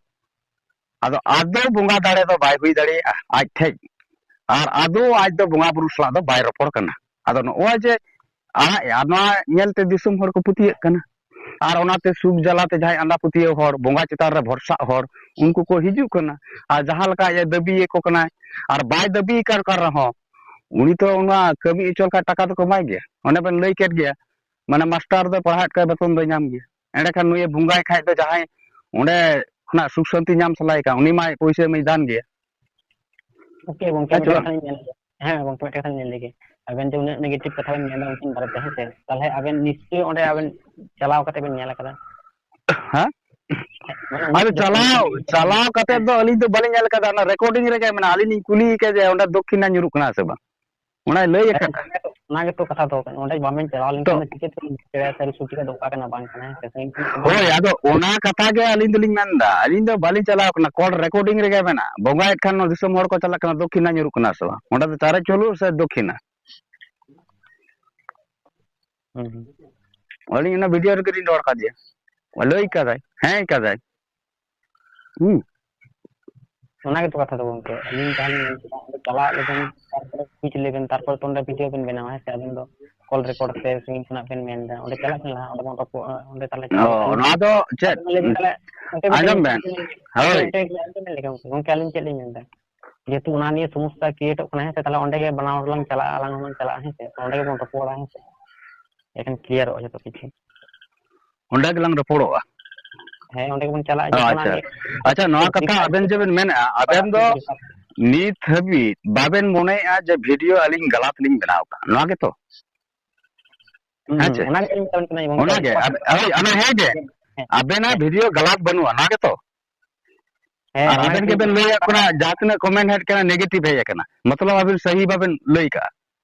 ᱟᱫᱚ ᱟᱫᱚ ᱵᱚᱸᱜᱟ ᱫᱟᱲᱮ ᱫᱚ ᱵᱟᱭ ᱦᱩᱭ ᱫᱟᱲᱮᱭᱟᱜᱼᱟ ᱟᱡ ᱴᱷᱮᱡ, ᱟᱨ ᱟᱫᱚ ᱟᱡ ᱫᱚ ᱵᱚᱸᱜᱟ ᱵᱩᱨᱩ ᱥᱟᱞᱟᱜ ᱫᱚ ᱵᱟᱭ ᱨᱚᱯᱚᱲ ᱠᱟᱱᱟ᱾ ᱟᱫᱚ ᱱᱚᱜᱼᱚᱭ ᱡᱮ ᱟᱲᱟᱜ ᱮᱜᱼᱟ, ᱱᱚᱣᱟ ᱧᱮᱞᱛᱮ ᱫᱤᱥᱚᱢ ᱦᱚᱲ ᱠᱚ ᱯᱟᱹᱛᱭᱟᱹᱜ ᱠᱟᱱᱟ᱾ ᱟᱨ ᱚᱱᱟᱛᱮ ᱥᱩᱠ ᱡᱟᱞᱟᱛᱮ ᱡᱟᱦᱟᱸᱭ ᱟᱸᱫᱷᱟ ᱯᱟᱹᱛᱭᱟᱹᱣ ᱦᱚᱲ, ᱵᱚᱸᱜᱟ ᱪᱮᱛᱟᱱ ᱨᱮ ᱵᱷᱚᱨᱥᱟᱜ ᱦᱚᱲ, ᱩᱱᱠᱩ ᱠᱚ ᱦᱤᱡᱩᱜ ᱠᱟᱱᱟ᱾ ᱟᱨ ᱡᱟᱦᱟᱸ ᱞᱮᱠᱟ ᱟᱡ ᱮ ᱫᱟᱹᱵᱤᱭᱮᱫ ᱠᱚ ᱠᱟᱱᱟᱭ, ᱟᱨ ᱵᱟᱭ ᱫᱟᱹᱵᱤ ᱟᱠᱟᱫ ᱠᱟᱱ ᱨᱮᱦᱚᱸ, ᱩᱱᱤ ᱛᱚ ᱚᱱᱟ ᱠᱟᱹᱢᱤ ᱦᱚᱪᱚ ᱞᱮᱠᱷᱟᱱ ᱴᱟᱠᱟ ᱫᱚᱠᱚ ᱮᱢᱟᱭ ᱜᱮᱭᱟ᱾ ᱚᱱᱮ ᱵᱮᱱ ᱞᱟᱹᱭ ᱠᱮᱫ ᱜᱮᱭᱟ, ᱢᱟᱱᱮ ᱢᱟᱥᱴᱟᱨ ᱫᱚ ᱯᱟᱲᱦᱟᱣᱮᱫ ᱠᱟᱱ ᱵᱮᱛᱚᱱ ᱫᱚᱭ ᱧᱟᱢ ᱜᱮᱭᱟ᱾ ᱮᱸᱰᱮᱠᱷᱟᱱ ᱱᱩᱭᱮ ᱵᱚᱸᱜᱟᱭ ᱠᱷᱟᱡ ᱫᱚ ᱡᱟᱦᱟᱸᱭ ᱚᱸᱰᱮ ᱠᱷᱚᱱᱟᱜ ᱥᱩᱠ ᱥᱟᱱᱛᱤ ᱧᱟᱢ ᱥᱟᱱᱟᱭᱮ ᱠᱟᱱ, ᱩᱱᱤ ᱢᱟᱭ ᱯᱩᱭᱥᱟᱹ ᱮᱢᱟᱭ ᱫᱟᱱ ᱜᱮᱭᱟ᱾ ᱳᱠᱮ ᱜᱚᱝᱠᱮ, ᱦᱮᱸ ᱪᱮ ᱢᱤᱫᱴᱮᱱ ᱵᱟᱝ? ᱠᱟᱛᱷᱟ ᱞᱤᱧ ᱢᱮᱱ ᱞᱮᱜᱮ᱾ ᱦᱮᱸ ᱜᱚᱝᱠᱮ, ᱢᱤᱫᱴᱮᱱ ᱠᱟᱛᱷᱟ ᱞᱤᱧ ᱢᱮᱱ ᱞᱮᱜᱮ᱾ ᱟᱵᱮᱱ ᱡᱮ ᱩᱱᱟᱹᱜ negative ᱠᱟᱛᱷᱟ ᱵᱮᱱ ᱢᱮᱱᱫᱟ ᱩᱱᱠᱤᱱ ᱵᱟᱨᱮᱛᱮ, ᱦᱮᱸ ᱥᱮ, ᱛᱟᱦᱚᱞᱮ ᱟᱵᱮᱱ ᱱᱤᱥᱪᱚᱭ ᱚᱸᱰᱮ ᱟᱵᱮᱱ ᱪᱟᱞᱟᱣ ᱠᱟᱛᱮ ᱵᱮᱱ ᱧᱮᱞ ᱟᱠᱟᱫᱟ? ᱦᱮᱸ? ᱢᱟᱱᱮ ᱟᱫᱚ ᱩᱱᱠᱤᱱ ᱪᱟᱞᱟᱣ, ᱩᱱᱠᱤᱱ ᱪᱟᱞᱟᱣ ᱠᱟᱛᱮ ᱫᱚ ᱟᱹᱞᱤᱧ ᱫᱚ ᱵᱟᱹᱞᱤᱧ ᱧᱮᱞ ᱟᱠᱟᱫᱟ, ᱚᱱᱟ recording ᱨᱮᱜᱮ ᱢᱮᱱᱟᱜᱼᱟ᱾ ᱟᱹᱞᱤᱧ ᱞᱤᱧ ᱠᱩᱞᱤ ᱠᱮᱫᱮᱭᱟ, ᱚᱸᱰᱮ ᱫᱚᱠᱠᱷᱤᱱᱟ ᱧᱩᱨᱩᱜ ᱠᱟᱱᱟ ᱥᱮ ᱵᱟᱝ? ᱚᱱᱟᱭ ᱞᱟᱹᱭ ᱟᱠᱟᱫᱼᱟ᱾ ᱚᱱᱟ ᱜᱮᱛᱚ ᱠᱟᱛᱷᱟ ᱫᱚ ᱠᱟᱱᱟ᱾ ᱚᱸᱰᱮ ᱵᱟᱵᱮᱱ ᱪᱟᱞᱟᱣ ᱛᱚ ᱞᱮᱱᱠᱷᱟᱱ ᱫᱚ ᱪᱤᱠᱟᱹ ᱛᱮᱵᱮᱱ ᱵᱩᱡᱽ ᱫᱟᱲᱮᱭᱟᱜᱼᱟ ᱥᱟᱹᱨᱤ ᱥᱚᱴᱷᱤᱠᱟᱜ ᱫᱚ ᱚᱠᱟ ᱠᱟᱱᱟ ᱵᱟᱝ ᱠᱟᱱᱟ, ᱦᱮᱸ ᱥᱮ? ᱥᱟᱺᱜᱤᱧ ᱠᱷᱚᱱᱟᱜ ᱫᱚ ᱵᱟᱝ ᱦᱳᱭ, ᱟᱫᱚ ᱚᱱᱟ ᱠᱟᱛᱷᱟ ᱜᱮ ᱟᱹᱞᱤᱧ ᱫᱚᱞᱤᱧ ᱢᱮᱱᱫᱟ, ᱟᱹᱞᱤᱧ ᱫᱚ ᱵᱟᱹᱞᱤᱧ ᱪᱟᱞᱟᱣ ᱠᱟᱱᱟ, call recording ᱨᱮᱜᱮ ᱢᱮᱱᱟᱜᱼᱟ᱾ ᱵᱚᱸᱜᱟᱭᱮᱫ ᱠᱷᱟᱱ ᱫᱤᱥᱚᱢ ᱦᱚᱲ ᱠᱚ ᱪᱟᱞᱟᱜ ᱠᱟᱱᱟ, ᱫᱚᱠᱠᱷᱤᱱᱟ ᱧᱩᱨᱩᱜ ᱠᱟᱱᱟ ᱥᱮ ᱵᱟᱝ? ᱚᱸᱰᱮ ᱫᱚ ᱪᱟᱨᱮᱡ ᱪᱟᱹᱞᱩ ᱥᱮ ᱫᱚᱠᱠᱷᱤᱱᱟ? ᱦᱩᱸ, ᱦᱩᱸ᱾ ᱟᱹᱞᱤᱧ ᱚᱱᱟ video ᱨᱮᱜᱮ ᱞᱤᱧ ᱨᱚᱲ ᱠᱟᱫᱮᱭᱟ, ᱞᱟᱹᱭ ᱠᱟᱫᱟᱭ, ᱦᱮᱸ ᱠᱟᱫᱟᱭ᱾ ᱦᱩᱸ᱾ ᱚᱱᱟ ᱜᱮᱛᱚ ᱠᱟᱛᱷᱟ ᱫᱚ ᱜᱚᱝᱠᱮ, ᱟᱹᱞᱤᱧ ᱡᱟᱦᱟᱸ ᱞᱤᱧ ᱢᱮᱱ ᱠᱮᱫᱟ, ᱚᱸᱰᱮ ᱪᱟᱞᱟᱜ ᱞᱮᱵᱮᱱ, ᱛᱟᱨᱯᱚᱨᱮ ᱵᱩᱡᱽ ᱞᱮᱵᱮᱱ, ᱛᱟᱨᱯᱚᱨ ᱛᱚ ᱚᱸᱰᱮ video ᱵᱮᱱ ᱵᱮᱱᱟᱣᱟ, ᱦᱮᱸ ᱥᱮ? ᱟᱵᱮᱱ ᱫᱚ call record ᱛᱮ ᱥᱟᱺᱜᱤᱧ ᱠᱷᱚᱱᱟᱜ ᱵᱮᱱ ᱢᱮᱱ ᱮᱫᱟ, ᱚᱸᱰᱮ ᱪᱟᱞᱟᱜ ᱠᱟᱱᱟ, ᱚᱸᱰᱮ ᱵᱚᱱ ᱨᱚᱯᱚᱲᱟ, ᱚᱸᱰᱮ ᱛᱟᱦᱞᱮ ᱚ, ᱪᱟᱞᱟᱣ ᱠᱟᱱᱟ᱾ ᱱᱚᱣᱟ ᱫᱚ ᱪᱮᱫ? ᱟᱫᱚ ᱞᱟᱹᱭ ᱫᱟᱲᱮᱭᱟᱜ, ᱜᱚᱝᱠᱮ ᱢᱤᱫᱴᱮᱱ ᱟᱸᱡᱚᱢ ᱠᱟᱛᱷᱟ ᱵᱮᱱ, ᱞᱤᱧ ᱞᱟᱹᱭ ᱞᱮᱜᱮ᱾ ᱦᱳᱭ᱾ ᱜᱚᱝᱠᱮ, ᱢᱤᱫᱴᱮᱱ ᱠᱟᱛᱷᱟ ᱞᱤᱧ ᱞᱟᱹᱭ ᱞᱮᱜᱮ ᱜᱚᱝᱠᱮ᱾ ᱜᱚᱝᱠᱮ, ᱟᱹᱞᱤᱧ ᱪᱮᱫ ᱞᱤᱧ ᱢᱮᱱ ᱮᱫᱟ? ᱡᱮᱦᱮᱛᱩ ᱚᱱᱟ ᱱᱤᱭᱮ ᱥᱚᱢᱚᱥᱥᱟ createᱚᱜ ᱠᱟᱱᱟ, ᱦᱮᱸ ᱥᱮ? ᱛᱟᱦᱞᱮ ᱚᱸᱰᱮ ᱜᱮ ᱵᱟᱱᱟ ᱦᱚᱲ ᱞᱟᱝ ᱪᱟᱞᱟᱜᱼᱟ, ᱟᱞᱟᱝ ᱦᱚᱸᱞᱟᱝ ᱪᱟᱞᱟᱜᱼᱟ, ᱦᱮᱸ ᱥᱮ? ᱚᱸᱰᱮ ᱜᱮᱵᱚᱱ ᱨᱚᱯᱚᱲᱟ, ᱦᱮᱸ ᱥᱮ? ᱮᱱᱠᱷᱟᱱ clearᱚᱜᱼᱟ ᱡᱚᱛᱚ ᱠᱤᱪᱷᱩ᱾ ᱚᱸᱰᱮ ᱜᱮᱞᱟᱝ ᱨᱚᱯᱚᱲᱚᱜᱼᱟ᱾ ᱦᱮᱸ, ᱚᱸᱰᱮ ᱜᱮᱵᱚᱱ ᱪᱟᱞᱟᱜᱼᱟ, ᱚ, ᱡᱚᱛᱚ ᱚᱱᱟ ᱟᱪᱪᱷᱟ᱾ ᱱᱤᱭᱮ ᱟᱪᱪᱷᱟ, ᱱᱚᱣᱟ ᱠᱟᱛᱷᱟ ᱵᱮᱯᱟᱨ ᱟᱵᱮᱱ ᱡᱮ ᱵᱮᱱ ᱢᱮᱱᱮᱫᱼᱟ, ᱟᱵᱮᱱ ᱫᱚ ᱱᱤᱛ ᱦᱟᱹᱵᱤᱡ ᱵᱟᱵᱮᱱ ᱢᱚᱱᱮᱭᱮᱫᱼᱟ ᱡᱮ video ᱟᱹᱞᱤᱧ ᱜᱟᱞᱟᱛ ᱞᱤᱧ ᱵᱮᱱᱟᱣ ᱟᱠᱟᱫᱼᱟ, ᱱᱚᱣᱟ ᱜᱮᱛᱚ? ᱦᱩᱸ, ᱦᱮᱸ ᱦᱩᱸ, ᱪᱮ? ᱚᱱᱟ ᱜᱮᱞᱤᱧ ᱢᱮᱛᱟᱵᱮᱱ ᱠᱟᱱᱟ ᱜᱚᱝᱠᱮ, ᱚᱱᱟᱜᱮ, ᱥᱯᱚᱥᱴᱚ ᱟᱵ-, ᱦᱳᱭ, ᱚᱱᱟ ᱦᱮᱸ ᱜᱮ᱾ ᱦᱮᱸ, ᱟᱵᱮᱱᱟᱜ ᱦᱮᱸ, video ᱜᱟᱞᱟᱛ ᱵᱟᱹᱱᱩᱜᱼᱟ, ᱱᱚᱣᱟ ᱜᱮᱛᱚ? ᱦᱮᱸ, ᱟᱨ ᱚᱱᱟ ᱟᱵᱮᱱ ᱜᱮᱞᱤᱧ ᱜᱮᱵᱮᱱ ᱞᱟᱹᱭᱮᱫ ᱠᱟᱱᱟ, ᱡᱟᱦᱟᱸ ᱛᱤᱱᱟᱹᱜ comment ᱦᱮᱡ ᱠᱟᱱᱟ, negative ᱦᱮᱡ ᱟᱠᱟᱱᱟ, ᱢᱚᱛᱞᱚᱵ ᱟᱵᱮᱱ ᱥᱟᱹᱦᱤ ᱵᱟᱵᱮᱱ ᱞᱟᱹᱭ ᱠᱟᱜᱼᱟ,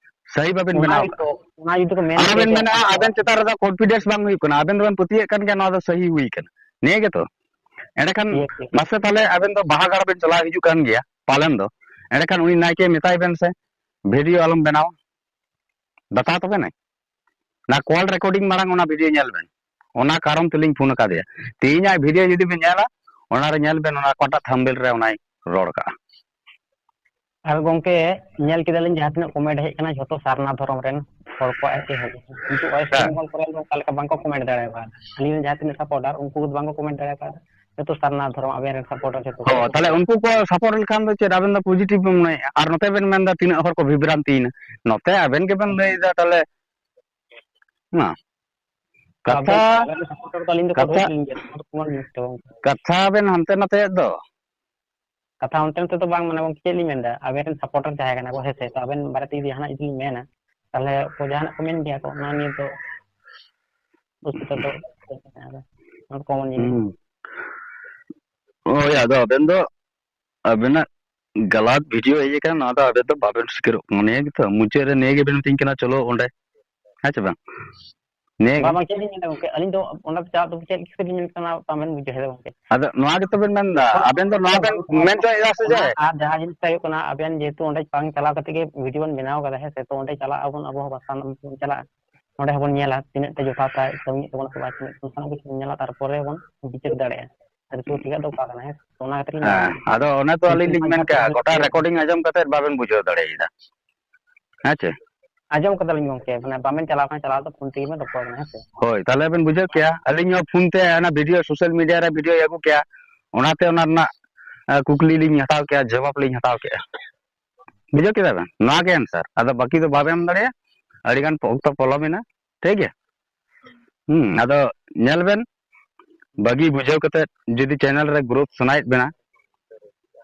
ᱥᱟᱹᱦᱤ ᱵᱟᱵᱮᱱ ᱚᱱᱟ ᱵᱮᱱᱟᱣ ᱠᱟᱜᱼᱟ᱾ ᱜᱮᱛᱚ, ᱚᱱᱟ ᱡᱩᱫᱤ ᱠᱚ ᱢᱮᱱ ᱟᱨ ᱟᱵᱮᱱ ᱠᱮᱭᱟ ᱡᱮ ᱢᱮᱱᱟ, ᱟᱵᱚ ᱟᱵᱮᱱ ᱪᱮᱛᱟᱱ ᱨᱮᱫᱚ confidence ᱵᱟᱝ ᱦᱩᱭᱩᱜ ᱠᱟᱱᱟ, ᱟᱵᱮᱱ ᱫᱚᱵᱮᱱ ᱯᱟᱹᱛᱭᱟᱹᱜ ᱠᱟᱱ ᱜᱮᱭᱟ ᱱᱚᱣᱟ ᱫᱚ ᱥᱟᱹᱦᱤ ᱦᱩᱭ ᱠᱟᱱᱟ, ᱱᱤᱭᱟᱹ ᱜᱮᱛᱚ᱾ ᱮᱸᱰᱮᱠᱷᱟᱱ ᱤᱭᱟᱹ ᱠᱮ-, ᱢᱟᱥᱮ ᱛᱟᱦᱚᱞᱮ ᱟᱵᱮᱱ ᱫᱚ ᱵᱟᱦᱟ ᱜᱟᱲ ᱵᱮᱱ ᱪᱟᱞᱟᱣ ᱦᱤᱡᱩᱜ ᱠᱟᱱ ᱜᱮᱭᱟ ᱯᱟᱞᱮᱱ ᱫᱚ, ᱮᱸᱰᱮᱠᱷᱟᱱ ᱩᱱᱤ ᱱᱟᱭᱠᱮ ᱢᱮᱛᱟᱭ ᱵᱮᱱ ᱥᱮ, video ᱟᱞᱚᱢ ᱵᱮᱱᱟᱣᱟ, ᱵᱟᱛᱟᱣ ᱛᱟᱵᱮᱱᱟᱭ᱾ ᱚᱱᱟ call recording ᱢᱟᱲᱟᱝ ᱚᱱᱟ video ᱧᱮᱞ ᱵᱮᱱ, ᱚᱱᱟ ᱠᱟᱨᱚᱱ ᱛᱮᱞᱤᱧ ᱯᱷᱳᱱ ᱟᱠᱟᱫᱮᱭᱟ᱾ ᱛᱮᱦᱮᱧᱟᱜ video ᱡᱩᱫᱤ ᱵᱮᱱ ᱧᱮᱞᱟ, ᱚᱱᱟᱨᱮ ᱧᱮᱞ ᱵᱮᱱ, ᱚᱱᱟ ᱚᱠᱟᱴᱟᱜ thumbnail ᱨᱮ ᱚᱱᱟᱭ ᱨᱚᱲ ᱠᱟᱜᱼᱟ᱾ ᱟᱨ ᱜᱚᱝᱠᱮ, ᱧᱮᱞ ᱠᱮᱫᱟᱞᱤᱧ ᱡᱟᱦᱟᱸ ᱛᱤᱱᱟᱹᱜ comment ᱦᱮᱡ ᱟᱠᱟᱱᱟ, ᱡᱷᱚᱛᱚ ᱥᱟᱨᱱᱟ ᱫᱷᱚᱨᱚᱢ ᱨᱮᱱ᱾ ᱦᱚᱲ ᱠᱚᱣᱟᱜ ᱮ ᱮᱦᱚᱵ ᱮᱫᱟ᱾ ᱠᱤᱱᱛᱩ ᱳᱭᱮᱥᱴ ᱦᱮᱸ᱾ ᱵᱮᱝᱜᱚᱞ ᱠᱚᱨᱮ ᱫᱚ ᱚᱱᱠᱟ ᱞᱮᱠᱟ ᱵᱟᱝᱠᱚ ᱠᱚᱢᱮᱱᱴ ᱫᱟᱲᱮ ᱠᱟᱣᱫᱟ᱾ ᱟᱹᱞᱤᱧ ᱨᱮᱱ ᱡᱟᱦᱟᱸ ᱛᱤᱱᱟᱹᱜ ᱥᱟᱯᱳᱨᱴᱟᱨ, ᱩᱱᱠᱩ ᱠᱚᱫᱚ ᱵᱟᱝᱠᱚ ᱠᱚᱢᱮᱱᱴ ᱫᱟᱲᱮ ᱠᱟᱣᱫᱟ᱾ ᱡᱚᱛᱚ ᱥᱟᱨᱱᱟ ᱫᱷᱚᱨᱚᱢ, ᱟᱵᱮᱱ ᱨᱮᱱ ᱥᱟᱯᱳᱨᱴᱟᱨ ᱡᱚᱛᱚ ᱠᱚ ᱦᱚᱸ, ᱛᱟᱦᱞᱮ ᱩᱱᱠᱩ ᱠᱚ ᱥᱟᱯᱳᱨᱴ ᱞᱮᱠᱷᱟᱱ ᱫᱚ ᱪᱮᱫ ᱟᱵᱮᱱ ᱫᱚ ᱯᱚᱡᱤᱴᱤᱵᱷ ᱵᱮᱱ ᱢᱚᱱᱮᱭᱮᱫᱼᱟ? ᱟᱨ ᱱᱚᱛᱮ ᱵᱮᱱ ᱢᱮᱱᱫᱟ ᱛᱤᱱᱟᱹᱜ ᱦᱚᱲ ᱠᱚ ᱵᱷᱤᱵᱷᱨᱟᱱᱛᱤᱭᱮᱱᱟ, ᱱᱚᱛᱮ ᱟᱵᱮᱱ ᱜᱮᱵᱮᱱ ᱞᱟᱹᱭᱫᱟ ᱛᱟᱦᱞᱮ᱾ ᱢᱟ᱾ ᱟᱵᱮᱱ, ᱠᱟᱛᱷᱟ, ᱟᱵᱮᱱ ᱨᱮᱱ ᱥᱟᱯᱳᱨᱴᱟᱨ ᱫᱚ ᱟᱹᱞᱤᱧ ᱫᱚᱠᱚ ᱠᱟᱛᱷᱟ, ᱵᱷᱳᱴ ᱞᱤᱧ ᱜᱮᱭᱟ, ᱚᱱᱟ ᱫᱚ ᱠᱳᱱᱳ ᱡᱤᱱᱤᱥ ᱫᱚ ᱵᱟᱝ ᱠᱟᱱᱟ᱾ ᱠᱟᱛᱷᱟ ᱟᱵᱮᱱ ᱦᱟᱱᱛᱮ ᱱᱟᱛᱮᱭᱮᱫ ᱫᱚ᱾ ᱠᱟᱛᱷᱟ ᱚᱱᱛᱮ ᱱᱚᱛᱮ ᱫᱚ ᱵᱟᱝ, ᱢᱟᱱᱮ, ᱜᱚᱝᱠᱮ, ᱪᱮᱫ ᱞᱤᱧ ᱢᱮᱱᱫᱟ, ᱟᱵᱮᱱ ᱨᱮᱱ ᱥᱟᱯᱳᱨᱴᱟᱨ ᱡᱟᱦᱟᱸᱭ ᱠᱟᱱᱟ ᱠᱚ, ᱦᱮᱸ ᱥᱮ, ᱛᱚ ᱟᱵᱮᱱ ᱵᱟᱨᱮᱛᱮ ᱡᱩᱫᱤ ᱡᱟᱦᱟᱱᱟᱜ ᱡᱩᱫᱤ ᱞᱤᱧ ᱢᱮᱱᱟ, ᱛᱟᱦᱞᱮ ᱠᱚ ᱡᱟᱦᱟᱱᱟᱜ ᱠᱚ ᱢᱮᱱ ᱜᱮᱭᱟ ᱠᱚ, ᱚᱱᱟ ᱱᱤᱭᱮ ᱫᱚ ᱚᱥᱩᱵᱤᱫᱷᱟ ᱫᱚ ᱚᱱᱟ ᱫᱚ ᱠᱚᱢᱚᱱ ᱡᱤᱱᱤᱥ᱾ ᱦᱩᱸ᱾ ᱦᱳᱭ, ᱟᱫᱚ ᱟᱵᱮᱱ ᱫᱚ ᱟᱵᱮᱱᱟᱜ ᱜᱟᱞᱟᱛ ᱵᱷᱤᱰᱤᱭᱳ ᱦᱮᱡ ᱟᱠᱟᱱᱟ, ᱱᱚᱣᱟ ᱫᱚ ᱟᱵᱮᱱ ᱫᱚ ᱵᱟᱵᱮᱱ ᱥᱤᱠᱟᱹᱨᱚᱜ ᱠᱟᱱᱟ᱾ ᱱᱤᱭᱟᱹ ᱜᱮᱛᱚ ᱢᱩᱪᱟᱹᱫ ᱨᱮ ᱱᱤᱭᱟᱹ ᱜᱮᱵᱮᱱ ᱢᱤᱛᱟᱹᱧ ᱠᱟᱱᱟ, "ᱪᱚᱞᱚ ᱚᱸᱰᱮ", ᱦᱮᱸ ᱥᱮ ᱵᱟᱝ? ᱱᱤᱭᱟᱹ ᱵᱟᱝ, ᱜᱮ᱾ ᱵᱟᱝ, ᱪᱮᱫ ᱞᱤᱧ ᱢᱮᱱᱟ ᱜᱚᱝᱠᱮ, ᱟᱹᱞᱤᱧ ᱫᱚ ᱚᱸᱰᱮ ᱪᱟᱞᱟᱜ ᱫᱚ ᱪᱮᱫ ᱠᱷᱟᱹᱛᱤᱨ ᱞᱤᱧ ᱢᱮᱱ ᱠᱟᱱᱟ, ᱛᱟᱨ ᱢᱟᱱᱮ ᱵᱩᱡᱷᱟᱹᱣ ᱫᱟ ᱜᱚᱝᱠᱮ᱾ ᱟᱫᱚ ᱱᱚᱣᱟ ᱜᱮᱛᱚ ᱵᱮᱱ ᱢᱮᱱᱫᱟ, ᱚᱱᱟ ᱟᱵᱮᱱ ᱫᱚ ᱱᱚᱣᱟ ᱵᱮᱱ ᱢᱮᱱ ᱦᱚᱪᱚᱭᱮᱫᱟ ᱥᱮ ᱚᱱᱟ ᱪᱮᱫ? ᱟᱨ ᱡᱟᱦᱟᱸ ᱡᱤᱱᱤᱥᱴᱟ ᱦᱩᱭᱩᱜ ᱠᱟᱱᱟ, ᱟᱵᱮᱱ ᱡᱮᱦᱮᱛᱩ ᱚᱸᱰᱮ ᱵᱟᱝ ᱪᱟᱞᱟᱣ ᱠᱟᱛᱮ ᱜᱮ ᱵᱷᱤᱰᱤᱭᱳ ᱵᱮᱱ ᱵᱮᱱᱟᱣ ᱠᱟᱫᱟ, ᱦᱮᱸ ᱥᱮ, ᱛᱚ ᱚᱸᱰᱮ ᱪᱟᱞᱟᱜ ᱟᱵᱚᱱ ᱟᱵᱚ ᱦᱚᱸ ᱵᱟᱥᱛᱟ ᱵᱚᱱ ᱪᱟᱞᱟᱜᱼᱟ, ᱚᱸᱰᱮ ᱦᱚᱸᱵᱚᱱ ᱧᱮᱞᱟ ᱛᱤᱱᱟᱹᱜ ᱴᱟ ᱡᱚᱛᱷᱟᱛ ᱛᱟᱭ ᱠᱟᱹᱢᱤᱭᱮᱫ ᱛᱟᱵᱚᱱᱟ ᱥᱮ ᱵᱟᱭ ᱠᱟᱹᱢᱤᱭᱮᱫ ᱛᱟᱵᱚᱱᱟ, ᱥᱟᱱᱟᱢ ᱠᱤᱪᱷᱩ ᱵᱚᱱ ᱧᱮᱞᱟ, ᱛᱟᱨᱯᱚᱨᱮ ᱵᱚᱱ ᱵᱤᱪᱟᱹᱨ ᱫᱟᱲᱮᱭᱟᱜᱼᱟ᱾ ᱟᱫᱚ ᱥᱩᱨ ᱴᱷᱤᱠᱟᱜ ᱫᱚ ᱚᱠᱟ ᱠᱟᱱᱟ, ᱦᱮᱸ ᱥᱮ? ᱚᱱᱟ ᱠᱷᱟᱹᱛᱤᱨ ᱤᱧ ᱦᱮᱸ, ᱢᱮᱱᱫᱟ᱾ ᱟᱫᱚ ᱚᱱᱮ ᱛᱚ ᱟᱹᱞᱤᱧ ᱢᱮᱱᱠᱷᱟᱱ ᱞᱤᱧ ᱢᱮᱱ ᱯᱟᱸᱪᱴᱟ ᱠᱮᱭᱟ, ᱵᱟᱨᱚᱴᱟ ᱜᱚᱴᱟ ᱦᱩᱭᱩᱜ ᱠᱟᱱᱟ᱾ ᱨᱮᱠᱚᱨᱰᱤᱝ ᱟᱸᱡᱚᱢ ᱠᱟᱛᱮ ᱵᱟᱵᱮᱱ ᱵᱩᱡᱷᱟᱹᱣ ᱫᱟᱲᱮᱭᱟᱫᱟ᱾ ᱦᱮᱸ ᱪᱮ? ᱟᱸᱡᱚᱢ ᱠᱟᱫᱟᱞᱤᱧ ᱜᱚᱝᱠᱮ, ᱢᱟᱱᱮ ᱵᱟᱵᱮᱱ ᱪᱟᱞᱟᱣ ᱠᱷᱟᱱ ᱪᱟᱞᱟᱣ ᱫᱚ ᱯᱷᱳᱱ ᱛᱮᱜᱮ ᱵᱮᱱ ᱨᱚᱯᱚᱲ ᱠᱟᱱᱟ, ᱦᱮᱸ ᱥᱮ? ᱦᱳᱭ, ᱛᱟᱦᱞᱮ ᱵᱮᱱ ᱵᱩᱡᱷᱟᱹᱣ ᱠᱮᱭᱟ, ᱟᱹᱞᱤᱧ ᱦᱚᱸ ᱯᱷᱳᱱ ᱛᱮ ᱚᱱᱟ ᱵᱷᱤᱰᱤᱭᱳ, ᱥᱳᱥᱟᱞ ᱢᱤᱰᱤᱭᱟ ᱨᱮ ᱵᱷᱤᱰᱤᱭᱳᱭ ᱟᱹᱜᱩ ᱠᱮᱭᱟ, ᱚᱱᱟᱛᱮ ᱚᱱᱟ ᱨᱮᱱᱟᱜ, ᱟ, ᱠᱩᱠᱞᱤ ᱞᱤᱧ ᱦᱟᱛᱟᱣ ᱠᱮᱭᱟ, ᱡᱚᱵᱟᱵ ᱞᱤᱧ ᱦᱟᱛᱟᱣ ᱠᱮᱭᱟ᱾ ᱵᱩᱡᱷᱟᱹᱣ ᱠᱮᱫᱟ ᱵᱮᱱ? ᱱᱚᱣᱟ ᱜᱮ ᱮᱱᱥᱟᱨ᱾ ᱟᱫᱚ ᱵᱟᱹᱠᱤ ᱫᱚ ᱵᱟᱵᱮᱱ ᱮᱢ ᱫᱟᱲᱮᱭᱟᱜᱼᱟ, ᱟᱹᱰᱤᱜᱟᱱ ᱚᱠᱛᱚ ᱯᱚᱞᱚᱢ ᱮᱱᱟ, ᱴᱷᱤᱠ ᱜᱮᱭᱟ? ᱦᱩᱸ, ᱟᱫᱚ ᱧᱮᱞ ᱵᱮᱱ, ᱵᱷᱟᱹᱜᱤ ᱵᱩᱡᱷᱟᱹᱣ ᱠᱟᱛᱮ ᱡᱩᱫᱤ ᱪᱮᱱᱮᱞ ᱨᱮ ᱜᱨᱳᱛᱷ ᱥᱟᱱᱟᱭᱮᱫ ᱵᱮᱱᱟ,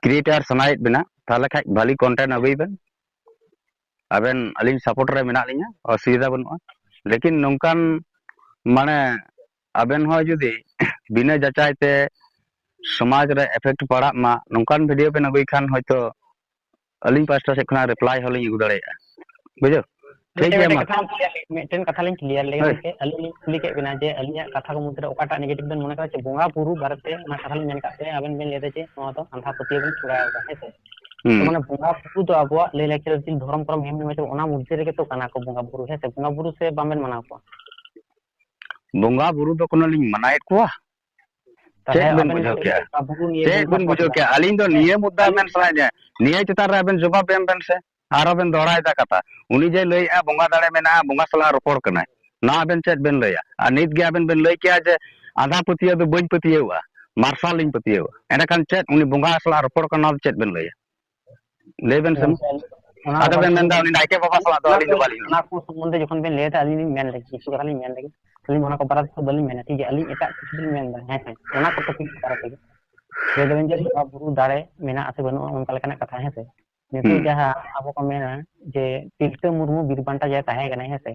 ᱠᱨᱤᱭᱮᱴᱟᱨ ᱥᱟᱱᱟᱭᱮᱫ ᱵᱮᱱᱟ, ᱛᱟᱦᱞᱮ ᱠᱷᱟᱡ ᱵᱷᱟᱞᱤ ᱠᱚᱱᱴᱮᱱᱴ ᱟᱹᱜᱩᱭ ᱵᱮᱱ᱾ ᱟᱵᱮᱱ ᱟᱹᱞᱤᱧ ᱥᱟᱯᱳᱨᱴ ᱨᱮ ᱢᱮᱱᱟᱜ ᱞᱤᱧᱟ, ᱚᱥᱩᱵᱤᱫᱷᱟ ᱵᱟᱹᱱᱩᱜᱼᱟ᱾ ᱞᱮᱠᱤᱱ ᱱᱚᱝᱠᱟᱱ, ᱢᱟᱱᱮ, ᱟᱵᱮᱱ ᱦᱚᱸ ᱡᱩᱫᱤ ᱵᱤᱱᱟᱹ ᱡᱟᱪᱟᱭ ᱛᱮ ᱥᱚᱢᱟᱡᱽ ᱨᱮ ᱮᱯᱷᱮᱠᱴ ᱯᱟᱲᱟᱜ ᱢᱟ, ᱱᱚᱝᱠᱟᱱ ᱵᱷᱤᱰᱤᱭᱳ ᱵᱮᱱ ᱟᱹᱜᱩᱭ ᱠᱷᱟᱱ ᱦᱚᱭᱛᱳ ᱟᱹᱞᱤᱧ ᱯᱟᱥᱴᱟ ᱥᱮᱫ ᱠᱷᱚᱱᱟᱜ ᱨᱤᱯᱞᱟᱭ ᱦᱚᱸᱞᱤᱧ ᱟᱹᱜᱩ ᱫᱟᱲᱮᱭᱟᱜᱼᱟ᱾ ᱵᱩᱡᱷᱟᱹᱣ? ᱴᱷᱤᱠ ᱢᱤᱫᱴᱮᱱ, ᱜᱮᱭᱟ, ᱢᱤᱫᱴᱮᱱ ᱢᱟ᱾ ᱠᱟᱛᱷᱟ ᱞᱤᱧ ᱠᱞᱤᱭᱟᱨ ᱞᱮᱜᱮ ᱦᱳᱭ᱾ ᱜᱚᱝᱠᱮ, ᱟᱹᱞᱤᱧ ᱞᱤᱧ ᱠᱩᱞᱤ ᱠᱮᱫ ᱵᱮᱱᱟ ᱡᱮ ᱟᱹᱞᱤᱧᱟᱜ ᱠᱟᱛᱷᱟ ᱠᱚ ᱢᱚᱫᱽᱫᱷᱮ ᱨᱮ ᱚᱠᱟᱴᱟᱜ ᱱᱮᱜᱮᱴᱤᱵᱷ ᱵᱮᱱ ᱢᱚᱱᱮ ᱠᱟᱫᱟ, ᱡᱮ ᱵᱚᱸᱜᱟ ᱵᱩᱨᱩ ᱵᱟᱨᱮᱛᱮ ᱚᱱᱟ ᱠᱟᱛᱷᱟ ᱞᱤᱧ ᱢᱮᱱ ᱠᱟᱫ ᱛᱮ ᱟᱵᱮᱱ ᱵᱮᱱ ᱞᱟᱹᱭ ᱮᱫᱟ ᱡᱮ ᱱᱚᱣᱟ ᱫᱚ ᱟᱸᱫᱷᱟ ᱯᱟᱹᱛᱭᱟᱹᱣ ᱵᱮᱱ ᱪᱷᱩᱲᱟᱹᱣ ᱮᱫᱟ, ᱦᱮᱸ ᱥᱮ? ᱛᱚ ᱦᱩᱸ᱾ ᱢᱟᱱᱮ ᱵᱚᱸᱜᱟ ᱵᱩᱨᱩ ᱫᱚ ᱟᱵᱚᱣᱟᱜ ᱞᱟᱹᱭ ᱞᱟᱠᱪᱟᱨ ᱨᱤᱛᱤ ᱫᱷᱚᱨᱚᱢ ᱠᱚᱨᱚᱢ ᱮᱢ ᱮᱢ ᱚᱱᱟ ᱢᱚᱫᱽᱫᱷᱮ ᱨᱮᱜᱮ ᱛᱚ ᱠᱟᱱᱟ ᱠᱚ ᱵᱚᱸᱜᱟ ᱵᱩᱨᱩ, ᱦᱮᱸ ᱥᱮ? ᱵᱚᱸᱜᱟ ᱵᱩᱨᱩ ᱥᱮ ᱵᱟᱵᱮᱱ ᱢᱟᱱᱟᱣ ᱠᱚᱣᱟ? ᱵᱚᱸᱜᱟ ᱵᱩᱨᱩ ᱫᱚ ᱠᱳᱱᱳ ᱞᱤᱧ ᱢᱟᱱᱟᱭᱮᱫ ᱠᱚᱣᱟ? ᱛᱟᱦᱞᱮ ᱪᱮᱫ ᱵᱮᱱ ᱟᱵᱮᱱ ᱵᱩᱡᱷᱟᱹᱣ ᱠᱮᱜᱼᱟ? ᱵᱚᱸᱜᱟ ᱵᱩᱨᱩ ᱱᱤᱭᱮ ᱪᱮᱫ ᱵᱮᱱ ᱵᱩᱡᱷᱟᱹᱣ ᱠᱮᱜᱼᱟ? ᱟᱹᱞᱤᱧ ᱫᱚ ᱱᱤᱭᱟᱹ ᱢᱩᱫᱽᱫᱟ ᱟᱹᱞᱤᱧ ᱢᱮᱱ ᱥᱟᱱᱟᱭᱮᱫ ᱞᱤᱧᱟ, ᱱᱤᱭᱟᱹ ᱪᱮᱛᱟᱱ ᱨᱮ ᱟᱵᱮᱱ ᱡᱚᱵᱟᱵ ᱮᱢ ᱵᱮᱱ ᱥᱮ᱾ ᱟᱨᱦᱚᱸ ᱵᱮᱱ ᱫᱚᱦᱲᱟᱭᱮᱫᱟ ᱠᱟᱛᱷᱟ᱾ ᱩᱱᱤ ᱡᱮ ᱞᱟᱹᱭᱮᱫᱼᱟ ᱵᱚᱸᱜᱟ ᱫᱟᱲᱮ ᱢᱮᱱᱟᱜᱼᱟ, ᱵᱚᱸᱜᱟ ᱥᱟᱞᱟᱜ ᱨᱚᱯᱚᱲ ᱠᱟᱱᱟᱭ, ᱱᱚᱣᱟ ᱟᱵᱮᱱ ᱪᱮᱫ ᱵᱮᱱ ᱞᱟᱹᱭᱟ? ᱟᱨ ᱱᱤᱛ ᱜᱮ ᱟᱵᱮᱱ ᱵᱮᱱ ᱞᱟᱹᱭ ᱠᱮᱜᱼᱟ ᱡᱮ ᱟᱸᱫᱷᱟ ᱯᱟᱹᱛᱭᱟᱹᱣ ᱫᱚ ᱵᱟᱹᱧ ᱯᱟᱹᱛᱭᱟᱹᱣᱟᱜᱼᱟ, ᱢᱟᱨᱥᱟᱞ ᱤᱧ ᱯᱟᱹᱛᱭᱟᱹᱣᱟᱜᱼᱟ᱾ ᱮᱸᱰᱮᱠᱷᱟᱱ ᱪᱮᱫ ᱩᱱᱤ ᱵᱚᱸᱜᱟ ᱥᱟᱞᱟᱜ ᱨᱚᱯᱚᱲ ᱠᱟᱱᱟ, ᱚᱱᱟ ᱫᱚ ᱪᱮᱫ ᱵᱮᱱ ᱞᱟᱹᱭᱟ? ᱞᱟᱹᱭ ᱵᱮᱱ ᱥᱮ ᱢᱟ᱾ ᱜᱚᱢᱠᱮ, ᱚᱱᱟ ᱟᱫᱚ ᱠᱚ ᱵᱮᱱ ᱢᱮᱱᱫᱟ ᱩᱱᱤ ᱱᱟᱭᱠᱮ ᱵᱟᱵᱟ ᱥᱟᱞᱟᱜ ᱫᱚ ᱚᱱᱟ ᱟᱹᱞᱤᱧ ᱫᱚ ᱠᱚ, ᱵᱟᱹᱞᱤᱧ ᱚᱱᱟ ᱠᱚ ᱥᱚᱢᱵᱚᱱᱫᱷᱮ ᱡᱚᱠᱷᱚᱱ ᱵᱮᱱ ᱞᱟᱹᱭ ᱮᱫᱟ, ᱟᱹᱞᱤᱧ ᱞᱤᱧ ᱢᱮᱱ ᱞᱮᱜᱮ, ᱠᱤᱪᱷᱩ ᱠᱟᱛᱷᱟ ᱞᱤᱧ ᱢᱮᱱ ᱞᱮᱜᱮ᱾ ᱟᱹᱞᱤᱧ ᱚᱱᱟ ᱠᱚ ᱵᱟᱨᱮ ᱛᱮᱫᱚ ᱵᱟᱹᱞᱤᱧ ᱢᱮᱱᱟ, ᱴᱷᱤᱠ ᱜᱮᱭᱟ? ᱟᱹᱞᱤᱧ ᱮᱴᱟᱜ ᱠᱤᱪᱷᱩ ᱞᱤᱧ ᱢᱮᱱ ᱮᱫᱟ, ᱦᱮᱸ ᱥᱮ? ᱚᱱᱟ ᱠᱚ ᱴᱚᱯᱤᱠ ᱵᱟᱨᱮ ᱛᱮᱜᱮ ᱞᱟᱹᱭ ᱫᱟᱵᱮᱱ ᱡᱮ ᱵᱚᱸᱜᱟ ᱵᱩᱨᱩ ᱫᱟᱲᱮ ᱢᱮᱱᱟᱜᱼᱟ ᱥᱮ ᱵᱟᱹᱱᱩᱜᱼᱟ, ᱚᱱᱠᱟ ᱞᱮᱠᱟᱱᱟᱜ ᱠᱟᱛᱷᱟ, ᱦᱮᱸ ᱥᱮ? ᱱᱤᱛᱚᱜ ᱦᱩᱸ᱾ ᱡᱟᱦᱟᱸ ᱟᱵᱚ ᱠᱚ ᱢᱮᱱᱟ ᱡᱮ ᱛᱤᱞᱠᱟᱹ ᱢᱩᱨᱢᱩ ᱵᱤᱨ ᱵᱟᱱᱴᱟ ᱡᱟᱦᱟᱸᱭ ᱛᱟᱦᱮᱸ ᱠᱟᱱᱟᱭ, ᱦᱮᱸ ᱥᱮ?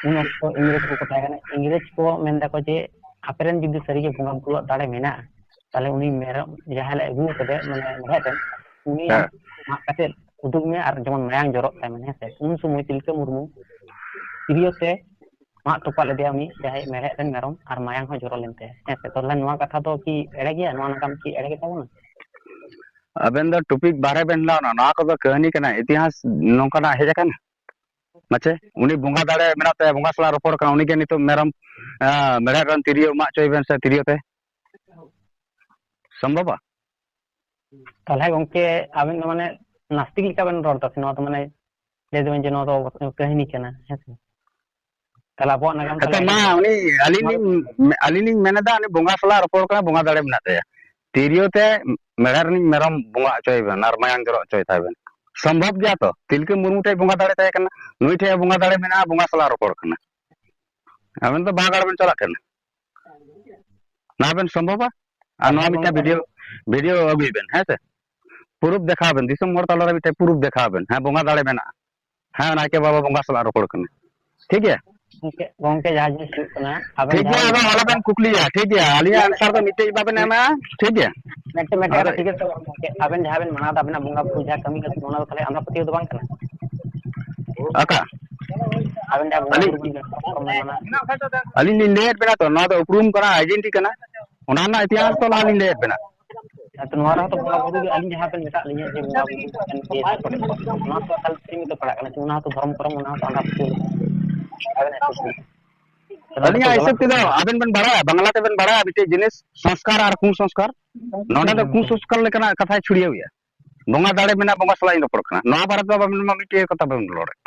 ᱩᱱ ᱚᱠᱛᱚ ᱤᱝᱨᱮᱡᱽ ᱠᱚᱠᱚ ᱛᱟᱦᱮᱸ ᱠᱟᱱᱟ, ᱤᱝᱨᱮᱡᱽ ᱠᱚ ᱢᱮᱱ ᱫᱟᱠᱚ ᱡᱮ ᱟᱯᱮᱨᱮᱱ ᱡᱩᱫᱤ ᱥᱟᱹᱨᱤᱜᱮ ᱵᱚᱸᱜᱟ ᱵᱩᱨᱩᱣᱟᱜ ᱫᱟᱲᱮ ᱢᱮᱱᱟᱜᱼᱟ, ᱛᱟᱦᱞᱮ ᱩᱱᱤ ᱢᱮᱨᱚᱢ ᱡᱟᱦᱟᱸᱭ ᱞᱮ ᱟᱹᱜᱩ ᱟᱠᱟᱫᱮ, ᱢᱟᱱᱮ ᱢᱮᱲᱦᱮᱫ ᱨᱮᱱ, ᱩᱱᱤ ᱟᱢ ᱦᱮᱸ᱾ ᱢᱟᱜ ᱠᱟᱛᱮ ᱩᱰᱩᱠ ᱢᱮ ᱟᱨ ᱡᱮᱢᱚᱱ ᱢᱟᱭᱟᱝ ᱡᱚᱨᱚᱜ ᱛᱟᱭ ᱢᱟ, ᱦᱮᱸ ᱥᱮ? ᱩᱱ ᱥᱚᱢᱚᱭ ᱛᱤᱞᱠᱟᱹ ᱢᱩᱨᱢᱩ ᱛᱤᱨᱭᱳ ᱛᱮ ᱢᱟᱜ ᱛᱚᱯᱟᱜ ᱞᱮᱫᱮᱭᱟ ᱩᱱᱤ ᱡᱟᱦᱟᱸᱭ ᱢᱮᱲᱦᱮᱫ ᱨᱮᱱ ᱢᱮᱨᱚᱢ, ᱟᱨ ᱢᱟᱭᱟᱝ ᱦᱚᱸ ᱡᱚᱨᱚ ᱞᱮᱱ ᱛᱟᱭᱟ, ᱦᱮᱸ ᱥᱮ? ᱛᱟᱦᱞᱮ ᱱᱚᱣᱟ ᱠᱟᱛᱷᱟ ᱫᱚ ᱠᱤ ᱮᱲᱮ ᱜᱮᱭᱟ? ᱱᱚᱣᱟ ᱱᱟᱜᱟᱢ ᱠᱤ ᱮᱲᱮ ᱜᱮ ᱛᱟᱵᱚᱱᱟ? ᱟᱵᱮᱱ ᱫᱚ ᱴᱚᱯᱤᱠ ᱵᱟᱦᱨᱮ ᱵᱮᱱ ᱦᱮᱞᱟᱣ ᱮᱱᱟ᱾ ᱱᱚᱣᱟ ᱠᱚᱫᱚ ᱠᱟᱹᱦᱱᱤ ᱠᱟᱱᱟ, ᱤᱛᱤᱦᱟᱥ ᱱᱚᱝᱠᱟᱱᱟᱜ ᱦᱮᱡ ᱟᱠᱟᱱᱟ? ᱢᱟᱪᱮ, ᱩᱱᱤ ᱵᱚᱸᱜᱟ ᱫᱟᱲᱮ ᱢᱮᱱᱟᱜ ᱛᱟᱭᱟ, ᱵᱚᱸᱜᱟ ᱥᱟᱞᱟᱜ ᱨᱚᱯᱚᱲ ᱠᱟᱱᱟ, ᱩᱱᱤᱜᱮ ᱱᱤᱛᱚᱜ ᱢᱮᱨᱚᱢ, ᱟᱸ, ᱢᱮᱲᱦᱮᱫ ᱨᱮᱱ ᱛᱤᱨᱭᱳ ᱢᱟᱜ ᱦᱚᱪᱚᱭ ᱵᱮᱱ ᱥᱮ ᱛᱤᱨᱭᱳ ᱛᱮ᱾ ᱥᱚᱢᱵᱷᱚᱵᱟ? ᱛᱟᱦᱞᱮ ᱜᱚᱝᱠᱮ, ᱟᱵᱮᱱ ᱫᱚ ᱢᱟᱱᱮ ᱱᱟᱥᱛᱤᱠ ᱞᱮᱠᱟ ᱵᱮᱱ ᱨᱚᱲ ᱮᱫᱟ ᱥᱮ? ᱱᱚᱣᱟ ᱫᱚ ᱢᱟᱱᱮ ᱞᱟᱹᱭ ᱫᱟᱵᱮᱱ ᱡᱮ ᱱᱚᱣᱟ ᱫᱚ ᱠᱟᱹᱦᱱᱤ ᱠᱟᱱᱟ, ᱦᱮᱸ ᱥᱮ? ᱛᱟᱦᱞᱮ ᱟᱵᱚᱣᱟᱜ ᱱᱟᱜᱟᱢ ᱟᱪᱪᱷᱟ, ᱛᱟᱦᱞᱮ ᱢᱟ, ᱩᱱᱤ ᱟᱹᱞᱤᱧ ᱱᱚᱣᱟ ᱫᱚ ᱞᱤᱧ, ᱟᱹᱞᱤᱧ ᱞᱤᱧ ᱢᱮᱱ ᱮᱫᱟ, ᱩᱱᱤ ᱵᱚᱸᱜᱟ ᱥᱟᱞᱟᱜ ᱨᱚᱯᱚᱲ ᱠᱟᱱᱟ, ᱵᱚᱸᱜᱟ ᱫᱟᱲᱮ ᱢᱮᱱᱟᱜ ᱛᱟᱭᱟ᱾ ᱛᱤᱨᱭᱳ ᱛᱮ ᱢᱮᱲᱦᱮᱫ ᱨᱤᱱᱤᱡ ᱢᱮᱨᱚᱢ ᱵᱚᱸᱜᱟ ᱦᱚᱪᱚᱭ ᱵᱮᱱ ᱟᱨ ᱢᱟᱭᱟᱝ ᱡᱚᱨᱚ ᱦᱚᱪᱚᱭ ᱛᱟᱭ ᱵᱮᱱ᱾ ᱥᱚᱢᱵᱷᱚᱵ ᱜᱮᱭᱟ ᱛᱚ? ᱛᱤᱞᱠᱟᱹ ᱢᱩᱨᱢᱩ ᱴᱷᱮᱡ ᱵᱚᱸᱜᱟ ᱫᱟᱲᱮ ᱛᱟᱦᱮᱸ ᱠᱟᱱᱟ, ᱱᱩᱭ ᱴᱷᱮᱡ ᱵᱚᱸᱜᱟ ᱫᱟᱲᱮ ᱢᱮᱱᱟᱜᱼᱟ, ᱵᱚᱸᱜᱟ ᱥᱟᱞᱟᱜ ᱨᱚᱯᱚᱲ ᱠᱟᱱᱟ᱾ ᱟᱵᱮᱱ ᱫᱚ ᱵᱟᱜᱟᱲ ᱵᱮᱱ ᱪᱟᱞᱟᱜ ᱠᱟᱱᱟ᱾ ᱱᱚᱣᱟ ᱵᱮᱱ ᱥᱚᱢᱵᱷᱚᱵᱟ? ᱟᱨ ᱛᱟᱦᱞᱮ ᱱᱚᱣᱟ ᱢᱤᱫᱴᱟᱝ ᱜᱚᱝᱠᱮ, ᱵᱷᱤᱰᱤᱭᱳ, ᱵᱷᱤᱰᱤᱭᱳ ᱟᱹᱜᱩᱭ ᱵᱮᱱ, ᱦᱮᱸ ᱥᱮ? ᱯᱨᱩᱯᱷ ᱫᱮᱠᱷᱟᱣ ᱵᱮᱱ, ᱫᱤᱥᱚᱢ ᱦᱚᱲ ᱛᱟᱞᱟᱨᱮ ᱢᱤᱫᱴᱮᱱ ᱯᱨᱩᱯᱷ ᱫᱮᱠᱷᱟᱣ ᱵᱮᱱ᱾ ᱦᱮᱸ, ᱵᱚᱸᱜᱟ ᱫᱟᱲᱮ ᱢᱮᱱᱟᱜᱼᱟ᱾ ᱦᱮᱸ, ᱱᱟᱭᱠᱮ ᱵᱟᱵᱟ ᱵᱚᱸᱜᱟ ᱥᱟᱞᱟᱜ ᱨᱚᱯᱚᱲ ᱠᱟᱱᱟ᱾ ᱴᱷᱤᱠ ᱜᱮᱭᱟ? ᱜᱚᱝᱠᱮ, ᱜᱚᱝᱠᱮ, ᱡᱟᱦᱟᱸ ᱡᱤᱱᱤᱥ ᱦᱩᱭᱩᱜ ᱠᱟᱱᱟ, ᱟᱵᱮᱱ ᱴᱷᱤᱠ ᱜᱮᱭᱟ, ᱡᱟᱦᱟᱸ ᱵᱮᱱ ᱟᱫᱚ ᱟᱞᱚ ᱵᱮᱱ ᱠᱩᱠᱞᱤᱭᱟ, ᱴᱷᱤᱠ ᱜᱮᱭᱟ? ᱟᱹᱞᱤᱧᱟᱜ ᱟᱱᱥᱟᱨ ᱫᱚ ᱢᱤᱫᱴᱮᱡ ᱵᱟᱵᱮᱱ ᱮᱢᱟ, ᱴᱷᱤᱠ ᱜᱮᱭᱟ? ᱢᱤᱫᱴᱮᱱ, ᱢᱤᱫᱴᱮᱱ ᱟᱫᱚ ᱠᱟᱛᱷᱟ ᱴᱷᱤᱠ ᱟᱪᱷᱮ, ᱜᱚᱝᱠᱮ, ᱟᱵᱮᱱ ᱡᱟᱦᱟᱸ ᱵᱮᱱ ᱢᱟᱱᱟᱣ ᱫᱟ ᱟᱵᱮᱱᱟᱜ ᱵᱚᱸᱜᱟ ᱵᱩᱨᱩ, ᱡᱟᱦᱟᱸ ᱠᱟᱹᱢᱤ ᱠᱟᱹᱥᱱᱤ, ᱚᱱᱟ ᱫᱚ ᱛᱟᱦᱞᱮ ᱟᱸᱫᱷᱟ ᱯᱟᱹᱛᱭᱟᱹᱣ ᱫᱚ ᱵᱟᱝ ᱠᱟᱱᱟ? ᱟᱠᱟ? ᱟᱵᱮᱱ ᱡᱟᱦᱟᱸ ᱵᱚᱸᱜᱟ ᱟᱹᱞᱤᱧ, ᱵᱩᱨᱩ ᱵᱮᱱ ᱢᱟᱱᱟᱣᱟ᱾ ᱟᱹᱞᱤᱧ ᱞᱤᱧ ᱞᱟᱹᱭᱮᱫ ᱵᱮᱱᱟ ᱛᱚ, ᱱᱚᱣᱟ ᱫᱚ ᱩᱯᱨᱩᱢ ᱠᱟᱱᱟ, ᱟᱭᱰᱮᱱᱴᱤ ᱠᱟᱱᱟ, ᱚᱱᱟ ᱨᱮᱱᱟᱜ ᱤᱛᱤᱦᱟᱥ ᱛᱚ ᱞᱟᱦᱟ ᱞᱤᱧ ᱞᱟᱹᱭᱮᱫ ᱵᱮᱱᱟ᱾ ᱟᱫᱚ ᱱᱚᱣᱟ ᱨᱮᱦᱚᱸ ᱛᱚ ᱵᱚᱸᱜᱟ ᱵᱩᱨᱩ ᱜᱮ, ᱟᱹᱞᱤᱧ ᱡᱟᱦᱟᱸ ᱵᱮᱱ ᱢᱮᱛᱟᱜ ᱞᱤᱧᱟ ᱡᱮ ᱵᱚᱸᱜᱟ ᱵᱩᱨᱩ ᱴᱷᱮᱱ ᱜᱮ ᱦᱟᱸᱜ ᱠᱚ ᱴᱷᱮᱱ ᱠᱚ, ᱚᱱᱟ ᱛᱚ ᱮᱠᱟᱞ ᱥᱤᱢᱤᱛ ᱫᱚ ᱯᱟᱲᱟᱜ ᱠᱟᱱᱟ, ᱚᱱᱟ ᱦᱚᱸᱛᱚ ᱫᱷᱚᱨᱚᱢ ᱠᱚᱨᱚᱢ, ᱚᱱᱟ ᱦᱚᱸᱛᱚ ᱟᱸᱫᱷᱟ ᱯᱟᱹᱛᱭᱟᱹᱣ ᱞᱮᱠᱟ᱾ ᱟᱵᱮᱱᱟᱜ ᱠᱩᱠᱞᱤ᱾ ᱛᱚ ᱱᱚᱣᱟ ᱫᱚᱠᱚ ᱟᱹᱞᱤᱧᱟᱜ ᱜᱟᱞᱟᱛ ᱦᱤᱥᱟᱹᱵ ᱛᱮᱫᱚ, ᱠᱟᱱᱟ᱾ ᱟᱵᱮᱱ ᱵᱮᱱ ᱵᱟᱲᱟᱭᱟ, ᱵᱟᱝᱞᱟ ᱛᱮᱵᱮᱱ ᱵᱟᱲᱟᱭᱟ ᱢᱤᱫᱴᱮᱡ ᱡᱤᱱᱤᱥ, ᱥᱚᱝᱥᱠᱟᱨ ᱟᱨ ᱠᱩᱥᱚᱝᱥᱠᱟᱨ? ᱱᱚᱰᱮ ᱫᱚ ᱠᱩᱥᱚᱝᱥᱠᱟᱨ ᱞᱮᱠᱟᱱᱟᱜ ᱠᱟᱛᱷᱟᱭ ᱪᱷᱩᱲᱭᱟᱹᱣᱮᱜᱼᱟ᱾ ᱵᱚᱸᱜᱟ ᱫᱟᱲᱮ ᱢᱮᱱᱟᱜ, ᱵᱚᱸᱜᱟ ᱥᱟᱞᱟᱜ ᱤᱧ ᱨᱚᱯᱚᱲ ᱠᱟᱱᱟ᱾ ᱱᱚᱣᱟ ᱵᱟᱨᱮ ᱫᱚ ᱟᱵᱮᱱ ᱢᱟ ᱢᱤᱫᱴᱮᱡ ᱠᱟᱛᱷᱟ ᱵᱮᱱ ᱨᱚᱲᱮᱫ᱾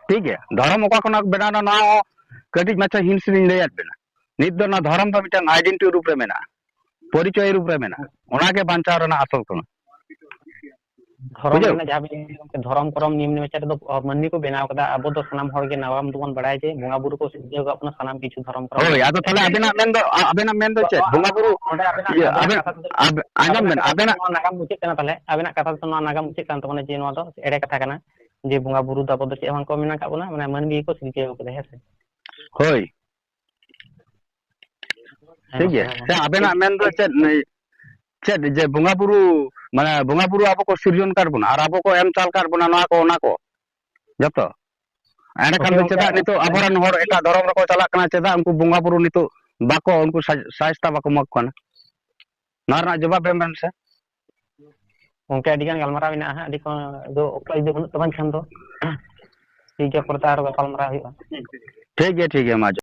ᱴᱷᱤᱠ ᱜᱮᱭᱟ, ᱫᱷᱚᱨᱚᱢ ᱚᱠᱟ ᱠᱷᱚᱱᱟᱜ ᱵᱮᱱᱟᱣ ᱮᱱᱟ, ᱱᱚᱣᱟ ᱦᱚᱸ ᱠᱟᱹᱴᱤᱡ ᱢᱟᱪᱷᱟ ᱦᱤᱱᱴᱥ ᱞᱤᱧ ᱞᱟᱹᱭᱟᱫ ᱵᱮᱱᱟ᱾ ᱱᱤᱛ ᱫᱚ ᱱᱚᱣᱟ ᱫᱷᱚᱨᱚᱢ ᱫᱚ ᱢᱤᱫᱴᱟᱝ ᱟᱭᱰᱮᱱᱴᱤᱴᱤ ᱨᱩᱯ ᱨᱮ ᱢᱮᱱᱟᱜᱼᱟ, ᱯᱚᱨᱤᱪᱚᱭ ᱨᱩᱯ ᱨᱮ ᱢᱮᱱᱟᱜᱼᱟ, ᱚᱱᱟᱜᱮ ᱵᱟᱧᱪᱟᱣ ᱨᱮᱱᱟᱜ ᱟᱥᱚᱞ ᱠᱟᱱᱟ᱾ ᱫᱷᱚᱨᱚᱢ ᱵᱩᱡᱷᱟᱹᱣ? ᱨᱮᱱᱟᱜ ᱡᱟᱦᱟᱸ ᱵᱤᱱ ᱞᱟᱹᱭ ᱠᱮᱫ, ᱫᱷᱚᱨᱚᱢ ᱠᱚᱨᱚᱢ ᱱᱤᱭᱚᱢ ᱱᱮᱢᱟᱪᱟᱨ ᱫᱚ, ᱚ, ᱢᱟᱹᱱᱢᱤ ᱠᱚ ᱵᱮᱱᱟᱣ ᱠᱟᱫᱟ᱾ ᱟᱵᱚ ᱫᱚ ᱥᱟᱱᱟᱢ ᱦᱚᱲ ᱜᱮ ᱱᱟᱜᱟᱢ ᱫᱚᱵᱚᱱ ᱵᱟᱲᱟᱭᱟ ᱡᱮ ᱵᱚᱸᱜᱟ ᱵᱩᱨᱩ ᱠᱚ ᱥᱤᱨᱡᱟᱹᱣ ᱟᱠᱟᱫ ᱵᱚᱱᱟ ᱥᱟᱱᱟᱢ ᱠᱤᱪᱷᱩ ᱫᱷᱚᱨᱚᱢ ᱠᱚᱨᱚᱢ ᱦᱳᱭ, ᱞᱟᱹᱜᱤᱫ ᱟᱫᱚ ᱛᱮ᱾ ᱛᱟᱦᱞᱮ ᱟᱵᱮᱱᱟᱜ ᱢᱮᱱ ᱫᱚ, ᱟ-, ᱟᱵᱮᱱᱟᱜ ᱢᱮᱱ ᱫᱚ ᱪᱮᱫ? ᱟᱵᱮᱱᱟᱜ, ᱵᱚᱸᱜᱟ ᱵᱩᱨᱩ, ᱟᱵᱮᱱᱟᱜ, ᱤᱭᱟᱹ, ᱟᱵᱮᱱᱟᱜ ᱟᱵᱮᱱ, ᱠᱟᱛᱷᱟ ᱫᱚ, ᱟᱵᱮ-, ᱟᱸᱡᱚᱢ ᱟᱵᱮᱱᱟᱜ ᱵᱮᱱ, ᱠᱟᱛᱷᱟ ᱟᱵᱮᱱᱟᱜ ᱫᱚ ᱱᱚᱣᱟ ᱱᱟᱜᱟᱢ ᱢᱩᱪᱟᱹᱫ ᱠᱟᱱᱟ᱾ ᱛᱟᱦᱞᱮ ᱟᱵᱮᱱᱟᱜ ᱠᱟᱛᱷᱟ ᱫᱚ ᱱᱚᱣᱟ ᱱᱟᱜᱟᱢ ᱢᱩᱪᱟᱹᱫ ᱠᱟᱱ ᱛᱟᱵᱚᱱᱟ ᱡᱮ ᱱᱚᱣᱟ ᱫᱚ ᱮᱲᱮ ᱠᱟᱛᱷᱟ ᱠᱟᱱᱟ, ᱡᱮ ᱵᱚᱸᱜᱟ ᱵᱩᱨᱩ ᱫᱚ ᱟᱵᱚ ᱫᱚ ᱪᱮᱫ ᱦᱚᱸ ᱵᱟᱝ ᱠᱚ ᱢᱮᱱᱟᱜ ᱟᱠᱟᱫ ᱵᱚᱱᱟ, ᱢᱟᱱᱮ ᱢᱟᱹᱱᱢᱤ ᱜᱮᱠᱚ ᱥᱤᱨᱡᱟᱹᱣ ᱠᱟᱫᱟ, ᱦᱮᱸ ᱥᱮ? ᱦᱳᱭ᱾ ᱦᱮᱸ, ᱴᱷᱤᱠ ᱢᱟᱥᱮ ᱜᱮᱭᱟ᱾ ᱞᱟᱹᱭ ᱵᱮᱱ᱾ ᱥᱮ ᱟᱵᱮᱱᱟᱜ ᱢᱮᱱ ᱫᱚ ᱪᱮᱫ, ᱪᱮᱫ ᱡᱮ ᱵᱚᱸᱜᱟ ᱵᱩᱨᱩ, ᱢᱟᱱᱮ ᱵᱚᱸᱜᱟ ᱵᱩᱨᱩ ᱟᱵᱚ ᱠᱚ ᱥᱤᱨᱡᱚᱱ ᱟᱠᱟᱫ ᱵᱚᱱᱟ ᱟᱨ ᱟᱵᱚ ᱠᱚ ᱮᱢ ᱪᱟᱞ ᱟᱠᱟᱫ ᱵᱚᱱᱟ ᱱᱚᱣᱟ ᱠᱚ, ᱚᱱᱟ ᱠᱚ ᱡᱚᱛᱚ? ᱮᱸᱰᱮᱠᱷᱟᱱ ᱳᱠᱮ, ᱫᱚ ᱜᱚᱝᱠᱮ, ᱪᱮᱫᱟᱜ ᱱᱤᱛᱚᱜ ᱟᱵᱚᱨᱮᱱ ᱦᱚᱲ ᱮᱴᱟᱜ ᱫᱷᱚᱨᱚᱢ ᱨᱮᱠᱚ ᱪᱟᱞᱟᱜ ᱠᱟᱱᱟ? ᱪᱮᱫᱟᱜ ᱩᱱᱠᱩ ᱵᱚᱸᱜᱟ ᱵᱩᱨᱩ ᱱᱤᱛᱚᱜ ᱵᱟᱠᱚ, ᱩᱱᱠᱩ ᱥᱟ-, ᱥᱟᱭᱮᱥᱛᱟ ᱵᱟᱠᱚ ᱮᱢᱟ ᱠᱚ ᱠᱟᱱᱟ? ᱱᱚᱣᱟ ᱨᱮᱱᱟᱜ ᱡᱚᱵᱟᱵ ᱮᱢ ᱵᱮᱱ ᱥᱮ᱾ ᱜᱚᱝᱠᱮ, ᱟᱹᱰᱤ ᱜᱟᱱ ᱜᱟᱞᱢᱟᱨᱟᱣ ᱢᱮᱱᱟᱜᱼᱟ ᱦᱟᱸᱜ, ᱟᱹᱰᱤ ᱠᱚ, ᱫᱚ ᱚᱠᱛᱚ ᱡᱩᱫᱤ ᱵᱟᱹᱱᱩᱜ ᱛᱟᱵᱮᱱ ᱠᱷᱟᱱ ᱫᱚ, ᱴᱷᱤᱠ ᱜᱮᱭᱟ, ᱯᱚᱨᱮᱛᱮ ᱟᱨᱚ ᱜᱟᱯᱟᱞ ᱢᱟᱨᱟᱣ ᱦᱩᱭᱩᱜᱼᱟ᱾ ᱴᱷᱤᱠ ᱜᱮᱭᱟ, ᱴᱷᱤᱠ ᱜᱮᱭᱟ, ᱢᱟ ᱡᱚᱦᱟᱨ᱾